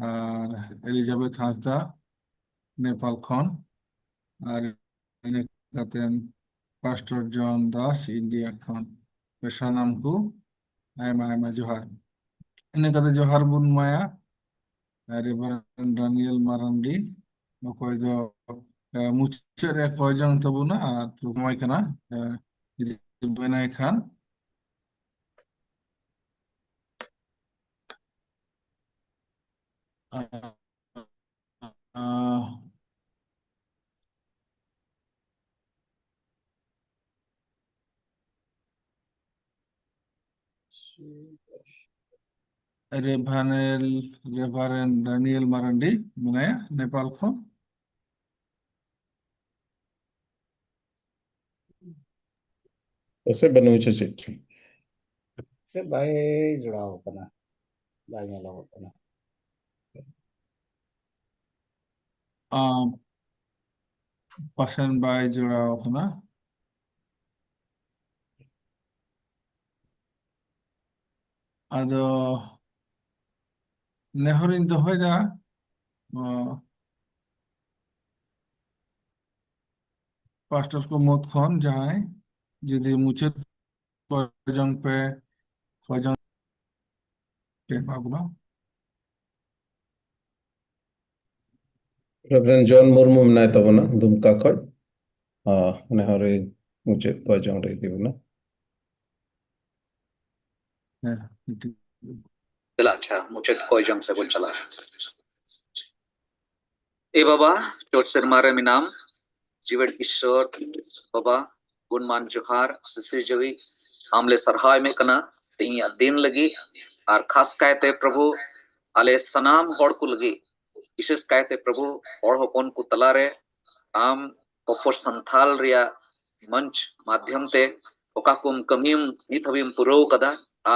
ᱟᱨ ᱮᱞᱤᱡᱟᱵᱮᱛᱷ ᱦᱟᱸᱥᱫᱟ ᱱᱮᱯᱟᱞ ᱠᱷᱚᱱ, ᱟᱨ ᱤᱱᱟᱹ ᱠᱟᱛᱮ ᱯᱟᱥᱴᱚᱨ ᱡᱚᱱ ᱫᱟᱥ ᱤᱱᱰᱤᱭᱟ ᱠᱷᱚᱱ᱾ ᱯᱮ ᱥᱟᱱᱟᱢ ᱠᱚ ᱟᱭᱢᱟ ᱟᱭᱢᱟ ᱡᱚᱦᱟᱨ᱾ ᱤᱱᱟᱹ ᱠᱟᱛᱮ ᱡᱚᱦᱟᱨ ᱵᱚᱱ ᱮᱢᱟᱭᱟ ᱨᱮᱵᱷᱟᱨᱮᱱᱰ ᱰᱟᱱᱤᱭᱮᱞ ᱢᱟᱨᱟᱱᱰᱤ, ᱚᱠᱚᱭ ᱫᱚ, ᱮ, ᱢᱩᱪᱟᱹᱫ ᱨᱮ ᱠᱚᱭ ᱡᱚᱝ ᱛᱟᱵᱚᱱᱟ ᱟᱨ ᱨᱩᱢᱟᱭ ᱠᱟᱱᱟ, ᱮ, ᱡᱩᱫᱤ ᱢᱮᱱᱟᱭ ᱠᱷᱟᱱ᱾ ᱟ-, ᱟ-, ᱨᱮᱵᱷᱟᱨᱮᱱᱰ, ᱨᱮᱵᱷᱟᱨᱮᱱᱰ ᱰᱟᱱᱤᱭᱮᱞ ᱢᱟᱨᱟᱱᱰᱤ ᱢᱮᱱᱟᱭᱟ ᱱᱮᱯᱟᱞ ᱠᱷᱚᱱ᱾ ᱯᱟᱥᱮᱡ ᱵᱟᱹᱱᱩᱜ ᱪᱚ ᱪᱮᱫ ᱪᱚ᱾ ᱥᱮ ᱵᱟᱭ ᱡᱚᱲᱟᱣ ᱠᱟᱱᱟ, ᱵᱟᱭ ᱧᱮᱞᱚᱜᱚᱜ ᱠᱟᱱᱟ᱾ ᱟᱢ, ᱯᱟᱥᱮᱡ ᱵᱟᱭ ᱡᱚᱲᱟᱣ ᱠᱟᱱᱟ᱾ ᱟᱫᱚ ᱱᱮᱦᱚᱨᱤᱧ ᱫᱚᱦᱚᱭᱮᱫᱟ, ᱚ, ᱯᱟᱥᱴᱚᱨ ᱠᱚ ᱢᱩᱫᱽ ᱠᱷᱚᱱ ᱡᱟᱦᱟᱸᱭ ᱡᱩᱫᱤ ᱢᱩᱪᱟᱹᱫ ᱠᱚᱭ ᱡᱚᱝ ᱯᱮ, ᱠᱚᱭ ᱡᱚᱝ ᱯᱮ ᱮᱢᱟ ᱵᱚᱱᱟ᱾ ᱨᱮᱵᱷᱟᱨᱮᱱᱰ ᱡᱚᱱ ᱢᱩᱨᱢᱩ ᱢᱮᱱᱟᱭ ᱛᱟᱵᱚᱱᱟ ᱫᱩᱢᱠᱟ ᱠᱷᱚᱡ᱾ ᱦᱚᱸ, ᱩᱱᱤ ᱦᱚᱸ ᱨᱮ ᱢᱩᱪᱟᱹᱫ ᱠᱚᱭ ᱡᱚᱝ ᱨᱮ ᱤᱫᱤ ᱵᱚᱱᱟ᱾ ᱦᱮᱸ, ᱢᱤᱫᱴᱤᱡ᱾ ᱪᱟᱞᱟᱜ, ᱟᱪᱪᱷᱟ, ᱢᱩᱪᱟᱹᱫ ᱠᱚᱭ ᱡᱚᱝ ᱥᱮᱫ ᱵᱚᱱ ᱪᱟᱞᱟᱜᱼᱟ᱾ ᱮ ᱵᱟᱵᱟ, ᱪᱚᱴ ᱥᱮᱨᱢᱟ ᱨᱮ ᱢᱮᱱᱟᱢ, ᱡᱤᱣᱮᱫ ᱤᱥᱥᱚᱨ, ᱵᱟᱵᱟ, ᱜᱩᱱᱢᱟᱱ ᱡᱚᱦᱟᱨ, ᱥᱤᱥᱤᱨ ᱡᱟᱹᱣᱤ, ᱟᱢ ᱞᱮ ᱥᱟᱨᱦᱟᱣ ᱮᱢᱮᱫ ᱠᱟᱱᱟ ᱛᱮᱦᱮᱧᱟᱜ ᱫᱤᱱ ᱞᱟᱹᱜᱤᱫ, ᱟᱨ ᱠᱷᱟᱥ ᱠᱟᱭᱛᱮ ᱯᱨᱚᱵᱷᱩ, ᱟᱞᱮ ᱥᱟᱱᱟᱢ ᱦᱚᱲ ᱠᱚ ᱞᱟᱹᱜᱤᱫ, ᱵᱤᱥᱮᱥ ᱠᱟᱭᱛᱮ ᱯᱨᱚᱵᱷᱩ, ᱦᱚᱲ ᱦᱚᱯᱚᱱ ᱠᱚ ᱛᱟᱞᱟᱨᱮ ᱟᱢ ᱠᱚᱯᱷᱚᱨ ᱥᱟᱱᱛᱷᱟᱞ ᱨᱮᱭᱟᱜ ᱢᱚᱧᱪ ᱢᱟᱫᱷᱭᱚᱢ ᱛᱮ ᱚᱠᱟ ᱠᱚᱢ ᱠᱟᱹᱢᱤᱢ ᱱᱤᱛ ᱦᱟᱹᱵᱤᱡ ᱮᱢ ᱯᱩᱨᱟᱹᱣ ᱠᱟᱫᱟ,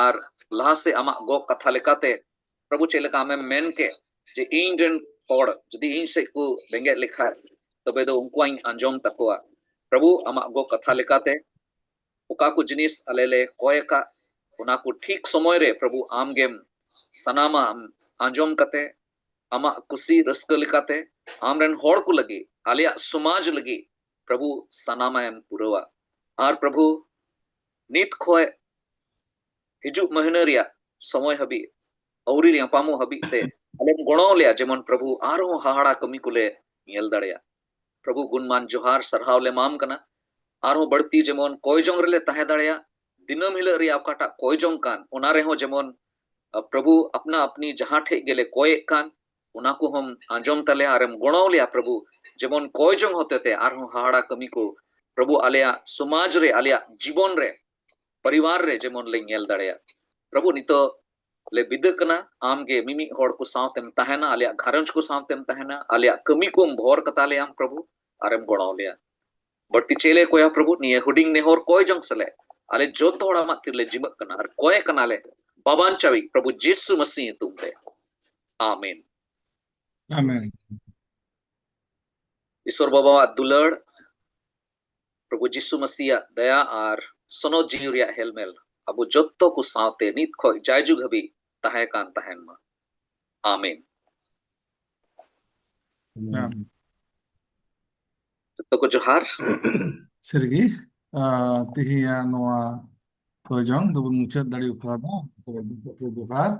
ᱟᱨ ᱞᱟᱦᱟ ᱥᱮᱫ ᱟᱢᱟᱜ ᱜᱚᱜ ᱠᱟᱛᱷᱟ ᱞᱮᱠᱟᱛᱮ ᱯᱨᱚᱵᱷᱩ, ᱪᱮᱫ ᱞᱮᱠᱟ ᱟᱢᱮᱢ ᱢᱮᱱ ᱠᱮᱫ ᱡᱮ ᱤᱧ ᱨᱮᱱ ᱦᱚᱲ ᱡᱩᱫᱤ ᱤᱧ ᱥᱮᱫ ᱠᱚ ᱵᱮᱸᱜᱮᱫ ᱞᱮᱠᱷᱟᱡ, ᱛᱚᱵᱮ ᱫᱚ ᱩᱱᱠᱩᱣᱟᱜ ᱤᱧ ᱟᱸᱡᱚᱢ ᱛᱟᱠᱚᱣᱟ᱾ ᱯᱨᱚᱵᱷᱩ, ᱟᱢᱟᱜ ᱜᱚ ᱠᱟᱛᱷᱟ ᱞᱮᱠᱟᱛᱮ ᱚᱠᱟ ᱠᱚ ᱡᱤᱱᱤᱥ ᱟᱞᱮ ᱞᱮ ᱠᱚᱭ ᱟᱠᱟᱫ, ᱚᱱᱟ ᱠᱚ ᱴᱷᱤᱠ ᱥᱚᱢᱚᱭ ᱨᱮ ᱯᱨᱚᱵᱷᱩ ᱟᱢ ᱜᱮᱢ ᱥᱟᱱᱟᱢᱟᱜ ᱮᱢ ᱟᱸᱡᱚᱢ ᱠᱟᱛᱮ, ᱟᱢᱟᱜ ᱠᱩᱥᱤ ᱨᱟᱹᱥᱠᱟᱹ ᱞᱮᱠᱟᱛᱮ ᱟᱢ ᱨᱮᱱ ᱦᱚᱲ ᱠᱚ ᱞᱟᱹᱜᱤᱫ, ᱟᱞᱮᱭᱟᱜ ᱥᱚᱢᱟᱡᱽ ᱞᱟᱹᱜᱤᱫ ᱯᱨᱚᱵᱷᱩ ᱥᱟᱱᱟᱢᱟᱜ ᱮᱢ ᱯᱩᱨᱟᱹᱣᱟ᱾ ᱟᱨ ᱯᱨᱚᱵᱷᱩ, ᱱᱤᱛ ᱠᱷᱚᱡ ᱦᱤᱡᱩᱜ ᱢᱟᱹᱦᱱᱟᱹ ᱨᱮᱭᱟᱜ ᱥᱚᱢᱚᱭ ᱦᱟᱹᱵᱤᱡ, ᱟᱹᱣᱨᱤ ᱧᱟᱯᱟᱢᱚᱜ ᱦᱟᱹᱵᱤᱡ ᱛᱮ ᱟᱞᱮᱢ ᱜᱚᱲᱚ ᱞᱮᱭᱟ, ᱡᱮᱢᱚᱱ ᱯᱨᱚᱵᱷᱩ ᱟᱨᱦᱚᱸ ᱦᱟᱦᱟᱲᱟ ᱠᱟᱹᱢᱤ ᱠᱚᱞᱮ ᱧᱮᱞ ᱫᱟᱲᱮᱭᱟᱜ᱾ ᱯᱨᱚᱵᱷᱩ, ᱜᱩᱱᱢᱟᱱ ᱡᱚᱦᱟᱨ ᱥᱟᱨᱦᱟᱣ ᱞᱮ ᱮᱢᱟᱢ ᱠᱟᱱᱟ᱾ ᱟᱨᱦᱚᱸ ᱵᱟᱹᱲᱛᱤ ᱡᱮᱢᱚᱱ ᱠᱚᱭ ᱡᱚᱝ ᱨᱮᱞᱮ ᱛᱟᱦᱮᱸ ᱫᱟᱲᱮᱭᱟᱜ, ᱫᱤᱱᱟᱹᱢ ᱦᱤᱞᱳᱜ ᱨᱮᱭᱟᱜ ᱚᱠᱟᱴᱟᱜ ᱠᱚᱭ ᱡᱚᱝ ᱠᱟᱱ, ᱚᱱᱟ ᱨᱮᱦᱚᱸ ᱡᱮᱢᱚᱱ, ᱟ, ᱯᱨᱚᱵᱷᱩ, ᱟᱯᱱᱟ ᱟᱯᱱᱤ ᱡᱟᱦᱟᱸ ᱴᱷᱮᱡ ᱜᱮᱞᱮ ᱠᱚᱭᱮᱫ ᱠᱟᱱ, ᱚᱱᱟ ᱠᱚᱦᱚᱸᱢ ᱟᱸᱡᱚᱢ ᱛᱟᱞᱮᱭᱟ ᱟᱨᱮᱢ ᱜᱚᱲᱚ ᱞᱮᱭᱟ ᱯᱨᱚᱵᱷᱩ, ᱡᱮᱢᱚᱱ ᱠᱚᱭ ᱡᱚᱝ ᱦᱚᱛᱮᱛᱮ ᱟᱨᱦᱚᱸ ᱦᱟᱦᱟᱲᱟ ᱠᱟᱹᱢᱤ ᱠᱚ ᱯᱨᱚᱵᱷᱩ ᱟᱞᱮᱭᱟᱜ ᱥᱚᱢᱟᱡᱽ ᱨᱮ, ᱟᱞᱮᱭᱟᱜ ᱡᱤᱵᱚᱱ ᱨᱮ, ᱯᱚᱨᱤᱵᱟᱨ ᱨᱮ ᱡᱮᱢᱚᱱ ᱞᱮ ᱧᱮᱞ ᱫᱟᱲᱮᱭᱟᱜ᱾ ᱯᱨᱚᱵᱷᱩ, ᱱᱤᱛᱚᱜ ᱞᱮ ᱵᱤᱫᱟᱹᱜ ᱠᱟᱱᱟ, ᱟᱢ ᱜᱮ ᱢᱤᱢᱤᱫ ᱦᱚᱲ ᱠᱚ ᱥᱟᱶᱛᱮᱢ ᱛᱟᱦᱮᱱᱟ, ᱟᱞᱮᱭᱟᱜ ᱜᱷᱟᱨᱚᱸᱡᱽ ᱠᱚ ᱥᱟᱶᱛᱮᱢ ᱛᱟᱦᱮᱱᱟ, ᱟᱞᱮᱭᱟᱜ ᱠᱟᱹᱢᱤ ᱠᱚᱢ ᱵᱷᱚᱨ ᱠᱟᱛᱟ ᱞᱮᱭᱟᱢ ᱯᱨᱚᱵᱷᱩ, ᱟᱨᱮᱢ ᱜᱚᱲᱚ ᱞᱮᱭᱟ᱾ ᱵᱟᱹᱲᱛᱤ ᱪᱮᱫ ᱞᱮ ᱠᱚᱭᱟ ᱯᱨᱚᱵᱷᱩ, ᱱᱤᱭᱟᱹ ᱦᱩᱰᱤᱧ ᱱᱮᱦᱚᱨ ᱠᱚᱭ ᱡᱚᱝ ᱥᱮᱞᱮᱫ ᱟᱞᱮ ᱡᱚᱛᱚ ᱦᱚᱲ ᱟᱢᱟᱜ ᱛᱤᱨᱮᱞᱮ ᱡᱤᱢᱟᱹᱜ ᱠᱟᱱᱟ ᱟᱨ ᱠᱚᱭᱮ ᱠᱟᱱᱟᱞᱮ ᱵᱟᱵᱟᱱ ᱪᱟᱣᱤᱡ ᱯᱨᱚᱵᱷᱩ ᱡᱤᱥᱩ ᱢᱟᱹᱥᱤ ᱧᱩᱛᱩᱢ ᱛᱮ, ᱟᱢᱮᱱ᱾ ᱟᱢᱮᱱ᱾ ᱤᱥᱚᱨ ᱵᱟᱵᱟᱣᱟᱜ ᱫᱩᱞᱟᱹᱲ, ᱯᱨᱚᱵᱷᱩ ᱡᱤᱥᱩ ᱢᱟᱹᱥᱤᱭᱟᱜ ᱫᱟᱭᱟ ᱟᱨ ᱥᱚᱱᱚᱛ ᱡᱤᱣᱤ ᱨᱮᱭᱟᱜ ᱦᱮᱞᱢᱮᱞ ᱟᱵᱚ ᱡᱚᱛᱚ ᱠᱚ ᱥᱟᱶᱛᱮ ᱱᱤᱛ ᱠᱷᱚᱡ ᱡᱟᱭᱡᱩᱜᱽ ᱦᱟᱹᱵᱤᱡ ᱛᱟᱦᱮᱸ ᱠᱟᱱ ᱛᱟᱦᱮᱱ ᱢᱟ᱾ ᱟᱢᱮᱱ᱾ ᱟᱢᱮᱱ᱾ ᱡᱚᱛᱚ ᱠᱚ ᱡᱚᱦᱟᱨ᱾ ᱥᱟᱹᱨᱤᱜᱮ, ᱟ, ᱛᱮᱦᱮᱧᱟᱜ ᱱᱚᱣᱟ ᱯᱨᱚᱭᱳᱡᱚᱱ ᱫᱚᱵᱚᱱ ᱢᱩᱪᱟᱹᱫ ᱫᱟᱲᱮ ᱠᱟᱣᱫᱟ᱾ ᱡᱚᱦᱟᱨ᱾